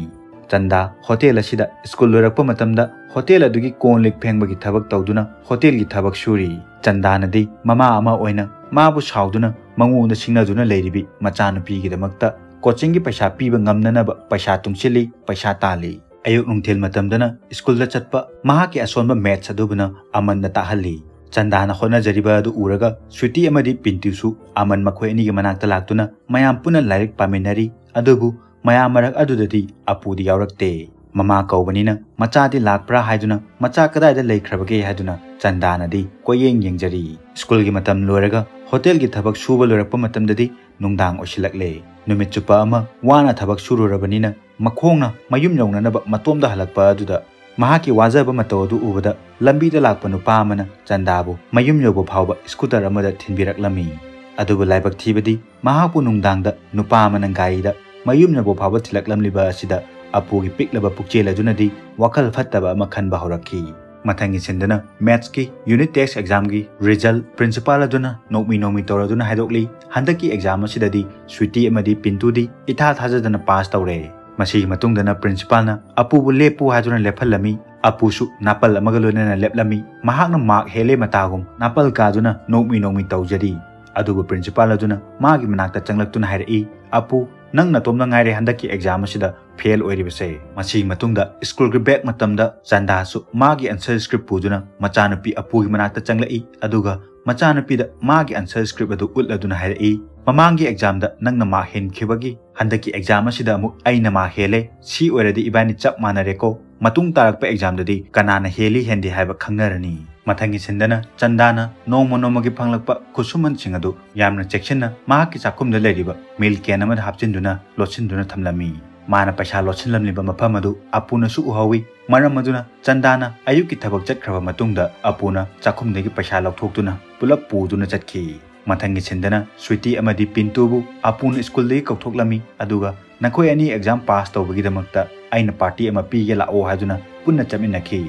ꯆꯟꯗꯥ ꯍꯣꯇꯦꯜ ꯑꯁꯤꯗ ꯁ꯭ꯀꯨꯜ ꯂꯣꯏꯔꯛꯄ ꯃꯇꯝꯗ ꯍꯣꯇꯦꯜ ꯑꯗꯨꯒꯤ ꯀꯣꯟ ꯂꯤꯛ ꯐꯦꯡꯕꯒꯤ ꯊꯕꯛ ꯇꯧꯗꯨꯅ ꯍꯣꯇꯦꯜꯒꯤ ꯊꯕꯛ ꯁꯨꯔꯤ꯫ ꯆꯟꯗꯥꯅꯗꯤ ꯃꯃꯥ ꯑꯃ ꯑꯣꯏꯅ ꯃꯥꯕꯨ ꯁꯥꯎꯗꯨꯅ ꯃꯉꯣꯟꯗ ꯁꯤꯡꯅꯗꯨꯅ ꯂꯩꯔꯤꯕꯤ ꯃꯆꯥꯅꯨꯄꯤꯒꯤꯗꯃꯛꯇ ꯀꯣꯆꯤꯡꯒꯤ ꯄꯩꯁꯥ ꯄꯤꯕ ꯉꯝꯅꯅꯕ ꯄꯩꯁꯥ ꯇꯨꯡꯁꯤꯜꯂꯤ, ꯄꯩꯁꯥ ꯇꯥꯜꯂꯤ꯫ ꯑꯌꯨꯛ ꯅꯨꯡꯊꯤꯜ ꯃꯇꯝꯗꯅ ꯁ꯭ꯀꯨꯜꯗ ꯆꯠꯄ ꯃꯍꯥꯛꯀꯤ ꯑꯁꯣꯟꯕ ꯃꯦꯊꯁ ꯑꯗꯨꯕꯨꯅ ꯑꯃꯟꯗ ꯇꯥꯛꯍꯜꯂꯤ꯫ ꯆꯟꯗꯥꯅ ꯍꯣꯠꯅꯖꯔꯤꯕ ꯑꯗꯨ ꯎꯔꯒ ꯁ꯭ꯋꯤꯇꯤ ꯑꯃꯗꯤ ꯄꯤꯟꯇꯨꯁꯨ ꯑꯃꯟ ꯃꯈꯣꯏ ꯑꯅꯤꯒꯤ ꯃꯅꯥꯛꯇ ꯂꯥꯛꯇꯨꯅ ꯃꯌꯥꯝ ꯄꯨꯟꯅ ꯂꯥꯏꯔꯤꯛ ꯄꯥꯃꯤꯟꯅꯔꯤ꯫ ꯑꯗꯨꯕꯨ ꯃꯌꯥꯝ ꯃꯔꯛ ꯑꯗꯨꯗꯗꯤ ꯑꯄꯨꯗꯤ ꯌꯥꯎꯔꯛꯇꯦ꯫ ꯃꯃꯥ ꯀꯧꯕꯅꯤꯅ ꯃꯆꯥꯗꯤ ꯂꯥꯛꯄ꯭ꯔꯥ ꯍꯥꯏꯗꯨꯅ, ꯃꯆꯥ ꯀꯗꯥꯏꯗ ꯂꯩꯈ꯭ꯔꯕꯒꯦ ꯍꯥꯏꯗꯨꯅ ꯆꯟꯗꯥꯅꯗꯤ ꯀꯣꯏꯌꯦꯡ ꯌꯦꯡꯖꯔꯤ꯫ ꯁ꯭ꯀꯨꯜꯒꯤ ꯃꯇꯝ ꯂꯣꯏꯔꯒ ꯍꯣꯇꯦꯜꯒꯤ ꯊꯕꯛ ꯁꯨꯕ ꯂꯣꯏꯔꯛꯄ ꯃꯇꯝꯗꯗꯤ ꯅꯨꯡꯗꯥꯡ ꯑꯣꯏꯁꯤꯜꯂꯛꯂꯦ꯫ ꯅꯨꯃꯤꯠ ꯆꯨꯞꯄ ꯑꯃ ꯋꯥꯅ ꯊꯕꯛ ꯁꯨꯔꯨꯔꯕꯅꯤꯅ ꯃꯈꯣꯡꯅ ꯃꯌꯨꯝ ꯌꯧꯅꯅꯕ ꯃꯇꯣꯝꯗ ꯍꯜꯂꯛꯄ ꯑꯗꯨꯗ ꯃꯍꯥꯛꯀꯤ ꯋꯥꯖꯕ ꯃꯇꯧ ꯑꯗꯨ ꯎꯕꯗ ꯂꯝꯕꯤꯗ ꯂꯥꯛꯄ ꯅꯨꯄꯥ ꯑꯃꯅ ꯆꯟꯗꯥꯕꯨ ꯃꯌꯨꯝ ꯌꯧꯕ ꯐꯥꯎꯕ ꯁ꯭ꯀꯨꯇꯔ ꯑꯃꯗ ꯊꯤꯟꯕꯤꯔꯛꯂꯝꯃꯤ꯫ ꯑꯗꯨꯕꯨ ꯂꯥꯏꯕꯛ ꯊꯤꯕꯗꯤ ꯃꯍꯥꯛꯄꯨ ꯅꯨꯡꯗꯥꯡꯗ ꯅꯨꯄꯥ ꯑꯃꯅ ꯒꯥꯔꯤꯗ ꯃꯌꯨꯝ ꯌꯧꯕ ꯐꯥꯎꯕ ꯊꯤꯜꯂꯛꯂꯝꯂꯤꯕ ꯑꯁꯤꯗ ꯑꯄꯨꯒꯤ ꯄꯤꯛꯂꯕ ꯄꯨꯛꯆꯦꯜ ꯑꯗꯨꯅꯗꯤ ꯋꯥꯈꯜ ꯐꯠꯇꯕ ꯑꯃ ꯈꯟꯕ ꯍꯧꯔꯛꯈꯤ꯫ ꯃꯊꯪꯒꯤ ꯁꯤꯟꯗꯅ ꯃꯦꯊꯁꯀꯤ ꯌꯨꯅꯤꯠ ꯇꯦꯁ ꯑꯦꯛꯖꯥꯝꯒꯤ ꯔꯤꯖꯜ ꯄ꯭ꯔꯤꯟꯁꯤꯄꯥꯜ ꯑꯗꯨꯅ ꯅꯣꯛꯃꯤ ꯅꯣꯛꯃꯤ ꯇꯧꯔꯗꯨꯅ ꯍꯥꯏꯗꯣꯛꯂꯤ꯫ ꯍꯟꯗꯛꯀꯤ ꯑꯦꯛꯖꯥꯝ ꯑꯁꯤꯗꯗꯤ ꯁ꯭ꯋꯤꯇꯤ ꯑꯃꯗꯤ ꯄꯤꯟꯇꯨꯗꯤ ꯏꯊꯥ ꯊꯥꯖꯗꯅ ꯄꯥꯁ ꯇꯧꯔꯦ꯫ ꯃꯁꯤꯒꯤ ꯃꯇꯨꯡꯗꯅ ꯄ꯭ꯔꯤꯟꯁꯤꯄꯥꯜꯅ ꯑꯄꯨꯕꯨ ꯂꯦꯞꯄꯨ ꯍꯥꯏꯗꯨꯅ ꯂꯦꯞꯍꯜꯂꯝꯃꯤ꯫ ꯑꯄꯨꯁꯨ ꯅꯥꯄꯜ ꯑꯃꯒ ꯂꯣꯏꯅꯅ ꯂꯦꯞꯂꯝꯃꯤ꯫ ꯃꯍꯥꯛꯅ ꯃꯥꯔꯛ ꯍꯦꯜꯂꯦ ꯃꯇꯥꯒꯨꯝ ꯅꯥꯄꯜ ꯀꯥꯗꯨꯅ ꯅꯣꯛꯃꯤ ꯅꯣꯛꯃꯤ ꯇꯧꯖꯔꯤ꯫ ꯑꯗꯨꯕꯨ ꯄ꯭ꯔꯤꯟꯁꯤꯄꯥꯜ ꯑꯗꯨꯅ ꯃꯥꯒꯤ ꯃꯅꯥꯛꯇ ꯆꯪꯂꯛꯇꯨꯅ ꯍꯥꯏꯔꯛꯏ, "ꯑꯄꯨ, ꯅꯪ ꯅꯇꯣꯝꯗ ꯉꯥꯏꯔꯦ ꯍꯟꯗꯛꯀꯤ ꯑꯦꯛꯖꯥꯝ ꯑꯁꯤꯗ ꯐꯦꯜ ꯑꯣꯏꯔꯤꯕꯁꯦ"꯫ ꯃꯁꯤꯒꯤ ꯃꯇꯨꯡꯗ ꯁ꯭ꯀꯨꯜꯒꯤ ꯕ꯭ꯔꯦꯛ ꯃꯇꯝꯗ ꯆꯟꯗꯥꯁꯨ ꯃꯥꯒꯤ ꯑꯟꯁꯔ ꯁ꯭ꯀ꯭ꯔꯤꯞ ꯄꯨꯗꯨꯅ ꯃꯆꯥꯅꯨꯄꯤ ꯑꯄꯨꯒꯤ ꯃꯅꯥꯛꯇ ꯆꯪꯂꯛꯏ꯫ ꯑꯗꯨꯒ ꯃꯆꯥꯅꯨꯄꯤꯗ ꯃꯥꯒꯤ ꯑꯟꯁꯔ ꯁ꯭ꯀ꯭ꯔꯤꯞ ꯑꯗꯨ ꯎꯠꯂꯗꯨꯅ ꯍꯥꯏꯔꯛꯏ, "ꯃꯃꯥꯡꯒꯤ ꯑꯦꯛꯖꯥꯝꯗ ꯅꯪꯅ ꯃꯥꯔꯛ ꯍꯦꯟꯈꯤꯕꯒꯤ ꯍꯟꯗꯛꯀꯤ ꯑꯦꯛꯖꯥꯝ ꯑꯁꯤꯗ ꯑꯃꯨꯛ ꯑꯩꯅ ꯃꯥꯔꯛ ꯍꯦꯜꯂꯦ꯫ ꯁꯤ ꯑꯣꯏꯔꯗꯤ ꯏꯕꯥꯅꯤ ꯆꯞ ꯃꯥꯟꯅꯔꯦꯀꯣ꯫ ꯃꯇꯨꯡ ꯇꯥꯔꯛꯄ ꯑꯦꯛꯖꯥꯝꯗꯗꯤ ꯀꯅꯥꯅ ꯍꯦꯜꯂꯤ ꯍꯦꯟꯗꯦ ꯍꯥꯏꯕ ꯈꯪꯅꯔꯅꯤ"꯫ ꯃꯊꯪꯒꯤ ꯁꯤꯟꯗꯅ ꯆꯟꯗꯥꯅ ꯅꯣꯡꯃ ꯅꯣꯡꯃꯒꯤ ꯐꯪꯂꯛꯄ ꯈꯨꯠꯁꯨꯃꯟꯁꯤꯡ ꯑꯗꯨ ꯌꯥꯝꯅ ꯆꯦꯛꯁꯤꯟꯅ ꯃꯍꯥꯛꯀꯤ ꯆꯥꯛꯈꯨꯝꯗ ꯂꯩꯔꯤꯕ ꯃꯤꯜꯛ ꯀꯦꯟ ꯑꯃꯗ ꯍꯥꯞꯆꯤꯟꯗꯨꯅ ꯂꯣꯠꯁꯤꯟꯗꯨꯅ ꯊꯝꯂꯝꯃꯤ꯫ ꯃꯥꯅ ꯄꯩꯁꯥ ꯂꯣꯠꯁꯤꯜꯂꯝꯂꯤꯕ ꯃꯐꯝ ꯑꯗꯨ ꯑꯄꯨꯅꯁꯨ ꯎꯍꯧꯏ꯫ ꯃꯔꯝ ꯑꯗꯨꯅ ꯆꯟꯗꯥꯅ ꯑꯌꯨꯛꯀꯤ ꯊꯕꯛ ꯆꯠꯈ꯭ꯔꯕ ꯃꯇꯨꯡꯗ ꯑꯄꯨꯅ ꯆꯥꯛꯈꯨꯝꯗꯒꯤ ꯄꯩꯁꯥ ꯂꯧꯊꯣꯛꯇꯨꯅ ꯄꯨꯂꯞ ꯄꯨꯗꯨꯅ ꯆꯠꯈꯤ꯫ ꯃꯊꯪꯒꯤ ꯁꯤꯟꯗꯅ ꯁ꯭ꯋꯤꯇꯤ ꯑꯃꯗꯤ ꯄꯤꯟꯇꯨꯕꯨ ꯑꯄꯨꯅ ꯁ꯭ꯀꯨꯜꯗꯒꯤ ꯀꯧꯊꯣꯛꯂꯝꯃꯤ, ꯑꯗꯨꯒ ꯅꯈꯣꯏ ꯑꯅꯤ ꯑꯦꯛꯖꯥꯝ ꯄꯥꯁ ꯇꯧꯕꯒꯤꯗꯃꯛꯇ ꯑꯩꯅ ꯄꯥꯔꯇꯤ ꯑꯃ ꯄꯤꯒꯦ ꯂꯥꯛꯑꯣ ꯍꯥꯏꯗꯨꯅ ꯄꯨꯟꯅ ꯆꯠꯃꯤꯟꯅꯈꯤ꯫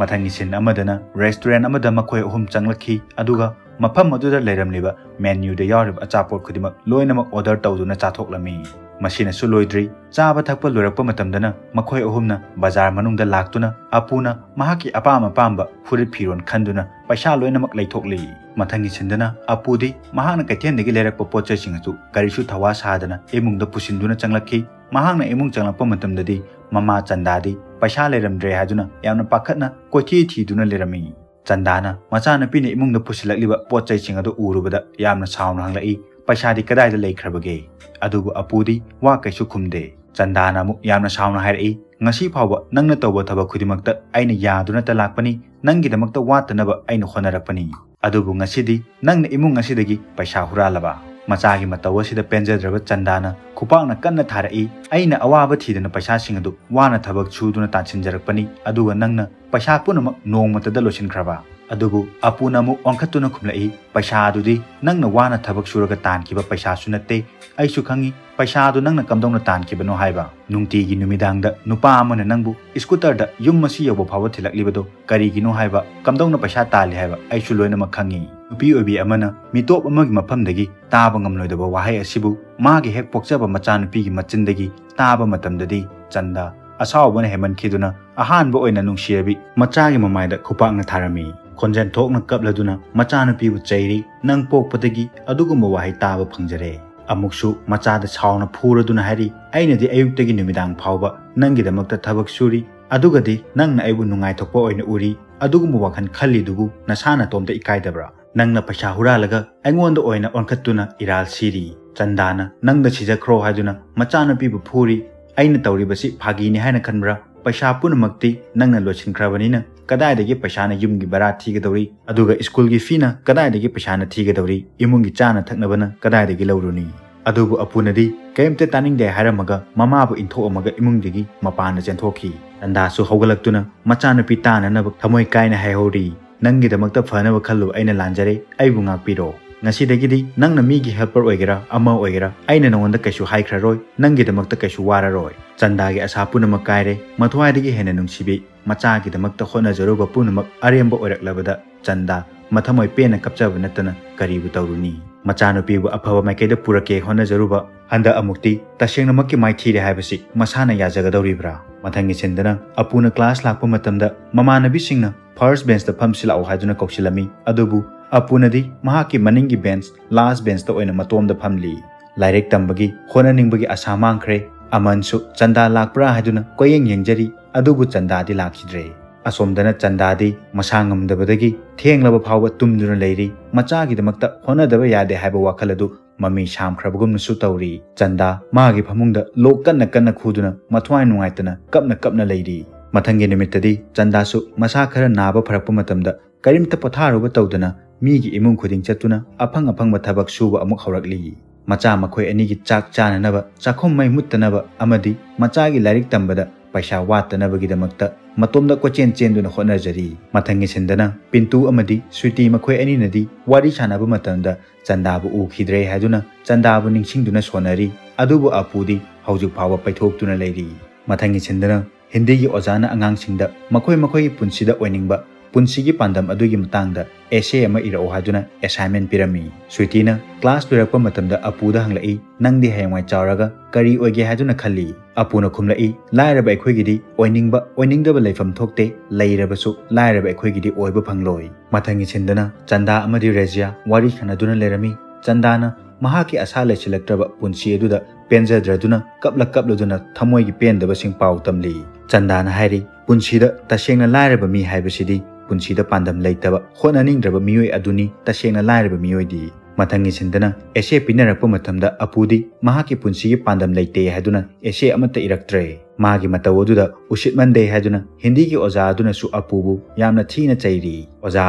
ꯃꯊꯪꯒꯤ ꯁꯤꯟ ꯑꯃꯗꯅ ꯔꯦꯁꯇꯨꯔꯦꯟ ꯑꯃꯗ ꯃꯈꯣꯏ ꯑꯍꯨꯝ ꯆꯪꯂꯛꯈꯤ, ꯑꯗꯨꯒ ꯃꯐꯝ ꯑꯗꯨꯗ ꯂꯩꯔꯝꯂꯤꯕ ꯃꯦꯅ꯭ꯌꯨꯗ ꯌꯥꯎꯔꯤꯕ ꯑꯆꯥꯄꯣꯠ ꯈꯨꯗꯤꯡꯃꯛ ꯂꯣꯏꯅꯃꯛ ꯑꯣꯔꯗꯔ ꯇꯧꯗꯨꯅ ꯆꯥꯊꯣꯛꯂꯝꯃꯤ꯫ ꯃꯁꯤꯅꯁꯨ ꯂꯣꯏꯗ꯭ꯔꯤ, ꯆꯥꯕ ꯊꯛꯄ ꯂꯣꯏꯔꯛꯄ ꯃꯇꯝꯗꯅ ꯃꯈꯣꯏ ꯑꯍꯨꯝꯅ ꯕꯖꯥꯔ ꯃꯅꯨꯡꯗ ꯂꯥꯛꯇꯨꯅ ꯑꯄꯨꯅ ꯃꯍꯥꯛꯀꯤ ꯑꯄꯥꯝ ꯑꯄꯥꯝꯕ ꯐꯨꯔꯤꯠ ꯐꯤꯔꯣꯜ ꯈꯟꯗꯨꯅ ꯄꯩꯁꯥ ꯂꯣꯏꯅꯃꯛ ꯂꯩꯊꯣꯛꯂꯤ꯫ ꯃꯊꯪꯒꯤ ꯁꯤꯟꯗꯅ ꯑꯄꯨꯗꯤ ꯃꯍꯥꯛꯅ ꯀꯩꯊꯦꯜꯗꯒꯤ ꯂꯩꯔꯛꯄ ꯄꯣꯠ ꯆꯩꯁꯤꯡ ꯑꯗꯨ ꯀꯔꯤꯁꯨ ꯊꯋꯥ ꯁꯥꯗꯅ ꯏꯃꯨꯡꯗ ꯄꯨꯁꯤꯟꯗꯨꯅ ꯆꯪꯂꯛꯈꯤ꯫ ꯃꯍꯥꯛꯅ ꯏꯃꯨꯡ ꯆꯪꯂꯛꯄ ꯃꯇꯝꯗꯗꯤ ꯃꯃꯥ ꯆꯟꯗꯥꯗꯤ ꯄꯩꯁꯥ ꯂꯩꯔꯝꯗ꯭ꯔꯦ ꯍꯥꯏꯗꯨꯅ ꯌꯥꯝꯅ ꯄꯥꯈꯠꯅ ꯀꯣꯏꯊꯤ ꯊꯤꯗꯨꯅ ꯂꯩꯔꯝꯃꯤ꯫ ꯆꯟꯗꯥꯅ ꯃꯆꯥꯅꯨꯄꯤꯅ ꯏꯃꯨꯡꯗ ꯄꯨꯁꯤꯜꯂꯛꯂꯤꯕ ꯄꯣꯠ ꯆꯩꯁꯤꯡ ꯑꯗꯨ ꯎꯔꯨꯕꯗ ꯌꯥꯝꯅ ꯁꯥꯎꯅ ꯍꯪꯂꯛꯏ, "ꯄꯩꯁꯥꯗꯤ ꯀꯗꯥꯏꯗ ꯂꯩꯈ꯭ꯔꯕꯒꯦ?" ꯑꯗꯨꯕꯨ ꯑꯄꯨꯗꯤ ꯋꯥ ꯀꯩꯁꯨ ꯈꯨꯝꯗꯦ꯫ ꯆꯟꯗꯥꯅ ꯑꯃꯨꯛ ꯌꯥꯝꯅ ꯁꯥꯎꯅ ꯍꯥꯏꯔꯛꯏ, "ꯉꯁꯤ ꯐꯥꯎꯕ ꯅꯪꯅ ꯇꯧꯕ ꯊꯕꯛ ꯈꯨꯗꯤꯡꯃꯛꯇ ꯑꯩꯅ ꯌꯥꯗꯨꯅꯇ ꯂꯥꯛꯄꯅꯤ, ꯅꯪꯒꯤꯗꯃꯛꯇ ꯋꯥꯠꯇꯅꯕ ꯑꯩꯅ ꯍꯣꯠꯅꯔꯛꯄꯅꯤ꯫ ꯑꯗꯨꯕꯨ ꯉꯁꯤꯗꯤ ꯅꯪꯅ ꯏꯃꯨꯡ ꯑꯁꯤꯗꯒꯤ ꯄꯩꯁꯥ ꯍꯨꯔꯥꯜꯂꯕ?" ꯃꯆꯥꯒꯤ ꯃꯇꯧ ꯑꯁꯤꯗ ꯄꯦꯟꯖꯗ꯭ꯔꯕ ꯆꯟꯗꯥꯅ ꯈꯨꯄꯥꯛꯅ ꯀꯟꯅ ꯊꯥꯔꯛꯏ, "ꯑꯩꯅ ꯑꯋꯥꯕ ꯊꯤꯗꯅ ꯄꯩꯁꯥꯁꯤꯡ ꯑꯗꯨ ꯋꯥꯅ ꯊꯕꯛ ꯁꯨꯗꯨꯅ ꯇꯥꯟꯁꯤꯟꯖꯔꯛꯄꯅꯤ, ꯑꯗꯨꯒ ꯅꯪꯅ ꯄꯩꯁꯥ ꯄꯨꯝꯅꯃꯛ ꯅꯣꯡꯃꯇꯗ ꯂꯣꯏꯁꯤꯟꯈ꯭ꯔꯕ?" ꯑꯗꯨꯕꯨ ꯑꯄꯨꯅ ꯑꯃꯨꯛ ꯑꯣꯟꯈꯠꯇꯨꯅ ꯈꯨꯝꯂꯛꯏ, "ꯄꯩꯁꯥ ꯑꯗꯨꯗꯤ ꯅꯪꯅ ꯋꯥꯅ ꯊꯕꯛ ꯁꯨꯔꯒ ꯇꯥꯟꯈꯤꯕ ꯄꯩꯁꯥꯁꯨ ꯅꯠꯇꯦ꯫ ꯑꯩꯁꯨ ꯈꯪꯏ ꯄꯩꯁꯥ ꯑꯗꯨ ꯅꯪꯅ ꯀꯝꯗꯧꯅ ꯇꯥꯟꯈꯤꯕꯅꯣ ꯍꯥꯏꯕ꯫ ꯅꯨꯡꯇꯤꯒꯤ ꯅꯨꯃꯤꯗꯥꯡꯗ ꯅꯨꯄꯥ ꯑꯃꯅ ꯅꯪꯕꯨ ꯁ꯭ꯀꯨꯇꯔꯗ ꯌꯨꯝ ꯑꯁꯤ ꯌꯧꯕ ꯐꯥꯎꯕ ꯊꯤꯜꯂꯛꯂꯤꯕꯗꯣ ꯀꯔꯤꯒꯤꯅꯣ ꯍꯥꯏꯕ, ꯀꯝꯗꯧꯅ ꯄꯩꯁꯥ ꯇꯥꯜꯂꯤ ꯍꯥꯏꯕ ꯑꯩꯁꯨ ꯂꯣꯏꯅꯃꯛ ꯈꯪꯏ꯫ ꯅꯨꯄꯤ ꯑꯣꯏꯕꯤ ꯑꯃꯅ ꯃꯤꯇꯣꯞ ꯑꯃꯒꯤ ꯃꯐꯝꯗꯒꯤ ꯇꯥꯕ ꯉꯝꯂꯣꯏꯗꯕ ꯋꯥꯍꯩ ꯑꯁꯤꯕꯨ ꯃꯥꯒꯤ ꯍꯦꯛ ꯄꯣꯛꯆꯕ ꯃꯆꯥꯅꯨꯄꯤꯒꯤ ꯃꯆꯤꯟꯗꯒꯤ ꯇꯥꯕ ꯃꯇꯝꯗꯗꯤ ꯆꯟꯗꯥ ꯑꯁꯥꯎꯕꯅ ꯍꯦꯟꯃꯟꯈꯤꯗꯨꯅ ꯑꯍꯥꯟꯕ ꯑꯣꯏꯅ ꯅꯨꯡꯁꯤꯔꯕꯤ ꯃꯆꯥꯒꯤ ꯃꯃꯥꯏꯗ ꯈꯨꯄꯥꯛꯅ ꯊꯥꯔꯝꯃꯤ꯫ ꯈꯣꯟꯖꯦꯜ ꯊꯣꯛꯅ ꯀꯞꯂꯗꯨꯅ ꯃꯆꯥꯅꯨꯄꯤꯕꯨ ꯆꯩꯔꯤ, "ꯅꯪ ꯄꯣꯛꯄꯗꯒꯤ ꯑꯗꯨꯒꯨꯝꯕ ꯋꯥꯍꯩ ꯇꯥꯕ ꯐꯪꯖꯔꯦ"꯫ ꯑꯃꯨꯛꯁꯨ ꯃꯆꯥꯗ ꯁꯥꯎꯅ ꯐꯨꯔꯗꯨꯅ ꯍꯥꯏꯔꯤ, "ꯑꯩꯅꯗꯤ ꯑꯌꯨꯛꯇꯒꯤ ꯅꯨꯃꯤꯗꯥꯡ ꯐꯥꯎꯕ ꯅꯪꯒꯤꯗꯃꯛꯇ ꯊꯕꯛ ꯁꯨꯔꯤ, ꯑꯗꯨꯒꯗꯤ ꯅꯪꯅ ꯑꯩꯕꯨ ꯅꯨꯡꯉꯥꯏꯊꯣꯛꯄ ꯑꯣꯏꯅ ꯎꯔꯤ, ꯑꯗꯨꯒꯨꯝꯕ ꯋꯥꯈꯜ ꯈꯜꯂꯤꯗꯨꯕꯨ ꯅꯁꯥ ꯅꯇꯣꯝꯇ ꯏꯀꯥꯏꯗꯕ꯭ꯔꯥ? ꯅꯪꯅ ꯄꯩꯁꯥ ꯍꯨꯔꯥꯜꯂꯒ ꯑꯩꯉꯣꯟꯗ ꯑꯣꯏꯅ ꯑꯣꯟꯈꯠꯇꯨꯅ ꯏꯔꯥꯜ ꯁꯤꯔꯤ꯫ ꯆꯟꯗꯥꯅ ꯅꯪꯗ ꯁꯤꯖꯈ꯭ꯔꯣ ꯍꯥꯏꯗꯨꯅ ꯃꯆꯥꯅꯨꯄꯤꯕꯨ ꯐꯨꯔꯤ꯫ ꯑꯩꯅ ꯇꯧꯔꯤꯕꯁꯤ ꯐꯥꯒꯤꯅꯤ ꯍꯥꯏꯅ ꯈꯟꯕ꯭ꯔꯥ? ꯄꯩꯁꯥ ꯄꯨꯝꯅꯃꯛꯇꯤ ꯅꯪꯅ ꯂꯣꯏꯁꯤꯟꯈ꯭ꯔꯕꯅꯤꯅ ꯀꯗꯥꯏꯗꯒꯤ ꯄꯩꯁꯥꯅ ꯌꯨꯝꯒꯤ ꯚꯔꯥ ꯊꯤꯒꯗꯧꯔꯤ? ꯑꯗꯨꯒ ꯁ꯭ꯀꯨꯜꯒꯤ ꯐꯤꯅ ꯀꯗꯥꯏꯗꯒꯤ ꯄꯩꯁꯥꯅ ꯊꯤꯒꯗꯧꯔꯤ? ꯏꯃꯨꯡꯒꯤ ꯆꯥꯅ ꯊꯛꯅꯕꯅ ꯀꯗꯥꯏꯗꯒꯤ ꯂꯧꯔꯨꯅꯤ?" ꯑꯗꯨꯕꯨ ꯑꯄꯨꯅꯗꯤ ꯀꯔꯤꯝꯇ ꯇꯥꯅꯤꯡꯗꯦ ꯍꯥꯏꯔꯝꯃꯒ ꯃꯃꯥꯕꯨ ꯏꯟꯊꯣꯛꯑꯝꯃꯒ ꯏꯃꯨꯡꯗꯒꯤ ꯃꯄꯥꯟꯗ ꯆꯦꯟꯊꯣꯛꯈꯤ꯫ ꯆꯟꯗꯥꯁꯨ ꯍꯧꯒꯠꯂꯛꯇꯨꯅ ꯃꯆꯥꯅꯨꯄꯤ ꯇꯥꯅꯅꯕ ꯊꯃꯣꯏ ꯀꯥꯏꯅ ꯍꯥꯏꯍꯧꯔꯤ꯫ "ꯅꯪꯒꯤꯗꯃꯛꯇ ꯐꯅꯕ ꯈꯜꯂꯨ, ꯑꯩꯅ ꯂꯥꯟꯖꯔꯦ, ꯑꯩꯕꯨ ꯉꯥꯛꯄꯤꯔꯣ꯫ ꯉꯁꯤꯗꯒꯤꯗꯤ ꯅꯪꯅ ꯃꯤꯒꯤ helper ꯑꯣꯏꯒꯦꯔꯥ ꯑꯃ ꯑꯣꯏꯒꯦꯔꯥ, ꯑꯩꯅ ꯅꯉꯣꯟꯗ ꯀꯩꯁꯨ ꯍꯥꯏꯈ꯭ꯔꯔꯣꯏ, ꯅꯪꯒꯤꯗꯃꯛꯇ ꯀꯩꯁꯨ ꯋꯥꯔꯔꯣꯏ꯫" ꯆꯟꯗꯥꯒꯤ ꯑꯁꯥ ꯄꯨꯝꯅꯃꯛ ꯀꯥꯏꯔꯦ꯫ ꯃꯊ꯭ꯋꯥꯏꯗꯒꯤ ꯍꯦꯟꯅ ꯅꯨꯡꯁꯤꯕꯤ ꯃꯆꯥꯒꯤꯗꯃꯛꯇ ꯍꯣꯠꯅꯖꯔꯨꯕ ꯄꯨꯝꯅꯃꯛ ꯑꯔꯦꯝꯕ ꯑꯣꯏꯔꯛꯂꯕꯗ ꯆꯟꯗꯥ ꯃꯊꯃꯣꯏ ꯄꯦꯟꯅ ꯀꯞꯆꯕ ꯅꯠꯇꯅ ꯀꯔꯤꯕꯨ ꯇꯧꯔꯨꯅꯤ? ꯃꯆꯥꯅꯨꯄꯤꯕꯨ ꯑꯐꯕ ꯃꯥꯏꯀꯩꯗ ꯄꯨꯔꯛꯀꯦ ꯍꯣꯠꯅꯖꯔꯨꯕ ꯍꯟꯗꯛ ꯑꯃꯨꯛꯇꯤ ꯇꯁꯦꯡꯅꯃꯛꯀꯤ ꯃꯥꯏꯊꯤꯔꯦ ꯍꯥꯏꯕꯁꯤ ꯃꯁꯥꯅ ꯌꯥꯖꯒꯗꯧꯔꯤꯕ꯭ꯔꯥ? ꯃꯊꯪꯒꯤ ꯁꯤꯟꯗꯅ ꯑꯄꯨꯅ class ꯂꯥꯛꯄ ꯃꯇꯝꯗ ꯃꯃꯥꯟꯅꯕꯤꯁꯤꯡꯅ first benchꯇ ꯐꯝꯁꯤ ꯂꯥꯛꯑꯣ ꯍꯥꯏꯗꯨꯅ ꯀꯧꯁꯤꯜꯂꯝꯃꯤ꯫ ꯑꯗꯨꯕꯨ ꯑꯄꯨꯅꯗꯤ ꯃꯍꯥꯛꯀꯤ ꯃꯅꯤꯡꯒꯤ bench, last benchꯇ ꯑꯣꯏꯅ ꯃꯇꯣꯝꯗ ꯐꯝꯂꯤ꯫ ꯂꯥꯏꯔꯤꯛ ꯇꯝꯕꯒꯤ ꯍꯣꯠꯅꯅꯤꯡꯕꯒꯤ ꯑꯁꯥ ꯃꯥꯡꯈ꯭ꯔꯦ꯫ ꯑꯃꯟꯁꯨ ꯆꯟꯗꯥ ꯂꯥꯛꯄ꯭ꯔꯥ ꯍꯥꯏꯗꯨꯅ ꯀꯣꯏꯌꯦꯡ ꯌꯦꯡꯖꯔꯤ꯫ ꯑꯗꯨꯕꯨ ꯆꯟꯗꯥꯗꯤ ꯂꯥꯛꯈꯤꯗ꯭ꯔꯦ꯫ ꯑꯁꯣꯝꯗꯅ ꯆꯟꯗꯥꯗꯤ ꯃꯁꯥ ꯉꯝꯗꯕꯗꯒꯤ ꯊꯦꯡꯂꯕ ꯐꯥꯎꯕ ꯇꯨꯝꯗꯨꯅ ꯂꯩꯔꯤ꯫ ꯃꯆꯥꯒꯤꯗꯃꯛꯇ ꯍꯣꯠꯅꯗꯕ ꯌꯥꯗꯦ ꯍꯥꯏꯕ ꯋꯥꯈꯜ ꯑꯗꯨ ꯃꯃꯤ ꯁꯥꯝꯈ꯭ꯔꯕꯒꯨꯝꯅꯁꯨ ꯇꯧꯔꯤ꯫ ꯆꯟꯗꯥ ꯃꯥꯒꯤ ꯐꯃꯨꯡꯗ ꯂꯣꯛ ꯀꯟꯅ ꯀꯟꯅ ꯈꯨꯗꯨꯅ ꯃꯊ꯭ꯋꯥꯏ ꯅꯨꯡꯉꯥꯏꯇꯅ ꯀꯞꯅ ꯀꯞꯅ ꯂꯩꯔꯤ꯫ ꯃꯊꯪꯒꯤ ꯅꯨꯃꯤꯠꯇꯗꯤ ꯆꯟꯗꯥꯁꯨ ꯃꯁꯥ ꯈꯔ ꯅꯥꯕ ꯐꯔꯛꯄ ꯃꯇꯝꯗ ꯀꯔꯤꯝꯇ ꯄꯣꯊꯥꯔꯨꯕ ꯇꯧꯗꯅ ꯃꯤꯒꯤ ꯏꯃꯨꯡ ꯈꯨꯗꯤꯡ ꯆꯠꯇꯨꯅ ꯑꯐꯪ ꯑꯐꯪꯕ ꯊꯕꯛ ꯁꯨꯕ ꯑꯃꯨꯛ ꯍꯧꯔꯛꯂꯤ꯫ ꯃꯆꯥ ꯃꯈꯣꯏ ꯑꯅꯤꯒꯤ ꯆꯥꯛ ꯆꯥꯅꯅꯕ, ꯆꯥꯛꯈꯨꯝ ꯃꯩ ꯃꯨꯠꯇꯅꯕ ꯑꯃꯗꯤ ꯃꯆꯥꯒꯤ ꯂꯥꯏꯔꯤꯛ ꯇꯝꯕꯗ ꯄꯩꯁꯥ ꯋꯥꯠꯇꯅꯕꯒꯤꯗꯃꯛꯇ ꯃꯇꯣꯝꯗ ꯀꯣꯏꯆꯦꯟ ꯆꯦꯟꯗꯨꯅ ꯍꯣꯠꯅꯖꯔꯤ꯫ ꯃꯊꯪꯒꯤ ꯁꯤꯟꯗꯅ ꯄꯤꯟꯇꯨ ꯑꯃꯗꯤ ꯁ꯭ꯋꯤꯇꯤ ꯃꯈꯣꯏ ꯑꯅꯤꯅꯗꯤ ꯋꯥꯔꯤ ꯁꯥꯟꯅꯕ ꯃꯇꯝꯗ ꯆꯟꯗꯥꯕꯨ ꯎꯈꯤꯗ꯭ꯔꯦ ꯍꯥꯏꯗꯨꯅ ꯆꯟꯗꯥꯕꯨ ꯅꯤꯡꯁꯤꯡꯗꯨꯅ ꯁꯣꯟꯅꯔꯤ꯫ ꯑꯗꯨꯕꯨ ꯑꯄꯨꯗꯤ ꯍꯧꯖꯤꯛ ꯐꯥꯎꯕ ꯄꯩꯊꯣꯛꯇꯨꯅ ꯂꯩꯔꯤ꯫ ꯃꯊꯪꯒꯤ ꯁꯤꯟꯗꯅ ꯍꯤꯟꯗꯤꯒꯤ ꯑꯣꯖꯥꯅ ꯑꯉꯥꯡꯁꯤꯡꯗ ꯃꯈꯣꯏ ꯃꯈꯣꯏꯒꯤ ꯄꯨꯟꯁꯤꯗ ꯑꯣꯏꯅꯤꯡꯕ ꯄꯨꯟꯁꯤꯒꯤ ꯄꯥꯟꯗꯝ ꯑꯗꯨꯒꯤ ꯃꯇꯥꯡꯗ essay ꯑꯃ ꯏꯔꯛꯎ ꯍꯥꯏꯗꯨꯅ assignment ꯄꯤꯔꯝꯃꯤ꯫ ꯁ꯭ꯋꯤꯇꯤꯅ class ꯂꯣꯏꯔꯛꯄ ꯃꯇꯝꯗ ꯑꯄꯨꯗ ꯍꯪꯂꯛꯏ, "ꯅꯪꯗꯤ ꯍꯌꯦꯡꯋꯥꯏ ꯆꯥꯎꯔꯒ ꯀꯔꯤ ꯑꯣꯏꯒꯦ ꯍꯥꯏꯗꯨꯅ ꯈꯜꯂꯤ?" ꯑꯄꯨꯅ ꯈꯨꯝꯂꯛꯏ, "ꯂꯥꯏꯔꯕ ꯑꯩꯈꯣꯏꯒꯤꯗꯤ ꯑꯣꯏꯅꯤꯡꯕ ꯑꯣꯏꯅꯤꯡꯗꯕ ꯂꯩꯐꯝ ꯊꯣꯛꯇꯦ, ꯂꯩꯔꯕꯁꯨ ꯂꯥꯏꯔꯕ ꯑꯩꯈꯣꯏꯒꯤꯗꯤ ꯑꯣꯏꯕ ꯐꯪꯂꯣꯏ꯫" ꯃꯊꯪꯒꯤ ꯁꯤꯟꯗꯅ ꯆꯟꯗꯥ ꯑꯃꯗꯤ ꯔꯦꯖꯤꯌꯥ ꯋꯥꯔꯤ ꯁꯥꯟꯅꯗꯨꯅ ꯂꯩꯔꯝꯃꯤ꯫ ꯆꯟꯗꯥꯅ ꯃꯍꯥꯛꯀꯤ ꯑꯁꯥ ꯂꯩꯁꯤꯜꯂꯛꯇ꯭ꯔꯕ ꯄꯨꯟꯁꯤ ꯑꯗꯨꯗ ꯄꯦꯟꯖꯗ꯭ꯔꯗꯨꯅ ꯀꯞꯂ ꯀꯞꯂꯗꯨꯅ ꯊꯃꯣꯏꯒꯤ ꯄꯦꯟꯗꯕꯁꯤꯡ ꯄꯥꯎ ꯇꯝꯂꯤ꯫ ꯆꯟꯗꯥꯅ ꯍꯥꯏꯔꯤ, ꯄꯨꯟꯁꯤꯗ ꯇꯁꯦꯡꯅ ꯂꯥꯏꯔꯕ ꯃꯤ ꯍꯥꯏꯕꯁꯤꯗꯤ ꯄꯨꯟꯁꯤꯗ ꯄꯥꯟꯗꯝ ꯂꯩꯇꯕ, ꯍꯣꯠꯅꯅꯤꯡꯗ꯭ꯔꯕ ꯃꯤꯑꯣꯏ ꯑꯗꯨꯅꯤ ꯇꯁꯦꯡꯅ ꯂꯥꯏꯔꯕ ꯃꯤꯑꯣꯏꯗꯤ꯫ ꯃꯊꯪꯒꯤ ꯁꯤꯟꯗꯅ ꯑꯦꯁꯦ ꯄꯤꯅꯔꯛꯄ ꯃꯇꯝꯗ ꯑꯄꯨꯗꯤ ꯃꯍꯥꯛꯀꯤ ꯄꯨꯟꯁꯤꯒꯤ ꯄꯥꯟꯗꯝ ꯂꯩꯇꯦ ꯍꯥꯏꯗꯨꯅ ꯑꯦꯁꯦ ꯑꯃꯠꯇ ꯏꯔꯛꯇ꯭ꯔꯦ꯫ ꯃꯥꯒꯤ ꯃꯇꯧ ꯑꯗꯨꯗ ꯎꯁꯤꯠꯃꯟꯗꯦ ꯍꯥꯏꯗꯨꯅ ꯍꯤꯟꯗꯤꯒꯤ ꯑꯣꯖꯥ ꯑꯗꯨꯅꯁꯨ ꯑꯄꯨꯕꯨ ꯌꯥꯝꯅ ꯊꯤꯅ ꯆꯩꯔꯤ꯫ ꯑꯣꯖꯥ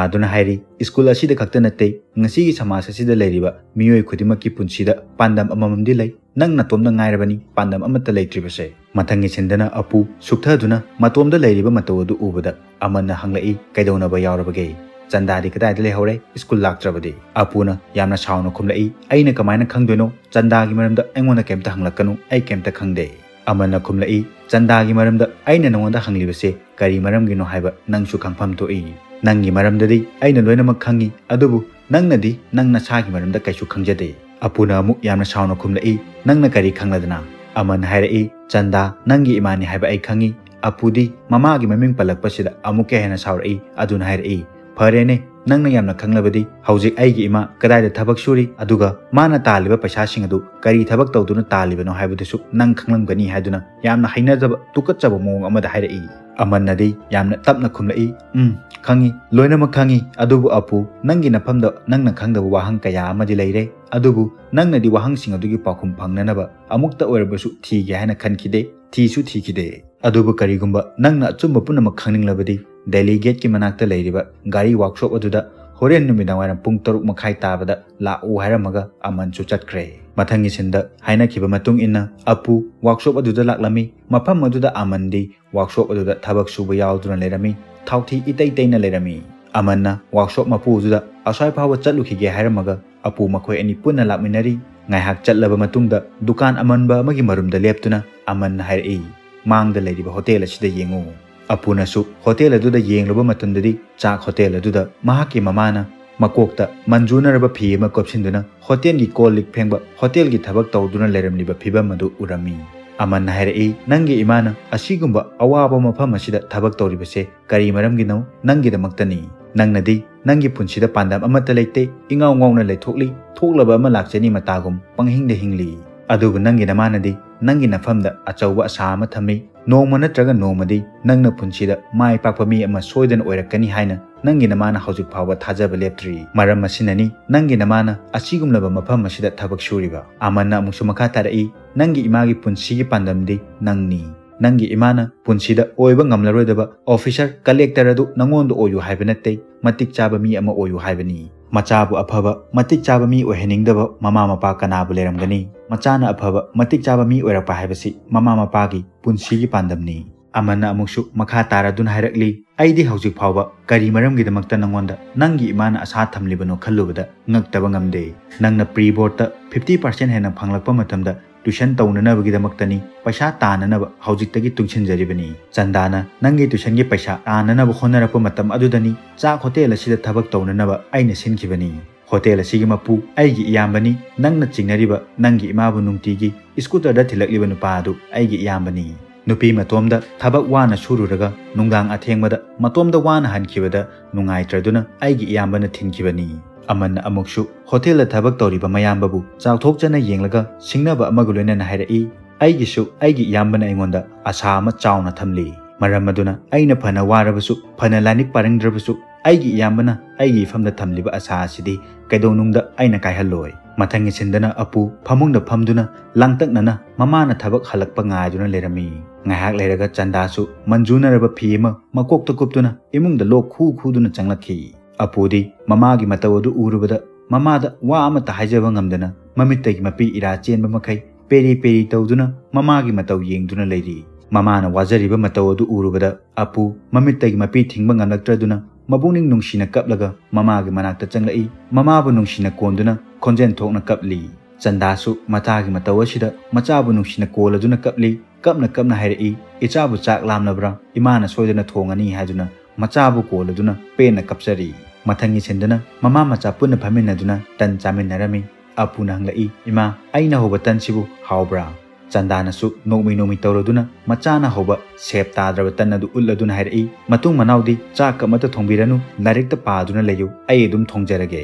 ꯑꯗꯨꯅ ꯍꯥꯏꯔꯤ, "ꯁ꯭ꯀꯨꯜ ꯑꯁꯤꯗ ꯈꯛꯇ ꯅꯠꯇꯦ, ꯉꯁꯤꯒꯤ ꯁꯃꯥꯖ ꯑꯁꯤꯗ ꯂꯩꯔꯤꯕ ꯃꯤꯑꯣꯏ ꯈꯨꯗꯤꯡꯃꯛꯀꯤ ꯄꯨꯟꯁꯤꯗ ꯄꯥꯟꯗꯝ ꯑꯃꯃꯝꯗꯤ ꯂꯩ꯫ ꯅꯪ ꯅꯇꯣꯝꯗ ꯉꯥꯏꯔꯕꯅꯤ, ꯄꯥꯟꯗꯝ ꯑꯃꯠꯇ ꯂꯩꯇ꯭ꯔꯤꯕꯁꯦ"꯫ ꯃꯊꯪꯒꯤ ꯁꯤꯟꯗꯅ ꯑꯄꯨ ꯁꯨꯛꯊꯗꯨꯅ ꯃꯇꯣꯝꯗ ꯂꯩꯔꯤꯕ ꯃꯇꯧ ꯑꯗꯨ ꯎꯕꯗ ꯑꯃꯟꯅ ꯍꯪꯂꯛꯏ, "ꯀꯩꯗꯧꯅꯕ ꯌꯥꯎꯔꯕꯒꯦ? ꯆꯟꯗꯥꯗꯤ ꯀꯗꯥꯏꯗ ꯂꯩꯍꯧꯔꯦ? ꯁ꯭ꯀꯨꯜ ꯂꯥꯛꯇ꯭ꯔꯕꯗꯤ?" ꯑꯄꯨꯅ ꯌꯥꯝꯅ ꯁꯥꯎꯅ ꯈꯨꯝꯂꯛꯏ, "ꯑꯩꯅ ꯀꯃꯥꯏꯅ ꯈꯪꯗꯣꯏꯅꯣ? ꯆꯟꯗꯥꯒꯤ ꯃꯔꯝꯗ ꯑꯩꯉꯣꯟꯗ ꯀꯩꯝꯇ ꯍꯪꯂꯛꯀꯅꯨ, ꯑꯩ ꯀꯩꯝꯇ ꯈꯪꯗꯦ"꯫ ꯑꯃꯟꯅ ꯈꯨꯝꯂꯛꯏ, "ꯆꯟꯗꯥꯒꯤ ꯃꯔꯝꯗ ꯑꯩꯅ ꯅꯉꯣꯟꯗ ꯍꯪꯂꯤꯕꯁꯦ ꯀꯔꯤ ꯃꯔꯝꯒꯤꯅꯣ ꯍꯥꯏꯕ ꯅꯪꯁꯨ ꯈꯪꯐꯝ ꯊꯣꯛꯏ꯫ ꯅꯪꯒꯤ ꯃꯔꯝꯗꯗꯤ ꯑꯩꯅ ꯂꯣꯏꯅꯃꯛ ꯈꯪꯉꯤ, ꯑꯗꯨꯕꯨ ꯅꯪꯅꯗꯤ ꯅꯪ ꯅꯁꯥꯒꯤ ꯃꯔꯝꯗ ꯀꯩꯁꯨ ꯈꯪꯖꯗꯦ"꯫ ꯑꯄꯨꯅ ꯑꯃꯨꯛ ꯌꯥꯝꯅ ꯁꯥꯎꯅ ꯈꯨꯝꯂꯛꯏ, "ꯅꯪꯅ ꯀꯔꯤ ꯈꯪꯂꯗꯅ?" ꯑꯃꯟꯅ ꯍꯥꯏꯔꯛꯏ, "ꯆꯟꯗꯥ ꯅꯪꯒꯤ ꯏꯃꯥꯅꯤ ꯍꯥꯏꯕ ꯑꯩ ꯈꯪꯉꯤ"꯫ ꯑꯄꯨꯗꯤ ꯃꯃꯥꯒꯤ ꯃꯃꯤꯡ ꯄꯜꯂꯛꯄꯁꯤꯗ ꯑꯃꯨꯛꯀ ꯍꯦꯟꯅ ꯁꯥꯎꯔꯛꯏ꯫ ꯑꯗꯨꯅ ꯍꯥꯏꯔꯛꯏ, "ꯐꯔꯦꯅꯦ, ꯅꯪꯅ ꯌꯥꯝꯅ ꯈꯪꯂꯕꯗꯤ ꯍꯧꯖꯤꯛ ꯑꯩꯒꯤ ꯏꯃꯥ ꯀꯗꯥꯏꯗ ꯊꯕꯛ ꯁꯨꯔꯤ, ꯑꯗꯨꯒ ꯃꯥꯅ ꯇꯥꯜꯂꯤꯕ ꯄꯩꯁꯥꯁꯤꯡ ꯑꯗꯨ ꯀꯔꯤ ꯊꯕꯛ ꯇꯧꯗꯨꯅ ꯇꯥꯜꯂꯤꯕꯅꯣ ꯍꯥꯏꯕꯗꯨꯁꯨ ꯅꯪ ꯈꯪꯂꯝꯒꯅꯤ" ꯍꯥꯏꯗꯨꯅ ꯌꯥꯝꯅ ꯍꯩꯅꯗꯕ, ꯇꯨꯀꯠꯆꯕ ꯃꯑꯣꯡ ꯑꯃꯗ ꯍꯥꯏꯔꯛꯏ꯫ ꯑꯃꯟꯅꯗꯤ ꯌꯥꯝꯅ ꯇꯞꯅ ꯈꯨꯝꯂꯛꯏ, "ꯎꯝ, ꯈꯪꯉꯤ, ꯂꯣꯏꯅꯃꯛ ꯈꯪꯉꯤ꯫ ꯑꯗꯨꯕꯨ ꯑꯄꯨ, ꯅꯪꯒꯤ ꯅꯐꯝꯗ ꯅꯪꯅ ꯈꯪꯗꯕ ꯋꯥꯍꯪ ꯀꯌꯥ ꯑꯃꯗꯤ ꯂꯩꯔꯦ꯫ ꯑꯗꯨꯕꯨ ꯅꯪꯅꯗꯤ ꯋꯥꯍꯪꯁꯤꯡ ꯑꯗꯨꯒꯤ ꯄꯥꯎꯈꯨꯝ ꯐꯪꯅꯅꯕ ꯑꯃꯨꯛꯇ ꯑꯣꯏꯔꯕꯁꯨ ꯊꯤꯒꯦ ꯍꯥꯏꯅ ꯈꯟꯈꯤꯗꯦ, ꯊꯤꯁꯨ ꯊꯤꯈꯤꯗꯦ꯫ ꯑꯗꯨꯕꯨ ꯀꯔꯤꯒꯨꯝꯕ ꯅꯪꯅ ꯑꯆꯨꯝꯕ ꯄꯨꯝꯅꯃꯛ ꯈꯪꯅꯤꯡꯂꯕꯗꯤ ꯗꯦꯜꯂꯤ ꯒꯦꯠꯀꯤ ꯃꯅꯥꯛꯇ ꯂꯩꯔꯤꯕ ꯒꯥꯔꯤ ꯋꯥꯔꯛꯁꯣꯞ ꯑꯗꯨꯗ ꯍꯣꯔꯦꯟ ꯅꯨꯃꯤꯗꯥꯡꯋꯥꯏꯔꯝ ꯄꯨꯡ ꯇꯔꯨꯛ ꯃꯈꯥꯏ ꯇꯥꯕꯗ ꯂꯥꯛꯎ" ꯍꯥꯏꯔꯝꯃꯒ ꯑꯃꯟꯁꯨ ꯆꯠꯈ꯭ꯔꯦ꯫ ꯃꯊꯪꯒꯤ ꯁꯤꯟꯗ ꯍꯥꯏꯅꯈꯤꯕ ꯃꯇꯨꯡ ꯏꯟꯅ ꯑꯄꯨ ꯋꯥꯔꯛꯁꯣꯞ ꯑꯗꯨꯗ ꯂꯥꯛꯂꯝꯃꯤ꯫ ꯃꯐꯝ ꯑꯗꯨꯗ ꯑꯃꯟꯗꯤ ꯋꯥꯔꯛꯁꯣꯞ ꯑꯗꯨꯗ ꯊꯕꯛ ꯁꯨꯕ ꯌꯥꯎꯗꯨꯅ ꯂꯩꯔꯝꯃꯤ꯫ ꯊꯥꯎꯊꯤ ꯏꯇꯩ ꯇꯩꯅ ꯂꯩꯔꯝꯃꯤ꯫ ꯑꯃꯟꯅ ꯋꯥꯔꯛꯁꯣꯞ ꯃꯄꯨ ꯑꯗꯨꯗ ꯑꯁ꯭ꯋꯥꯏ ꯐꯥꯎꯕ ꯆꯠꯂꯨꯈꯤꯒꯦ ꯍꯥꯏꯔꯝꯃꯒ ꯑꯄꯨ ꯃꯈꯣꯏ ꯑꯅꯤ ꯄꯨꯟꯅ ꯂꯥꯛꯃꯤꯟꯅꯔꯤ꯫ ꯉꯥꯏꯍꯥꯛ ꯆꯠꯂꯕ ꯃꯇꯨꯡꯗ ꯗꯨꯀꯥꯟ ꯑꯃꯟꯕ ꯑꯃꯒꯤ ꯃꯔꯨꯝꯗ ꯂꯦꯞꯇꯨꯅ ꯑꯃꯟꯅ ꯍꯥꯏꯔꯛꯏ, "ꯃꯥꯡꯗ ꯂꯩꯔꯤꯕ ꯍꯣꯇꯦꯜ ꯑꯁꯤꯗ ꯌꯦꯡꯉꯨ"꯫ ꯑꯄꯨꯅꯁꯨ ꯍꯣꯇꯦꯜ ꯑꯗꯨꯗ ꯌꯦꯡꯂꯨꯕ ꯃꯇꯝꯗꯗꯤ ꯆꯥꯛ ꯍꯣꯇꯦꯜ ꯑꯗꯨꯗ ꯃꯍꯥꯛꯀꯤ ꯃꯃꯥꯅ ꯃꯀꯣꯛꯇ ꯃꯟꯖꯨꯅꯔꯕ ꯐꯤ ꯑꯃ ꯀꯨꯞꯁꯤꯟꯗꯨꯅ ꯍꯣꯇꯦꯜꯒꯤ ꯀꯣꯜ ꯂꯤꯛ ꯐꯦꯡꯕ, ꯍꯣꯇꯦꯜꯒꯤ ꯊꯕꯛ ꯇꯧꯗꯨꯅ ꯂꯩꯔꯝꯂꯤꯕ ꯐꯤꯕꯝ ꯑꯗꯨ ꯎꯔꯝꯃꯤ꯫ ꯑꯃꯟꯅ ꯍꯥꯏꯔꯛꯏ, "ꯅꯪꯒꯤ ꯏꯃꯥꯅ ꯑꯁꯤꯒꯨꯝꯕ ꯑꯋꯥꯕ ꯃꯐꯝ ꯑꯁꯤꯗ ꯊꯕꯛ ꯇꯧꯔꯤꯕꯁꯦ ꯀꯔꯤ ꯃꯔꯝꯒꯤꯅꯣ? ꯅꯪꯒꯤꯗꯃꯛꯇꯅꯤ꯫ ꯅꯪꯅꯗꯤ ꯅꯪꯒꯤ ꯄꯨꯟꯁꯤꯗ ꯄꯥꯟꯗꯝ ꯑꯃꯠꯇ ꯂꯩꯇꯦ, ꯏꯉꯥꯎ ꯉꯥꯎꯅ ꯂꯩꯊꯣꯛꯂꯤ, ꯊꯣꯛꯂꯕ ꯑꯃ ꯂꯥꯛꯆꯅꯤ ꯃꯇꯥꯒꯨꯝ ꯄꯪꯍꯤꯡꯗ ꯍꯤꯡꯂꯤ꯫ ꯑꯗꯨꯕꯨ ꯅꯪꯒꯤ ꯅꯃꯥꯅꯗꯤ ꯅꯪꯒꯤ ꯅꯐꯝꯗ ꯑꯆꯧꯕ ꯑꯁꯥ ꯑꯃ ꯊꯝꯃꯤ꯫ ꯅꯣꯡꯃ ꯅꯠꯇ꯭ꯔꯒ ꯅꯣꯡꯃꯗꯤ ꯅꯪꯅ ꯄꯨꯟꯁꯤꯗ ꯃꯥꯏ ꯄꯥꯛꯄ ꯃꯤ ꯑꯃ ꯁꯣꯏꯗꯅ ꯑꯣꯏꯔꯛꯀꯅꯤ ꯍꯥꯏꯅ ꯅꯪꯒꯤ ꯅꯃꯥꯅ ꯍꯧꯖꯤꯛ ꯐꯥꯎꯕ ꯊꯥꯖꯕ ꯂꯦꯞꯇ꯭ꯔꯤ꯫ ꯃꯔꯝ ꯑꯁꯤꯅꯅꯤ ꯅꯪꯒꯤ ꯅꯃꯥꯅ ꯑꯁꯤꯒꯨꯝꯂꯕ ꯃꯐꯝ ꯑꯁꯤꯗ ꯊꯕꯛ ꯁꯨꯔꯤꯕ꯫ ꯑꯃꯟꯅ ꯑꯃꯨꯛꯁꯨ ꯃꯈꯥ ꯇꯥꯔꯛꯏ, "ꯅꯪꯒꯤ ꯏꯃꯥꯒꯤ ꯄꯨꯟꯁꯤꯒꯤ ꯄꯥꯟꯗꯝꯗꯤ ꯅꯪꯅꯤ꯫ ꯅꯪꯒꯤ ꯏꯃꯥꯅ ꯄꯨꯟꯁꯤꯗ ꯑꯣꯏꯕ ꯉꯝꯂꯔꯣꯏꯗꯕ officer, collector ꯑꯗꯨ ꯅꯪꯉꯣꯟꯗ ꯑꯣꯏꯌꯨ ꯍꯥꯏꯕ ꯅꯠꯇꯦ, ꯃꯇꯤꯛ ꯆꯥꯕ ꯃꯤ ꯑꯃ ꯑꯣꯏꯌꯨ ꯍꯥꯏꯕꯅꯤ꯫" ꯃꯆꯥꯕꯨ ꯑꯐꯕ, ꯃꯇꯤꯛ ꯆꯥꯕ ꯃꯤ ꯑꯣꯏꯍꯟꯅꯤꯡꯗꯕ ꯃꯃꯥ ꯃꯄꯥ ꯀꯅꯥꯕꯨ ꯂꯩꯔꯝꯒꯅꯤ? ꯃꯆꯥꯅ ꯑꯐꯕ, ꯃꯇꯤꯛ ꯆꯥꯕ ꯃꯤ ꯑꯣꯏꯔꯛꯄ ꯍꯥꯏꯕꯁꯤ ꯃꯃꯥ ꯃꯄꯥꯒꯤ ꯄꯨꯟꯁꯤꯒꯤ ꯄꯥꯟꯗꯝꯅꯤ꯫ ꯑꯃꯟꯅ ꯑꯃꯨꯛꯁꯨ ꯃꯈꯥ ꯇꯥꯔꯗꯨꯅ ꯍꯥꯏꯔꯛꯂꯤ, "ꯑꯩꯗꯤ ꯍꯧꯖꯤꯛ ꯐꯥꯎꯕ ꯀꯔꯤ ꯃꯔꯝꯒꯤꯗꯃꯛꯇ ꯅꯪꯉꯣꯟꯗ ꯅꯪꯒꯤ ꯏꯃꯥꯅ ꯑꯁꯥ ꯊꯝꯂꯤꯕꯅꯣ ꯈꯜꯂꯨꯕꯗ ꯉꯛꯇꯕ ꯉꯝꯗꯦ꯫ ꯅꯪꯅ pre boardꯇ fifty percent ꯍꯦꯟꯅ ꯐꯪꯂꯛꯄ ꯃꯇꯝꯗ tuition ꯇꯧꯅꯅꯕꯒꯤꯗꯃꯛꯇꯅꯤ ꯄꯩꯁꯥ ꯇꯥꯅꯅꯕ ꯍꯧꯖꯤꯛꯇꯒꯤ ꯇꯨꯡꯁꯤꯟꯖꯔꯤꯕꯅꯤ꯫ ꯆꯟꯗꯥꯅ ꯅꯪꯒꯤ tuitionꯒꯤ ꯄꯩꯁꯥ ꯇꯥꯅꯅꯕ ꯍꯣꯠꯅꯔꯛꯄ ꯃꯇꯝ ꯑꯗꯨꯗꯅꯤ ꯆꯥꯛ hotel ꯑꯁꯤꯗ ꯊꯕꯛ ꯇꯧꯅꯅꯕ ꯑꯩꯅ ꯁꯤꯟꯈꯤꯕꯅꯤ꯫ Hotel ꯑꯁꯤꯒꯤ ꯃꯄꯨ ꯑꯩꯒꯤ ꯏꯌꯥꯝꯕꯅꯤ꯫ ꯅꯪꯅ ꯆꯤꯡꯅꯔꯤꯕ ꯅꯪꯒꯤ ꯏꯃꯥꯕꯨ ꯅꯨꯡꯇꯤꯒꯤ scooterꯗ ꯊꯤꯜꯂꯛꯂꯤꯕ ꯅꯨꯄꯥ ꯑꯗꯨ ꯑꯩꯒꯤ ꯏꯌꯥꯝꯕꯅꯤ꯫ ꯅꯨꯄꯤ ꯃꯇꯣꯝꯗ ꯊꯕꯛ ꯋꯥꯅ ꯁꯨꯔꯨꯔꯒ ꯅꯨꯡꯗꯥꯡ ꯑꯊꯦꯡꯕꯗ ꯃꯇꯣꯝꯗ ꯋꯥꯅ ꯍꯟꯈꯤꯕꯗ ꯅꯨꯡꯉꯥꯏꯇ꯭ꯔꯗꯨꯅ ꯑꯩꯒꯤ ꯏꯌꯥꯝꯕꯅ ꯊꯤꯟꯈꯤꯕꯅꯤ꯫" ꯑꯃꯟꯅ ꯑꯃꯨꯛꯁꯨ hotelꯗ ꯊꯕꯛ ꯇꯧꯔꯤꯕ ꯃꯌꯥꯝꯕꯕꯨ ꯆꯥꯎꯊꯣꯛꯆꯅ ꯌꯦꯡꯂꯒ ꯁꯤꯡꯅꯕ ꯑꯃꯒ ꯂꯣꯏꯅꯅ ꯍꯥꯏꯔꯛꯏ, "ꯑꯩꯒꯤꯁꯨ ꯑꯩꯒꯤ ꯏꯌꯥꯝꯕꯅ ꯑꯩꯉꯣꯟꯗ ꯑꯁꯥ ꯑꯃ ꯆꯥꯎꯅ ꯊꯝꯂꯤ꯫ ꯃꯔꯝ ꯑꯗꯨꯅ ꯑꯩꯅ ꯐꯅ ꯋꯥꯔꯕꯁꯨ, ꯐꯅ ꯂꯥꯏꯔꯤꯛ ꯄꯥꯅꯤꯡꯗ꯭ꯔꯕꯁꯨ, ꯑꯩꯒꯤ ꯏꯌꯥꯝꯕꯅ ꯑꯩꯒꯤ ꯏꯐꯝꯗ ꯊꯝꯂꯤꯕ ꯑꯁꯥ ꯑꯁꯤꯗꯤ ꯀꯩꯗꯧꯅꯨꯡꯗ ꯑꯩꯅ ꯀꯥꯏꯍꯜꯂꯣꯏ꯫" ꯃꯊꯪꯒꯤ ꯁꯤꯟꯗꯅ ꯑꯄꯨ ꯐꯃꯨꯡꯗ ꯐꯝꯗꯨꯅ ꯂꯥꯡꯇꯛꯅꯅ ꯃꯃꯥꯅ ꯊꯕꯛ ꯍꯜꯂꯛꯄ ꯉꯥꯏꯗꯨꯅ ꯂꯩꯔꯝꯃꯤ꯫ ꯉꯥꯏꯍꯥꯛ ꯂꯩꯔꯒ ꯆꯟꯗꯥꯁꯨ ꯃꯟꯖꯨꯅꯔꯕ ꯐꯤ ꯑꯃ ꯃꯀꯣꯛꯇ ꯀꯨꯞꯇꯨꯅ ꯏꯃꯨꯡꯗ ꯂꯣꯛ ꯈꯨ ꯈꯨꯗꯨꯅ ꯆꯪꯂꯛꯈꯤ꯫ ꯑꯄꯨꯗꯤ ꯃꯃꯥꯒꯤ ꯃꯇꯧ ꯑꯗꯨ ꯎꯔꯨꯕꯗ ꯃꯃꯥꯗ ꯋꯥ ꯑꯃꯠꯇ ꯍꯥꯏꯖꯕ ꯉꯝꯗꯅ ꯃꯃꯤꯠꯇꯒꯤ ꯃꯄꯤ ꯏꯔꯥ ꯆꯦꯟꯕ ꯃꯈꯩ ꯄꯦꯔꯤ ꯄꯦꯔꯤ ꯇꯧꯗꯨꯅ ꯃꯃꯥꯒꯤ ꯃꯇꯧ ꯌꯦꯡꯗꯨꯅ ꯂꯩꯔꯤ꯫ ꯃꯃꯥꯅ ꯋꯥꯖꯔꯤꯕ ꯃꯇꯧ ꯑꯗꯨ ꯎꯔꯨꯕꯗ ꯑꯄꯨ ꯃꯃꯤꯠꯇꯒꯤ ꯃꯄꯤ ꯊꯤꯡꯕ ꯉꯝꯂꯛꯇ꯭ꯔꯗꯨꯅ ꯃꯕꯨꯛꯅꯤꯡ ꯅꯨꯡꯁꯤꯅ ꯀꯞꯂꯒ ꯃꯃꯥꯒꯤ ꯃꯅꯥꯛꯇ ꯆꯪꯂꯛꯏ꯫ ꯃꯃꯥꯕꯨ ꯅꯨꯡꯁꯤꯅ ꯀꯣꯟꯗꯨꯅ ꯈꯣꯟꯖꯦꯜ ꯊꯣꯛꯅ ꯀꯞꯂꯤ꯫ ꯆꯟꯗꯥꯁꯨ ꯃꯆꯥꯒꯤ ꯃꯇꯧ ꯑꯁꯤꯗ ꯃꯆꯥꯕꯨ ꯅꯨꯡꯁꯤꯅ ꯀꯣꯜꯂꯗꯨꯅ ꯀꯞꯂꯤ꯫ ꯀꯞꯅ ꯀꯞꯅ ꯍꯥꯏꯔꯛꯏ, "ꯏꯆꯥꯕꯨ ꯆꯥꯛ ꯂꯥꯝꯂꯕ꯭ꯔꯥ? ꯏꯃꯥꯅ ꯁꯣꯏꯗꯅ ꯊꯣꯡꯉꯅꯤ" ꯍꯥꯏꯗꯨꯅ ꯃꯆꯥꯕꯨ ꯀꯣꯜꯂꯗꯨꯅ ꯄꯦꯟꯅ ꯀꯞꯆꯔꯤ꯫ ꯃꯊꯪꯒꯤ ꯁꯤꯟꯗꯅ ꯃꯃꯥ ꯃꯆꯥ ꯄꯨꯟꯅ ꯐꯝꯃꯤꯟꯅꯗꯨꯅ ꯇꯟ ꯆꯥꯃꯤꯟꯅꯔꯝꯃꯤ꯫ ꯑꯄꯨꯅ ꯍꯪꯂꯛꯏ, "ꯏꯃꯥ, ꯑꯩꯅ ꯍꯧꯕ ꯇꯟꯁꯤꯕꯨ ꯍꯥꯎꯕ꯭ꯔꯥ?" ꯆꯟꯗꯥꯅꯁꯨ ꯅꯣꯛꯃꯤ ꯅꯣꯛꯃꯤ ꯇꯧꯔꯗꯨꯅ ꯃꯆꯥꯅ ꯍꯧꯕ ꯁꯦꯞ ꯇꯥꯗ꯭ꯔꯕ ꯇꯟ ꯑꯗꯨ ꯎꯠꯂꯗꯨꯅ ꯍꯥꯏꯔꯛꯏ, "ꯃꯇꯨꯡ ꯃꯅꯥꯎꯗꯤ ꯆꯥꯛ ꯑꯃꯠꯇ ꯊꯣꯡꯕꯤꯔꯅꯨ, ꯂꯥꯏꯔꯤꯛꯇ ꯄꯥꯗꯨꯅ ꯂꯩꯌꯨ, ꯑꯩ ꯑꯗꯨꯝ ꯊꯣꯡꯖꯔꯒꯦ꯫"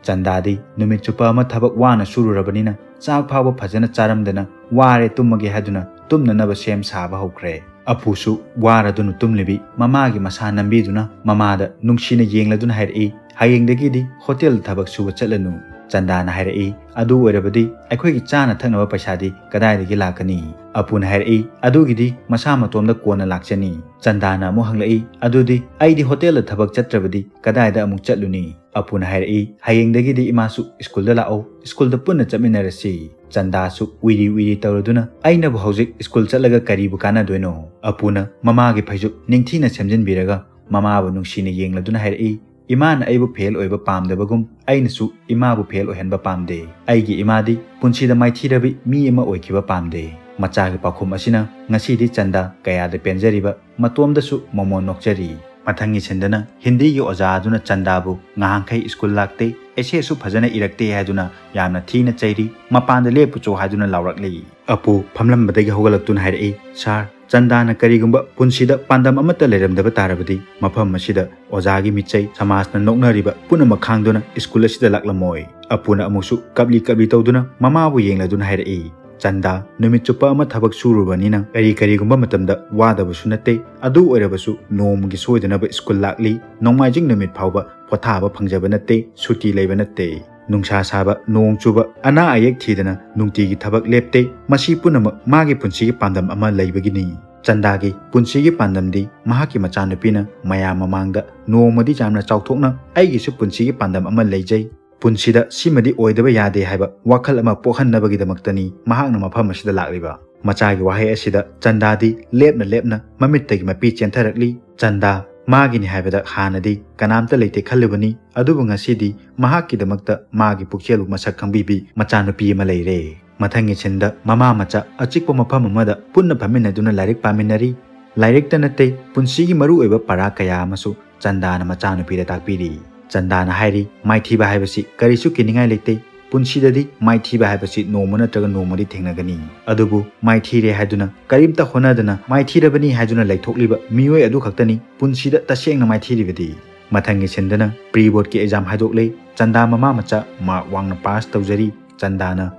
ꯆꯟꯗꯥꯗꯤ ꯅꯨꯃꯤꯠ ꯆꯨꯞꯄ ꯑꯃ ꯊꯕꯛ ꯋꯥꯅ ꯁꯨꯔꯨꯔꯕꯅꯤꯅ ꯆꯥꯛ ꯐꯥꯎꯕ ꯐꯖꯅ ꯆꯥꯔꯝꯗꯅ ꯋꯥꯔꯦ ꯇꯨꯝꯃꯒꯦ ꯍꯥꯏꯗꯨꯅ ꯇꯨꯝꯅꯅꯕ ꯁꯦꯝ ꯁꯥꯕ ꯍꯧꯈ꯭ꯔꯦ꯫ ꯑꯄꯨꯁꯨ ꯋꯥꯔꯗꯨꯅ ꯇꯨꯝꯂꯤꯕꯤ ꯃꯃꯥꯒꯤ ꯃꯁꯥ ꯅꯝꯕꯤꯗꯨꯅ ꯃꯃꯥꯗ ꯅꯨꯡꯁꯤꯅ ꯌꯦꯡꯂꯗꯨꯅ ꯍꯥꯏꯔꯛꯏ, "ꯍꯌꯦꯡꯗꯒꯤꯗꯤ ꯍꯣꯇꯦꯜꯗ ꯊꯕꯛ ꯁꯨꯕ ꯆꯠꯂꯅꯨ꯫" ꯆꯟꯗꯥꯅ ꯍꯥꯏꯔꯛꯏ, "ꯑꯗꯨ ꯑꯣꯏꯔꯕꯗꯤ ꯑꯩꯈꯣꯏꯒꯤ ꯆꯥꯅ ꯊꯛꯅꯕ ꯄꯩꯁꯥꯗꯤ ꯀꯗꯥꯏꯗꯒꯤ ꯂꯥꯛꯀꯅꯤ?" ꯑꯄꯨꯅ ꯍꯥꯏꯔꯛꯏ, "ꯑꯗꯨꯒꯤꯗꯤ ꯃꯁꯥ ꯃꯇꯣꯝꯗ ꯀꯣꯟꯅ ꯂꯥꯛꯆꯅꯤ꯫" ꯆꯟꯗꯥꯅ ꯑꯃꯨꯛ ꯍꯪꯂꯛꯏ, "ꯑꯗꯨꯗꯤ ꯑꯩꯗꯤ ꯍꯣꯇꯦꯜꯗ ꯊꯕꯛ ꯆꯠꯇ꯭ꯔꯕꯗꯤ ꯀꯗꯥꯏꯗ ꯑꯃꯨꯛ ꯆꯠꯂꯨꯅꯤ?" ꯑꯄꯨꯅ ꯍꯥꯏꯔꯛꯏ, "ꯍꯌꯦꯡꯗꯒꯤꯗꯤ ꯏꯃꯥꯁꯨ ꯁ꯭ꯀꯨꯜꯗ ꯂꯥꯛꯑꯣ, ꯁ꯭ꯀꯨꯜꯗ ꯄꯨꯟꯅ ꯆꯠꯃꯤꯟꯅꯔꯁꯤ꯫" ꯆꯟꯗꯥꯁꯨ ꯎꯏꯔꯤ ꯎꯏꯔꯤ ꯇꯧꯔꯗꯨꯅ, "ꯑꯩꯅꯕꯨ ꯍꯧꯖꯤꯛ ꯁ꯭ꯀꯨꯜ ꯆꯠꯂꯒ ꯀꯔꯤꯕꯨ ꯀꯥꯟꯅꯗꯣꯏꯅꯣ?" ꯑꯄꯨꯅ ꯃꯃꯥꯒꯤ ꯐꯩꯖꯨꯞ ꯅꯤꯡꯊꯤꯅ ꯁꯦꯝꯖꯤꯟꯕꯤꯔꯒ ꯃꯃꯥꯕꯨ ꯅꯨꯡꯁꯤꯅ ꯌꯦꯡꯂꯗꯨꯅ ꯍꯥꯏꯔꯛꯏ, "ꯏꯃꯥꯅ ꯑꯩꯕꯨ ꯐꯦꯜ ꯑꯣꯏꯕ ꯄꯥꯝꯗꯕꯒꯨꯝ ꯑꯩꯅꯁꯨ ꯏꯃꯥꯕꯨ ꯐꯦꯜ ꯑꯣꯏꯍꯟꯕ ꯄꯥꯝꯗꯦ꯫ ꯑꯩꯒꯤ ꯏꯃꯥꯗꯤ ꯄꯨꯟꯁꯤꯗ ꯃꯥꯏꯊꯤꯔꯕꯤ ꯃꯤ ꯑꯃ ꯑꯣꯏꯈꯤꯕ ꯄꯥꯝꯗꯦ꯫" ꯃꯆꯥꯒꯤ ꯄꯥꯎꯈꯨꯝ ꯑꯁꯤꯅ ꯉꯁꯤꯗꯤ ꯆꯟꯗꯥ ꯀꯌꯥꯗ ꯄꯦꯟꯖꯔꯤꯕ, ꯃꯇꯣꯝꯗꯁꯨ ꯃꯣꯃꯣꯟ ꯅꯣꯛꯆꯔꯤ꯫ ꯃꯊꯪꯒꯤ ꯁꯤꯟꯗꯅ ꯍꯤꯟꯗꯤꯒꯤ ꯑꯣꯖꯥ ꯑꯗꯨꯅ ꯆꯟꯗꯥꯕꯨ ꯉꯍꯥꯟꯈꯩ ꯁ꯭ꯀꯨꯜ ꯂꯥꯛꯇꯦ, ꯑꯦꯁꯦꯁꯨ ꯐꯖꯅ ꯏꯔꯛꯇꯦ ꯍꯥꯏꯗꯨꯅ ꯌꯥꯝꯅ ꯊꯤꯅ ꯆꯩꯔꯤ꯫ ꯃꯄꯥꯟꯗ ꯂꯦꯞꯄꯨꯆꯣ ꯍꯥꯏꯗꯨꯅ ꯂꯥꯎꯔꯛꯂꯤ꯫ ꯑꯄꯨ ꯐꯝꯂꯝꯕꯗꯒꯤ ꯍꯧꯒꯠꯂꯛꯇꯨꯅ ꯍꯥꯏꯔꯛꯏ, "ꯁꯥꯔ, ꯆꯟꯗꯥꯅ ꯀꯔꯤꯒꯨꯝꯕ ꯄꯨꯟꯁꯤꯗ ꯄꯥꯟꯗꯝ ꯑꯃꯠꯇ ꯂꯩꯔꯝꯗꯕ ꯇꯥꯔꯕꯗꯤ ꯃꯐꯝ ꯑꯁꯤꯗ ꯑꯣꯖꯥꯒꯤ ꯃꯤꯆꯩ, ꯁꯃꯥꯖꯅ ꯅꯣꯛꯅꯔꯤꯕ ꯄꯨꯝꯅꯃꯛ ꯈꯥꯡꯗꯨꯅ ꯁ꯭ꯀꯨꯜ ꯑꯁꯤꯗ ꯂꯥꯛꯂꯝꯃꯣꯏ꯫" ꯑꯄꯨꯅ ꯑꯃꯨꯛꯁꯨ ꯀꯞꯂꯤ ꯀꯞꯂꯤ ꯇꯧꯗꯨꯅ ꯃꯃꯥꯕꯨ ꯌꯦꯡꯂꯗꯨꯅ ꯍꯥꯏꯔꯛꯏ, "ꯆꯟꯗꯥ, ꯅꯨꯃꯤꯠ ꯆꯨꯞꯄ ꯑꯃ ꯊꯕꯛ ꯁꯨꯔꯨꯕꯅꯤꯅ ꯀꯔꯤ ꯀꯔꯤꯒꯨꯝꯕ ꯃꯇꯝꯗ ꯋꯥꯗꯕꯁꯨ ꯅꯠꯇꯦ꯫ ꯑꯗꯨ ꯑꯣꯏꯔꯕꯁꯨ ꯅꯣꯡꯃꯒꯤ ꯁꯣꯏꯗꯅꯕ ꯁ꯭ꯀꯨꯜ ꯂꯥꯛꯂꯤ, ꯅꯣꯡꯃꯥꯏꯖꯤꯡ ꯅꯨꯃꯤꯠ ꯐꯥꯎꯕ ꯄꯣꯊꯥꯕ ꯐꯪꯖꯕ ꯅꯠꯇꯦ, ꯁꯨꯇꯤ ꯂꯩꯕ ꯅꯠꯇꯦ꯫ ꯅꯨꯡꯁꯥ ꯁꯥꯕ, ꯅꯣꯡ ꯆꯨꯕ, ꯑꯅꯥ ꯑꯌꯦꯛ ꯊꯤꯗꯅ ꯅꯨꯡꯇꯤꯒꯤ ꯊꯕꯛ ꯂꯦꯞꯇꯦ꯫ ꯃꯁꯤ ꯄꯨꯝꯅꯃꯛ ꯃꯥꯒꯤ ꯄꯨꯟꯁꯤꯒꯤ ꯄꯥꯟꯗꯝ ꯑꯃ ꯂꯩꯕꯒꯤꯅꯤ꯫" ꯆꯟꯗꯥꯒꯤ ꯄꯨꯟꯁꯤꯒꯤ ꯄꯥꯟꯗꯝꯗꯤ ꯃꯍꯥꯛꯀꯤ ꯃꯆꯥꯅꯨꯄꯤꯅ ꯃꯌꯥꯝ ꯃꯃꯥꯡꯗ ꯅꯣꯡꯃꯗꯤ ꯌꯥꯝꯅ ꯆꯥꯎꯊꯣꯛꯅ "ꯑꯩꯒꯤꯁꯨ ꯄꯨꯟꯁꯤꯒꯤ ꯄꯥꯟꯗꯝ ꯑꯃ ꯂꯩꯖꯩ, ꯄꯨꯟꯁꯤꯗ ꯁꯤꯃꯗꯤ ꯑꯣꯏꯗꯕ ꯌꯥꯗꯦ" ꯍꯥꯏꯕ ꯋꯥꯈꯜ ꯑꯃ ꯄꯣꯛꯍꯟꯅꯕꯒꯤꯗꯃꯛꯇꯅꯤ ꯃꯍꯥꯛꯅ ꯃꯐꯝ ꯑꯁꯤꯗ ꯂꯥꯛꯂꯤꯕ꯫ ꯃꯆꯥꯒꯤ ꯋꯥꯍꯩ ꯑꯁꯤꯗ ꯆꯟꯗꯥꯗꯤ ꯂꯦꯞꯅ ꯂꯦꯞꯅ ꯃꯃꯤꯠꯇꯒꯤ ꯃꯄꯤ ꯆꯦꯟꯊꯔꯛꯂꯤ꯫ ꯆꯟꯗꯥ ꯃꯥꯒꯤꯅꯤ ꯍꯥꯏꯕꯗ ꯍꯥꯟꯅꯗꯤ ꯀꯅꯥꯝꯇ ꯂꯩꯇꯦ ꯈꯜꯂꯨꯕꯅꯤ, ꯑꯗꯨꯕꯨ ꯉꯁꯤꯗꯤ ꯃꯍꯥꯛꯀꯤꯗꯃꯛꯇ ꯃꯥꯒꯤ ꯄꯨꯛꯆꯦꯜꯕꯨ ꯃꯁꯛ ꯈꯪꯕꯤꯕꯤ ꯃꯆꯥꯅꯨꯄꯤ ꯑꯃ ꯂꯩꯔꯦ꯫ ꯃꯊꯪꯒꯤ ꯁꯤꯟꯗ ꯃꯃꯥ ꯃꯆꯥ ꯑꯆꯤꯛꯄ ꯃꯐꯝ ꯑꯃꯗ ꯄꯨꯟꯅ ꯐꯝꯃꯤꯟꯅꯗꯨꯅ ꯂꯥꯏꯔꯤꯛ ꯄꯥꯃꯤꯟꯅꯔꯤ꯫ ꯂꯥꯏꯔꯤꯛꯇ ꯅꯠꯇꯦ, ꯄꯨꯟꯁꯤꯒꯤ ꯃꯔꯨꯑꯣꯏꯕ ꯄꯔꯥ ꯀꯌꯥ ꯑꯃꯁꯨ ꯆꯟꯗꯥꯅ ꯃꯆꯥꯅꯨꯄꯤꯗ ꯇꯥꯛꯄꯤꯔꯤ꯫ ꯆꯟꯗꯥꯅ ꯍꯥꯏꯔꯤ, "ꯃꯥꯏꯊꯤꯕ ꯍꯥꯏꯕꯁꯤ ꯀꯔꯤꯁꯨ ꯀꯤꯅꯤꯡꯉꯥꯏ ꯂꯩꯇꯦ꯫ ꯄꯨꯟꯁꯤꯗꯗꯤ ꯃꯥꯏꯊꯤꯕ ꯍꯥꯏꯕꯁꯤ ꯅꯣꯡꯃ ꯅꯠꯇ꯭ꯔꯒ ꯅꯣꯡꯃꯗꯤ ꯊꯦꯡꯅꯒꯅꯤ꯫ ꯑꯗꯨꯕꯨ ꯃꯥꯏꯊꯤꯔꯦ ꯍꯥꯏꯗꯨꯅ, ꯀꯔꯤꯝꯇ ꯍꯣꯠꯅꯗꯅ ꯃꯥꯏꯊꯤꯔꯕꯅꯤ ꯍꯥꯏꯗꯨꯅ ꯂꯩꯊꯣꯛꯂꯤꯕ ꯃꯤꯑꯣꯏ ꯑꯗꯨ ꯈꯛꯇꯅꯤ ꯄꯨꯟꯁꯤꯗ ꯇꯁꯦꯡꯅ ꯃꯥꯏꯊꯤꯔꯤꯕꯗꯤ꯫" ꯃꯊꯪꯒꯤ ꯁꯤꯟꯗꯅ ꯄ꯭ꯔꯤ ꯕꯣꯔꯗꯀꯤ ꯑꯦꯛꯖꯥꯝ ꯍꯥꯏꯗꯣꯛꯂꯦ꯫ ꯆꯟꯗꯥ ꯃꯃꯥ ꯃꯆꯥ ꯃꯥꯔꯛ ꯋꯥꯡꯅ ꯄꯥꯁ ꯇꯧꯖꯔꯤ꯫ ꯆꯟꯗꯥꯅ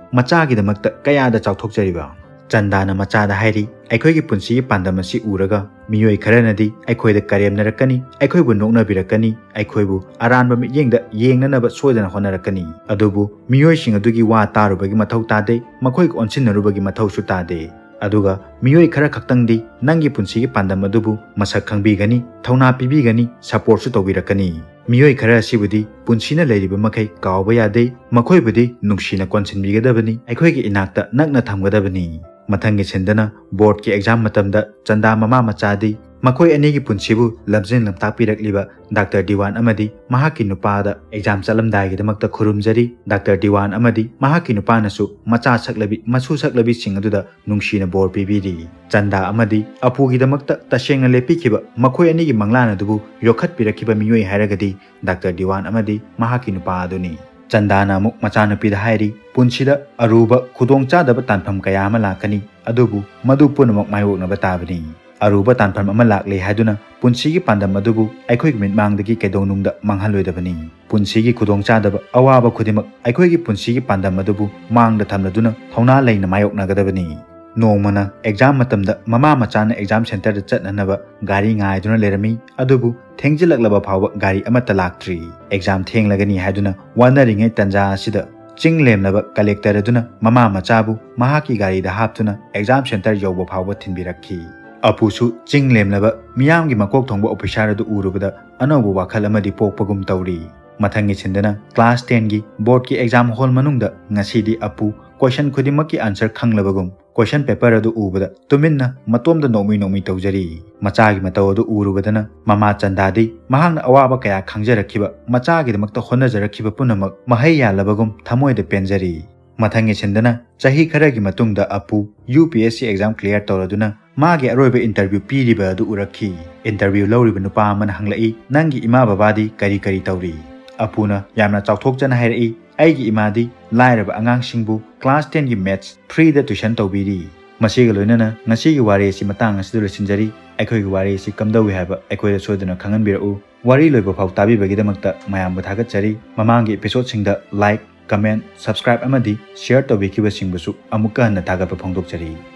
ꯃꯆꯥꯒꯤꯗꯃꯛꯇ ꯀꯌꯥꯗ ꯆꯥꯎꯊꯣꯛꯆꯔꯤꯕ꯫ ꯆꯟꯗꯥꯅ ꯃꯆꯥꯗ ꯍꯥꯏꯔꯤ, "ꯑꯩꯈꯣꯏꯒꯤ ꯄꯨꯟꯁꯤꯒꯤ ꯄꯥꯟꯗꯝ ꯑꯁꯤ ꯎꯔꯒ ꯃꯤꯑꯣꯏ ꯈꯔꯅꯗꯤ ꯑꯩꯈꯣꯏꯗ ꯀꯔꯦꯝꯅꯔꯛꯀꯅꯤ, ꯑꯩꯈꯣꯏꯕꯨ ꯅꯣꯛꯅꯕꯤꯔꯛꯀꯅꯤ, ꯑꯩꯈꯣꯏꯕꯨ ꯑꯔꯥꯟꯕ ꯃꯤꯠꯌꯦꯡꯗ ꯌꯦꯡꯅꯅꯕ ꯁꯣꯏꯗꯅ ꯍꯣꯠꯅꯔꯛꯀꯅꯤ꯫ ꯑꯗꯨꯕꯨ ꯃꯤꯑꯣꯏꯁꯤꯡ ꯑꯗꯨꯒꯤ ꯋꯥ ꯇꯥꯔꯨꯕꯒꯤ ꯃꯊꯧ ꯇꯥꯗꯦ, ꯃꯈꯣꯏꯒ ꯑꯣꯟꯁꯤꯟꯅꯔꯨꯕꯒꯤ ꯃꯊꯧꯁꯨ ꯇꯥꯗꯦ꯫ ꯑꯗꯨꯒ ꯃꯤꯑꯣꯏ ꯈꯔ ꯈꯛꯇꯪꯗꯤ ꯅꯪꯒꯤ ꯄꯨꯟꯁꯤꯒꯤ ꯄꯥꯟꯗꯝ ꯑꯗꯨꯕꯨ ꯃꯁꯛ ꯈꯪꯕꯤꯒꯅꯤ, ꯊꯧꯅꯥ ꯄꯤꯕꯤꯒꯅꯤ, ꯁꯄꯣꯔꯠꯁꯨ ꯇꯧꯕꯤꯔꯛꯀꯅꯤ꯫ ꯃꯤꯑꯣꯏ ꯈꯔ ꯑꯁꯤꯕꯨꯗꯤ ꯄꯨꯟꯁꯤꯅ ꯂꯩꯔꯤꯕ ꯃꯈꯩ ꯀꯥꯎꯕ ꯌꯥꯗꯦ, ꯃꯈꯣꯏꯕꯨꯗꯤ ꯅꯨꯡꯁꯤꯅ ꯀꯣꯟꯁꯤꯟꯕꯤꯒꯗꯕꯅꯤ, ꯑꯩꯈꯣꯏꯒꯤ ꯏꯅꯥꯛꯇ ꯅꯛꯅ ꯊꯝꯒꯗꯕꯅꯤ"꯫ ꯃꯊꯪꯒꯤ ꯁꯤꯟꯗꯅ ꯕꯣꯔꯗꯀꯤ ꯑꯦꯛꯖꯥꯝ ꯃꯇꯝꯗ ꯆꯟꯗꯥ ꯃꯃꯥ ꯃꯆꯥꯗꯤ ꯃꯈꯣꯏ ꯑꯅꯤꯒꯤ ꯄꯨꯟꯁꯤꯕꯨ ꯂꯝꯖꯤꯡ ꯂꯝꯇꯥꯛꯄꯤꯔꯛꯂꯤꯕ ꯗꯥꯛꯇꯔ ꯗꯤꯋꯥꯟ ꯑꯃꯗꯤ ꯃꯍꯥꯛꯀꯤ ꯅꯨꯄꯥꯗ ꯑꯦꯛꯖꯥꯝ ꯆꯠꯂꯝꯗꯥꯏꯒꯤꯗꯃꯛꯇ ꯈꯨꯔꯨꯝꯖꯔꯤ꯫ ꯗꯥꯛꯇꯔ ꯗꯤꯋꯥꯟ ꯑꯃꯗꯤ ꯃꯍꯥꯛꯀꯤ ꯅꯨꯄꯥꯅꯁꯨ ꯃꯆꯥ ꯁꯛꯂꯕꯤ, ꯃꯁꯨ ꯁꯛꯂꯕꯤꯁꯤꯡ ꯑꯗꯨꯗ ꯅꯨꯡꯁꯤꯅ ꯕꯣꯔ ꯄꯤꯕꯤꯔꯤ꯫ ꯆꯟꯗꯥ ꯑꯃꯗꯤ ꯑꯄꯨꯒꯤꯗꯃꯛꯇ ꯇꯁꯦꯡꯅ ꯂꯦꯞꯄꯤꯈꯤꯕ ꯃꯈꯣꯏ ꯑꯅꯤꯒꯤ ꯃꯪꯂꯥꯟ ꯑꯗꯨꯕꯨ ꯌꯣꯛꯈꯠꯄꯤꯔꯛꯈꯤꯕ ꯃꯤꯑꯣꯏ ꯍꯥꯏꯔꯒꯗꯤ ꯗꯥꯛꯇꯔ ꯗꯤꯋꯥꯟ ꯑꯃꯗꯤ ꯃꯍꯥꯛꯀꯤ ꯅꯨꯄꯥ ꯑꯗꯨꯅꯤ꯫ ꯆꯟꯗꯥꯅ ꯑꯃꯨꯛ ꯃꯆꯥꯅꯨꯄꯤꯗ ꯍꯥꯏꯔꯤ, "ꯄꯨꯟꯁꯤꯗ ꯑꯔꯨꯕ ꯈꯨꯗꯣꯡꯆꯥꯗꯕ ꯇꯥꯟꯐꯝ ꯀꯌꯥ ꯑꯃ ꯂꯥꯛꯀꯅꯤ, ꯑꯗꯨꯕꯨ ꯃꯗꯨ ꯄꯨꯝꯅꯃꯛ ꯃꯥꯌꯣꯛꯅꯕ ꯇꯥꯕꯅꯤ꯫ ꯑꯔꯨꯕ ꯇꯥꯟꯐꯝ ꯑꯃ ꯂꯥꯛꯂꯦ ꯍꯥꯏꯗꯨꯅ ꯄꯨꯟꯁꯤꯒꯤ ꯄꯥꯟꯗꯝ ꯑꯗꯨꯕꯨ ꯑꯩꯈꯣꯏꯒꯤ ꯃꯤꯠꯃꯥꯡꯗꯒꯤ ꯀꯩꯗꯧꯅꯨꯡꯗ ꯃꯥꯡꯍꯜꯂꯣꯏꯗꯕꯅꯤ꯫ ꯄꯨꯟꯁꯤꯒꯤ ꯈꯨꯗꯣꯡꯆꯥꯗꯕ, ꯑꯋꯥꯕ ꯈꯨꯗꯤꯡꯃꯛ ꯑꯩꯈꯣꯏꯒꯤ ꯄꯨꯟꯁꯤꯒꯤ ꯄꯥꯟꯗꯝ ꯑꯗꯨꯕꯨ ꯃꯥꯡꯗ ꯊꯝꯂꯗꯨꯅ ꯊꯧꯅꯥ ꯂꯩꯅ ꯃꯥꯌꯣꯛꯅꯒꯗꯕꯅꯤ"꯫ ꯅꯣꯡꯃꯅ ꯑꯦꯛꯖꯥꯝ ꯃꯇꯝꯗ ꯃꯃꯥ ꯃꯆꯥꯅ ꯑꯦꯛꯖꯥꯝ ꯁꯦꯟꯇꯔꯗ ꯆꯠꯅꯅꯕ ꯒꯥꯔꯤ ꯉꯥꯏꯗꯨꯅ ꯂꯩꯔꯝꯃꯤ, ꯑꯗꯨꯕꯨ ꯊꯦꯡꯖꯤꯜꯂꯛꯂꯕ ꯐꯥꯎꯕ ꯒꯥꯔꯤ ꯑꯃꯠꯇ ꯂꯥꯛꯇ꯭ꯔꯤ꯫ ꯑꯦꯛꯖꯥꯝ ꯊꯦꯡꯂꯒꯅꯤ ꯍꯥꯏꯗꯨꯅ ꯋꯥꯅꯔꯤꯉꯩ ꯇꯟꯖꯥ ꯑꯁꯤꯗ ꯆꯤꯡ ꯂꯦꯝꯂꯕ ꯀꯂꯦꯛꯇꯔ ꯑꯗꯨꯅ ꯃꯃꯥ ꯃꯆꯥꯕꯨ ꯃꯍꯥꯛꯀꯤ ꯒꯥꯔꯤꯗ ꯍꯥꯞꯇꯨꯅ ꯑꯦꯛꯖꯥꯝ ꯁꯦꯟꯇꯔ ꯌꯧꯕ ꯐꯥꯎꯕ ꯊꯤꯟꯕꯤꯔꯛꯈꯤ꯫ ꯑꯄꯨꯁꯨ ꯆꯤꯡ ꯂꯦꯝꯂꯕ ꯃꯤꯌꯥꯝꯒꯤ ꯃꯀꯣꯛ ꯊꯣꯡꯕ ꯑꯣꯐꯤꯁꯥꯔ ꯑꯗꯨ ꯎꯔꯨꯕꯗ ꯑꯅꯧꯕ ꯋꯥꯈꯜ ꯑꯃꯗꯤ ꯄꯣꯛꯄꯒꯨꯝ ꯇꯧꯔꯤ꯫ ꯃꯊꯪꯒꯤ ꯁꯤꯟꯗꯅ ꯀ꯭ꯂꯥꯁ ꯇꯦꯟꯒꯤ ꯕꯣꯔꯗꯀꯤ ꯑꯦꯛꯖꯥꯝ ꯍꯣꯜ ꯃꯅꯨꯡꯗ ꯉꯁꯤꯗꯤ ꯑꯄꯨ ꯀꯣꯏꯁꯟ ꯈꯨꯗꯤꯡꯃꯛꯀꯤ ꯑꯟꯁꯔ ꯈꯪꯂꯕꯒꯨꯝ ꯀꯣꯏꯁꯟ ꯄꯦꯄꯔ ꯑꯗꯨ ꯎꯕꯗ ꯇꯨꯃꯤꯟꯅ ꯃꯇꯣꯝꯗ ꯅꯣꯛꯃꯤ ꯅꯣꯛꯃꯤ ꯇꯧꯖꯔꯤ꯫ ꯃꯆꯥꯒꯤ ꯃꯇꯧ ꯑꯗꯨ ꯎꯔꯨꯕꯗꯅ ꯃꯃꯥ ꯆꯟꯗꯥꯗꯤ ꯃꯍꯥꯛꯅ ꯑꯋꯥꯕ ꯀꯌꯥ ꯈꯪꯖꯔꯛꯈꯤꯕ, ꯃꯆꯥꯒꯤꯗꯃꯛꯇ ꯍꯣꯠꯅꯖꯔꯛꯈꯤꯕ ꯄꯨꯝꯅꯃꯛ ꯃꯍꯩ ꯌꯥꯜꯂꯕꯒꯨꯝ ꯊꯃꯣꯏꯗ ꯄꯦꯟꯖꯔꯤ꯫ ꯃꯊꯪꯒꯤ ꯁꯤꯟꯗꯅ ꯆꯍꯤ ꯈꯔꯒꯤ ꯃꯇꯨꯡꯗ Apu U P S C exam clear ꯇꯧꯔꯗꯨꯅ ꯃꯥꯒꯤ ꯑꯔꯣꯏꯕ ꯏꯟꯇꯔꯚ꯭ꯌꯨ ꯄꯤꯔꯤꯕ ꯑꯗꯨ ꯎꯔꯛꯈꯤ꯫ ꯏꯟꯇꯔꯚ꯭ꯌꯨ ꯂꯧꯔꯤꯕ ꯅꯨꯄꯥ ꯑꯃꯅ ꯍꯪꯂꯛꯏ, "ꯅꯪꯒꯤ ꯏꯃꯥ ꯕꯕꯥꯗꯤ ꯀꯔꯤ ꯀꯔꯤ ꯇꯧꯔꯤ?" ꯑꯄꯨꯅ ꯌꯥꯝꯅ ꯆꯥꯎꯊꯣꯛꯆꯅ ꯍꯥꯏꯔꯛꯏ, "ꯑꯩꯒꯤ ꯏꯃꯥꯗꯤ ꯂꯥꯏꯔꯕ ꯑꯉꯥꯡꯁꯤꯡꯕꯨ ꯀ꯭ꯂꯥꯁ ꯇꯦꯟꯒꯤ ꯃꯦꯠꯁ ꯐ꯭ꯔꯤꯗ ꯇ꯭ꯌꯨꯁꯟ ꯇꯧꯕꯤꯔꯤ"꯫ ꯃꯁꯤꯒ ꯂꯣꯏꯅꯅ ꯉꯁꯤꯒꯤ ꯋꯥꯔꯤ ꯑꯁꯤ ꯃꯇꯥꯡ ꯑꯁꯤꯗ ꯂꯣꯏꯁꯤꯟꯖꯔꯤ꯫ ꯑꯩꯈꯣꯏꯒꯤ ꯋꯥꯔꯤ ꯑꯁꯤ ꯀꯝꯗꯧꯏ ꯍꯥꯏꯕ ꯑꯩꯈꯣꯏꯗ ꯁꯣꯏꯗꯅ ꯈꯪꯍꯟꯕꯤꯔꯛꯎ꯫ ꯋꯥꯔꯤ ꯂꯣꯏꯕ ꯐꯥꯎ ꯇꯥꯕꯤꯕꯒꯤꯗꯃꯛꯇ ꯃꯌꯥꯝꯕꯨ ꯊꯥꯒꯠꯆꯔꯤ꯫ ꯃꯃꯥꯡꯒꯤ ꯏꯄꯤꯁꯣꯗꯁꯤꯡꯗ ꯂꯥꯏꯛ, comment, subscribe ꯑꯃꯗꯤ share ꯇꯧꯕꯤꯈꯤꯕꯁꯤꯡꯕꯨꯁꯨ ꯑꯃꯨꯛꯀ ꯍꯟꯅ ꯊꯥꯒꯠꯄ ꯐꯣꯡꯗꯣꯛꯆꯔꯤ꯫